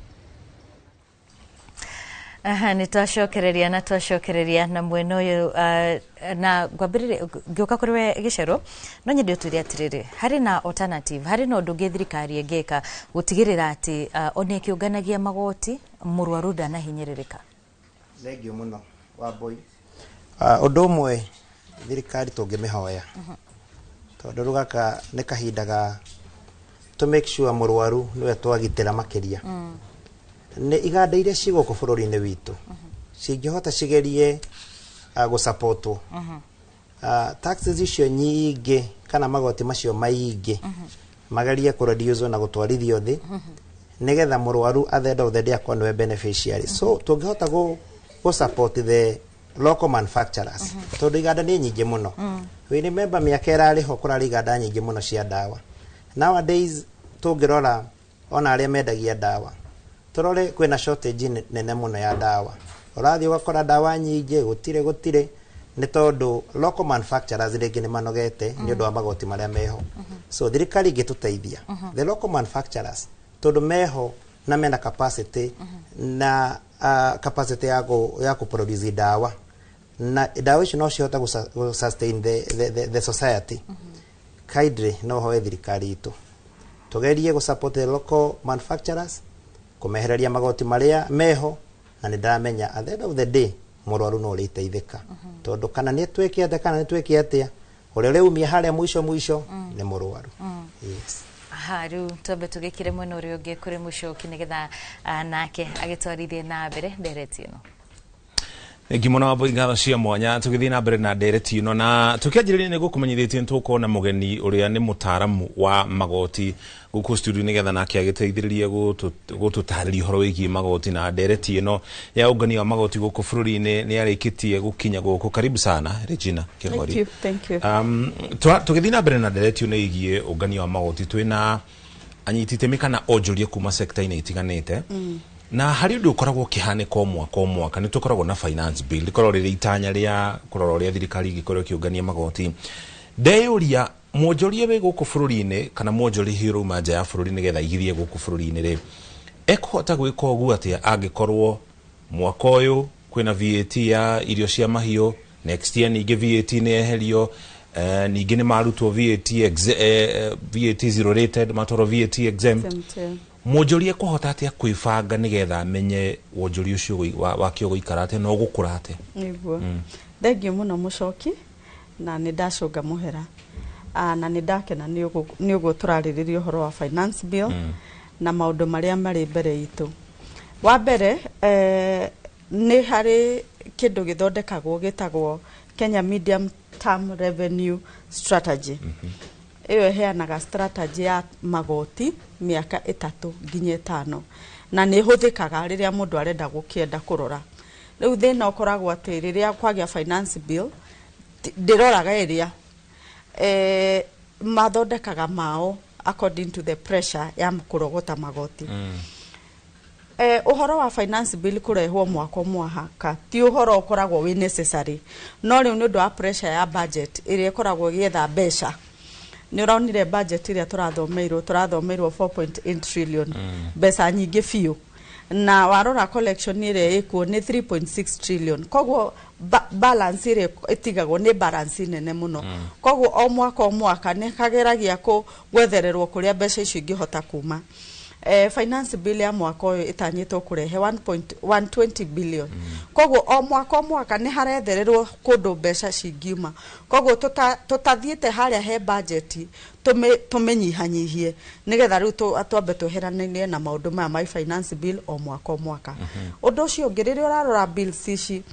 Aha, nĩ twacokereria na twacokereria na mwena ũyũ, na ngwambĩrĩria ngĩũka kũrĩ we Gĩcerũ, no nyende ũtwĩre atĩrĩrĩ, harĩ na alternative, harĩ na ũndũ ũngĩ thirikari ĩngĩka gũtigĩrĩra atĩ ona ĩkĩũnganagia magoti mũrwaru ndanahinyĩrĩrĩka? Thengiũ mũno, Wambui. Ũndũ ũmwe thirikari tũngĩmĩhoya, tondũ rĩu gaka nĩ kahinda ga to make sure mũrwaru nĩwe twagitĩra makĩria, nĩ iganda iria ci gũkũ bũrũri-inĩ witũ cingĩhota cigerie gũsapotwo, taxes icio nyingĩ kana magoti macio maingĩ magerie kũreduce na gũtwarithio thĩ, nĩgetha mũrwaru at the end of the day akorwo nĩwe beneficiary. So tũngĩhota gũ support the local manufacturers, tondũ iganda nĩ nyingĩ mũno. We remember mĩaka ĩrarĩ ho kũrarĩ iganda nyingĩ mũno cia ndawa. Nowadays tũngĩrora ona arĩa mendagia ndawa, tũrore kwĩna shortage nene mũno ya ndawa. Ũrathiĩ ũgakora ndawa nyingĩ gũtirĩ, nĩ tondũ local manufacturers rĩngĩ nĩ manogete nĩ ũndũ wa magoti marĩa meho. So thirikari ĩngĩtũteithia the local manufacturers, tondũ meho na mena capacity na capacity ya kũ produce ndawa, na ndawa icio no cihote gũ sustain the society. Kindly no hoe thirikari itũ tugerie gũ support the local manufacturers, kũmehereria magoti marĩa meho, na nĩ ndamenya at the end of the day mũrwaru no ũrĩteithĩka, tondũ kana nĩ twĩke atĩa kana nĩ twĩke atĩa, ũrĩa ũrĩumia harĩa mũico mũico nĩ mũrwaru. Yes. Aha, rĩu twambe tũgĩkire mwena ũrĩa ũngĩ kũrĩ Mũcoki nĩgetha nake agĩtwarithie na mbere ndereti ĩno. Thengi mũno, Wambui, ngatho cia mwanya. Tũgĩthiĩ na mbere na ndereti ĩno na tũkĩanjĩrĩria nĩ gũkũmenyithĩtie nĩ tũgũkorwo na mũgeni ũrĩa nĩ mũtaaramu wa magoti gũkũ studio, nĩgetha nake agĩteithĩrĩrie gũtũtarĩria ũhoro wĩgiĩ magoti, na ndereti ĩno ya ũngania wa magoti gũkũ bũrũri-inĩ nĩ arĩkĩtie gũkinya gũkũ. Karibu sana, Regina Kĩng'ori. Thank you, thank you. Tũgĩthiĩ na mbere na ndereti ĩno ĩgiĩ ũngania wa magoti, twĩna anyiti itemi kana onjoria kuma sekta-inĩ itiganĩte, na harĩ ũndũ ũkoragwo ũkĩhanĩka o mwaka o mwaka, nĩ tũkoragwo na finance bill, rĩkoragwo rĩrĩ itanya rĩa kũrora ũrĩa thirikari ĩngĩkorwo ĩkĩũngania magoti. Ndeyũria Mwonjoria wĩ gũkũ bũrũri-inĩ kana mwonjoria hihi ũrauma nja ya bũrũri nĩgetha aigithie gũkũ bũrũri-inĩ rĩ, ekũhota gwĩka ũguo atĩa angĩkorwo mwaka ũyũ kwĩna VAT ya irio cia mahiũ, next year ningĩ VAT nĩ yeherio, ningĩ nĩ marutwo VAT, VAT zero rated, matwarwo VAT exempt. Exempt, yeah. Mwonjoria ekũhota atĩa kwĩbanga nĩgetha amenye wonjoria ũcio wake ũgũikara atĩa na ũgũkũra atĩa? Nĩguo. Thengiũ mũno Mũcoki, na nĩ ndacũnga mũhera. Na nĩ ndakena nĩ ũguo tũrarĩrĩria ũhoro wa finance bill na maũndũ marĩa marĩ mbere itũ. Wa mbere, nĩ harĩ kĩndũ gĩthondekagwo gĩtagwo Kenya Medium Term Revenue Strategy. Ĩyo ĩheanaga strategy ya magoti mĩaka 3 nginya 5, na nĩ ĩhũthĩkaga rĩrĩa mũndũ arenda gũkĩenda kũrora. Rĩu thĩna ũkoragwo atĩ rĩrĩa kwagĩa finance bill, ndĩroraga ĩrĩa mathondekaga mao according to the pressure ya kũrogota magoti. Ũhoro wa finance bill kũrehwo mwaka mwaka ti ũhoro ũkoragwo wĩ necessary, no rĩu nĩ ũndũ wa pressure ya budget ĩrĩa ĩkoragwo ĩgĩetha mbeca. Nĩ ũronire budget ĩrĩa tũrathomeirwo 4.8 trillion, mbeca nyingĩ biũ, na warora collection ĩrĩa ĩkuo nĩ 3.6 trillion. Koguo balance ĩrĩa ĩtigagwo nĩ balance nene mũno. Koguo o mwaka o mwaka nĩ kageragia gwethererwo kũrĩa mbeca icio ingĩhota kuma. Finance bill ya mwaka ũyũ ĩtanyĩtwo kũrehe 1.120 billion. Koguo o mwaka o mwaka nĩ harethererwo kũndũ mbeca cingiuma. Koguo tũtathiĩte harĩa he budget tũmĩnyihanyihie nĩgetha rĩu twambe tweheranĩrie na maũndũ maya ma finance bill o mwaka o mwaka. Ũndũ ũcio ũngĩ, rĩrĩa ũrarora bills ici,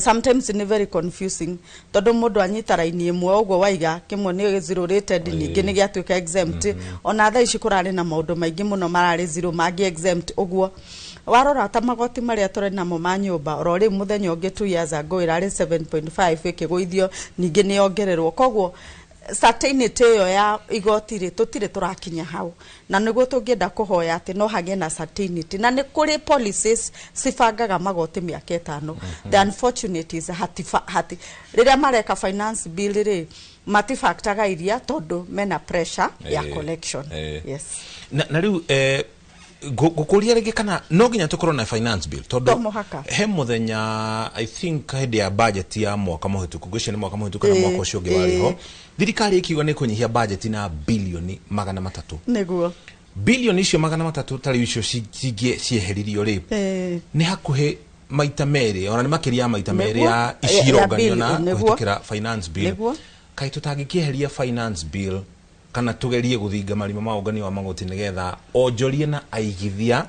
sometimes nĩ very confusing tondũ mũndũ anyita raini ĩmwe ũguo waiga kĩmwe nĩ zero rated, ningĩ nĩ gĩatuĩka exempt. Ona thaa ici kũrarĩ na maũndũ maingĩ mũno mararĩ zero, mangĩ exempt. Ũguo warora ta magoti marĩa tũrĩ namo ma nyũmba, oro rĩu mũthenya ũngĩ 2 years ago ĩrarĩ 7.5, ĩkĩgũithio, ningĩ nĩ yongererwo. Koguo certainty ĩyo ya igoti rĩ, tũtirĩ tũrakinya hau, na nĩguo tũngĩenda kũhoya atĩ no hagĩe na certainty, na nĩ kũrĩ policies cibangaga magoti mĩaka 5. The unfortunate is hati rĩrĩa mareka finance bill rĩ, matifactaga iria tondũ mena pressure ya collection. Yes. Na rĩu ngũkũria rĩngĩ kana no nginya tũkorwo na finance bill To tondũ mũhaka. He mũthenya, I think hĩndĩ ya budget ya mwaka mũhĩtũku, ngwĩciria nĩ mwaka mũhĩtũku kana mwaka ũcio ũngĩ warĩ ho, thirikari ĩkiuga nĩ kũnyihia budget na bilioni 300. Bilioni icio 300 ta rĩu icio cieheririo rĩ, nĩ hakuhĩ maita merĩ, ona nĩ makĩria ya maita merĩ ya ici ironganio na kũhĩtũkĩra finance bill. Kaĩ tũtangĩkĩeheria finance bill kana tugerie gũthinga marima ma ũngania wa magoti nĩgetha onjoria na aigithia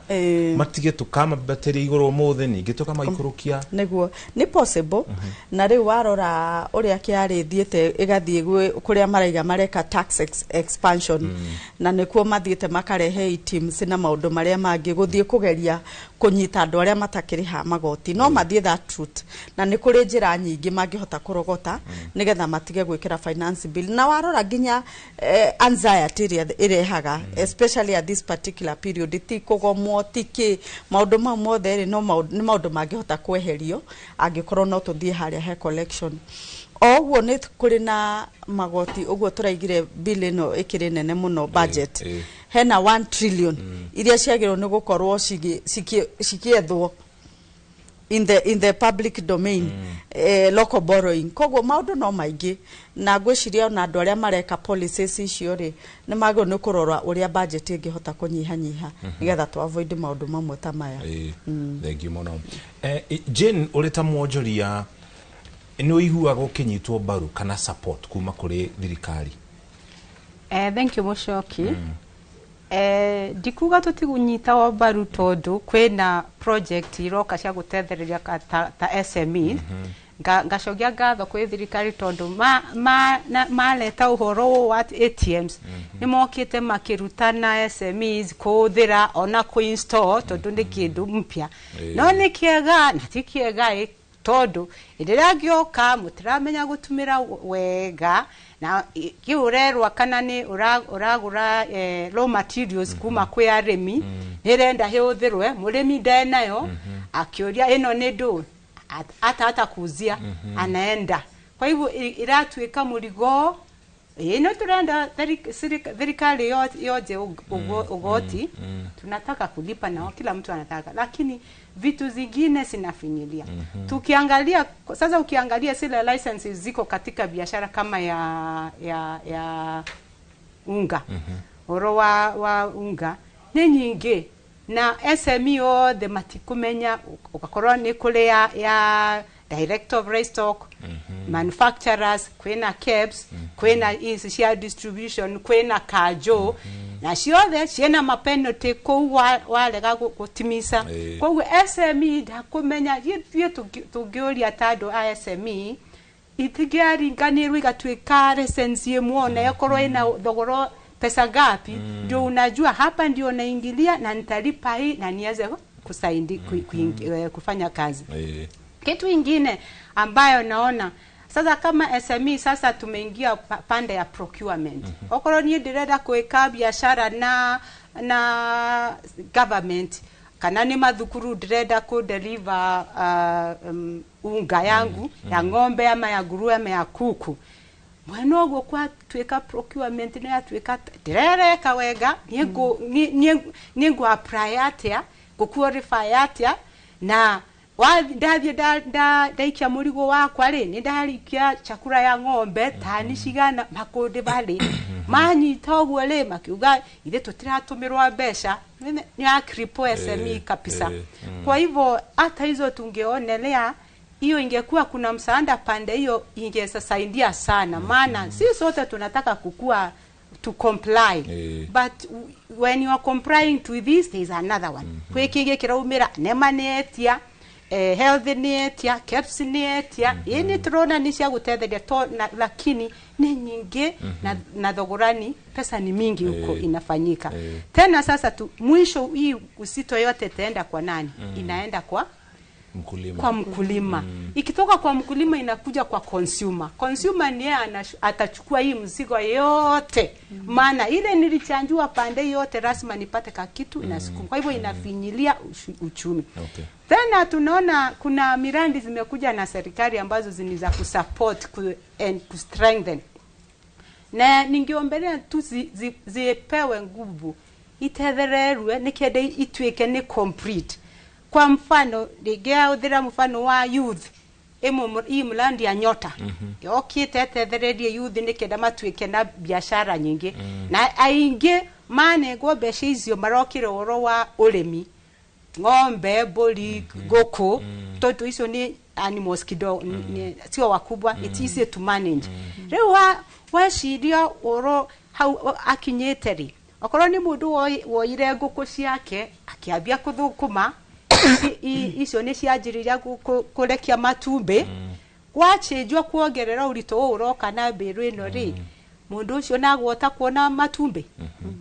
matige tũkamambatĩria igũrũ ũmũthĩ, ningĩ tũkamaikũrũkia? Nĩguo, nĩ possible. Na rĩu warora ũrĩa KRA ĩthiĩte ĩgathiĩ kũrĩa maraiga mareka tax expansion, na nĩkuo mathiĩte makarehe items na maũndũ marĩa mangĩ gũthiĩ kũgeria kũnyita andũ arĩa matakĩrĩha magoti. No mathiĩ that route, na nĩ kũrĩ njĩra nyingĩ mangĩhota kũrogota nĩgetha matige gwĩkĩra finance bill. Na warora nginya anxiety ĩrĩa ĩrehaga, especially at this particular period, ti kũgomwo, ti kĩ, maũndũ mau mothe rĩ, no nĩ maũndũ mangĩhota kweherio angĩkorwo no tũthiĩ harĩa he collection. O ũguo nĩ kũrĩ na magoti, ũguo tũraigire bill ĩno ĩkĩrĩ nene mũno, budget hena 1 trillion iria ciagĩrĩirwo nĩ gũkorwo cikĩethwo in the public domain, local borrowing. Koguo maũndũ no maingĩ, na ngwĩciria ona andũ arĩa mareka policies icio rĩ, nĩ magĩrĩirwo nĩ kũrora ũrĩa budget ĩngĩhota kũnyihanyiha nĩgetha tũ avoid maũndũ mamwe ta maya. Thank you mũno. Jane, ũrĩ ta mwonjoria nĩ ũiguaga ũkĩnyitwo mbaru kana support kuma kũrĩ thirikari? Thank you, Mũcoki. Ndikuga tũtigunyitagwo mbaru tondũ kwĩna project iroka cia gũtethereria ta SME. Ngacokia ngatho kwĩ thirikari tondũ maleta ũhoro ũyũ wa ATMs, nĩ mokĩte makĩrutana SMEs kũhũthĩra ona kũ-install tondũ nĩ kĩndũ mpya. No nĩ kĩega na ti kĩega ĩ, tondũ hĩndĩ ĩrĩa ngĩoka mũtiramenya gũtũmĩra wega na kĩu ũrerwa kana nĩ ũragũra raw materials kuma kwĩ arĩmi, nĩ ĩrenda hĩhũthĩrwe, mũrĩmi ndenayo, akĩũria ĩno nĩ ndũ hata kuzia anaenda. Kwa hivyo iratuĩka mũrigo Ĩĩ, no turenda thirikari yoje ugoti. Tunataka kulipa na kila mtu anataka, lakini vitu zingine zinafinyilia. Tukiangalia sasa, ukiangalia zile licenses ziko katika biashara kama ya unga, oro wa unga nĩ nyingĩ na SME othe matikumenya, ugakorwo nĩ kũrĩ ya Director of Livestock, manufacturers, kwĩna KEBS, kwĩna ici cia distribution, kwĩna kanjũ, na ciothe ciĩna mapenalty kũu warega gũtimisa. Koguo SME ndakũmenya. Ithuĩ tũngĩũria ta andũ a SME itingĩaringanĩrwo igatuĩka license ĩmwe, ona ĩkorwo ĩna thogora pesa ngapi, ndio unajua hapa ndio naingilia na nitalipa hii na niweze kusaindi kufanya kazi. Kitu ingine ambayo naona sasa kama SME, sasa tumeingia pande ya procurement. Okorwo niĩ ndĩrenda gwĩka biashara na government kana nĩ mathukuru ndĩrenda ku deliver unga yangu ya ng'ombe ama ya nguruwe ama ya kuku, mwena ũguo kwatuĩka procurement nĩ yatuĩka ndĩrereka wega, niĩ ngũ apply atĩa, ngũ qualify atĩa, na ndathiĩ ndaikia mũrigo wakwa rĩ, nĩ ndarikia chakula ya ng'ombe tani cigana, makũndĩ barĩ manyita ũguo rĩ, makiuga ithe tũtiratũmĩrwo mbeca, nĩ ya cripple SME kabisa. Kwa hivyo hata hizo tungeonelea hiyo ingekuwa kuna msaada pande hiyo, ingesaidia sana, maana si sote tunataka kukua to comply, but when you are complying to this, there is another one. Kwĩ kĩngĩ kĩraumĩra, nema nĩ etia, health nĩ etia, KEBS nĩ etia. Ĩ nĩ tũrona nĩ cia gũtetheria to na, lakini nĩ nyingĩ na thogorani pesa ni mingi huko inafanyika. Tena sasa tu mwisho hii usito yote itaenda kwa nani? Inaenda kwa mkulima. Kwa mkulima. Ikitoka kwa mkulima inakuja kwa consumer. Consumer ni yeye atachukua hii mzigo yote, maana ile nilichanjua pande yote lazima nipate ka kitu inasukuma. Kwa hivyo inafinyilia uchumi. Tena tunaona kuna miradi zimekuja na serikali ambazo ni za kusupport and ku strengthen, na ningeombelea tu zipewe nguvu, ithethererwe nikende ituike ni complete. Kwa mfano ndingĩahũthĩra mfano wa youth ĩmwe, hii mradi ya Nyota yokĩte ĩtethererie youth nĩkenda matuĩke na biashara nyingĩ, na aingĩ manengwo mbeca icio marokire ũhoro wa ũrĩmi, ng'ombe, mbũri, ngũkũ, tondũ icio nĩ animals kidogo, sio wakubwa, it's easy to manage. Rĩu weciria ũhoro hau akinyĩte rĩ, okorwo nĩ mũndũ woire ngũkũ ciake akĩambia kũthũkũma, icio nĩ cianjĩrĩria kũrekia matumbĩ, gwachenjwo kuongerera ũritũ ũũ ũroka na mbĩrũ ĩno rĩ, mũndũ ũcio nagwota kuona matumbĩ,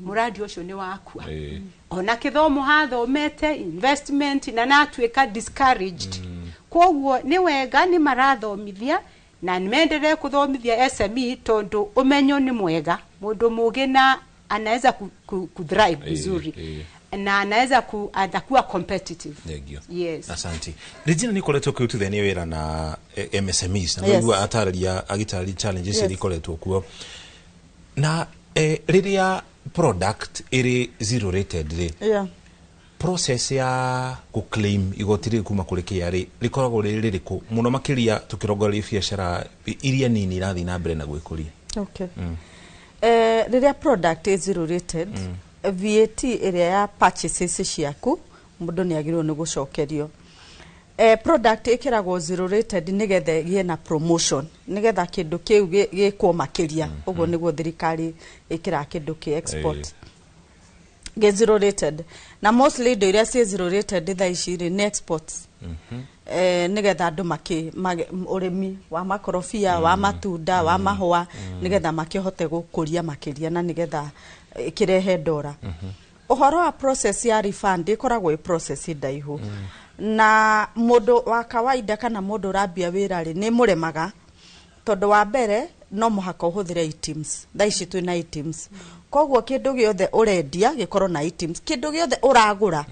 mũradi ũcio nĩ wakua. Ona kĩthomo hathomete investment na natuĩka discouraged. Koguo nĩ wega nĩ marathomithia na nĩmendelee kũthomithia SME, tondũ ũmenyo nĩ mwega, mũndũ mũgĩ na anaweza ku thrive vizuri na anaweza atakuwa competitive. Thank you. Yes. Asante. Regina, nĩ ũkoretwo ũkĩrutithania wĩra na MSMEs na waigua atarĩria agĩtarĩria challenges iria ikoretwo kuo na rĩrĩa product ĩrĩ zero rated rĩ, process ya gũ claim igoti rĩu kuma kũrĩ KRA rĩkoragwo rĩrĩ rĩrĩkũ, mũno makĩria tũkĩrongoreria biacara iria nini irathiĩ na mbere na gwĩkũria? Okay. Rĩrĩa product is zero rated, VAT ĩrĩa ya purchases ciaku mũndũ nĩ agĩrĩirwo nĩ gũcokerio. Product ĩkĩragwo zero rated nĩgetha ĩgĩe na promotion, nĩgetha kĩndũ kĩu gĩkwo makĩria. Ũguo nĩguo thirikari ĩkĩraga kĩndũ kĩ export gĩ zero rated, na mostly indo iria ciĩ zero rated thaa ici rĩ nĩ exports, nĩgetha andũ ũrĩmi wa makorobia, wa matunda, wa mahũa, nĩgetha makĩhote gũkũria makĩria na nĩgetha ĩkĩrehe ndora. Ũhoro wa process ya refund ĩkoragwo ĩ process ndaihu, na mũndũ wa kawaida kana mũndũ ũrambia wĩra rĩ, nĩ mũremaga, tondũ wa mbere no mũhaka ũhũthĩre eTIMS. Thaa ici twĩna eTIMS, koguo kĩndũ gĩothe ũrendia gĩkorwo na eTIMS, kĩndũ gĩothe ũragũra.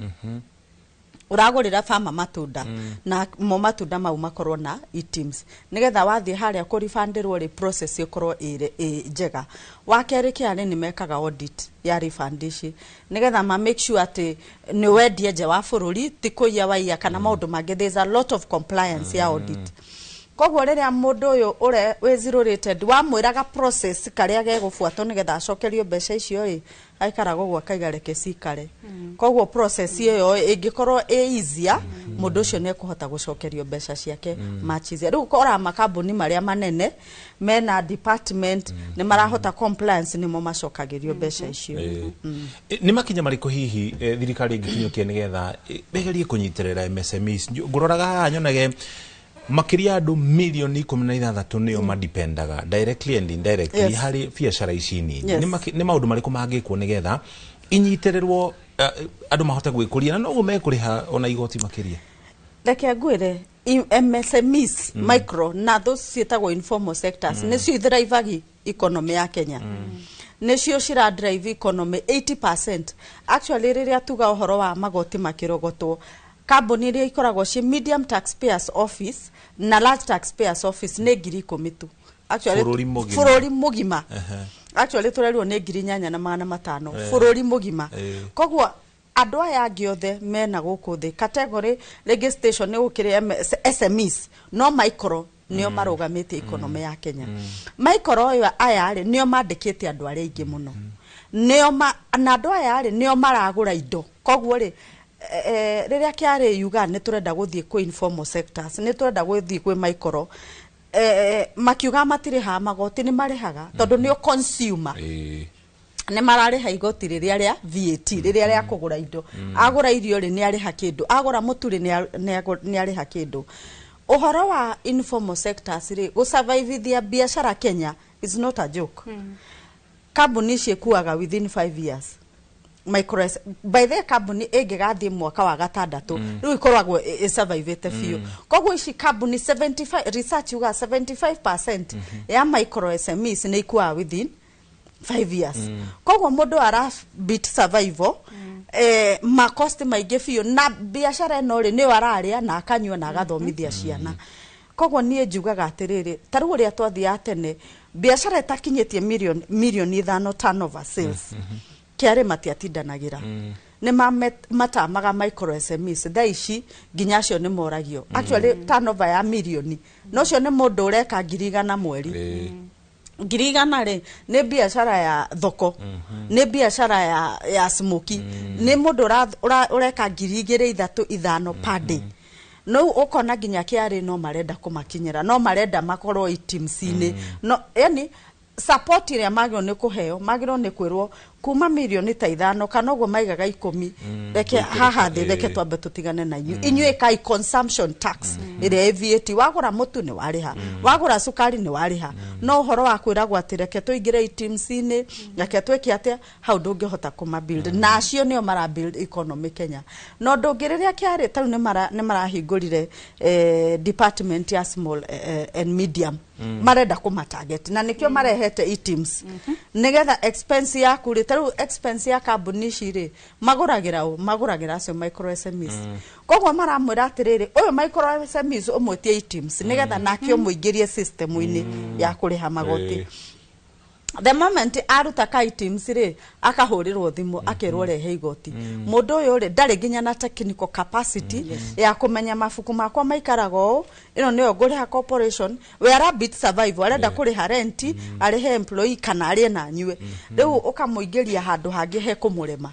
Ũragũrĩra farmer matunda na mo matunda mau makorwo na eTIMS, nigetha wathiĩ harĩa kũribandĩrwo rĩ, process ĩkorwo ĩrĩ ĩ njega. Wa kerĩ, KRA nĩ mekaga audit ya refund ici, nigetha ma make sure atĩ nĩ wendie nja wa bũrũri, ti kũiya waiya kana maũndũ mangĩ. There is a lot of compliance ya audit. Koguo rĩrĩa mũndũ ũyũ ũre wĩ zero rated wamwĩraga process karĩa gegũbuatwo nĩgetha acokerio mbeca icio rĩ, aikaraga ũguo akaiga reke cikare. Koguo process ĩyo ĩngĩkorwo ĩ easier, mũndũ ũcio nĩ ekũhota gũcokerio mbeca ciake much easier. Rĩu ũkoraga makambuni marĩa manene mena department nĩ marahota compliance, nĩmo macokagĩrio mbeca icio. Nĩ makinya marĩkũ hihi thirikari ĩngĩkinyũkia nĩgetha ĩgerie kũnyitĩrĩra MSMEs? Ngũroraga haha nyonage makĩria andũ mirioni 16 nĩo madipendaga directly and indirectly harĩ biacara ici nini. Nĩ maũndũ marĩkũ mangĩkwo nĩgetha inyitĩrĩrwo, andũ mahote gwĩkũria na noguo mekũrĩha ona igoti makĩria? Reke ngwĩre, MSMEs, micro na those ciĩtagwo informal sectors, nĩcio ithrivagi economy ya Kenya. Nĩcio cira drive economy 80%. Actually, rĩrĩa tuga ũhoro wa magoti makĩrogotwo, kambuni iria ikoragwo ci medium taxpayers office na large taxpayers office nĩ 10,000 tu. Actually, Bũrũri mũgima. Bũrũri mũgima. Actually, tũrerirwo nĩ 8500 bũrũri mũgima. Koguo andũ aya angĩ othe mena gũkũ thĩ category rĩngĩ station nĩ gũkĩrĩ SMEs, no micro nĩo marũgamĩtie economy ya Kenya. Micro ũyũ aya rĩ, nĩo mandĩkĩte andũ arĩa aingĩ mũno, nĩo na andũ aya rĩ, nĩo maragũra indo. Koguo rĩ, rĩrĩa KRA yuga nĩ tũrenda gũthiĩ kwĩ informal sectors, nĩ tũrenda gũthiĩ kwĩ micro, makiuga matirĩhaga magoti, nĩ marĩhaga tondũ nĩo consumer. Nĩ mararĩha igoti rĩrĩa rĩa VAT, rĩrĩa rĩa kũgũra indo. Agũra irio rĩ, nĩ arĩha kĩndũ, agũra mũtu rĩ, nĩ arĩha kĩndũ. Ũhoro wa informal sectors rĩ, gũsurvivithia biacara Kenya is not a joke. Kambuni ici ĩkuaga within 5 years. Micro, by the way, kambuni ĩngĩgathiĩ mwaka wa gatandatũ, rĩu ĩkoragwo ĩsurvivĩte biũ. Koguo ici kambuni 75, research yuga 75% ya micro SMEs nĩ ikuaga within 5 years. Koguo mũndũ ara beat survival, makosti maingĩ biũ, na biacara ĩno rĩ, nĩyo ararĩa na akanyua na agathomithia ciana. Koguo niĩ njugaga atĩrĩrĩ, ta rĩu ũrĩa twathiaga tene, biacara ĩtakinyĩtie mirioni 5 turnover sales, kĩarĩ matiatindanagĩra, nĩ matamaga micro SMEs. Thaa ici nginya acio nĩ moragio. Actually, turnover ya mirioni, na ũcio nĩ mũndũ ũreka 100,000 mweri. 100,000 rĩ, nĩ biacara ya thoko, nĩ biacara ya smoky, nĩ mũndũ ũreka 2,000, 3, 5 per day. No ũkona nginya KRA no marenda kũmakinyĩra, no marenda makorwo eTIMS-inĩ. No yani support ĩrĩa magĩrĩirwo nĩ kũheo, magĩrĩirwo nĩ kwĩrwo kuma mirioni ta 5 kana ũguo maigaga 10, reke haha thĩ, reke twambe tũtigane na inyuĩ. Inyuĩ kai consumption tax ĩrĩa ĩ VAT, wagũra mũtu nĩ warĩha, wagũra cukari nĩ warĩha. No ũhoro wa kwĩragwo atĩ reke tũingĩre eTIMS-inĩ, reke twĩke atĩa, hau ndũngĩhota kũma build. Na acio nĩo mara build economy Kenya. Na ũndũ ũngĩ, rĩrĩa kĩarĩ tarĩu nĩ marahingũrire department ya small and medium, marenda kũma target na nĩkĩo marehete eTIMS, nĩgetha expense yaku rĩ, tarĩu expense ya kambuni ici rĩ, magũragĩra ũ? Magũragĩra acio micro SMEs. Koguo maramwĩra atĩrĩrĩ, ũyũ micro SMEs ũmwĩtie eTIMS, nĩgetha nake ũmũingĩrie system-inĩ ya kũrĩha magoti. The moment aruta ka eTIMS rĩ, akahũrĩrwo thimũ akerwo rehe igoti. Mũndũ ũyũ rĩ, ndarĩ nginya na technical capacity ya kũmenya mabuku makwa maikaraga ũũ, ĩno nĩyo ngũrĩha corporation. We ara beat survival, arenda kũrĩha rent, arĩhe employee kana arĩe na anyue. Rĩu ũkamũingĩria handũ hangĩ he kũmũrema.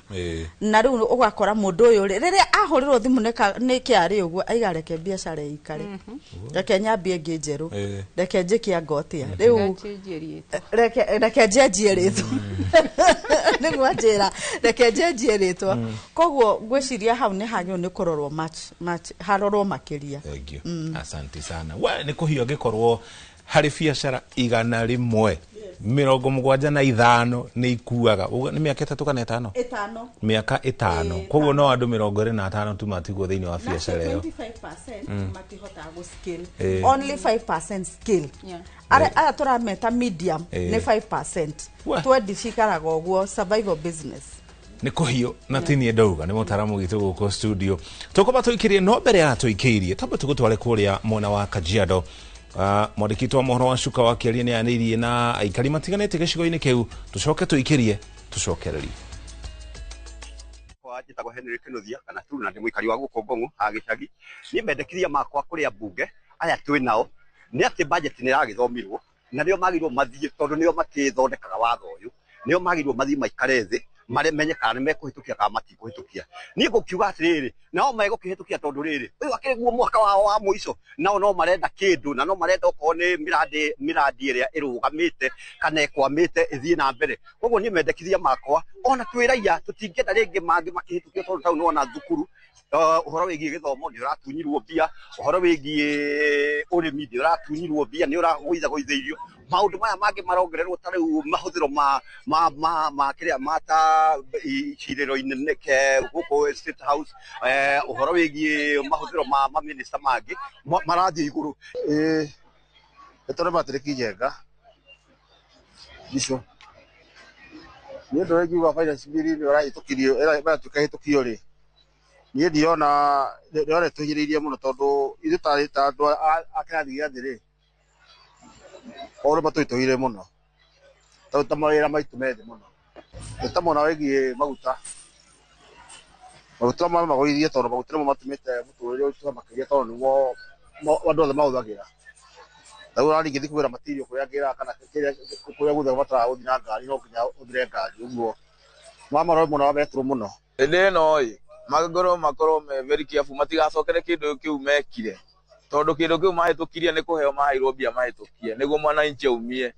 Na rĩu ũgakora mũndũ ũyũ rĩ, rĩrĩa ahũrĩrwo thimũ nĩ KRA ũguo, aiga reke biacara ĩikare, reke nyambie ĩngĩ njerũ, reke njĩke angotia rĩu, reke njenjie rĩtwa, nĩguo anjĩra reke njenjie rĩtwa. Koguo ngwĩciria hau nĩ hagĩrĩirwo nĩ kũrorwo much, much, harorwo makĩria. Thank you. Asante sana. We nĩ kũhiũ angĩkorwo harĩ biacara 175 nĩ ikuaga. Nĩ mĩaka 3 kana 5? 5. Mĩaka 5. Koguo no andũ 25 tu matigwo thĩinĩ wa biacara ĩyo. 25% matihotaga gũ scale. Only 5% scale. Aya tũrameta medium nĩ 5%. We. 20 cikaraga ũguo, survival business. Nĩ kũhiũ na ti niĩ ndauga nĩ mũtaaramu witũ gũkũ studio. Tũkwamba tũikĩrie no mbere ya tũikĩirie tamba tũgũtware kũrĩa mwena wa Kajiado. Mwandĩki wa mohoro wa Cuka wa Kĩaria nĩ anĩirie na aikari matiganĩte gĩcigo-inĩ kĩu. Tũcoke tũikĩrie tũcokererie. Njĩtagwo Henry Kinuthia kana tu na ndĩ mũikari wa gũkũ Ngong'o ha gĩcagi. Niĩ mendekithia makwa kũrĩ ambunge aya twĩ nao nĩ atĩ budget nĩ ĩragĩthomirwo na nĩo magĩrĩirwo mathiĩ tondũ nĩo makĩthondekaga watho ũyũ, nĩo magĩrĩirwo mathiĩ maikare thĩ mamenye kana nĩ mekũhĩtũkia kana matikũhĩtũkia. Niĩ ngũkiuga atĩrĩrĩ, nao megũkĩhĩtũkia tondũ rĩrĩ ũyũ akĩrĩ guo mwaka wao wa mũico, nao no marenda kĩndũ na no marenda okorwo nĩ mĩrandi ĩrĩa ĩrũgamĩte kana ĩkwamĩte ĩthiĩ na mbere. Koguo niĩ mendekithia makwa ona twĩ raiya tũtingĩenda rĩngĩ mangĩ makĩhĩtũkio tondũ tau nĩwona thukuru ũhoro wĩgiĩ gĩthomo nĩ ũratunyirwo mbia, ũhoro wĩgiĩ ũrĩmi nĩ ũratunyirwo mbia, nĩ ũragũithagũithĩirio. Maũndũ maya mangĩ marongererwo ta rĩu mahũthĩro ma ma ma ma kĩrĩa ma ta icirĩro inene gũkũ State House, ũhoro wĩgiĩ mahũthĩro ma maminista mangĩ marathiĩ igũrũ. Nĩ Patrick Njenga Bico. Niĩ ũndũ ũrĩa ingiuga finance bill nĩ ĩrahĩtũkirio ĩratuĩka ĩhĩtũkio rĩ, niĩ ndiona ndĩrona ĩtũhinyĩrĩirie mũno tondũ ithuĩ tarĩ ta andũ a kĩrathi gĩa thĩ rĩ, maũndũ matũritũhĩire mũno tondũ ta mawĩra maitũ me thĩ mũno. Nĩ ta mwena wĩgiĩ maguta, maguta magũithie tondũ maguta nĩmo matũmĩte mũtũrĩre ũritũhe makĩria tondũ nĩmo andũ othe mahũthagĩra. Ta rĩu ũrathiĩ ngĩthiĩ kũgĩra material kũrĩa ngĩraga kana kũrĩa guothe ũbataraga gũthiĩ na ngari no nginya ũhũthĩre ngari, ũguo mamarore mũno wa betũrũ mũno. Hĩndĩ ĩno ĩ magĩkorwo makorwo me very careful matigacokere kĩndũ kĩu mekire tondũ kĩndũ kĩu mahĩtũkirie nĩ kũheo maheirwo mbia mahĩtũkie nĩguo mwananchi aumie.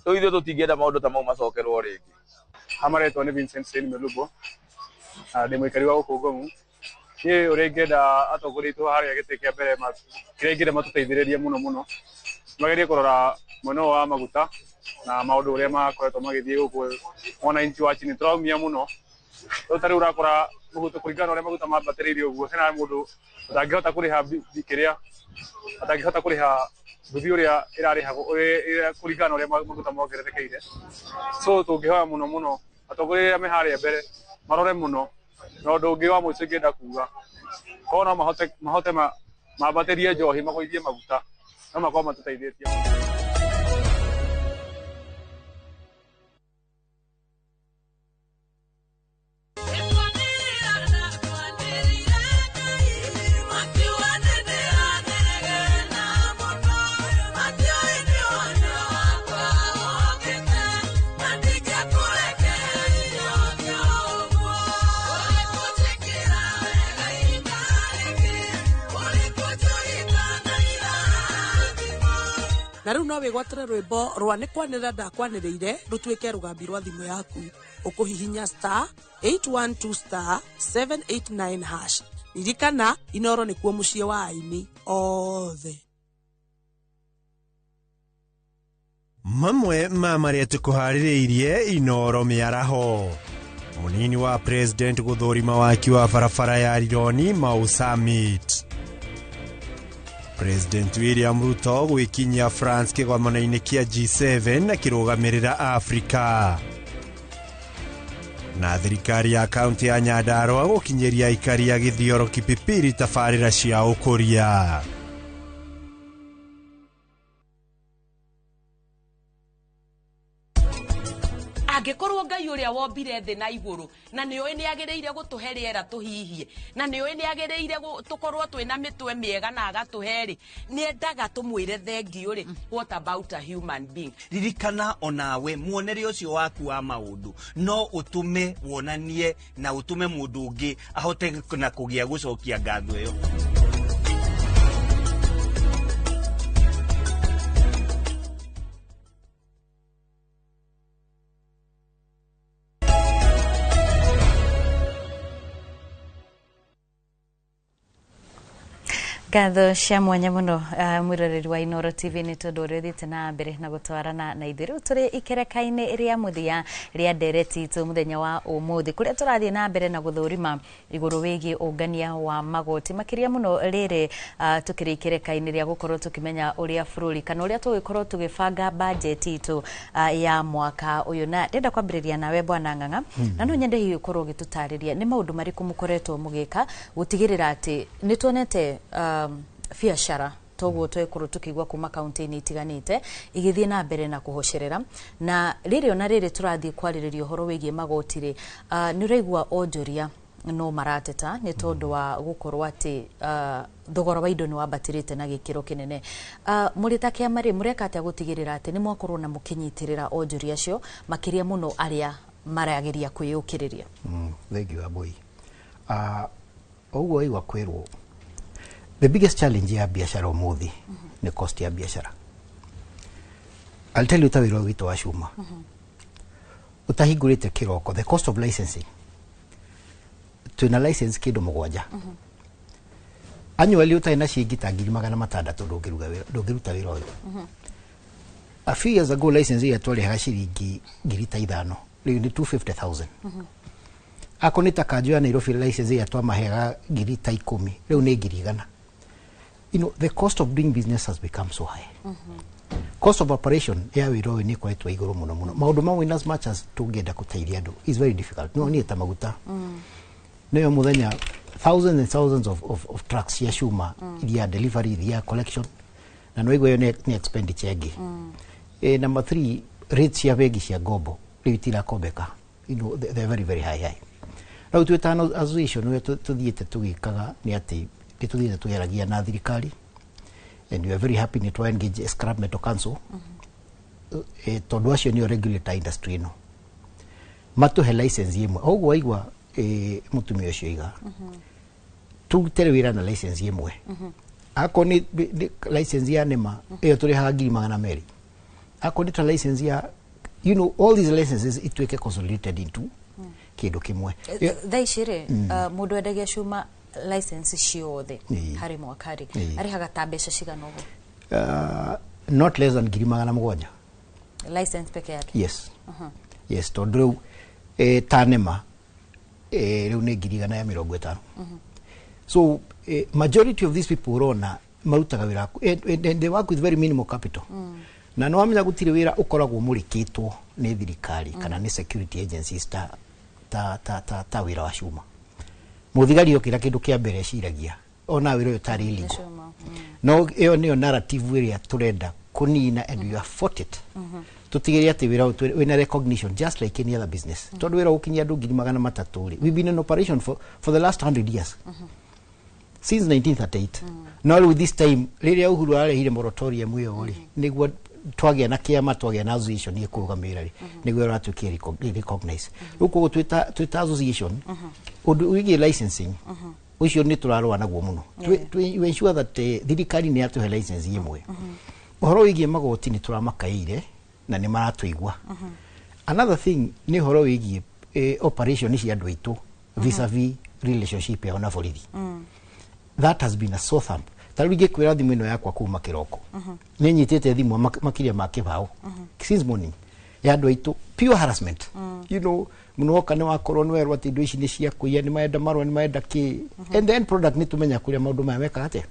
Rĩu ithuĩ tũtingĩenda maũndũ ta mau macokerwo rĩngĩ. Amaretwo nĩ Vincent Sein Melubo, ndĩ mũikari wa gũkũ Ngong'u. Niĩ ũrĩa ingĩenda atongoria aitũ harĩa gĩtĩ kĩa mbere kĩrĩa ingĩenda matũteithĩrĩrie mũno mũno magerie kũrora mwena ũyũ wa maguta na maũndũ ũrĩa makoretwo magĩthiĩ gũkũ mwananchi wa chini tũraumia mũno. Rĩu ta rĩu ũrakora maguta kũringana na ũrĩa maguta mambatĩrĩire ũguo, hena mũndũ ũtangĩhota kũrĩha kĩrĩa atangĩhota kũrĩha nduthi ũrĩa ĩrarĩhagwo kũringana na ũrĩa maguta mongererekeire. So tũngĩhoya mũno mũno atongoria arĩa me harĩa mbere marore mũno. Na ũndũ ũngĩ wa mũico ingĩenda kuga, korwo no mahote mambatĩrie njohi magũithie maguta no makorwo matũteithĩtie. Na rĩu no wĩgwatĩre rwĩmbo rwa nĩ kwanĩrĩra ndakwanĩrĩire rũtuĩke rũgambi rwa thimũ yaku. Ũkũhihinya star 812 star 789 hash. Ririkana Inoro nĩkuo mũciĩ wa aini othe. Mamwe ma marĩa tũkũharĩrĩirie Inoro mĩaraho. Mũnini wa president gũthũrima waki wa barabara ya Rironi Mau Summit. President William Ruto gwĩkinyia France kĩgomano-inĩ kĩa G7 akĩrũgamĩrĩra Afrika. Na thirikari ya kaunti ya Nyandarua gũkinyĩria aikari a Gĩthioro Kipipiri tabarĩra cia ũkũria. Angĩkorwo Ngai ũrĩa wombire thĩ na igũrũ na nĩũĩ nĩagĩrĩire gũtũhe rĩera tũhihie na nĩũĩ nĩagĩrĩire tũkorwo twĩna mĩtwe mĩega na agatũhe rĩ, nĩendaga tũmwĩre thengiũ rĩ, what about a human being? Ririkana onawe muonere ũcio waku wa maũndũ no ũtũme wonanie na ũtũme mũndũ ũngĩ ahote na kũgĩa gũcokia ngatho ĩyo. Ngatho cia mwanya muno mwiroreri wa Inooro TV ni tondu uria uthiite na mbere na gutwarana na ithuĩ. Rĩu tũrĩ ikereka-inĩ rĩa mũthia rĩa ndereti itũ mũthenya wa ũmũthĩ, kũrĩa tũrathiĩ na mbere na gũthũrima igũrũ wĩgiĩ ũngania wa magoti, makĩria mũno rĩrĩ tũkĩrĩ ikereka-inĩ rĩa gũkorwo tũkĩmenya ũrĩa bũrũri kana ũrĩa tũgĩkorwo tũgĩbanga bajeti itũ ya mwaka ũyũ. Na ndĩrenda kwambĩrĩria nawe Bwana Ng'ang'a, na no nyende hihi ũkorwo ũgĩtũtarĩria nĩ maũndũ marĩkũ mũkoretwo mũgĩka gũtigĩrĩra atĩ nĩ tuonete biacara toguo twekorwo tukigua kuma kaunti-inĩ itiganĩte igĩthiĩ na mbere na kũhocerera. Na rĩrĩ ona rĩrĩ tũrathiĩ kwarĩrĩria ũhoro wĩgiĩ magoti rĩ, nĩ ũraigua onjoria no marateta nĩ tondũ wa gũkorwo atĩ thogora wa indo nĩ wambatĩrĩte na gĩkĩro kĩnene. Mũrĩ ta kĩama rĩ, mũreka atĩa gũtigĩrĩra atĩ nĩ mwakorwo na mũkĩnyitĩrĩra onjoria acio, makĩria mũno arĩa marageria kwĩyũkĩrĩria? Thank you, Aboi. Ũguo waigua kwĩrwo, the biggest challenge ya biashara ũmũthĩ nĩ cost ya biashara. I'll tell you, ta wĩra witũ wa cuma ũtahingũrĩte kĩroko, the cost of licensing, twĩna license kĩndũ 7 annually, ũtarĩ na ciringi ta 600,000 ndũngĩruta wĩra ũyũ. A few years ago license ĩrĩa twarĩhaga ciringi 5,000, rĩu nĩ 250,000. Akorwo nĩ ta kanjũ ya Nairobi, license ĩrĩa twamaheaga 10,000, rĩu nĩ 100,000. The cost of doing business has become so high. Cost of operation ya wĩra ũyũ nĩ ĩkoretwo igũrũ mũno mũno. Maũndũ mamwe, in as much as tũngĩenda gũteithia andũ, is very difficult. No niĩ ta maguta, nĩyo mũthenya thousands and thousands of trucks cia cuma iria delivery, iria collection, na no ĩyo nĩ expenditure ĩngĩ. Number three, rates cia bengi cia ngombo rĩu itirakombeka. They're very very high high. Rĩu twĩ ta association, ũrĩa tũthiĩte tũgĩkaga nĩ atĩ nĩ tũthiĩte tũgĩaragia na thirikari, and we are very happy nĩ twa engage Scrap Metal Council, tondũ acio nĩo regulator industry ĩno, matũhe license ĩmwe. O ũguo waigua mũtumia ũcio iga, tũrute wĩra na license ĩmwe. Akorwo nĩ license ya NEMA, ĩyo tũrĩhaga 200,000. Akorwo nĩ ta license ya all these licenses ituĩke consolidated into kĩndũ kĩmwe. Thaa ici rĩ, mũndũ endagia cuma license ciothe harĩ mwaka rĩ, arĩhaga ta mbeca cigana ũguo? Not less than 700,000. License peke yake? Yes. Yes, tondũ rĩu ta NEMA rĩu nĩ 150,000. So majority of these people ũrona marutaga wĩra and they work with very minimal capital. Na nĩ wamenya gũtirĩ wĩra ũkoragwo mũrĩkĩtwo nĩ thirikari kana nĩ security agencies ta wĩra wa cuma. Mũthigari okĩra, kĩndũ kĩa mbere eciragia ona wĩra ũyũ tarĩ illegal. No ĩyo nĩyo narrative ĩrĩa tũrenda kũnina, and we have fought it. Tũtigĩrĩre atĩ wĩra ũyũ wĩna recognition just like any other business, tondũ wĩra ũkinyia andũ 300,000 rĩ, we've been in operation for the last 100 years, since 1938. No rĩu this time rĩrĩa Uhuru arehire moratorium ĩyo rĩ, nĩguo twagĩa na kĩama, twagĩa na association ĩkũrũgamĩrĩra rĩ, nĩguo ĩratuĩkire recognize. Rĩu koguo twĩta association, ũndũ wĩgiĩ licensing ũcio nĩ tũrarũa naguo mũno. We ensure that thirikari nĩ yatũhe license ĩmwe. Ũhoro wĩgiĩ magoti nĩ tũramakaĩire na nĩ maratũigua. Another thing nĩ ũhoro wĩgiĩ operation cia andũ aitũ vis-a-vis relationship yao na borithi. That has been a sore thumb. Ta rĩu ingĩkwĩra, thimũ ĩno yakwa kuma kĩroko nĩ nyitĩte thimũ makĩria ma 20 since morning ya andũ aitũ, pure harassment. Mũno woka nĩ wakorwo nĩ werwo atĩ indo ici nĩ cia kũiya, nĩ marenda marũa, nĩ marenda kĩ, and the end product nĩ tũmenya kũrĩa maũndũ maya mekaga atĩa,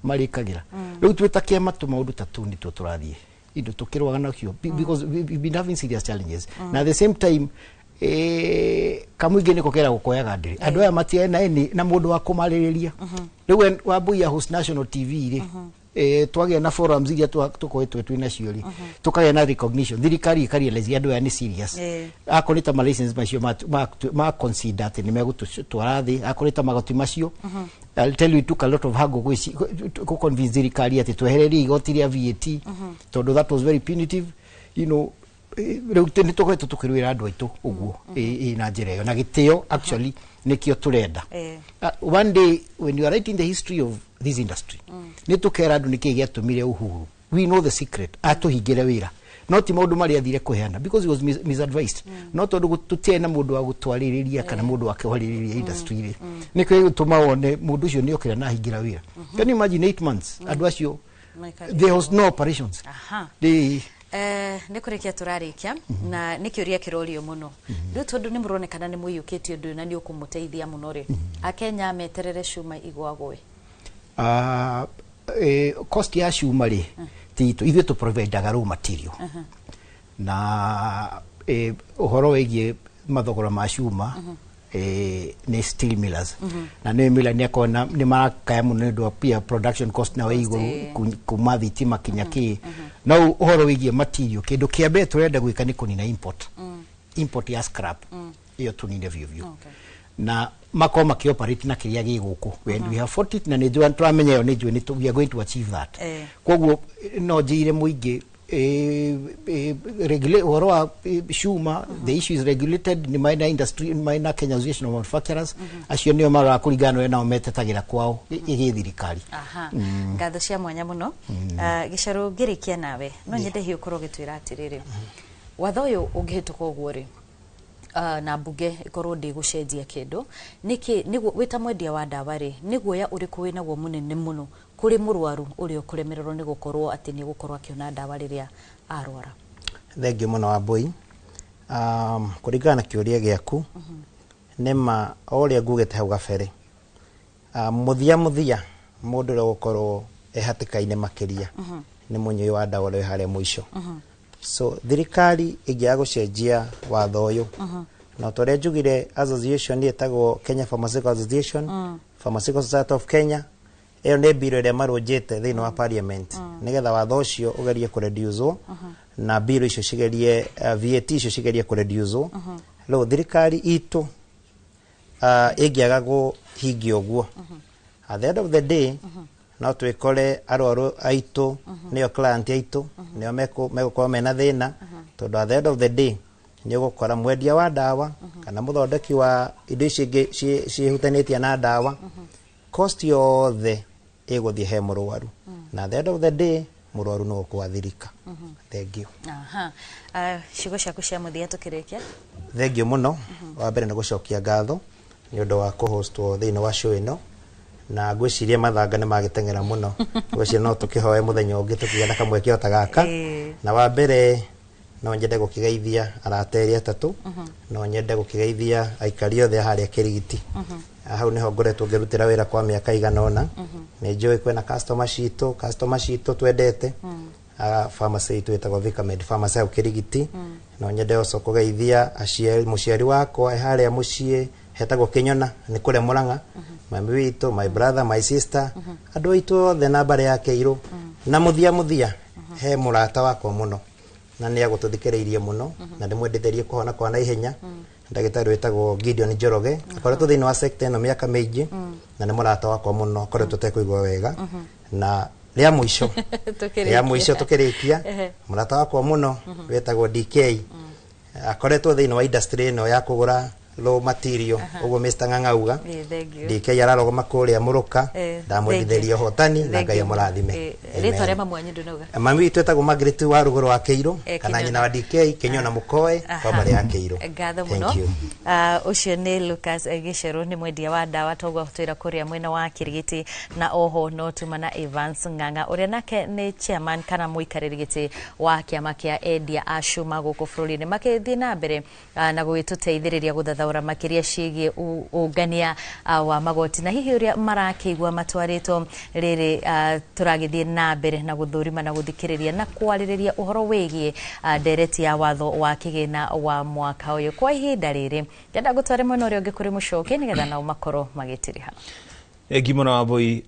marĩkagĩra. Rĩu twĩ ta kĩama, tũmaũndũ ta tũu nĩtuo tũrathiĩ indo tũkĩrũaga nacio because we've been having serious challenges. Na at the same time kamũingĩ nĩko keragwo koyaga ndĩrĩ, andũ aya matiarĩ na any na mũndũ wa kũmarĩrĩria. Rĩu Wambui host national TV rĩ, twagĩa na forums iria tũkoretwo twĩ nacio rĩ, tũkagĩa na recognition, thirikari ĩkarealize andũ aya nĩ serious. Akorwo nĩ ta ma license macio ma consider atĩ nĩ megũtwara thĩ, akorwo nĩ ta magoti macio, I'll tell you, it took a lot of haggle gũ convince thirikari atĩ twehererie igoti rĩa VAT, tondũ that was very punitive. Rĩu nĩ tũkoretwo tũkĩrũĩra andũ aitũ ũguo na njĩra ĩyo na gĩtĩo. Actually nĩkĩo tũrenda. One day when you are writing the history of this industry, nĩ tũkera andũ nĩkĩ gĩatũmire Uhuru, we know the secret, atũhingĩre wĩra. No ti maũndũ marĩa athire kũheana because he was misadvised. No tondũ tũtiarĩ na mũndũ wa gũtwarĩrĩria kana mũndũ wa kwarĩrĩria industry rĩ, nĩkĩo gĩgũtũma wone mũndũ ũcio nĩ okĩra na ahingĩra wĩra. Can you imagine 8 months andũ acio, there was no operations? They Nä kå rä kia tå rarä kia na nä kä å ria kä rorio må no rä u tondå nä må ronekana nä må iyå kä tie å ndå å na nä å kå må teithia må no rä akenya meterere cuma igwagwe. Cost ya cuma rĩ, ti itũ, ithuĩ tũ providaga raw material na ũhoro wĩgiĩ mathogora ma cuma nĩ steel millers, na nĩ miller nĩ akona nĩ marakaya mũno nĩ ũndũ wa pia production cost nayo ĩ igũrũ, kuma thitima kinya kĩ. No ũhoro wĩgiĩ material, kĩndũ kĩa mbere tũrenda gwĩka nĩ kũnina import ya scrap ĩyo, tũnine biũ biũ na makorwo makĩoperate na kĩrĩa gĩ gũkũ. And we have fought it na nĩ njũĩ tũramenya ĩyo, nĩ njũĩ we are going to achieve that. Koguo no njĩire mũingĩ ũhoro wa cuma, the issue is regulated nĩ maina industry, nĩ maina Kenya Association of Manufacturers. Acio nĩo maroraga kũringana na ũrĩa nao metetagĩra kwao ĩgĩ thirikari. Aha. Ngatho cia mwanya mũno. Gĩcarũ, ngĩrĩkia nawe, no nyende hihi ũkorwo ũgĩtwĩra atĩrĩrĩ, watho ũyũ ũngĩhĩtũka ũguo rĩ, na mbunge ĩkorwo ndĩgũcenjia kĩndũ nĩkĩ, nĩguo wĩ ta mwendia wa ndawa rĩ, nĩ guoya ũrĩkũ wĩnaguo mũnene mũno kũrĩ mũrwaru ũrĩa ũkũremererwo nĩ gũkorwo atĩ nĩ ũgũkorwo akĩona ndawa rĩrĩa arwara? Thengiũ mũno Wambui. Kũringana na kĩũria gĩaku, nĩma o ũrĩa ngugĩte hau gabere, mũthia mũthia mũndũ ũrĩa ũgũkorwo e hatĩka-inĩ makĩria nĩ mũnyui wa ndawa ũrĩa wĩ harĩa mũico. So thirikari ĩngĩaga gũcenjia watho ũyũ, na ta ũrĩa njugire, association ĩtagwo Kenya Pharmaceutical Association, Pharmaceutical Society of Kenya, ĩyo nĩ bill ĩrĩa marũnjĩte thĩinĩ wa parliament nĩgetha watho ũcio ũgerie kũreducwo na bill icio cigerie, VAT icio cigerie kũreducwo. Rĩu thirikari itũ ĩngĩaga kũhingia ũguo, at the end of the day no twĩkore arwaru aitũ, nĩo client aitũ, nĩo megũkorwo mena thĩna, tondũ at the end of the day nĩ ũgũkora mwendia wa ndawa kana mũthondeki wa indo ici ingĩ ciĩhutanĩtie na ndawa, cost yothe ĩgũthiĩ he mũrwaru, na at the end of the day mũrwaru no ũkwathirika. Thengiũ. Aha. Ciugo ciaku cia mũthia tũkĩrĩkia. Thengiũ mũno. Wa mbere nĩ gũcokia ngatho nĩ ũndũ wa kũhostwo thĩinĩ wa show ĩno, na ngwĩciria mathanga nĩ magĩteng'era mũno, ngwĩciria no tũkĩhoe mũthenya ũngĩ tũkĩgĩa na kamweke o ta gaka. Na wa mbere no nyende gũkĩgeithia arata erĩ atatũ, no nyende gũkĩgeithia aikari othe a harĩa Kĩrigiti. Hau nĩho ngoretwo ngĩrutĩra wĩra kwa mĩaka igana ũna. Nĩ njũĩ kwĩna customer citũ twendete. Pharmacy itũ ĩtagwo Vicamed Pharmacy hau Kĩrigiti. No nyende also kũgeithia aciari, mũciari wakwa e harĩa mũciĩ hetagwo Kĩnyona, nĩ kũrĩa Mũrang'a, mami witũ, my brother, my sister, andũ aitũ othe na mbarĩ ya Kĩirũ. Na mũthia mũthia he mũrata wakwa mũno na nĩ agũtũthikĩrĩirie mũno na ndĩmwendithĩrie kũhona kwa naihenya, ndagĩtarĩ wĩtagwo Gideon Njoroge, akoretwo thĩinĩ wa sector ĩno mĩaka mĩingĩ na nĩ mũrata wakwa mũno, akoretwo tekũigua wega. Na rĩa mũico, rĩa mũico tũkĩrĩkia, mũrata wakwa mũno wĩtagwo DK, akoretwo thĩinĩ wa industry ĩno ya kũgũra raw material ũguo Mr. Ng'ang'auga. Thank you. DK ararũgama kũrĩa Mũrũka. Ndamwendithĩria ũhotani na Ngai amũrathime. Rĩtwa rĩa mamu wanyu ndũnauga. Mami witũ etagwo Margaret wa rũgũrũ wa Kĩirũ, kana Kĩnyona. Nyina wa DK, Kĩnyona Mũkoe, kwa mbarĩ ya Kĩirũ. Ngatho Thank mũno. you. Ũcio nĩ Lucas Gĩcerũ, nĩ mwendia wa ndawa toguo twĩra kũrĩa mwena wa Kĩrigiti, na oho no tuma na Evans Ng'ang'a ũrĩa nake nĩ chairman kana mũikarĩri gĩtĩ wa kĩama kĩa endia a cuma gũkũ bũrũri-inĩ, makĩthiĩ na mbere na gũgĩtũteithĩrĩria gũthathaũra makĩria ciĩgiĩ ũngania wa magoti na hihi ũrĩa marakĩigua matwarĩtwo rĩrĩ tũragĩthiĩ na mbere na gũthũrima na gũthikĩrĩria na kwarĩrĩria ũhoro wĩgiĩ ndereti ya watho wa kĩgĩna wa mwaka ũyũ. Kwa ihinda rĩrĩ ndenda gũtware mwena ũrĩa ũngĩ kũrĩ mũcoki nĩgetha nao makorwo magĩtiriha. Egi mũno Wambui.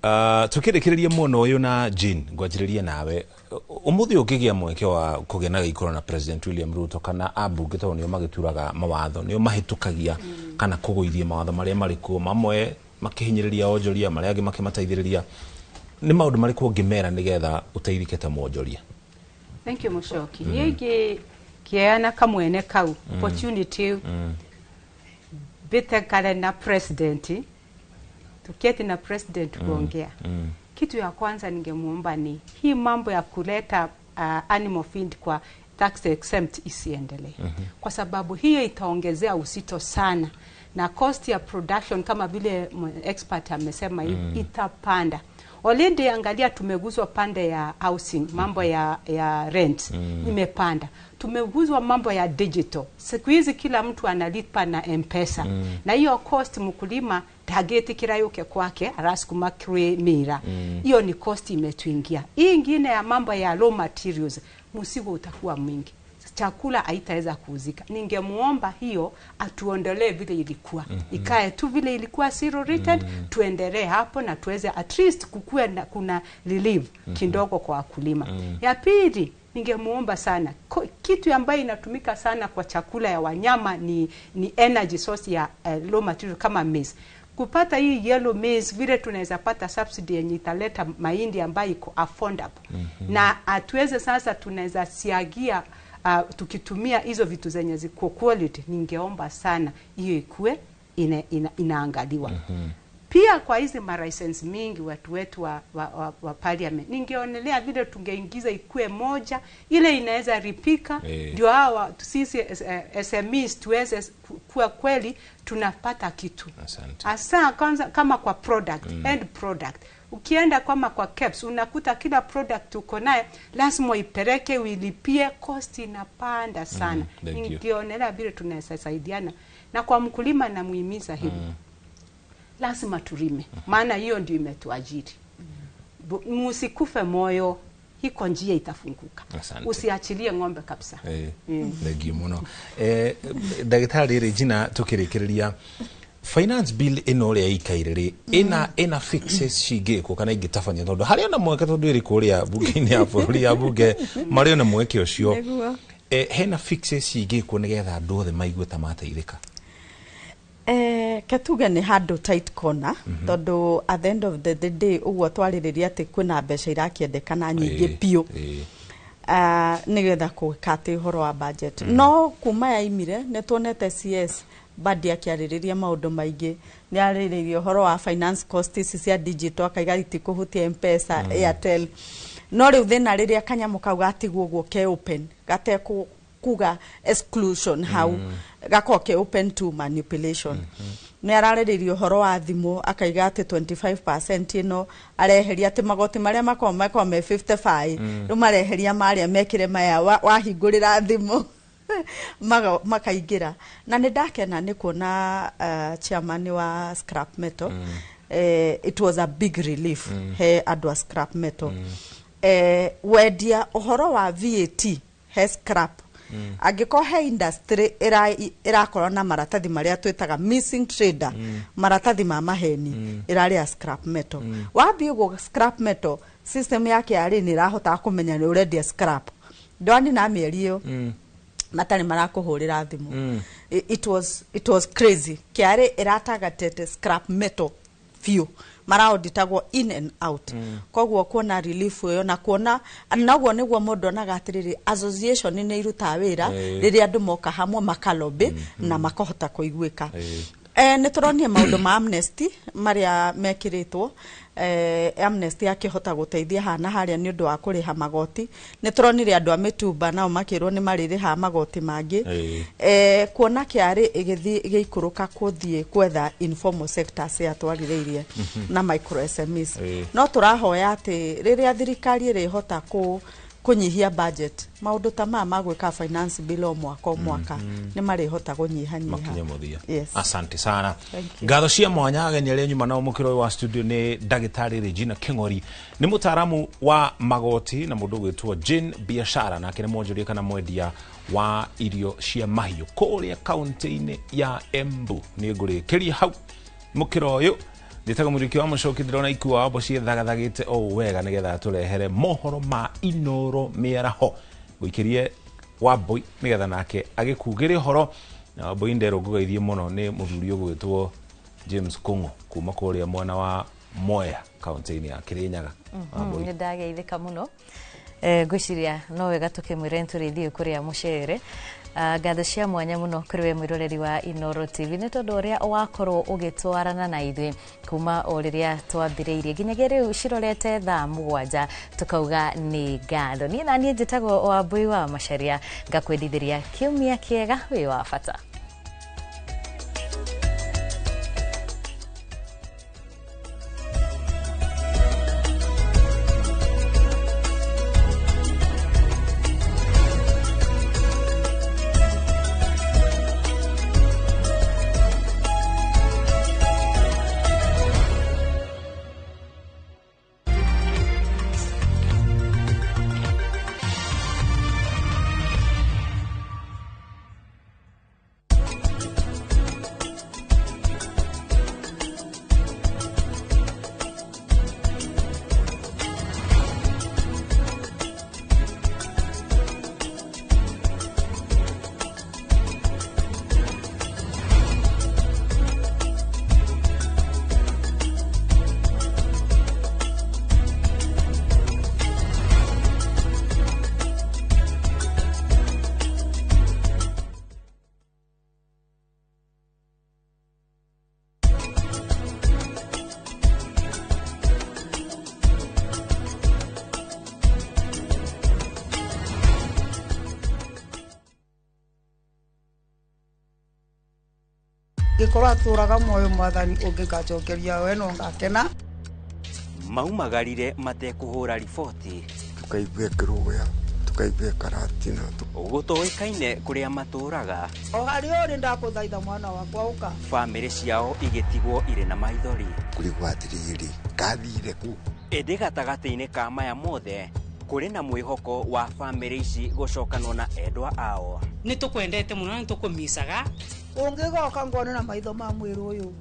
Tukĩrĩkĩrĩria mwena ũyũ na Jane, ngwanjĩrĩrie nawe. Ũmũthĩ ũngĩgĩa mweke wa kũgĩa na gĩikaro na President William Ruto kana ambunge, tondũ nĩo magĩturaga mawatho, nĩo mahĩtũkagia kana kũgũithia mawatho marĩa marĩ kuo, mamwe makĩhinyĩrĩria onjoria, marĩa angĩ makĩmateithĩrĩria, nĩ maũndũ marĩkũ ũngĩmera nĩgetha ũteithĩke ta mwonjoria? Thank you, Mushoki. Niĩ ingĩkĩheana kamwene kau, opportunity, mbĩte kare na president, tuketi na president kuongea, kitu ya kwanza ningemuomba ni hii mambo ya kuleta animal feed kwa tax exempt isiendelee. Kwa sababu hiyo itaongezea uzito sana na cost ya production kama vile expert amesema itapanda. Already angalia tumeguzwa pande ya housing, mambo ya rent imepanda. Tumeguzwa mambo ya digital. Siku hizi kila mtu analipa na M-Pesa. Na hiyo cost mkulima tageti kila yuke kwake arasukuma mira. Hiyo ni cost imetuingia. Hii ingine ya mambo ya raw materials, msigo utakuwa mwingi. Chakula haitaweza kuuzika. Ningemuomba hiyo atuondolee vile ilikuwa. Ikae tu vile ilikuwa zero rated, tuendelee hapo na tuweze at least kukue na kuna relief kidogo kwa wakulima. Ya pili, ningemuomba sana kitu ambayo inatumika sana kwa chakula ya wanyama ni energy source ya raw material kama maize. Kupata hii yellow maize vile tunaweza pata subsidy yenye italeta mahindi ambayo iko affordable. Na atuweze sasa tunaweza siagia tukitumia hizo vitu zenye ziko quality. Ningeomba sana hiyo ikue inaangaliwa. Pia kwa hizi ma-license mingi watu wetu wa parliament, ningeonelea vile tungeingiza ikue moja ile inaweza ripika, ndio hawa sisi SMEs tuweze kuwa kweli tunapata kitu. Hasa kwanza kama kwa product, end product. Ukienda kama kwa KEBS unakuta kila product uko naye lazima uipeleke uilipie, cost inapanda sana. Ningeonelea vile tunaweza saidiana. Na kwa mkulima namuhimiza hivi. Lazima turime, maana hiyo ndio imetuajiri. Musikufe moyo, hiko njia itafunguka. Usiachilie ng'ombe kabisa. Thank you muno. Daktari Regina tukirikiriria finance bill ino ria ikaire ri ina fixes cingĩkwo kana ingĩtabania tondu harĩ ona mweke tondu ĩrĩ kũrĩa bunge-inĩ ya bũrũri ya bunge marĩ ona mweke ũcio hena fixes cingĩkwo nĩgetha andũ othe maigue ta mateithĩka. Ketuge nĩ handũ tight corner, tondu at the end of the day ũguo twarĩrĩria atĩ kwĩna mbeca irakĩendekana nyingĩ biũ nĩgetha gwĩka atĩ ũhoro wa budget. No kuma yaimire nĩ tuonete CS Badi akĩarĩrĩria maũndũ maingĩ, nĩ arĩrĩirie ũhoro wa finance cost ici cia digital akaiga itikũhutia M-Pesa, Airtel. No rĩu thĩna rĩrĩa kanyamũ kau gatigwo ũguo ke open gatekũ kuga exclusion hau gakorwo ke open to manipulation. Nĩ ararĩrĩria ũhoro wa thimũ akaiga atĩ 25% ĩno areheria atĩ magoti marĩa makorwo me 55 rĩu mareheria marĩa mekĩre maya wahingũrĩra thimũ makaingĩra. Na nĩ ndakena nĩ kuona chairman wa scrap metal. It was a big relief he andũ a scrap metal. Wendia ũhoro wa VAT he scrap angĩkorwo he industry ĩrakorwo na maratathi marĩa twĩtaga missing trader, maratathi ma maheni, ĩrarĩa scrap metal. Wambie ũguo scrap metal system yake yarĩ nĩ ĩrahotaga kũmenya nĩ ũrendia scrap ndwani na mĩeri ĩyo matarĩ marakũhũrĩra thimũ. It was crazy. KRA ĩratagatete scrap metal biũ, maraoditagwo in and out. Koguo kuona relief ĩyo na kuona naguo nĩguo mũndũ onaga atĩrĩrĩ association nĩ irutaga wĩra rĩrĩa andũ moka hamwe makalobby na makahota kũiguĩka. Nĩ tũronire maũndũ ma amnesty marĩa mekĩrĩtwo. Amnesty akĩhota gũteithia hana harĩa nĩ ũndũ wa kũrĩha magoti. Nĩ tũronire andũ a mĩtumba nao makĩrwo nĩ marĩrĩha magoti mangĩ. Kuona KRA ĩgĩthiĩ ĩgĩikũrũka kũthiĩ kwetha informal sectors yatwarĩrĩirie na micro SMEs. No tũrahoya atĩ rĩrĩa thirikari ĩrĩhota kũnyihia budget, maũndũ ta maya ma gwĩka finance bill o mwaka o mwaka nĩ marĩhota kũnyihanyiha. Makinye mũthia. Yes. Asante sana. Thank you. Ngatho cia mwanya ageni arĩa nyuma nao mũkĩro ũyũ wa studio nĩ ndagĩtarĩ Regina King'ori, nĩ mũtaaramu wa magoti na mũndũ ũgwĩtwo Jane Biashara, nake nĩ mwonjoria kana mwendia wa irio cia mahiũ kũrĩa kaunti-inĩ ya Embu. Nĩ ngũrĩkĩria hau mũkĩro ũyũ. Ndĩtaga mũrĩki wa mũcoki, ndĩrona ikua wambo ciĩthagathagĩte o wega nĩgetha tũrehere mohoro ma Inoro mĩaraho. Ngũikĩrie Wambui nĩgetha nake agĩkugĩre ũhoro. Na Wambui nderwo ngũgeithie mũno nĩ mũthuri ũgwĩtwo James Kung'u kuma kũrĩa mwena wa Mwea kaunti-inĩ ya Kirinyaga. Wambui. Nĩ ndageithĩka mũno. Ngwĩciria no wega tũkĩmwĩre nĩtũrĩthiĩ kũrĩa mũcere. Ngatho cia mwanya muno kuri we mwiroreri wa Inooro TV nĩ tondũ ũrĩa wakorwo ũgĩtwarana na ithuĩ kuma o rĩrĩa twambĩrĩirie nginyagia rĩu cirorete thaa 7 tukauga nĩ ngatho. Niĩ na niĩ njĩtagwo Wambui wa Macharia, ngakwendithĩria kiumia kĩega wĩ wa bata. Gikorwo atũraga muoyo mwathani ũngĩgacokeria we no ngakena. Maumagarire matekũhũra riboti, tukaigua kĩrũgũya, tukaigua karatina, gũtoĩkaine kũrĩa matũraga. O harĩa ũrĩ ndakũthaitha mwana wakwa ũka. Bamĩrĩ ciao igĩtigwo irĩ na maithori. Kũrigwo atĩrĩrĩ, kathire kũ? Ĩndĩ gatagatĩ-inĩ ka maya mothe kũrĩ na mwĩhoko wa bamĩrĩ ici gũcokanwo na endwa ao. Nĩ tũkwendete mũno na nĩ tũkũmicaga. Ũngĩgoka ngone na maitho ma mwĩrĩ ũyũ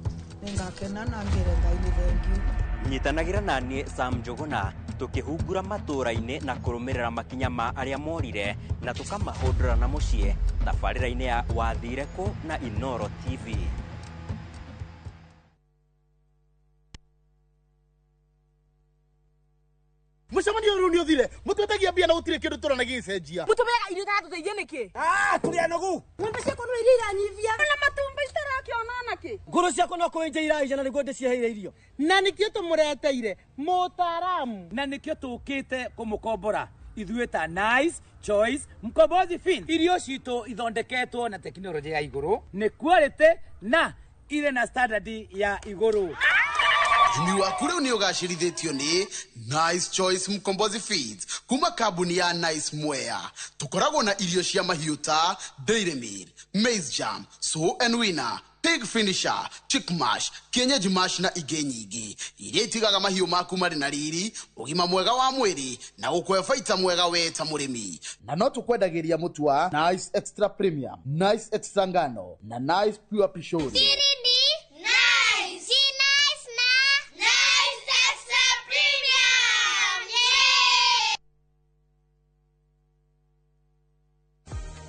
nĩngakena na ngĩre Ngai nĩ thengiũ. Nyitanagĩra na niĩ Sam Njũgũna tũkĩhungura matũũra-inĩ na kũrũmĩrĩra makinya ma arĩa morire na tũkamahũndũra na mũciĩ tabarĩra-inĩ ya Wathire Kũ na Inooro TV. Mucemanio rĩu nĩ ũthire, mũtwetagia mbia na gũtirĩ kĩndũ tũrona gĩgĩcenjia. Mũtũmeaga irio itaratũteithia nĩkĩ? Tũrĩ anogu. Ng'ombe ciakwa no iria iranyivia. Na matumbĩ citarakĩona nakĩ? Ngũrũ ciakwa no kũenja iraija na nĩguo ndĩciheire irio. Na nĩkĩo tũmũreteire mũtaaramu. Na nĩkĩo tũkĩte kũmũkombora ithuĩ ta Nice Choice Mkombozi Fin. Irio citũ ithondeketwo na tekinoronjĩ ya igũrũ, nĩ quality na irĩ na standard ya igũrũ. Ũrĩmi waku rĩu nĩ ũgacĩrithĩtio nĩ Nice Choice Mkombozi Feeds kuma kambuni ya Nice Mwea. Tũkoragwo na irio cia mahiũ ta Dairy Meal, Maize Jam, Sow and Winner, Pig Finisher, Chick Mash, Kienyeji Mash na ingĩ nyingĩ iria itigaga mahiũ maku marĩ na riri, ũgima mwega wa mwĩrĩ na gũkũhe baita mwega we ta mũrĩmi. Na no tũkwendagĩria mũtu wa Nice Extra Premium, Nice Extra Ngano na Nice Pure Pishori.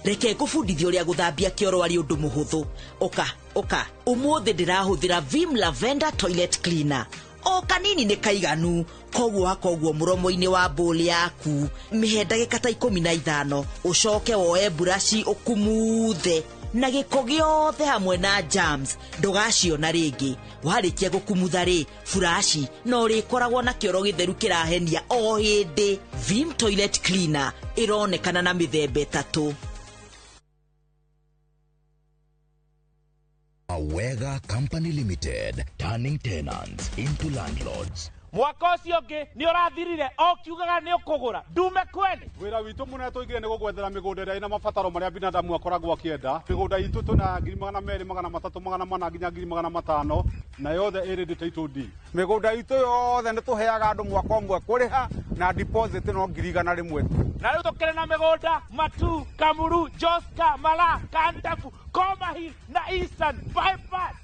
Reke ngũbundithie ũrĩa gũthambia kĩoro arĩ ũndũ mũhũthũ. Ũka ũka, ũmũthĩ ndĩrahũthĩra Vim Lavender Toilet Cleaner. O kanini nĩ kaiganu, koguo hakoguo mũromo-inĩ wa bowl yaku. Mĩhe ndagĩka ta 15, ũcoke woe buraci ũkumuthe na gĩko gĩothe hamwe na germs ndũgaciona rĩngĩ. Warĩkia gũkumutha rĩ, buraci no ũrĩkoragwo na kĩoro gĩtheru kĩrahenia o hĩndĩ. Vim Toilet Cleaner ĩronekana na mĩthemba 3. Awega Company Limited, turning tenants into landlords. Mwaka ũcio ũngĩ nĩ ũrathirire o kiugaga nĩ ũkũgũra ndume kwene. Wĩra witũ mũnene tũigire nĩ gũgwethera mĩgũnda ĩrĩa ĩna mabataro marĩa binadamu akoragwo akĩenda. Mĩgũnda itũ tũna 200,000, 300, 400 nginya 500,000 na yothe ĩrĩ title deed. Mĩgũnda itũ yothe nĩ tũheaga andũ mwaka ũmwe kũrĩha na deposit no 100,000 tu. Na rĩu tũkĩrĩ na mĩgũnda Matu, Kamuru, Joska, Mala, Kantafu, Koma Hill na Eastern Bypass.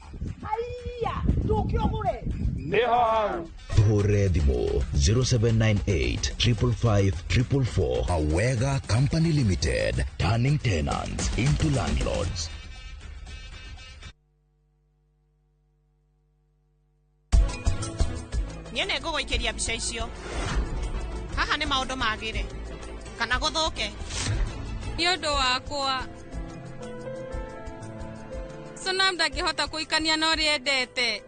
Haiya, tũke ũgũre. Nĩho hau. Tuhũrĩre thimũ 0798 555 444. Awega Company Limited, turning tenants into landlords. Niĩ nĩ ngũgũikĩria mbica icio. Haha nĩ maũndũ magĩre kana gũthũke. Nĩ ũndũ wakwa. Sonam ndangĩhota kũikania na ũrĩa endete.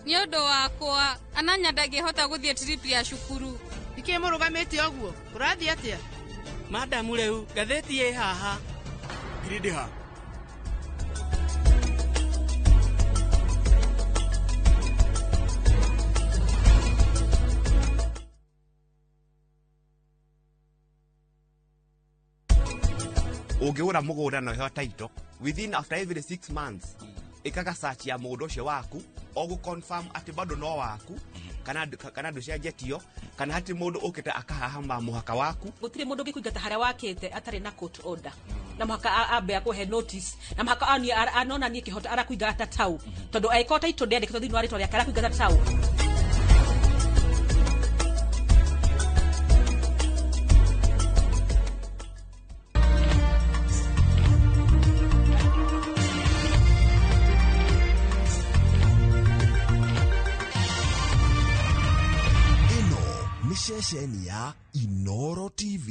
Nĩ ũndũ wakwa, Ananya ndangĩhota gũthiĩ trip ya cukuru. Nĩkĩ mũrũgamĩte ũguo? Kũrathiĩ atĩa? Madamu rĩu, ngathĩti ĩ haha. Gridi ha. Ũngĩgũra mũgũnda na ũheo title within after every 6 months ĩkaga search ya mũgũnda ũcio waku o gũ confirm atĩ bado no waku kana ndũcenjetio kana hatirĩ mũndũ ũkĩte akahahama mũhaka waku. Gũtirĩ mũndũ ũngĩkũingata harĩa wakĩte atarĩ na court order na mũhaka ambe akũhe notice na mũhaka anonanie kĩhoto arakũingata tau tondũ angĩkorwo title ndĩandĩkĩtwo thĩinĩ wa rĩtwa rĩake arakũingata tau. Ceceni ya Inoro TV.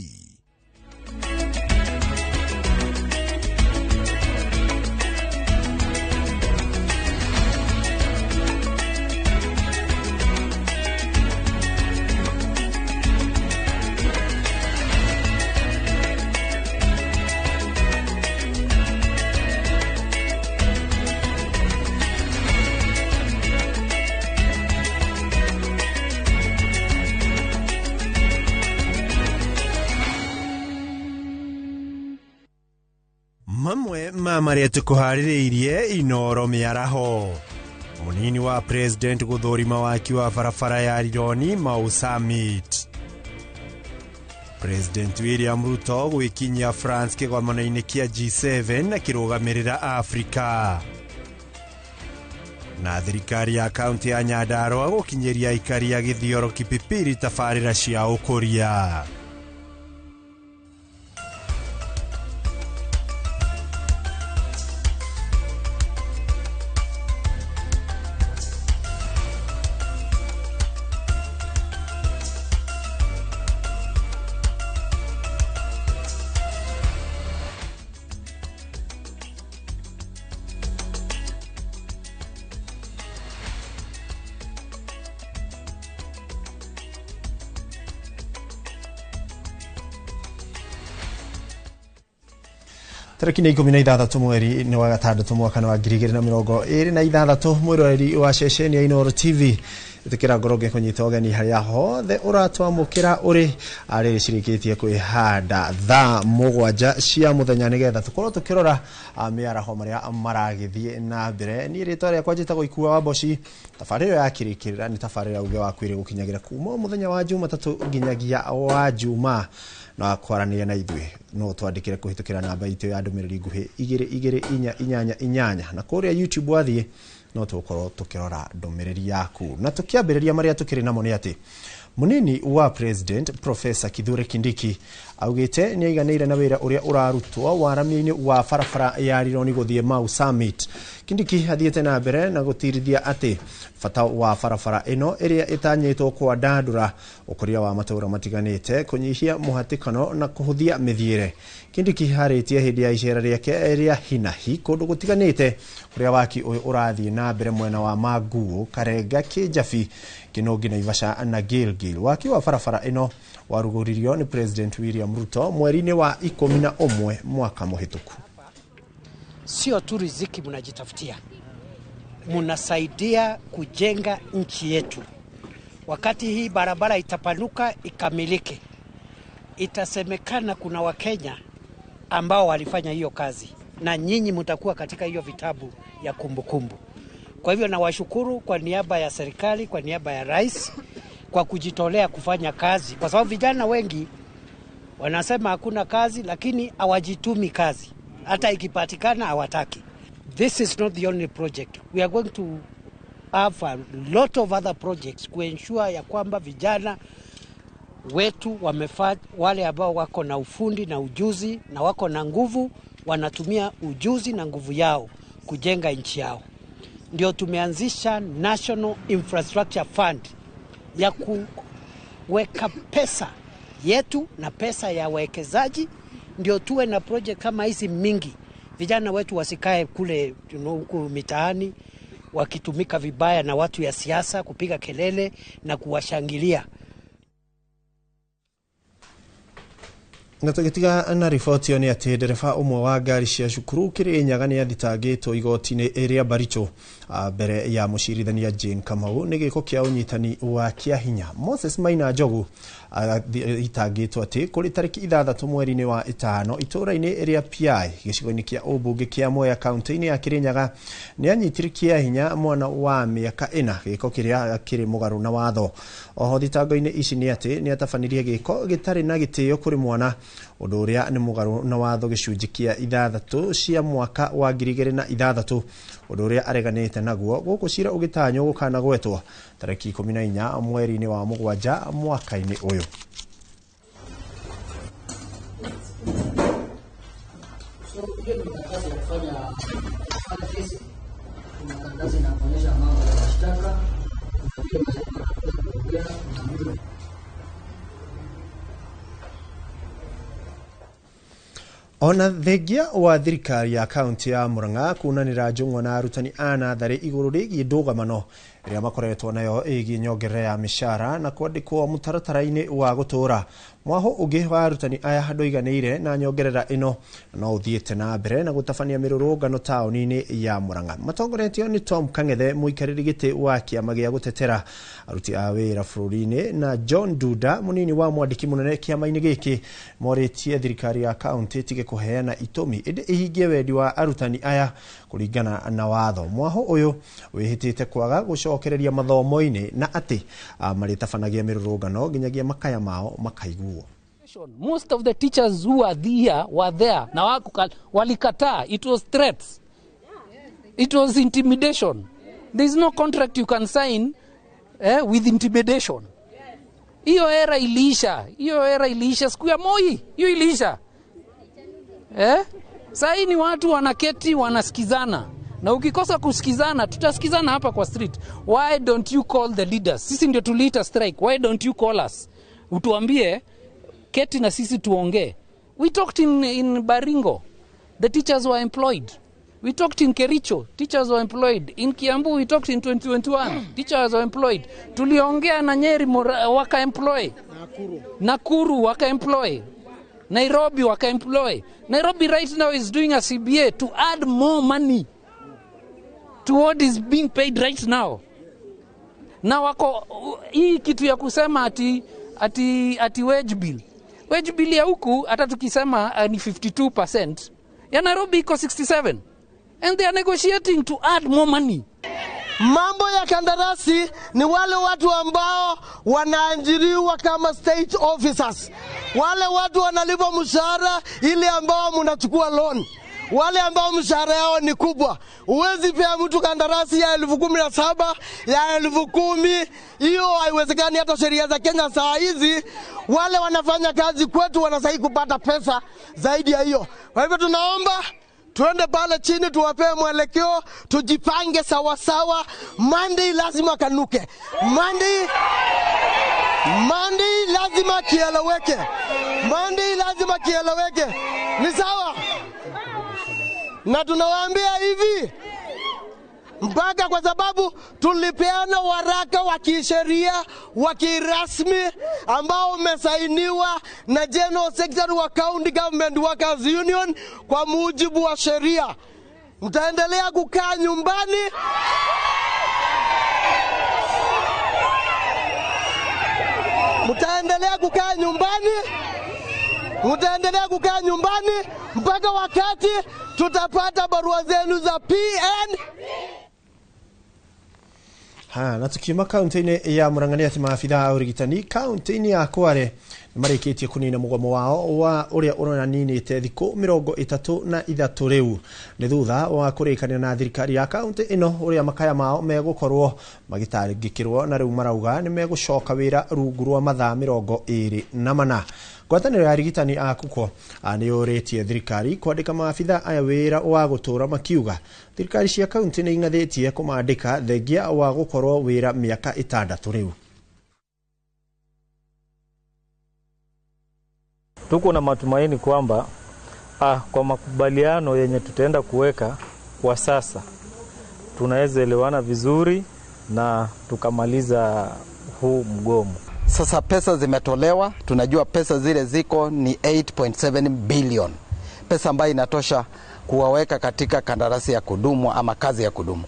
Mamwe ma marĩa tũkũharĩrĩirie Inoro mĩaraho. Mũnini wa president gũthũrima waki wa barabara ya Rironi Mau Summit. President William Ruto gwĩkinyia France kĩgomano-inĩ kĩa G7 akĩrũgamĩrĩra Afrika. Na thirikari ya kaunti ya Nyandarua gũkinyĩria aikari a Gĩthioro Kipipiri tabarĩra cia ũkũria. Tarĩki nĩ 16 mweri nĩ wa gatandatũ mwaka wa 2026 mwĩroreri wa ceceni ya Inoro TV ĩtĩkĩra ngoro ngĩkũnyita ũgeni harĩa hothe ũratwamũkĩra ũrĩ arĩ cirĩkĩtie kwĩhanda thaa 7 cia mũthenya nĩgetha tũkorwo tũkĩrora mĩaraho marĩa maragĩthiĩ na mbere. Niĩ rĩtwa rĩakwa njĩtagwo Ikua wa Mboci. Tabarĩra ya kĩrĩkĩrĩra nĩ tabarĩra uge wa kwĩrĩ gũkinyagĩra kuma mũthenya wa Jumatatũ nginyagia wa Juma na kwaranĩria na ithuĩ no twandĩkĩre kũhĩtũkĩra namba itũ ya ndũmĩrĩri nguhĩ 22488 na kũrĩa YouTube wathiĩ no tũgũkorwo tũkĩrora ndũmĩrĩri yaku. Na tũkĩambĩrĩria marĩa tũkĩrĩ namo nĩ atĩ mũnini wa president Professor Kithure Kindiki augĩte nĩ aiganĩire na wĩra ũrĩa ũrarutwo waramia-inĩ wa barabara ya Rironi gũthiĩ Mau Summit. Kindiki athiĩte na mbere na gũtirithia atĩ bata wa barabara ĩno ĩrĩa ĩtanyĩtwo kwandandũra ũkũria wa matũũra matiganĩte, kũnyihia mũhatĩkano na kũhũthia mĩthiĩre. Kindiki harĩtie hĩndĩ ya icera rĩake rĩa hinahi kũndũ gũtiganĩte kũrĩa waki ũyũ ũrathiĩ na mbere mwena wa Manguũ, Karenga, Kĩnjabi, Kĩnũngi, Naivasha na Gilgil. Waki wa barabara ĩno warugũririo nĩ President William Ruto mweri-inĩ wa 11 mwaka mũhĩtũku. Sio tu riziki mnajitafutia, mnasaidia kujenga nchi yetu. Wakati hii barabara itapanuka ikamilike, itasemekana kuna Wakenya ambao walifanya hiyo kazi, na nyinyi mtakuwa katika hiyo vitabu ya kumbukumbu. Kwa hivyo nawashukuru kwa niaba ya serikali, kwa niaba ya rais, kwa kujitolea kufanya kazi, kwa sababu vijana wengi wanasema hakuna kazi, lakini hawajitumi kazi, hata ikipatikana hawataki. This is not the only project. We are going to have a lot of other projects kuensure ya kwamba vijana wetu wale ambao wako na ufundi na ujuzi na wako na nguvu, wanatumia ujuzi na nguvu yao kujenga nchi yao. Ndio tumeanzisha National Infrastructure Fund ya kuweka pesa yetu na pesa ya wawekezaji, ndio tuwe na project kama hizi mingi Vijana wetu wasikae kule huku mitaani wakitumika vibaya na watu ya siasa kupiga kelele na kuwashangilia. Na tũgĩtiga na riboti ĩyo nĩ atĩ ndereba ũmwe wa ngari cia cukuru Kĩrĩnyaga nĩ athitangĩtwo igoti-inĩ rĩa Baricho mbere ya mũcirithania Jane Kamau nĩ gĩko kĩa ũnyitani wa kĩahinya. Moses Maina Njogu athitangĩtwo atĩ kũrĩ tarĩki 6 mweri-inĩ wa 5 itũũra-inĩ rĩa Piai gĩcigo-inĩ kĩa ũmbunge kĩa Mwea kaunti-inĩ ya Kĩrĩnyaga nĩ anyitire kĩahinya mwana wa mĩaka 4 gĩko kĩrĩa kĩrĩ mũgarũ na watho. Oho thitango-inĩ ici nĩ atĩ nĩ atabanirie gĩko gĩtarĩ na gĩtĩo kũrĩ mwana ũndũ ũrĩa nĩ mũgarũ na watho gĩcunjĩ kĩa 6 cia mwaka wa 2006 ũndũ ũrĩa areganĩte naguo gũkũ cira ũgĩtanywo gũkanagwetwo tarĩki 14 mweri-inĩ wa 7 mwaka-inĩ ũyũ. Ona thengia wa thirikari ya kaunti ya Murang'a kunanĩra njũng'wa na arutani a natharĩ igũrũ rĩgiĩ ndũgamano ĩrĩa makoretwo nayo ĩgiĩ nyongerera ya mĩcara na kwandĩkwo mũtaratara-inĩ wa gũtũũra. Mwaho ũngĩ wa arutani aya ndũiganĩire na nyongerera ĩno no ũthiĩte na mbere na gũtabania mĩrũrũngano taũni-inĩ ya Murang'a. Matongoretio nĩ Tom Kang'ethe mũikarĩri gĩtĩ wa kĩama gĩa gũtetera aruti a wĩra bũrũri-inĩ na John Duda mũnini wa mwandĩki mũnene kĩama-inĩ gĩkĩ morĩtie thirikari ya kaunti ĩtige kũheana itũmi ĩndĩ ĩhingie wendi wa arutani aya kũringana na watho. Mwaho ũyũ wĩhĩtĩte kwaga gũcokereria mathomo-inĩ na atĩ marĩtabanagia mĩrũrũngano nginyagia makaya mao makaiguo. Most of the teachers who are there were there na walikataa. It was threats. It was intimidation. There is no contract you can sign with intimidation. Hiyo era iliisha. Hiyo era iliisha siku ya Moi. Hiyo iliisha. Sasa ni watu wanaketi wanasikizana. Na ukikosa kusikizana, tutasikizana hapa kwa street. Why don't you call the leaders? Sisi ndio tuliita strike. Why don't you call us? Utuambie keti na sisi tuongee. We talked in Baringo. The teachers were employed. We talked in Kericho. Teachers were employed. In Kiambu we talked in 2021. Teachers were employed. Tuliongea na Nyeri waka employ. Nakuru waka employ. Nairobi waka employ. Nairobi right now is doing a CBA to add more money to what is being paid right now. Na wako hii kitu ya kusema ati wage bill. Wage bill ya huku hata tukisema ni 52%, ya Nairobi iko 67. And they are negotiating to add more money. Mambo ya kandarasi ni wale watu ambao wanaajiriwa kama state officers. Wale watu wanalipwa mshahara ile ambao mnachukua loan. Wale ambao mshahara yao ni kubwa. Huwezi pea mtu kandarasi ya 17,000, ya 10,000. Hiyo haiwezekani hata sheria za Kenya saa hizi. Wale wanafanya kazi kwetu wanastahili kupata pesa zaidi ya hiyo. Kwa hivyo tunaomba tuende pale chini tuwapee mwelekeo, tujipange sawa sawa. Monday lazima kanuke. Monday lazima kieleweke. Monday lazima kieleweke. Ni sawa? Na tunawaambia hivi mpaka kwa sababu tulipeana waraka wa kisheria wa kirasmi ambao umesainiwa na General Secretary wa County Government Workers Union kwa mujibu wa sheria. Mtaendelea kukaa nyumbani. Mtaendelea kukaa nyumbani. Mtaendelea kukaa nyumbani mpaka wakati tutapata barua zenu za PN. Ha, na tukiuma kaunti-inĩ ya Murang'a nĩ atĩ maabithaa a ũrigitani kaunti-inĩ ya Kware nĩ marĩkĩtie kũnina mũgomo wao wa ũrĩa ũraninĩte thikũ 33 rĩu nĩ thutha wa kũrĩkanĩra na thirikari ya kaunti ĩno ũrĩa makaya mao megũkorwo magĩtangĩkĩrwo na rĩu marauga nĩ megũcoka wĩra rungu rwa mathaa 24. Ngwatanĩro ya arigitani a KUKO nĩ yũrĩtie thirikari kwandĩka maabithaa aya wĩra wa gũtũũra makiuga thirikari cia kaunti nĩ ing'athĩtie kũmandĩka thengia wa gũkorwo wĩra mĩaka 6 rĩu. Tuko na matumaini kwamba Kwa makubaliano yenye tutaenda kuweka kwa sasa, tunaweza elewana vizuri na tukamaliza huu mgomo. Sasa pesa zimetolewa, tunajua pesa zile ziko ni 8.7 billion, pesa ambayo inatosha kuwaweka katika kandarasi ya kudumu ama kazi ya kudumu.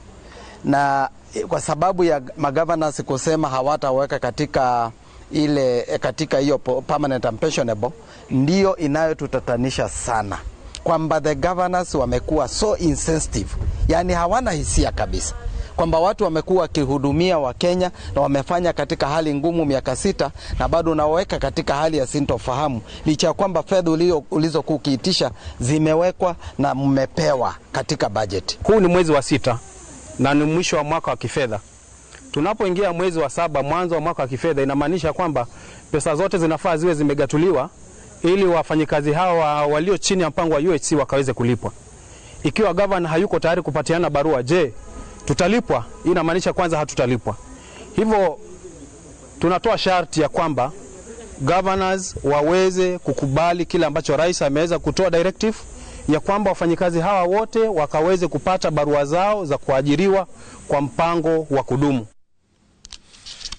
Na kwa sababu ya magovernors kusema hawataweka katika ile katika hiyo permanent and pensionable, ndiyo inayotutatanisha sana, kwamba the governors wamekuwa so insensitive, yani hawana hisia kabisa, kwamba watu wamekuwa wakihudumia Wakenya na wamefanya katika hali ngumu miaka 6 na bado unaweka katika hali ya sintofahamu, licha ya kwamba fedha ulizokuwa ukiitisha zimewekwa na mmepewa katika budget. Huu ni mwezi wa 6 na ni mwisho wa mwaka wa kifedha. Tunapoingia mwezi wa 7, mwanzo wa mwaka wa kifedha, inamaanisha kwamba pesa zote zinafaa ziwe zimegatuliwa ili wafanyikazi hawa walio chini ya mpango wa UHC wakaweze kulipwa. Ikiwa governor hayuko tayari kupatiana barua, je, tutalipwa? Inamaanisha kwanza hatutalipwa. Hivyo tunatoa sharti ya kwamba governors waweze kukubali kile ambacho rais ameweza kutoa directive ya kwamba wafanyikazi hawa wote wakaweze kupata barua zao za kuajiriwa kwa mpango wa kudumu.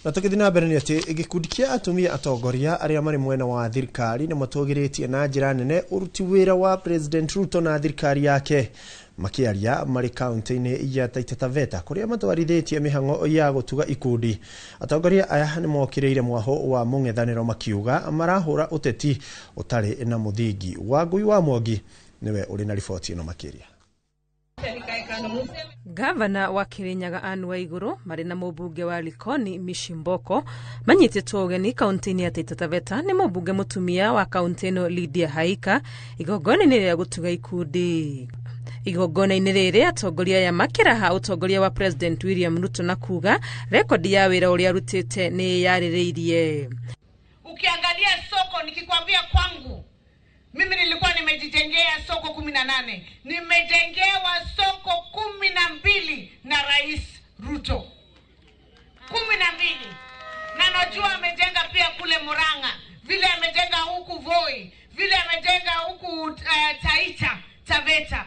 Na tũgĩthiĩ na mbere nĩ atĩ gĩkundi kĩa atumia atongoria arĩa marĩ mwena wa thirikari nĩ matũgĩrĩtie na njĩra nene ũruti wĩra wa President Ruto na thirikari yake, makĩaria marĩ kaunti-inĩ ya Taita Taveta kũrĩa matwarithĩtie mĩhang'o ya gũtuga ikundi. Atongoria aya nĩ mokĩrĩire mwahũ wa mũng'ethanĩro makiuga marahũra ũteti ũtarĩ na mũthingi. Wangui wa Mwangi nĩwe ũrĩ na riboti ĩno makĩria. Gavana wa Kirinyaga Anne Waiguru marĩ na mũmbunge wa Likoni Mishi Mboko manyitĩtwo ũgeni kaunti-inĩ ya Taita Taveta nĩ mũmbunge mũtumia wa kaunti ĩno Lydia Haika igongona-inĩ rĩa gũtuga ikundi. Igongona-inĩ rĩrĩ atongoria aya makĩraha ũtongoria wa President William Ruto na kuga rekodi ya wĩra ũrĩa arutĩte nĩ yarĩrĩirie. Ukiangalia soko, nikikwambia kwangu mimi nilikuwa nimejijengea soko 18, nimejengewa soko 12 na Rais Ruto, 12, na najua amejenga pia kule Murang'a, vile amejenga huku Voi, vile amejenga huku Taita Taveta,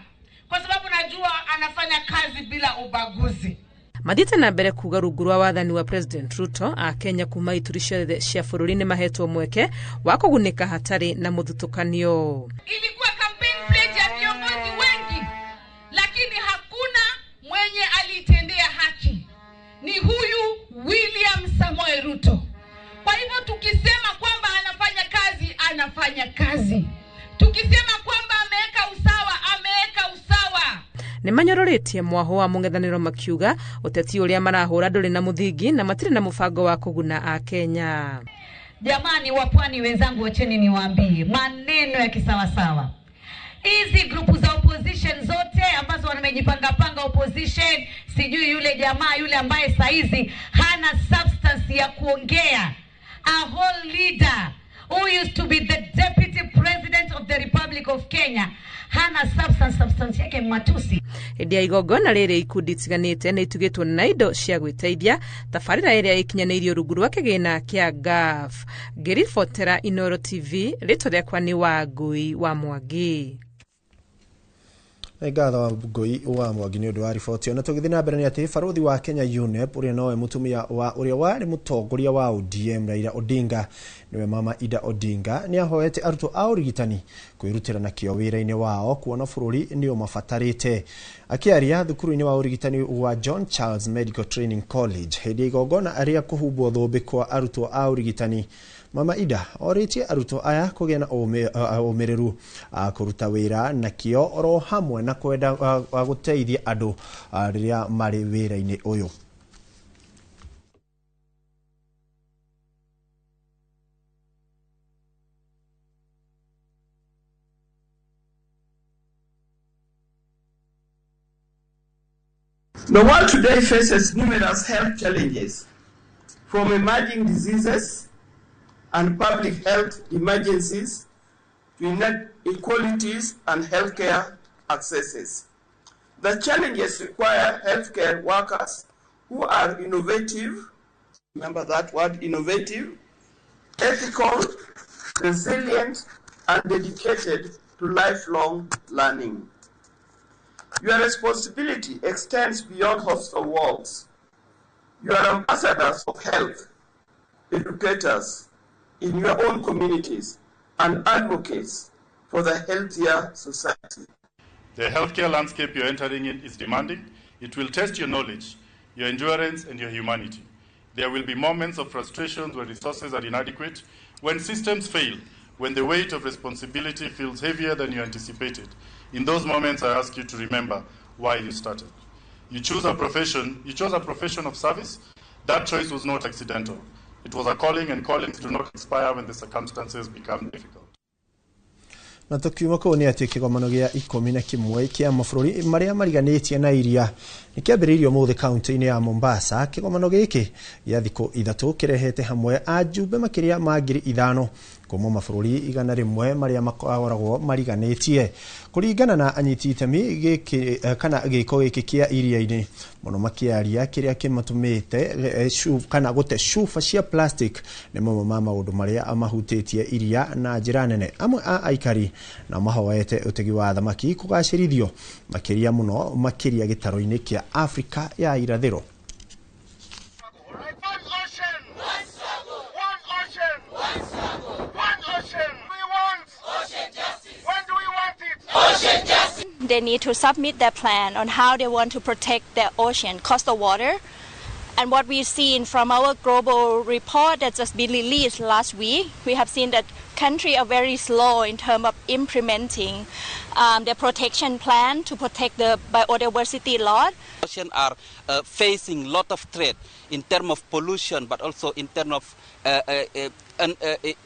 kwa sababu najua anafanya kazi bila ubaguzi. Mathiĩte na mbere kuga rungu rwa wathani wa President Ruto Akenya kuma ituri ciothe cia bũrũri nĩ mahetwo mweke wa kũgunĩka hatarĩ na mũthutũkanio. Ilikuwa campaign pledge ya viongozi wengi, lakini hakuna mwenye alitendea haki, ni huyu William Samoei Ruto. Kwa hivyo tukisema kwamba anafanya kazi, anafanya kazi. Tukisema kwamba ameweka usawa, ameweka usawa. Nĩ manyororĩtie mwaho wa mũng'ethanĩro makiuga ũteti ũrĩa marahũra ndũrĩ na mũthingi na matirĩ na mũbango wa kũguna Akenya. Jamani wa pwani wenzangu, wacheni niwaambie maneno ya kisawasawa. Hizi grupu za opposition zote ambazo wamejipanga panga opposition, sijui yule jamaa yule ambaye saizi hana substance ya kuongea, a whole leader who used to be the deputy president of the Republic of Kenya, hana substance yake matusi. Hĩndĩ ya igongona rĩrĩ ikundi itiganĩte nĩ itugĩtwo na indo cia gwĩteithia tabarĩra ĩrĩa ĩkinyanĩirio rungu rwa kĩgĩna kĩa GAF. Ngĩribotera Inooro TV, rĩtwa rĩakwa nĩ Wangui wa Mwangi. Nĩ ngatho Wangui wa Mwangi nĩ ũndũ wa riboti ĩyo. Na tũgĩthiĩ na mbere nĩ atĩ barũthi wa Kenya UNEP ũrĩa nowe mũtumia wa ũrĩa warĩ mũtongoria wa ODM Raila Odinga, nĩwe Mama Ida Odinga, nĩ ahoete arutwo a ũrigitani kwĩrutĩra na kĩo wĩra-inĩ wao kuona bũrũri nĩ ũmabatarĩte. Akĩaria thukuru-inĩ wa ũrigitani wa John Charles Medical Training College hĩndĩ ya igongona rĩa kũhumbwo thũmbĩ kwa arutwo a ũrigitani, Mama Ida orĩtie arutwo aya kũgĩa na ũmĩrĩru kũruta wĩra na kĩo oro hamwe na kwenda gũteithia andũ rĩrĩa marĩ wĩra-inĩ ũyũ. The world today faces numerous health challenges, from emerging diseases and public health emergencies to inequalities and healthcare accesses. The challenges require healthcare workers who are innovative, remember that word, innovative, ethical, resilient, and dedicated to lifelong learning. Your responsibility extends beyond hostel walls. You are ambassadors of health, educators in your own communities, and advocates for the healthier society. The healthcare landscape you're entering in is demanding. It will test your knowledge, your endurance, and your humanity. There will be moments of frustrations when resources are inadequate, when systems fail, when the weight of responsibility feels heavier than you anticipated. In those moments, I ask you to remember why you started. You chose a profession, you chose a profession of service. That choice was not accidental. It was a calling, and callings do not expire when the circumstances become difficult. Na tukiuma kũu nĩ atĩ kĩgomano gĩa 11 kĩa mabũrũri marĩa mariganĩtie na iria nĩ kĩambĩrĩirio ũmũthĩ kaunti-inĩ ya Mombasa. Kĩgomano gĩkĩ gĩa thikũ 3 kĩrehete hamwe ajumbe makĩria ma 5,000 kuma mabũrũri 100 marĩa makoragwo mariganĩtie. Kũringana na anyiti itemi gĩkĩ kana gĩko gĩkĩ kĩa iria-inĩ mũno makĩaria kĩrĩa kĩmatũmĩte kana gũte cuba cia plastic nĩ mamwe ma maũndũ marĩa mahutĩtie iria na njĩra nene. Amwe a aikari na mahoete ũtegi wa thamaki kũgacĩrithio makĩria mũno makĩria gĩtaro-inĩ kĩa Afrika ya irathĩro. They need to submit their plan on how they want to protect their ocean, coastal water. And what we've seen from our global report that's just been released last week, we have seen that countries are very slow in terms of implementing their protection plan to protect the biodiversity lot. Ocean are facing a lot of threat in terms of pollution, but also in terms of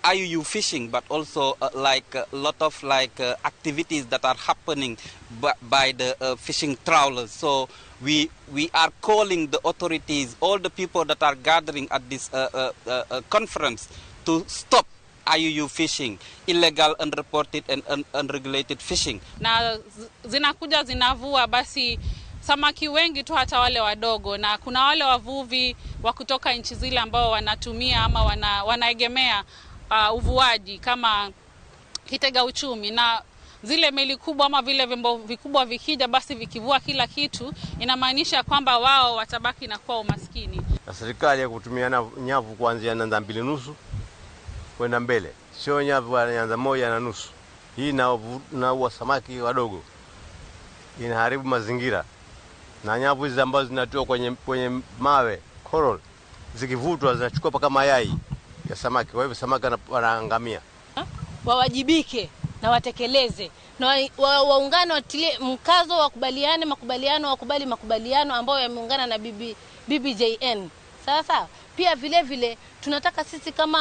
IUU fishing, but also like a lot of like activities that are happening by the fishing trawlers. So we are calling the authorities, all the people that are gathering at this conference, to stop IUU fishing, illegal, unreported and unregulated fishing. Na zinakuja zinavua basi samaki wengi tu, hata wale wadogo, na kuna wale wavuvi wa kutoka nchi zile ambao wanatumia ama wanaegemea uvuaji kama kitega uchumi, na zile meli kubwa ama vile vyombo vikubwa vikija basi vikivua kila kitu, inamaanisha kwamba wao watabaki na kuwa umaskini. Na serikali ya kutumia nyavu kuanzia nyanza 2.5 kwenda mbele, sio nyavu ya nyanza 1.5. Hii inaua samaki wadogo, inaharibu mazingira. Na nyavu hizi ambazo zinatoka kwenye mawe coral, zikivutwa zinachukua paka mayai ya samaki, kwa hivyo samaki wanaangamia. Wawajibike na watekeleze na waungane, watilie mkazo, wakubaliane makubaliano, wakubali makubaliano ambayo yameungana na BBJN. Sawa sawa. Pia vile vile tunataka sisi kama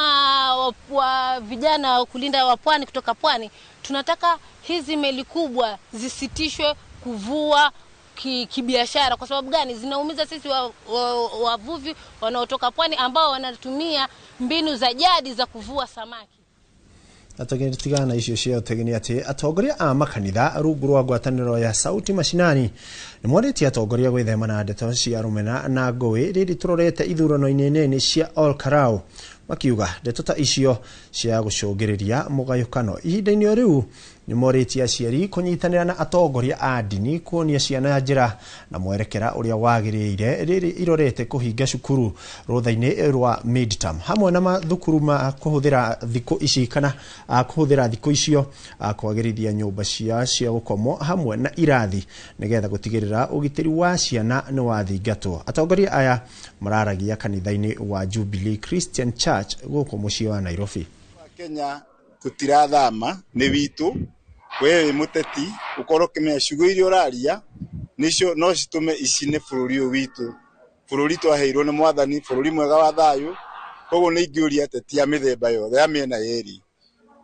wa vijana kulinda wa pwani kutoka pwani, tunataka hizi meli kubwa zisitishwe kuvua kibiashara. Kwa sababu gani? Zinaumiza sisi wavuvi wanaotoka pwani ambao wanatumia mbinu za jadi za kuvua samaki. Na tũgĩtigana icio cia ũtegi nĩ atĩ atongoria a makanitha rungu rwa ngwatanĩro ya Sauti Mashinani nĩ morĩtie atongoria gwĩthema na ndeto cia rũmena na ngũĩ rĩrĩ tũrorete ithurano-inĩ nene cia Ol Kalou, makiuga ndeto ta icio cia gũcũngĩrĩria mũgayũkano. Ihinda-inĩ o rĩu nĩ morĩtie aciari kũnyitanĩra na atongoria a ndini kuonia ciana njĩra na mwerekera ũrĩa wagĩrĩire rĩrĩ irorete kũhinga cukuru rũtha-inĩ rwa midterm hamwe na mathukuru ma kũhũthĩra thikũ ici kana kũhũthĩra thikũ icio kwagĩrithia nyũmba cia gũkomwo hamwe na irathi nĩgetha gũtigĩrĩra ũgitĩri wa ciana nĩ wathingatwo. Atongoria aya mararagia kanitha-inĩ wa Jubilee Christian Church gũkũ mũciĩ wa Nairobi. Kenya tutirathama nĩ witũ, we wĩ mũteti ũkorwo ũkĩmenya ciugo iria ũraria nicio no citũme icine bũrũri ũyũ witũ, bũrũri twaheirwo nĩ mwathani, bũrũri mwega wa thayũ. Koguo nĩ ingĩũria ateti a mĩthemba yothe ya mĩena yerĩ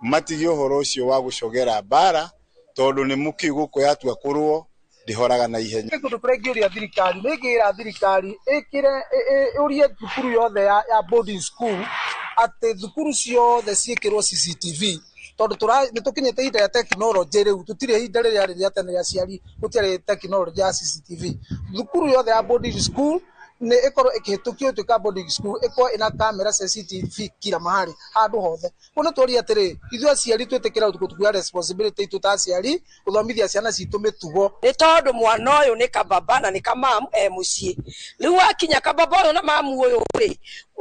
matige ũhoro ũcio wa gũcogera mbara, tondũ nĩ mũkĩu gũkũ yatua kũrũo ndĩhoraga na ihenya. Kũndũ kũrĩa ingĩũria thirikari nĩ ingĩra thirikari ĩkĩre ĩũrie thukuru yothe ya boarding school atĩ thukuru ciothe ciĩkĩrwo CCTV, tondũ nĩ tũkinyĩte ihinda rĩa tekinoronjĩ rĩu, tũtirĩ ihinda rĩrĩa rĩrĩa tene rĩa aciari gũtiarĩ tekinoronjĩ ya CCTV. Thukuru yothe ya boarding school Nĩ ĩkorwo ĩkĩhĩtũkio ĩtuĩka boarding school, ĩkorwo ĩna kamera cia CCTV kila mahali handũ hothe. Koguo nĩ tũria atĩrĩ, ithuĩ aciari twĩtĩkĩra gũtuoya responsibility itũ ta aciari gũthomithia ciana citũ mĩtugo. Nĩ tondũ mwana ũyũ nĩ kababa na nĩ kamamu e mũciĩ. Rĩu wakinya kababa ũyũ na mamu ũyũ rĩ,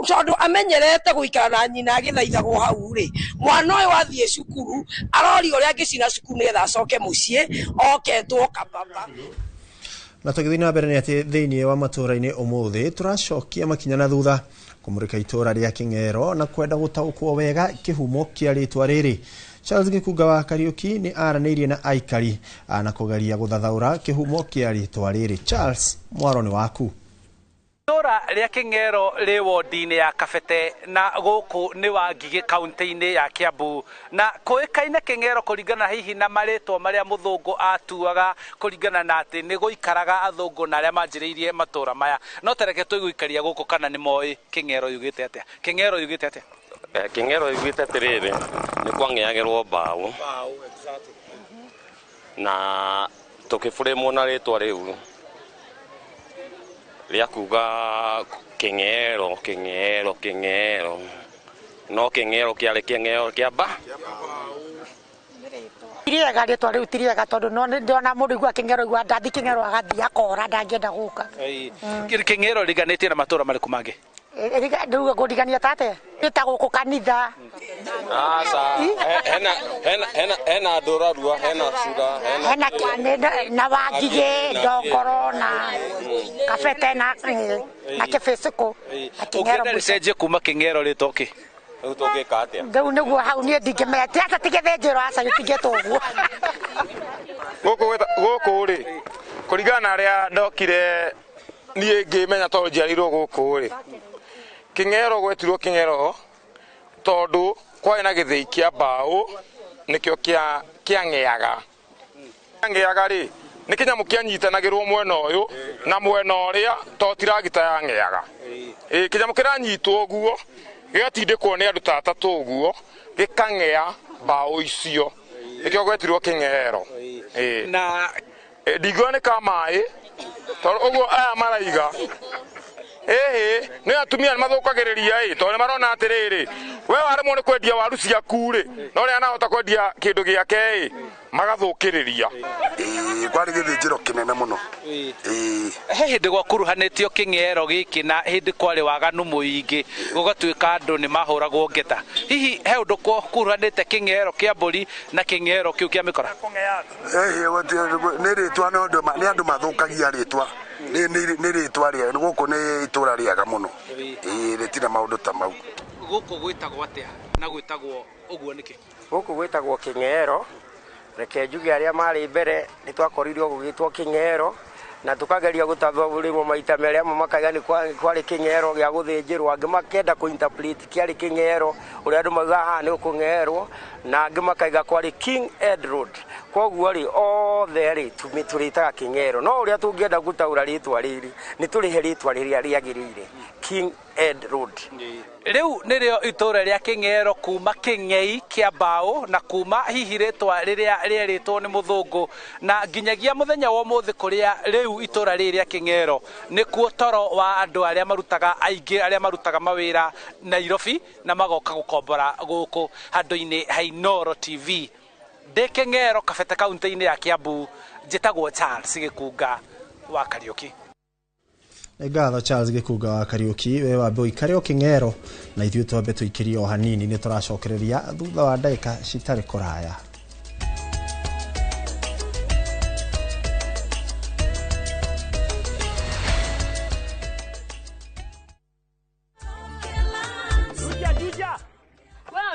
tondũ amenyerete gũikara na nyina agĩthaithagwo hau rĩ, mwana ũyũ athiĩ cukuru aroria ũrĩa angĩcina cukuru nĩgetha acoke mũciĩ oketwo kababa. Na tũgĩthiĩ na mbere nĩ atĩ thĩinĩ wa matũũra-inĩ ũmũthĩ tũracokia makinya na thutha kũmũrĩka itũũra rĩa Kĩng'ero na kwenda gũtaũkwo wega kĩhumo kĩa rĩtwa rĩrĩ. Charles Gĩkunga wa Kariũki nĩ aranĩirie na aikari na kũgeria gũthathaũra kĩhumo kĩa rĩtwa rĩrĩ. Charles, mwaro nĩ waku. Itũũra rĩa Kĩng'ero rĩ wodi-inĩ ya Kabete na gũkũ nĩ Wangigĩ kaunti-inĩ ya Kiambu, na kũĩkaine Kĩng'ero kũringana hihi na marĩtwa marĩa mũthũngũ atuaga kũringana na atĩ nĩ gũikaraga athũngũ na arĩa manjĩrĩirie matũũra maya. No tareke tũigũikaria gũkũ kana nĩ moĩ Kĩng'ero yugĩte atĩa. Kĩng'ero yugĩte atĩa? Kĩng'ero yugĩte atĩrĩrĩ, nĩ kwang'eagĩrwo mbaũ na tũkĩbũrĩmwo na rĩtwa rĩu rĩa kuga Kĩng'ero Kĩng'ero Kĩng'ero, no Kĩng'ero kĩarĩ Kĩng'ero kĩa mba. Ti rĩega rĩtwa rĩu, ti rĩega tondũ no ndĩrona mũndũ igua Kĩng'ero igua ndathi Kĩng'ero agathiĩ akora ndangĩenda gũka. Kĩng'ero riganĩtie na matũũra marĩkũ mangĩ? Rĩu ngũrigania ta atĩa? Nĩ ta gũkũ kanitha. Aca, hena ndũrarua, hena cura, hena na Wangigĩ, Ndongoro na Kabete na Kĩbĩcĩkũ. Ũngĩenda rĩcenjie kuma Kĩng'ero rĩtwo kĩ? Rĩu tũngĩka atĩa? Rĩu nĩguo hau niĩ ndingĩmenya, ti aca ti gĩthĩnjĩro, aca gĩtingĩtwo ũguo. Gũkũ rĩ, kũringana na arĩa ndokire niĩ ngĩmenya tondũ njiarĩirwo gũkũ rĩ, Kĩng'ero gwetirwo Kĩng'ero tondũ kwarĩ na gĩthĩi kĩa mbaũ nĩkĩo kĩang'eaga. Kĩang'eaga rĩ, nĩ kĩnyamũ kĩanyitanagĩrwo mwena ũyũ na mwena ũrĩa to tiragita yang'eaga. Kĩnyamũ kĩranyitwo ũguo gĩgatindĩkwo nĩ andũ ta atatũ ũguo gĩkang'ea mbaũ icio, nĩkĩo gwetirwo Kĩng'ero. Na ndingiuga nĩ ka maĩ tondũ ũguo aya maraiga ĩhĩ nĩ atumia nĩ mathũkagĩrĩria ĩ tondũ nĩ marona atĩrĩrĩ, we waremwo nĩ kwendia waru ciaku rĩ, no ũrĩa anahota kwendia kĩndũ gĩake ĩ magathũkĩrĩria. Kwarĩ gĩthĩnjĩro kĩnene mũno. He hĩndĩ gwakuruhanĩtio Kĩng'ero gĩkĩ na hĩndĩ kwarĩ waganu mũingĩ gũgatuĩka andũ nĩ mahũragwo ngeta. Hihi he ũndũ gwakuruhanĩte Kĩng'ero kĩa mbũri na Kĩng'ero kĩu kĩa mĩkora? Nĩ rĩtwa nĩ andũ mathũkagia rĩtwa. Nĩ rĩtwa rĩega, gũkũ nĩ itũũra rĩega mũno. Rĩtirĩ maũndũ ta mau. Gũkũ gwĩtagwo atĩa na gwĩtagwo ũguo nĩkĩ? Gũkũ gwĩtagwo Kĩng'ero. Reke njuge arĩa marĩ mbere nĩ twakorirwo gũgĩtwo Kĩng'ero na tũkageria gũtathũrĩrwo maita merĩ, amwe makaiga nĩ kwarĩ Kĩng'ero gĩa gũthĩnjĩrwo, angĩ makenda kũ-interpret kĩarĩ Kĩng'ero ũrĩa andũ maugaga haha nĩ kũng'erwo, na angĩ makaiga kwarĩ King Ed Road. Koguo rĩ othe rĩ tũrĩtaga Kĩng'ero, no ũrĩa tũngĩenda gũtaũra rĩtwa rĩrĩ nĩ tũrĩhe rĩtwa rĩrĩa rĩagĩrĩire, King Ed Road. Rĩu nĩrĩo itũũra rĩa Kĩng'ero kuma kĩng'ei kĩa mbaũ na kuma hihi rĩtwa rĩrĩa rĩerĩtwo nĩ mũthũngũ na nginyagia mũthenya wa ũmũthĩ kũrĩa rĩu itũũra rĩrĩ rĩa Kĩng'ero nĩkuo toro wa andũ arĩa marutaga aingĩ arĩa marutaga mawĩra Nairobi na magoka gũkombora gũkũ handũ-inĩ ha Inooro TV. Ndĩ Kĩng'ero Kabete kaunti-inĩ ya Kiambu, njĩtagwo Charles Gĩkunga wa Kariũki. Ngatho Charles Gĩkunga wa Kariũki, we wambe ũikare o Kĩng'ero na ithuĩ twambe tũikĩrie o hanini, nĩ tũracokereria thutha wa ndagĩka citarĩ kũraya.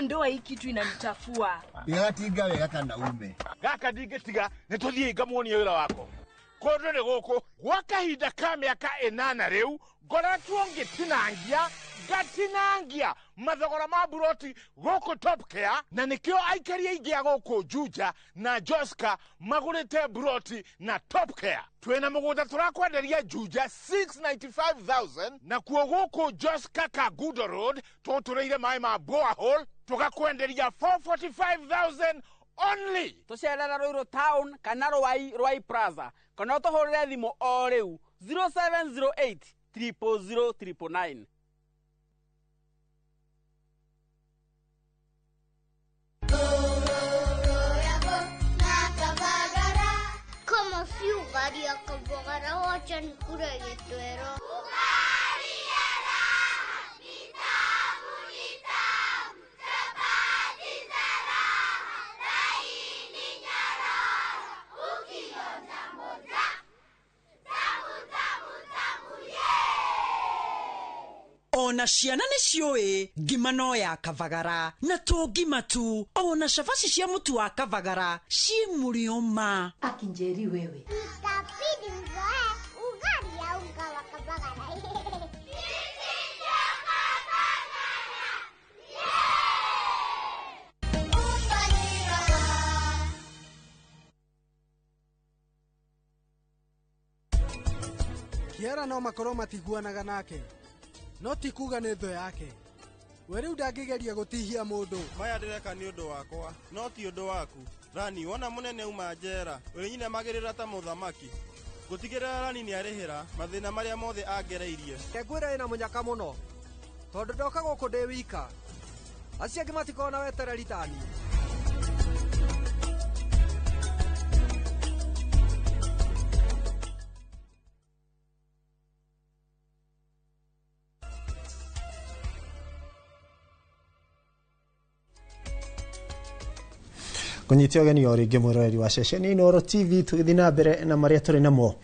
Ndoa hii kitu inanichafua. Ndĩratinga wega kana ume. Gaka ndingĩtiga nĩ tũthiĩ ngamuonie wĩra wakwa. Kũndũ nĩ gũkũ gwa kahinda ka mĩaka 8 rĩu ngoretwo ngĩtinangia ngatinangia mathogora ma buroti gũkũ Top Care, na nĩkĩo aikari aingĩ a gũkũ Juja na Joska magũrĩte buroti na Top Care. Twĩna mũgũnda tũrakwenderia Juja 695,000 na kuo gũkũ Joska Kagudo Road tũtũrĩire maĩ ma borehole tũgakwenderia 445,000 only. Tũcerera Ruiru Town kana Ruai Plaza kana ũtũhũrĩre thimũ o rĩu 0708 000 999. Kama si ugali ya Kabagara, wacha nikule gitwero. Ona ciana nĩ ciũĩ ngima no ya Kabagara na to ngima tu, ona cabaci cia mũtu wa Kabagara ciĩ mũrĩo ma. Akinjeri wewe. Itabidi mzoe ugali ya unga wa Kabagara. Kiara no makorwo matiguanaga nake no ti kuga nĩ thũ yake. We rĩu ndangĩgeria gũtihia mũndũ. Maya ndĩreka nĩ ũndũ wakwa no ti ũndũ waku. Rani wona mũnene uma njera ũrĩnyinamagĩrĩra ta mũthamaki. Gũtigĩrĩra Rani nĩarĩhĩra mathĩna marĩa mothe angereirie. Ngwĩra ĩna mũnyaka mũno tondũ ndoka gũkũ ndĩ wika, acio angĩ matikorwo na wetereri tani. Kũnyita ũgeni o rĩngĩ mwĩroreri wa ceceni Inooro TV tũgĩthiĩ na mbere na marĩa tũrĩ namo.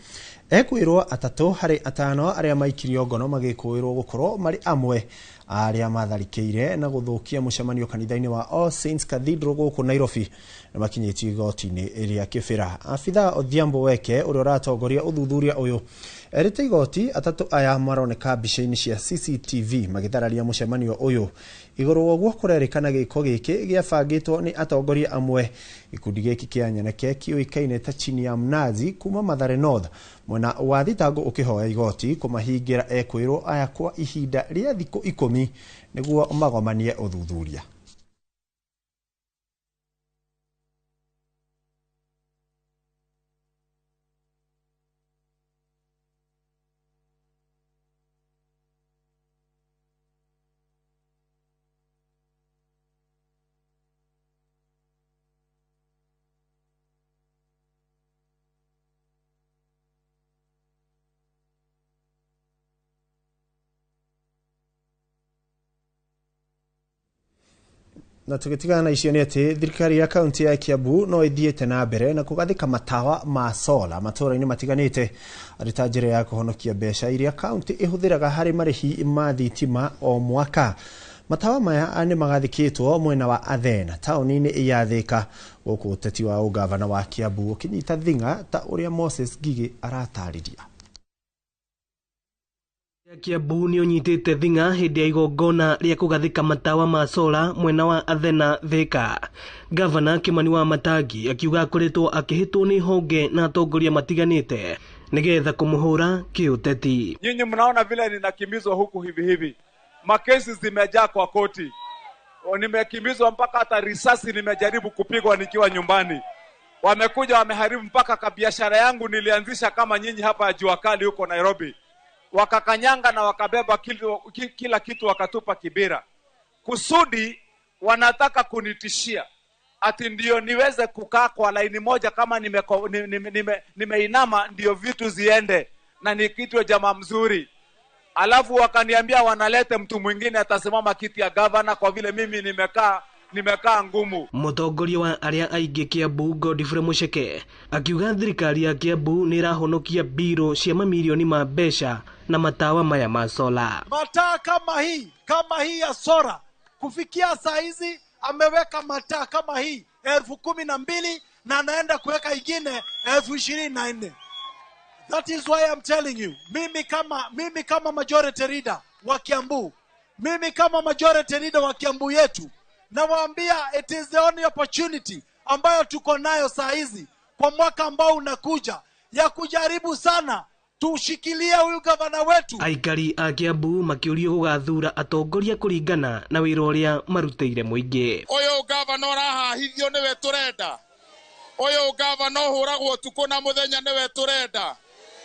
Ekwĩrwo 3 harĩ 5 arĩa maikirio ngono magĩkũĩrwo gũkorwo marĩ amwe arĩa matharĩkĩire na gũthũkia mũcemanio kanitha-inĩ wa All Saints Cathedral gũkũ Nairobi na makinyĩtio igoti-inĩ rĩa Kĩbĩra. Abithaa Odhiambo Weke ũrĩa ũratongoria ũthuthuria ũyũ erĩte igoti 3 aya maroneka mbica-inĩ cia CCTV magĩthararia mũcemanio ũyũ. Igũrũ wa ũguo kũrerĩkana gĩko gĩkĩ gĩabangĩtwo nĩ atongoria amwe. Gĩkundi gĩkĩ kĩa nyanake kĩũĩkaine ta Chini ya Mnazi kuma Mathare North mwena wa thitango ũkĩhoya igoti kũmahingĩra ekwĩrwo aya kwa ihinda rĩa thikũ 10 nĩguo magomanie ũthuthuria. Na tũgĩtigana na icio nĩ atĩ thirikari ya kaunti ya Kiambu no ĩthiĩte na mbere na kũgathĩka matawa ma sola matũũra-inĩ matiganĩte arĩ ta njĩra ya kũhonokia mbeca iria kaunti ĩhũthĩraga harĩ marĩhi ma thitima o mwaka. Matawa maya nĩ magathĩkĩtwo mwena wa Athena taũni-inĩ ya Thika gũkũ ũteti wa ũgavana wa Kiambu ũkĩnyita thing'a ta ũrĩa Moses Ngigĩ aratarĩria. Kiambu nĩ ũnyitĩte thing'a hĩndĩ ya igongona rĩa kũgathĩka matawa ma sola mwena wa Athena Thika. Gavana Kimani wa Matangi akiuga akoretwo akĩhĩtwo nĩ honge na atongoria matiganĩte nĩgetha kũmũhũra kĩũteti. Nyinyi mnaona vile ninakimbizwa huku hivi hivi, makesi zimejaa kwa koti, nimekimbizwa mpaka hata risasi nimejaribu kupigwa nikiwa nyumbani. Wamekuja wameharibu mpaka kabiashara yangu nilianzisha kama nyinyi hapa ya jua kali huko Nairobi. Wakakanyanga na wakabeba kila kitu wakatupa Kibera. Kusudi wanataka kunitishia ati ndio niweze kukaa kwa laini moja kama nimeinama ndio vitu ziende na nikitwe jamaa mzuri. Alafu wakaniambia wanalete mtu mwingine atasimama kiti ya governor kwa vile mimi nimekaa ngumu. Mũtongoria wa arĩa aingĩ Kiambu Godfrey Mucheke akiuga thirikari ya Kiambu nĩ ĩrahonokia mbirũ cia mamirioni ma mbeca na matawa maya ma sola. Mataa kama hii ya sola kufikia saa hizi ameweka mataa kama hii 12,000 na anaenda kuweka ingine 24,000. That is why I'm telling you, mimi kama majority leader wa Kiambu, mimi kama majority leader wa Kiambu yetu, nawaambia it is the only opportunity ambayo tuko nayo saa hizi kwa mwaka ambao unakuja ya kujaribu sana tushikilie huyu gavana wetu. Aikari a Kiambu makiurio gugathura atongoria kuringana na wira uria marutĩire mũingĩ. Uyu gavana ũrahahithio nĩwe tũrenda. Uyu gavana ũhũragwo ũtukũ na mũthenya nĩwe tũrenda.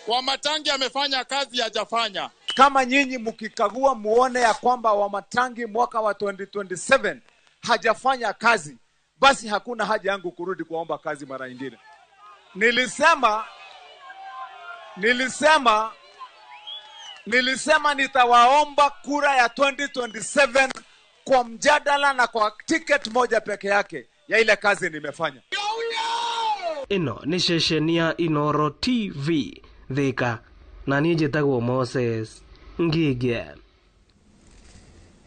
Wamatangi amefanya kazi hajafanya. Kama nyinyi mkikagua muone ya kwamba Wamatangi mwaka wa 2027 hajafanya kazi, basi hakuna haja yangu kurudi kuomba kazi mara nyingine. Nilisema nitawaomba kura ya 2027 kwa mjadala na kwa ticket moja peke yake ya ile kazi nimefanya. Ĩno nĩ ceceni ya Inoro TV Thika, na niĩ njĩtagwo Moses Ngige.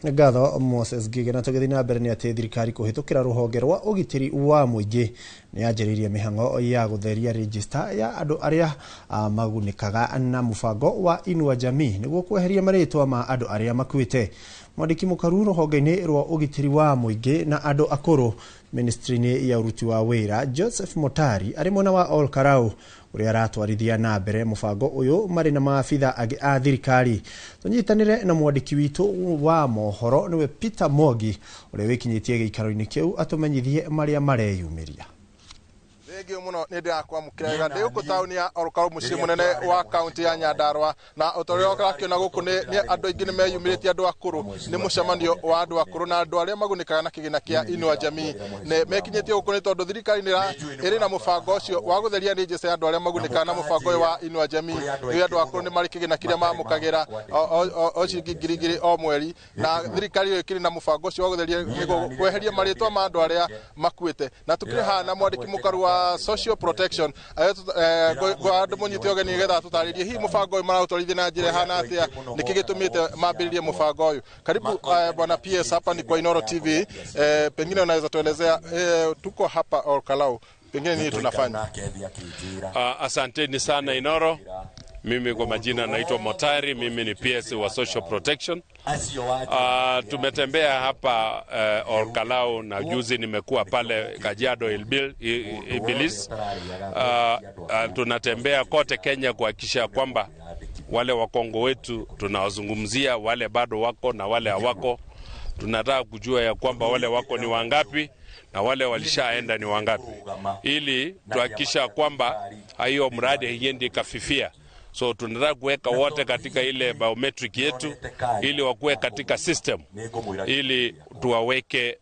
Ngatho Moses Ngige. Na tũgĩthiĩ na mbere nĩ atĩ thirikari kũhĩtũkĩra rũhonge rwa ũgitĩri wa mũingĩ nĩ yanjĩrĩirie mĩhang'o ya gũtheria rejista ya andũ arĩa magunĩkaga na mũbango wa Inua Jamii nĩguo kweheria marĩtwa ma andũ arĩa makuĩte. Mwandĩki mũkaru rũhonge-inĩ rwa ũgitĩri wa mũingĩ na andũ akũrũ ministry-inĩ ya ũruti wa wĩra Joseph Motari arĩ mwena wa Ol Kalou ũrĩa aratwarithia na mbere mũbango ũyũ marĩ na maabitha angĩ a thirikari. Tũnyitanĩre na mwandĩki witũ wa mohoro nĩwe Peter Mwangi ũrĩa wĩkinyĩtie gĩikaro-inĩ kĩu atũmenyithie marĩa mareyumĩria. Thengio muno nĩ ndĩrakwamũkĩra wega ndĩ gũkũ taũni ya Ol Kalou mũciĩ mũnene wa kaunti ya Nyandarua, na o ta ũrĩa ũrakĩona gũkũ nĩ andũ aingĩ nĩ meyumĩrĩtie, andũ akũrũ, nĩ mũcemanio wa andũ akũrũ na andũ arĩa magunĩkaga na kĩgĩna kĩa Inua Jamii nĩ mekinyĩtie gũkũ nĩ tondũ thirikari ĩrĩ na mũbango ũcio wa gũtheria register ya andũ arĩa magunĩkaga na mũbango ũyũ wa Inua Jamii. Rĩu andũ akũrũ nĩ marĩ kĩgĩna kĩrĩa mamũkagĩra o ciringi 2,000 o mweri, na thirikari ĩyo ĩkĩrĩ na mũbango ũcio wa gũtheria nĩguo kweheria marĩtwa ma andũ arĩa makuĩte. Na tũkĩrĩ haha na mwandĩki mũkaru wa social protection andũ mũnyite ũgeni nĩgetha tũtarĩrie hihi mũbango ũyũ maraũtwarithia na njĩra ĩhana atĩa, nĩkĩ gĩtũmĩte mambĩrĩrie mũbango ũyũ. Karibu bwana PS, hapa ni kwa Inoro TV. Pengine unaweza tuelezea, tuko hapa Ol Kalou, pengine nini tunafanya? Asanteni sana Inoro. Mimi kwa majina naitwa Motari, mimi ni PS wa Social Protection. Tumetembea hapa Ol Kalou na juzi nimekuwa pale Kajiado Ibilis. Tunatembea kote Kenya kuhakikisha kwamba wale wakongo wetu tunawazungumzia, wale bado wako na wale hawako. Tunataka kujua ya kwamba wale wako ni wangapi na wale walishaenda ni wangapi, ili tuhakikisha kwamba hiyo mradi haiendi kafifia. So tunataka kuweka wote katika ile biometric yetu ili wakuwe katika system, ili tuwaweke,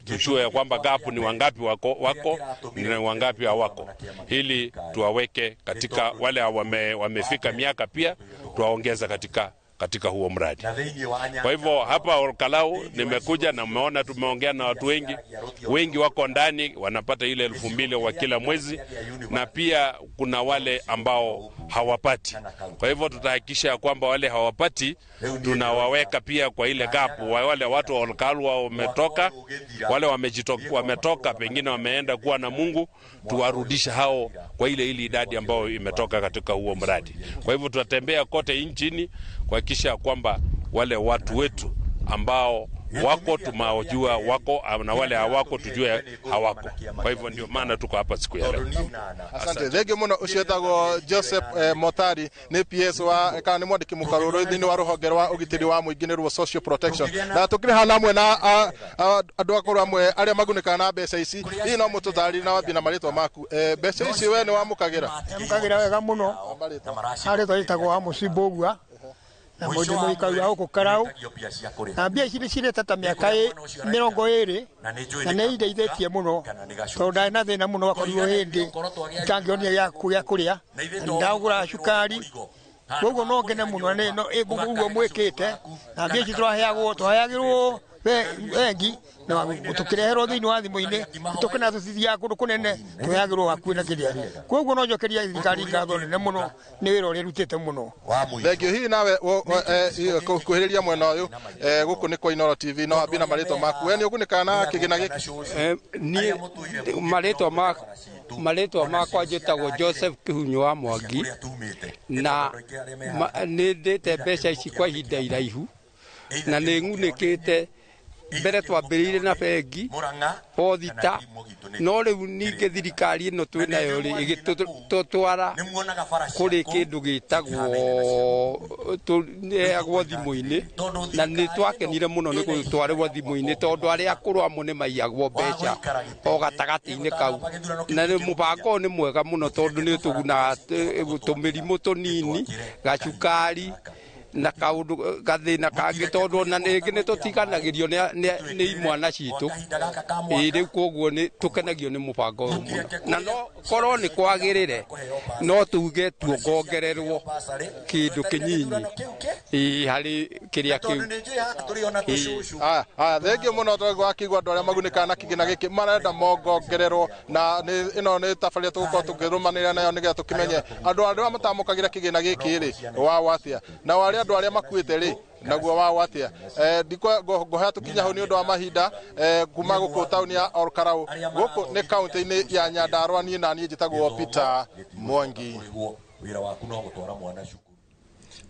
tujue kwamba gapu ni wangapi wako na wangapi hawako, ili tuwaweke katika wale wamefika miaka pia tuwaongeza katika huo mradi. Kwa hivyo hapa Ol Kalou nimekuja na umeona tumeongea na watu wengi, wengi wako ndani wanapata ile 2,000 wa kila mwezi, na pia kuna wale ambao hawapati. Kwa hivyo tutahakikisha kwamba wale hawapati tunawaweka pia kwa ile gap. Wale watu wa Ol Kalou wametoka, wale wametoka pengine wameenda kuwa na Mungu, tuwarudisha hao kwa ile idadi ambayo imetoka katika huo mradi. Kwa hivyo tutatembea kote nchini kuhakikisha kwamba wale watu wetu ambao wako tumawajua wako na wale hawako tujue hawako. Kwa hivyo ndio maana tuko hapa siku ya leo. Asante. Thengio muno. Ucio etagwo Joseph Motari nĩ PS wa kana nĩ mwandĩki mũkarũrũ thĩinĩ wa rũhonge rwa ũgitĩri wa mũingĩ nĩruo social protection. Na tũkĩrĩ haha hamwe na andũ akũrũ amwe arĩa magunĩkaga na mbeca ici. Hihi no mũtũtarĩrie na wambie na marĩtwa maku. Mbeca ici we nĩ wamũkagĩra? Amũkagĩra wega mũno. Arĩtwa rĩtagwo Amos Mbũgua na mũndũ mũikari wa gũkũ Karau, na mbia ici nĩcirĩte ta mĩaka 20 na nĩ indeithĩtie mũno tondũ ndarĩ na thĩna mũno wakorirwo hĩndĩ itangĩonire gĩa kũrĩa, na ndagũraga cukari, koguo no ngene mũno nĩ ũguo mwĩkĩte, na mbia ici twaheagĩrwo bengi na tũkĩreherwo thĩinĩ wa thimũ-inĩ, tũkĩna tũtithiaga kũndũ kũnene, tũheagĩrwo hakuhĩ na kĩrĩa. Koguo no njokerie thirikari ngatho nene mũno nĩ wĩra ũrĩa ĩrutĩte mũno. Thengio. Hihi nawe kuhĩrĩria mwena ũyũ, gũkũ nĩ kwa Inoro TV, no wambie na marĩtwa maku. We nĩ ũgunĩkaga na kĩgĩna gĩkĩ? Niĩ marĩtwa makwa njĩtagwo Joseph Kĩhunyũ wa Mwangi, na nĩ ndĩte mbeca ici kwa ihinda iraihu na nĩ ng'unĩkĩte. Mbere twambĩrĩirie na bengi o thita, no rĩu ningĩ thirikari ĩno twĩnayo rĩ ĩgĩtũtwara kũrĩ kĩndũ gĩtagwo tũheagwo thimũ-inĩ, na nĩ twakenire mũno nĩ gũtwarĩrwo thimũ-inĩ tondũ arĩa akũrũ amwe nĩ maiyagwo mbeca o gatagatĩ-inĩ kau, na mũbango ũyũ nĩ mwega mũno tondũ nĩ ũtũgunaga tũmĩrimũ tũnini, gacukari Na kaundu gathina kangi tondu ona rĩngĩ nĩ tũtiganagĩrio nĩ imwana citũ. Ĩĩ rĩu koguo nĩ tũkenagio nĩ mũbango ũyũ mũno, na no korwo nĩ kwagĩrĩre no tuge tuongongererwo kĩndũ kĩnyinyi ĩĩ harĩ kĩrĩa kĩu. Thengiũ mũno tondũ wakĩigua andũ arĩa magunĩkaga na kĩgĩna gĩkĩ marenda mongongererwo, na ĩno nĩ tabarĩra tũgũkorwo tũkĩrũmanĩrĩra nayo nĩgetha tũkĩmenye andũ arĩa matamũkagĩra kĩgĩna gĩkĩ rĩ wao atĩa, na arĩa andũ arĩa makuĩte rĩ naguo wao atĩa. Ngũhoya tũkinya hau nĩ ũndũ wa mahinda. Kuma gũkũ taũni ya Olkalau, gũkũ nĩ kaũntĩ-inĩ ya Nyandarua, niĩ na niĩ njĩtagwo Peter Mwangi.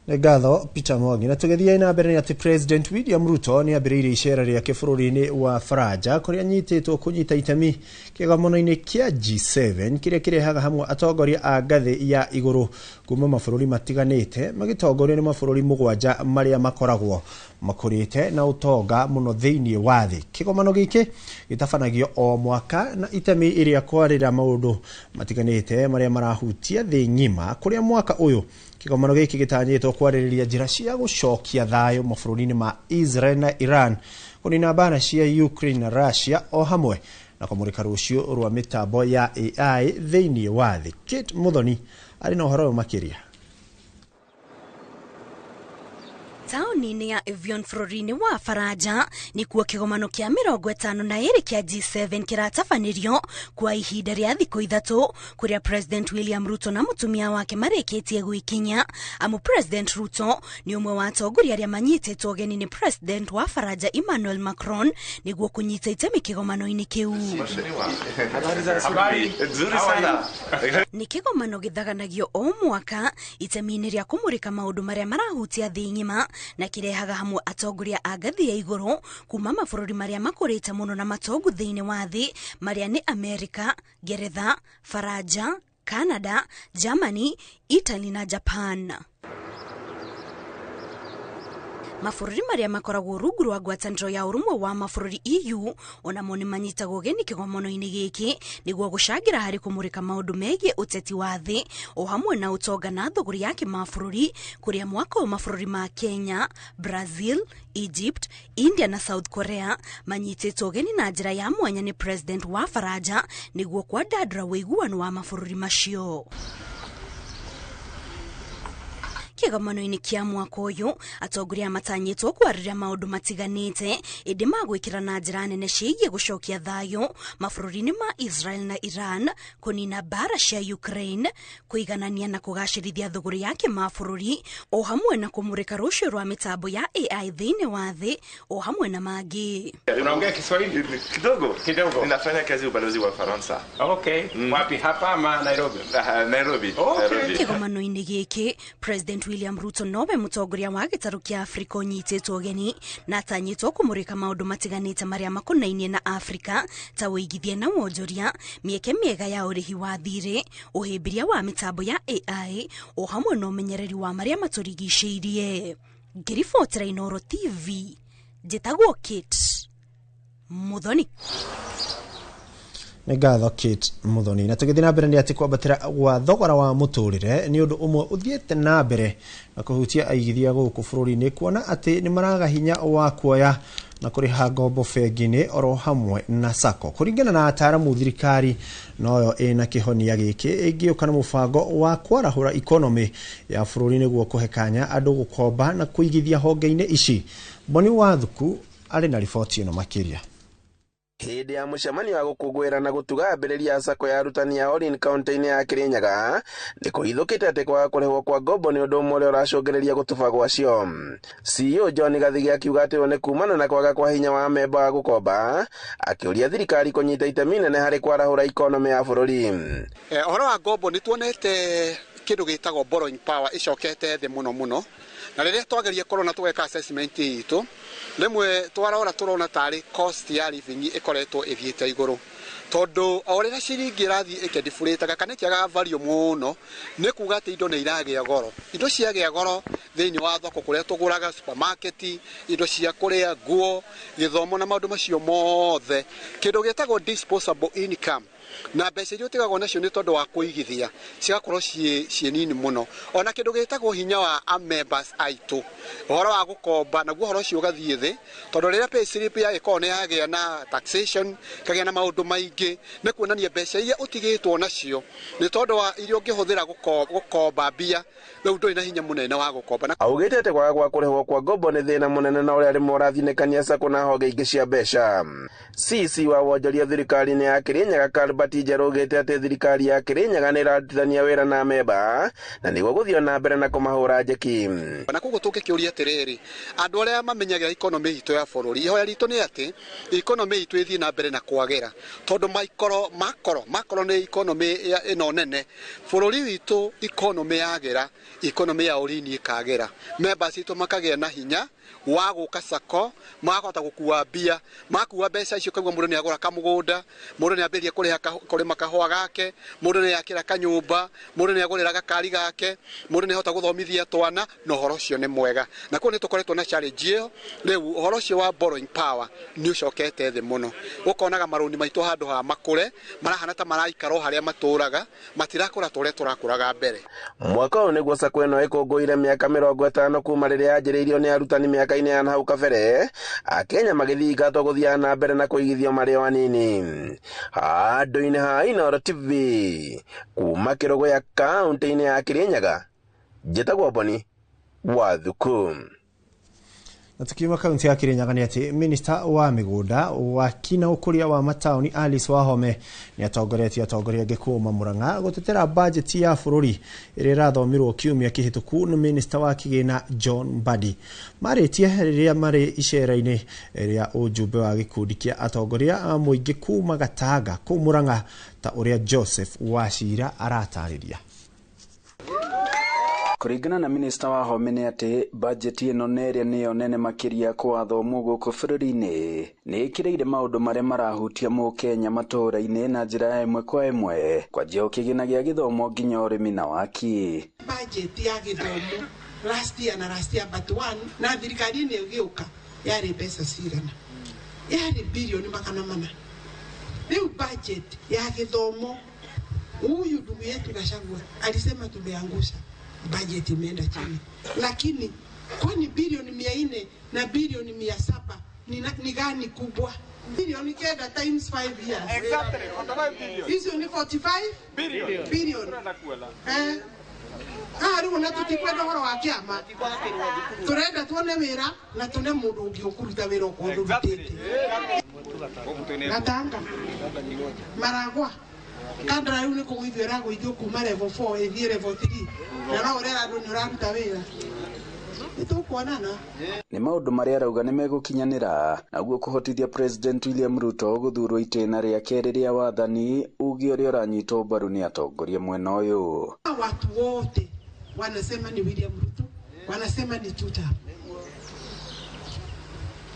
Nĩ ngatho Peter Mwangi. Na tũgĩthiĩ na mbere nĩ atĩ President William Ruto nĩ ambĩrĩirie icera rĩake bũrũri-inĩ wa Faranja kũrĩa anyitĩtwo kũnyita itemi kĩgomano-inĩ kĩa G7 kĩrĩa kĩrehaga hamwe atongoria a ngathĩ ya igũrũ kuma mabũrũri matiganĩte magĩtongorio nĩ mabũrũri 7 marĩa makoragwo makũrĩte na ũtonga mũno thĩinĩ wa thĩ. Kĩgomano gĩkĩ gĩtabanagio o mwaka na itemi ĩrĩa kwarĩra maũndũ matiganĩte marĩa marahutia thĩ ng'ima, kũrĩa mwaka ũyũ kĩgomano gĩkĩ gĩtanyĩtwo kwarĩrĩria njĩra cia gũcokia thayũ mabũrũri-inĩ ma Israel na Iran, kũnina mbara cia Ukraine na Russia, o hamwe na kũmũrĩka rũciũ rwa mĩtambo ya AI thĩinĩ wa thĩ. Kate Muthoni arĩ na ũhoro ũyũ makĩria. Taũni-inĩ ya Evian bũrũri-inĩ wa Faranja nĩkuo kĩgomano kĩa 52 kĩa G7 kĩratabanĩrio kwa ihinda rĩa thikũ 3, kũrĩa President William Ruto na mũtumia wake marĩkĩtie gwĩkinya. Amu President Ruto nĩ ũmwe wa atongoria arĩa manyitĩtwo ũgeni nĩ President wa Faranja Emmanuel Macron nĩguo kũnyita itemi kĩgomano-inĩ kĩu. Nĩ kĩgomano gĩthaganagio o mwaka itemi-inĩ rĩa kũmũrĩka maũndũ marĩa marahutia thĩ ng'ima, na kĩrehaga hamwe atongoria a ngathĩ ya igũrũ kuma mabũrũri marĩa makũrĩte mũno na matongu thĩinĩ wa thĩ marĩa nĩ Amerika, Ngeretha, Faranja, Canada, Germany, Italy na Japan. Mabũrũri marĩa makoragwo rungu rwa ngwatanĩro ya ũrũmwe wa mabũrũri EU onamo nĩ manyitagwo ũgeni kĩgomano-inĩ gĩkĩ nĩguo gũcangĩra harĩ kũmũrĩka maũndũ megiĩ ũteti wa thĩ o hamwe na ũtonga na thũgũrĩ ya kĩmabũrũri, kũrĩa mwaka ũyũ mabũrũri ma Kenya, Brazil, Egypt, India na South Korea manyitĩtwo ũgeni na njĩra ya mwanya nĩ President wa Faranja nĩguo kwandandũra ũiguano wa mabũrũri macio. Kĩgomano-inĩ kĩa mwaka ũyũ atongoria matanyĩtwo kwarĩrĩria maũndũ matiganĩte ĩndĩ magwĩkĩra na njĩra nene ciĩgiĩ gũcokia thayũ mabũrũri-inĩ ma Israel na Iran, kũnina mbara cia Ukraine, kũiganania na kũgacĩrithia thũgũrĩ ya kĩmabũrũri o hamwe na kũmũrĩka rũciũ rwa mĩtambo ya AI thĩinĩ wa thĩ o hamwe na mangĩ. Unaongea Kiswahili kidogo? Kidogo. Ninafanya kazi ubalozi wa Faransa. Okay. Wapi, hapa ama Nairobi? Nairobi. Okay. Nairobi. Kĩgomano-inĩ gĩkĩ President William Ruto nowe mũtongoria wa gĩtarũ kĩa Afrika ũnyitĩtwo ũgeni na atanyĩtwo kũmũrĩka maũndũ matiganĩte marĩa makonainie na Afrika ta ũigithia na wonjoria, mĩeke mĩega ya ũrĩhi wa thirĩ, ũhĩmbĩria wa mĩtambo ya AI o hamwe na ũmenyereri wa marĩa matũrigicĩirie. Ngĩribotera Inooro TV, njĩtagwo Kate Muthoni. Nĩ ngatho Kate Muthoni. Na tũgĩthiĩ na mbere nĩ atĩ kwambatĩra gwa thogora wa mũtũrĩre nĩ ũndũ ũmwe ũthiĩte na mbere na kũhutia aigithia gũkũ bũrũri-inĩ, kuona atĩ nĩ maraga hinya wa kuoya na kũrĩha ngombo bengi-inĩ oro hamwe na SACCO. Kũringana na ataaramu, thirikari noyo ĩna kĩhonia gĩkĩ ĩngĩũka na mũbango wa kwarahũra ikonomĩ ya bũrũri nĩguo kũhe kanya andũ gũkomba na kũigithia honge-inĩ ici. Boni Wathuku arĩ na riboti ĩno makĩria. Hĩndĩ ya mũcemanio wa gũkũngũĩra na gũtuga ambĩrĩria SACCO ya arutani ya Orin kaunti-inĩ ya Kirinyaga nĩ kũhithũkĩte atĩ kwaga kũrĩhwo kwa ngombo nĩ ũndũ ũmwe ũrĩa ũracũngĩrĩria gũtuba gwacio. CEO John Gathigi akiuga atĩ nĩ kumana na kwaga kwa hinya wa amemba wa gũkomba, akĩũria thirikari kũnyita itemi nene harĩ kwarahũra ikonomĩ ya bũrũri. Ũhoro wa ngombo nĩ tuonete kĩndũ gĩtagwo borrowing power ĩcokete thĩ mũno mũno, na rĩrĩa twageria korwo na tũgeka assessment itũ Rĩmwe twarora tũrona tarĩ cost ya living ĩkoretwo ĩthiĩte igũrũ, tondũ o rĩrĩa ciringi ĩrathiĩ ĩkĩndifurĩtaga kana ĩkĩagaga value mũno, nĩ kuga atĩ indo nĩ iragĩa goro. Indo ciagĩa goro thĩinĩ wa thoko kũrĩa tũgũraga, supermarket, indo cia kũrĩa, nguo, gĩthomo na maũndũ macio mothe, kĩndũ gĩtagwo disposable income na mbeca iria ũtigagwo nacio nĩ tondũ wa kũigithia cigakorwo ciĩ nini mũno. Ona kĩndũ gĩtagwo hinya wa a members aitũ, ũhoro wa gũkomba, naguo ũhoro ũcio ũgathiĩ thĩ, tondũ rĩrĩa pay slip ya ĩkorwo nĩ yagĩa na taxation, ĩkagĩa na maũndũ maingĩ, nĩ kuonania mbeca iria ũtigĩtwo nacio nĩ tondũ wa iria ũngĩhũthĩra gũkomba mbia, rĩu ndũrĩ na hinya mũnene wa gũkomba. Augĩte atĩ kwaga gwa kũrĩhwo kwa ngombo nĩ thĩna mũnene na ũrĩa rĩmwe ũrathinĩkania sacco na honge ingĩ cia mbeca. CC wa wonjoria thirikari-inĩ ya Kirinyaga Albert Njerũ augĩte atĩ thirikari ya Kirinyaga nĩ ĩrarutithania wĩra na amemba na nĩguo gũthiĩ na mbere na kũmahũra njeki. Na koguo tũngĩkĩũria atĩrĩrĩ, andũ arĩa mamenyagĩra economy itũ ya bũrũri, ihoya ritũ nĩ atĩ economy itũ ĩthiĩ na mbere na kwagĩra, tondũ makoro nĩ economy ĩno nene bũrũri witũ. Economy yagĩra, economy ya ũrini ĩkagĩra, members itũ makagĩa na hinya wa gũka sacco, makahota gũkua mbia, makua mbeca icio kaigua mũndũ nĩ agũra kamũgũnda, mũndũ nĩ ambĩrĩria kũrĩha kũrĩma kahũa gake, mũndũ nĩ akĩra kanyũmba, mũndũ nĩ agũrĩra gakari gake, mũndũ nĩ ahota gũthomithia twana, na ũhoro ũcio nĩ mwega. Na koguo nĩ tũkoretwo na challenge ĩyo. Rĩu ũhoro ũcio wa borrowing power nĩ ũcokete thĩ mũno, ũkonaga marũni maitũ handũ ha makũre marahana ta maraikara o harĩa matũraga, matirakũra ta ũrĩa tũrakũraga mbere. Mwaka ũyũ nĩguo sacco ĩno ĩkũngũĩire mĩaka 50 kuma rĩrĩa yanjĩrĩirio nĩ arutani mĩaka-inĩ ya hau kabere, Akenya magĩthingatwo gũthiaga na mbere na kũigithio marĩ o anini. Handũ-inĩ ha Inooro TV kuma Kĩrũgũya kaũntĩ-inĩ ya Kirinyaga, njĩtagwo Boni Wathuku. Na tukiuma kaunti ya Kirinyaga nĩ atĩ minista wa mĩgũnda, waki na ũkũria wa mataũni Alice Wahome nĩ atongoretie atongoria angĩ kuma Murang'a gũtetera bajeti ya bũrũri ĩrĩa ĩrathomirwo kiumia kĩhĩtũku nĩ minista wa kĩgĩna John Mbadi. Marĩtie rĩrĩa marĩ icera-inĩ rĩa ũjumbe wa gĩkundi kĩa atongoria a mũingĩ kuma Gatanga kũu Murang'a, ta ũrĩa Joseph Wachira aratarĩria. Kũringana na minista Wahome nĩ atĩ bajeti ĩno nĩ ĩrĩa nĩyo nene makĩria kwathomwo gũkũ bũrũri-inĩ, nĩ ĩkĩrĩire maũndũ marĩa marahutia mũkenya matũũra-inĩ na njĩra ya ĩmwe kwa ĩmwe, kwanjia kĩgĩna gĩa gĩthomo nginya ũrĩmi na waki. Bajeti ya gĩthomo last year na last year but one na thirikari nĩ ĩgĩũka yarĩ mbeca cigana, yarĩ bilioni 400. Rĩu budget ya gĩthomo, huyu ndugu yetu Gachagua alisema tumeangusha budget, imeenda chini, lakini kwani bilioni 400 na bilioni 700 ni gani kubwa? Bilioni 9 times 5 years. Exactly, 45 billion. Hizo ni 45 billion. Rĩu ona tũtikwenda ũhoro wa kĩama, tũrenda tuone wĩra na tune mũndũ ũngĩ ũkũruta wĩra okorwo ndũrutĩte. Gatanga, Maragwa, Kandara rĩu nĩ kũgũithio ĩragũithio kuma level 4 ĩthiĩ level 3, na no ũrera andũ nĩ ũraruta wĩra. Nĩtũkuonana. Nĩ maũndũ marĩa arauga nĩ megũkinyanĩra naguo kũhotithia President William Ruto gũthurwo itĩna rĩa kerĩ rĩa wathani, uge ũrĩa ũranyitwo mbaru nĩ atongoria mwena ũyũ. Watu wote wanasema ni William Ruto, wanasema ni tuta.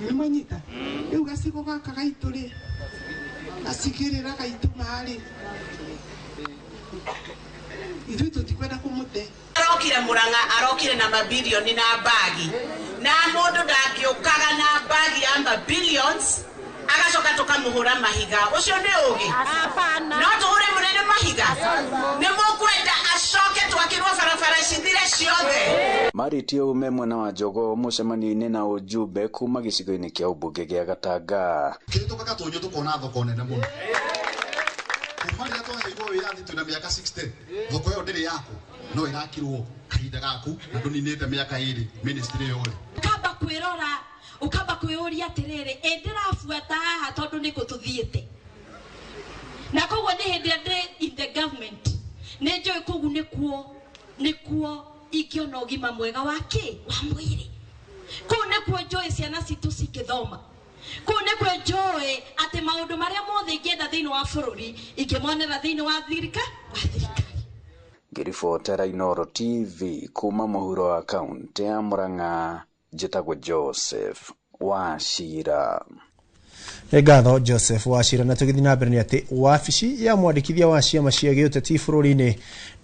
Nĩ mwanyita? Rĩu gacigo gaka gaitũ rĩ, gacigĩrĩra gaitũ marĩ, ithuĩ tũtikwenda kũmũte. Arokire Murang'a, arokire na mabilioni na bagi, na mũndũ ndangĩũkaga na bagi ya mabilions agacoka tũkamũhũra mahiga. Ũcio nĩ ũgĩ? No tũhũre mũnene mahiga? Nĩ mũkwenda acoke twakĩrwo barabara cithire ciothe? Marĩtie ume mwena wa Jogoo mũcemanio-inĩ na ũjumbe kuma gĩcigo-inĩ kĩa ũmbunge gĩa Gatanga. Kĩrĩtũka Gatũnyũ tũkona thoko nene mũno. Kuma rĩrĩa twaheirwo wĩyathi twĩna mĩaka 60, thoko ĩyo ndĩrĩ yaku, no ĩrakirwo kahinda gaku na ndũninĩte mĩaka 2 ministry ĩyo rĩ. Ũkamba kwĩrora, ũkamba kwĩyũria atĩrĩrĩ, ĩ ndĩrabuata haha tondũ nĩkũ tũthiĩte? Na koguo nĩ hĩndĩ ĩrĩa ndĩ in the government, nĩ njũĩ kũu nĩkuo ingĩona ũgima mwega wa kĩ? Wa mwĩrĩ. Kũu nĩkuo njũĩ ciana citũ cingĩthoma. Kũu nĩkuo njũĩ atĩ maũndũ marĩa mothe ingĩenda thĩinĩ wa bũrũri ingĩmonera thĩinĩ wa thirikari. Ngĩribotera Inooro TV kuma mũhuro wa kaũntĩ ya Murang'a, njĩtagwo Joseph Wachira. Nĩ ngatho Joseph Wachira. Na tũgĩthiĩ na mbere nĩ atĩ wabici ya mwandĩkithia wa ciama cia gĩũteti bũrũri-inĩ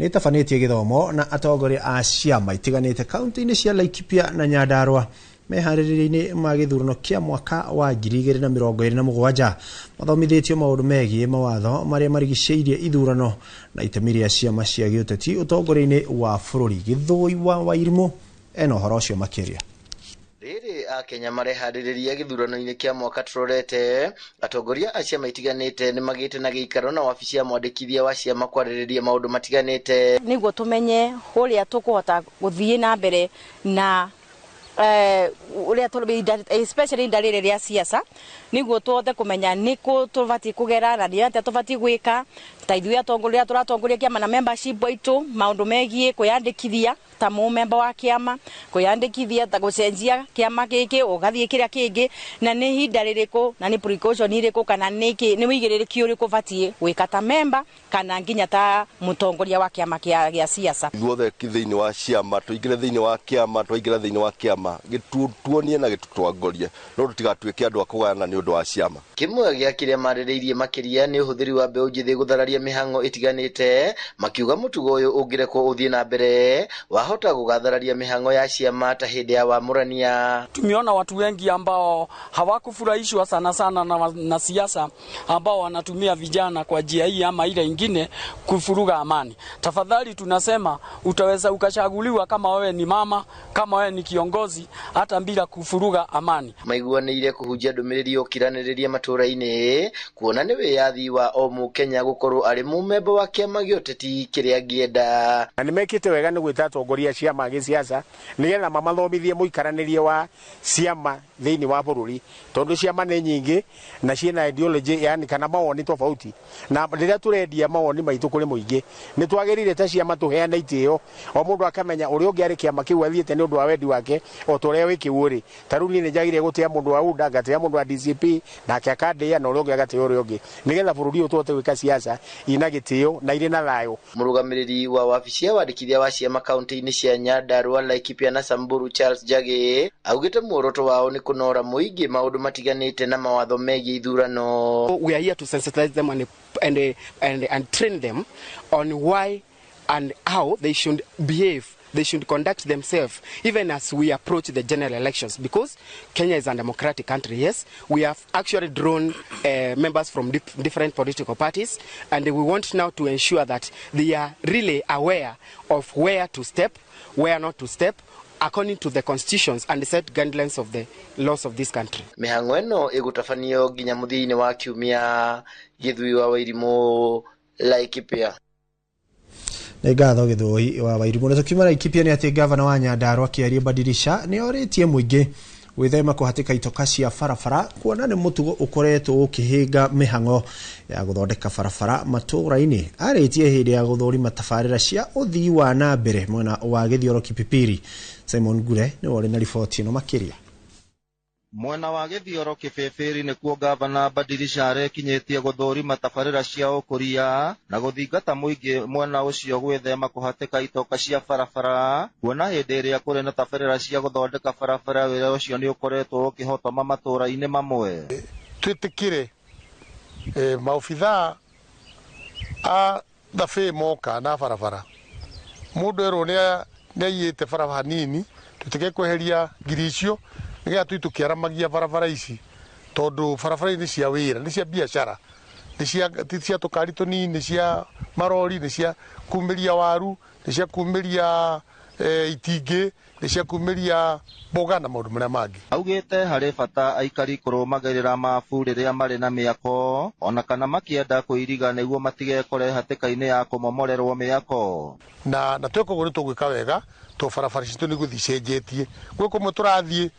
nĩ ĩtabanĩtie gĩthomo na atongoria a ciama itiganĩte kaunti-inĩ cia Laikipia na Nyandarua meharĩrĩria-inĩ ma gĩthurano kĩa mwaka wa 2027. Mathomithĩtio maũndũ megiĩ mawatho marĩa marigicĩirie ithurano na itemi rĩa ciama cia gĩũteti ũtongoria-inĩ wa bũrũri. Gĩthũi wa Wairimũ ena ũhoro ũcio makĩria. Rĩrĩ akenya mareharĩrĩria gĩthurano-inĩ kĩa mwaka tũrorete, atongoria a ciama itiganĩte nĩ magĩte na gĩikaro na wabici ya mwandĩkithia wa ciama kwarĩrĩria maũndũ matiganĩte. Nĩguo tũmenye ũrĩa tũkũhota gũthiĩ na mbere na ũrĩa especially ihinda rĩrĩ rĩa siasa, nĩguo tũhote kũmenya nĩkũ tũbatiĩ kũgera na nĩ atĩa tũbatiĩ gwĩka ta ithuĩ atongoria tũratongoria kĩama na membership aitũ, maũndũ megiĩ kwĩyandĩkithia ta mũmemba wa kĩama, kwĩyandĩkithia ta gũcenjia kĩama gĩkĩ ũgathiĩ kĩrĩa kĩngĩ, na nĩ ihinda rĩrĩkũ na nĩ precaution irĩkũ kana nĩ wĩigĩrĩrĩki ũrĩkũ ũbatiĩ gwĩka ta memba kana nginya ta mũtongoria wa kĩama gĩa siasa. Ithuothe thĩinĩ wa ciama tũingĩre thĩinĩ wa kĩama, twaingĩra thĩinĩ wa kĩama gĩtuonie na gĩtũtongorie, no tũtigatuĩke andũ a kũgayana nĩ ũndũ wa ciama. Kĩmwe gĩa kĩrĩa marĩrĩirie makĩria nĩ ũhũthĩri wa mbeũ njĩthĩ gũthararia mĩhang'o ĩtiganĩte, makiuga mũtugo ũyũ ũngĩrekwo ũthiĩ na mbere wahota gũgathararia mĩhang'o ya ciama ta hĩndĩ ya wamũrania. Tumeona watu wengi ambao hawakufurahishwa sana sana na siasa, ambao wanatumia vijana kwa njia hii ama ile ingine kufuruga amani. Tafadhali tunasema utaweza ukachaguliwa kama wewe ni mama, kama wewe ni kiongozi, hata bila kufuruga amani. Maiguanĩire kũhunjia ndũmĩrĩri ũkiranĩrĩria matũũra-inĩ kuona nĩ wĩyathi wa o mũkenya gũkorwo arĩ mũmemba wa kĩama gĩa ũteti kĩrĩa angĩenda. Na nĩmekĩte wega nĩ gwĩta atongoria ciama gĩsiasa nĩgetha mamathomithie mũikaranĩrie wa ciama thĩinĩ wa bũrũri, tondũ ciama nĩ nyingĩ na ciĩna ideology, yani kana mawoni tofauti, na rĩrĩa tũrendia mawoni maitũ kũrĩ mũingĩ nĩ twagĩrĩire ta ciama tũheane itĩo, o mũndũ akamenya ũrĩa ũngĩ arĩ kĩama kĩu athiĩte nĩ ũndũ wa wendi wake o ta ũrĩa wĩkĩu ũrĩ. Ta rĩu niĩ nĩ njagĩrĩire gũtĩa mũndũ wa UDA, ngatĩa mũndũ wa DCP, nake akandĩa na ũrĩa ũngĩ agatĩa ũrĩa ũngĩ, nĩgetha bũrũri ũyũ tũhote gwĩka siasa ina gĩtĩo na irĩ na thayũ. Mũrũgamĩrĩri wa wabici ya wandĩkithia wa ciama kaunti-inĩ cia Nyandarua, Laikipia na Samburu Charles Njagi augĩte muoroto wao nĩ kũnora mũingĩ maũndũ matiganĩte na mawatho megiĩ ithurano. We are here to sensitize them and train them on why and how they should behave, they should conduct themselves even as we approach the general elections, because Kenya is a democratic country. Yes, we have actually drawn members from different political parties, and we want now to ensure that they are really aware of where to step, where not to step, according to the constitutions and the set guidelines of the laws of this country. Mĩhang'o ĩno ĩgũtabanio nginya mũthia-inĩ wa kiumia. Gĩthui wa Wairimũ, Laikipia. Nĩ ngatho Gĩthũi wa Wairimũ. Na tũkiuma Laikipia nĩ atĩ gavana wa Nyandarua Kĩarie Badirisha nĩ orĩtie mũingĩ gwĩthema kũhatĩka itoka cia barabara, kuona nĩ mũtugo ũkoretwo ũkĩhĩnga mĩhang'o ya gũthondeka barabara matũũra-inĩ. Arĩtie hĩndĩ ya gũthũrima tabarĩra cia ũthii wa na mbere mwena wa Gĩthioro Kipipiri. Simon Ngure nĩwe ũrĩ na riboti ĩno makĩria. Mwena wa Gĩthioro Kĩbĩbĩri nĩkuo gavana Badirisha arekinyĩtie gũthũrima tabarĩra cia ũkũria na gũthingata mũingĩ mwena ũcio gwĩthema kũhatĩka itoka cia barabara, kuona hĩndĩ ĩrĩa kũrĩ na tabarĩra cia gũthondeka barabara wĩra ũcio nĩ ũkoretwo ũkĩhotoma matũũra-inĩ mamwe. Twĩtĩkĩre maobithaa a thabĩ moka na barabara, mũndũ erwo nĩ aiyĩte barabara nini, twĩtĩkĩre kweheria ngiri icio nĩgetha tũthiĩ tũkĩaramagia barabara ici, tondũ barabara nĩ cia wĩra, nĩ cia biacara, nĩ cia tũkari tũnini, nĩ cia marori, nĩ cia kumĩria waru, nĩ cia kumĩria itingĩ, nĩ cia kumĩria mboga na maũndũ marĩa mangĩ. Augĩte harĩ bata aikari kũrũmagĩrĩra mabu rĩrĩa marĩ na mĩako ona kana makĩenda kũiriga nĩguo matigekore hatĩka-inĩ ya kũmomorerwo mĩako. Na tweka ũguo nĩ tũgwĩka wega, tondũ barabara citũ nĩ gũthiĩ icenjetie. Gwĩ kũmwe tũrathiĩ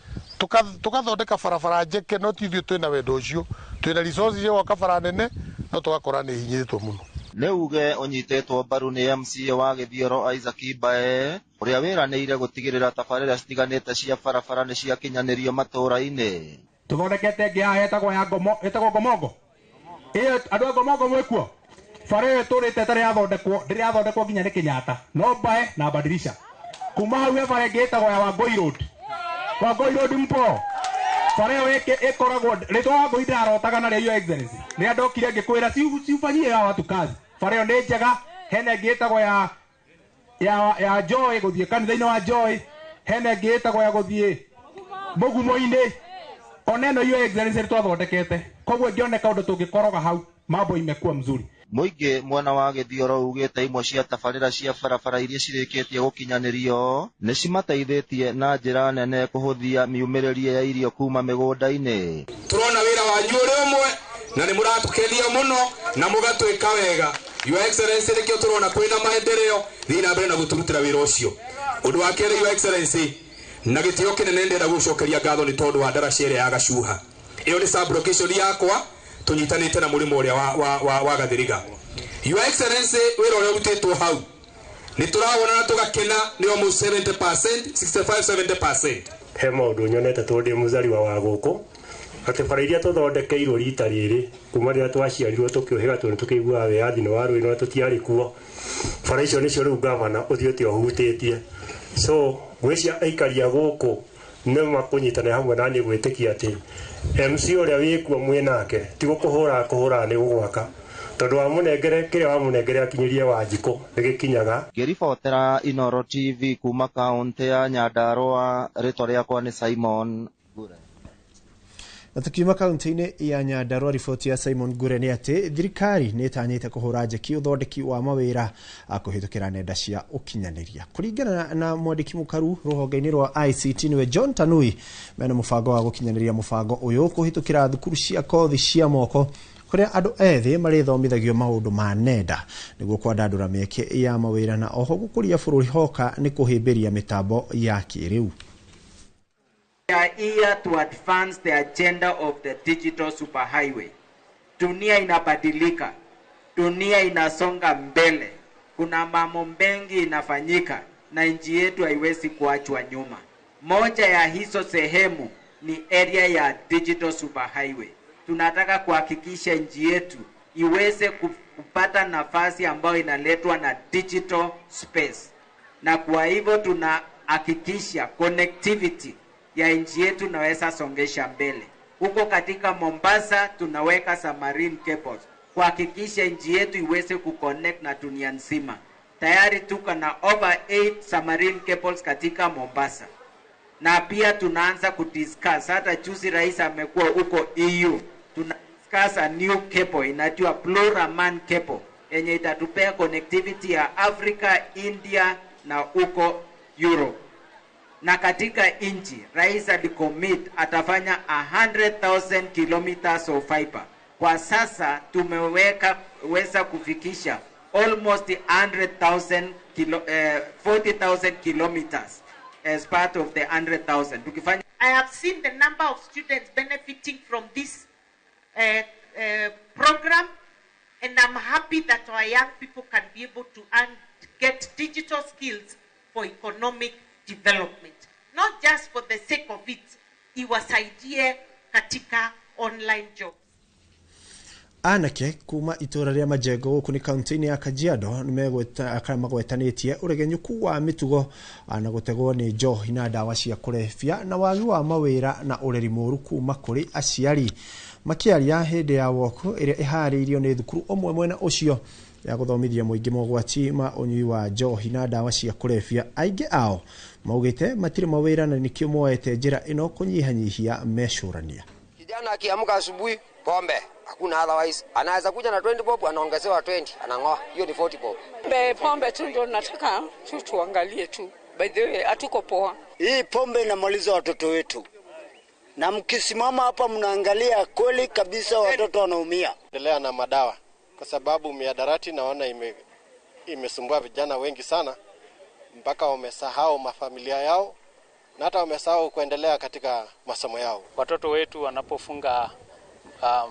tũgathondeka barabara njeke, no ti ithuĩ twĩna wendo ũcio, twĩna resources cia gwaka bara nene, no tũgakora nĩ hinyĩrĩtwo mũno. Nĩ uge ũnyitĩtwo mbaru nĩ MCA wa Gĩthioro Isaac Mbae ũrĩa wĩranĩire gũtigĩrĩra tabarĩra citiganĩte cia barabara nĩ ciakinyanĩrio matũũra-inĩ. Tũthondekete ĩngĩ haha ĩtagwo ya Ngomo, ĩtagwo Ngomongo. Ĩyo andũ a Ngomongo mwĩkuo? Bara ĩyo ĩtũrĩte ĩtarĩ yathondekwo, ndĩrĩ yathondekwo nginya nĩ Kenyatta, no Mbae na Badirisha. Kuma hau he bara ĩngĩ ĩtagwo ya Wangũi Road. Wangũi Road mpo? Bara ĩyo ĩkoragwo rĩtwa wa ngũi ndĩrarotaga narĩo, Your Excellency. Rĩrĩa ndokire ngĩkwĩra ciufanyie hawa watu kazi. Bara ĩyo nĩ njega. Hena ĩngĩ ĩtagwo ya Joy gũthiĩ kanitha-inĩ wa Joy. Hena ĩngĩ ĩtagwo ya gũthiĩ mũgumo-inĩ. Ona ĩno, Your Excellency, nĩ twathondekete. Koguo ĩngĩoneka ũndũ tũngĩkoroga hau, mambo imekuwa mzuri. Mũingĩ mwena wa Gĩthioro ugĩte imwe cia tabarĩra cia barabara iria cirĩkĩtie gũkinyanĩrio nĩ cimateithĩtie na njĩra nene kũhũthia miumĩrĩrie ya irio kuma mĩgũnda-inĩ. Turona wĩra wanyu ũrĩ ũmwe na nĩ mũratũkenia mũno na mũgatwĩka wega. Your Excellency, nĩkĩo tũrona kwĩna maendeleo. Thiĩ na mbere na gũtũrutĩra wĩra ũcio. Ũndũ wa kerĩ, Your Excellency, na gĩtĩo kĩnene ndĩrenda gũcokeria ngatho nĩ tondũ wa ndaraca ĩrĩa ya Gacuha. Ĩyo nĩ sub-location yakwa tũnyitanĩte na mũrĩmo ũrĩa wa Gathiriga. Your Excellency, wĩra ũrĩa ũrutĩtwo hau nĩ tũrawona na tũgakena, nĩ almost 70%, 65-70%. He maũndũ nyonete tondũ ndĩ mũzariwa wa gũkũ, atĩ bara iria tũthondekeirwo rita rĩrĩ kuma rĩrĩa twaciarirwo tũkĩũhĩga tondũ tũkĩiguaga wĩyathi nĩ warũĩ no tũtiarĩ kuo, bara icio nĩcio rĩu gavana ũthiĩte ũhutĩtie. So ngwĩcia aikari a gũkũ nĩ makũnyitanĩra hamwe na niĩ gwĩtĩkia atĩ MC ũrĩa wĩkuo mwĩ nake ti gũkũhũra kũhũra, nĩ gũgwaka, tondũ wamũnengere kĩrĩa wamũnengere akinyĩrie Wanjikũ nĩ gĩkinyaga. Ngĩribotera Inooro TV kuma kaũntĩ ya Nyandarũa, rĩtwa rĩakwa nĩ Simon Ngure. Na tukiuma kaunti-inĩ ya Nyandarua, riboti ya Simon Ngure nĩ atĩ thirikari nĩ ĩtanyĩte kũhũra njeki ũthondeki wa mawĩra kũhĩtũkĩra nenda cia ũkinyanĩria. Kũringana na mwandĩki mũkaru rũhonge-inĩ rwa ICT nĩwe John Tanui, mena mũbango wa gũkinyanĩria mũbango ũyũ kũhĩtũkĩra thukuru cia kothi cia moko kũrĩa andũ ethĩ marĩthomithagio maũndũ ma nenda nĩguo kwandandũra mĩeke ya mawĩra na oho gũkũria bũrũri hoka nĩ kũhĩmbĩria mĩtambo ya kĩrĩu. We are here to advance the agenda of the digital superhighway. Dunia inabadilika, dunia inasonga mbele, kuna mambo mengi inafanyika na nchi yetu haiwezi kuachwa nyuma. Moja ya hizo sehemu ni area ya digital superhighway. Tunataka kuhakikisha nchi yetu iweze kupata nafasi ambayo inaletwa na digital space, na kwa hivyo tunahakikisha connectivity ya nchi yetu naweza songesha mbele. Huko katika Mombasa tunaweka submarine cables kuhakikisha nchi yetu iweze kuconnect na dunia nzima. Tayari tuko na over 8 submarine cables katika Mombasa. Na pia tunaanza kudiscuss, hata juzi rais amekuwa huko EU, tuna discuss a new cable inaitwa Blue Raman cable yenye itatupea connectivity ya Africa, India na huko Europe. Na katika nchi rais alicommit atafanya 100,000 kilometers of fiber. Kwa sasa tumeweka weza kufikisha almost 100,000 40,000 kilometers as part of the 100,000. Tukifanya I have seen the number of students benefiting from this program, and I'm happy that our young people can be able to get digital skills for economic development, not just for the sake of it, iwasaidie katika online jobs. Anake kuma itũra rĩa Majengo gũkũ nĩ kaunti-inĩ ya Kajiado nĩ magwetanĩtie ũregenyũku wa mĩtugo na gũtegwo nĩ njohi na ndawa cia kũrebia na wagi wa mawĩra na ũreri mũũru kuma kũrĩ aciari. Makĩaria hĩndĩ ya woko ĩrĩa ĩharĩirio nĩ thukuru ũmwe mwena ũcio ya gũthomithia mũingĩ mogwati ma ũnyui wa njohi na ndawa cia kũrebia, aingĩ ao maugĩte matirĩ mawĩra na nĩkĩo moete njĩra ĩno kũnyihanyihia mecũrania. Kijana akiamka asubuhi, pombe hakuna, otherwise anaweza kuja na 20 bob, anaongezewa 20, anang'oa, hiyo ni 40 bob. Pombe tu ndio nataka tu tuangalie tu. By the way, hatuko poa. Hii pombe inamaliza watoto wetu, na mkisimama hapa mnaangalia kweli kabisa watoto wanaumia. Endelea na madawa kwa sababu mihadarati naona imesumbua vijana wengi sana mpaka wamesahau mafamilia yao na hata wamesahau kuendelea katika masomo yao. Watoto wetu wanapofunga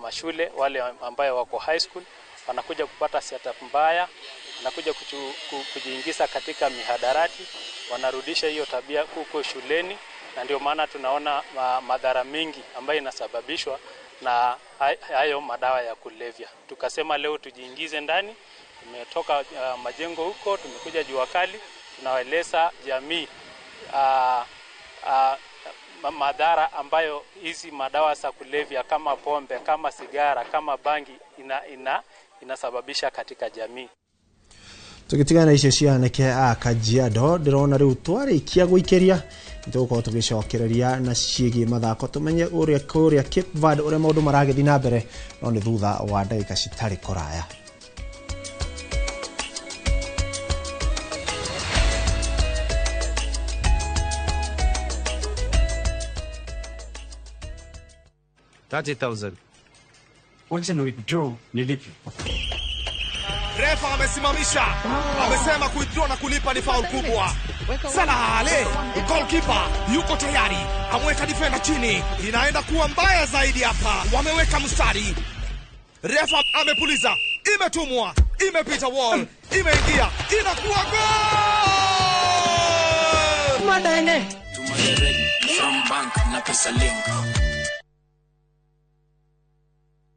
mashule, wale ambayo wako high school wanakuja kupata setup mbaya, wanakuja kujiingiza katika mihadarati, wanarudisha hiyo tabia huko shuleni, na ndio maana tunaona madhara mengi ambayo inasababishwa na hayo madawa ya kulevya. Tukasema leo tujiingize ndani, tumetoka majengo huko, tumekuja jua kali, tunawaeleza jamii madhara ambayo hizi madawa za kulevya kama pombe, kama sigara, kama bangi inasababisha katika jamii. Tũgĩtigana na icio cia anake a Kajiado, ndĩrona rĩu twarĩkia gũikĩria nĩtũgũkorwo tũgĩcokereria na ciĩgiĩ mathako tũmenye ũrĩa kũrĩa Cape Verde ũrĩa maũndũ maragĩthiĩ na mbere, no nĩ thutha wa ndagĩka citarĩ kũraya. $30,000. Wacha ni withdraw nilipe. Refa amesimamisha, amesema kuwithdraw na kulipa ni faul kubwa. Salah Ale, goalkeeper yuko tayari, ameweka defender chini, inaenda kuwa mbaya zaidi hapa. Wameweka mstari, refa amepuliza, imetumwa, imepita wall, imeingia, inakuwa goal! Madenge. Tuma direct from bank na pesa link.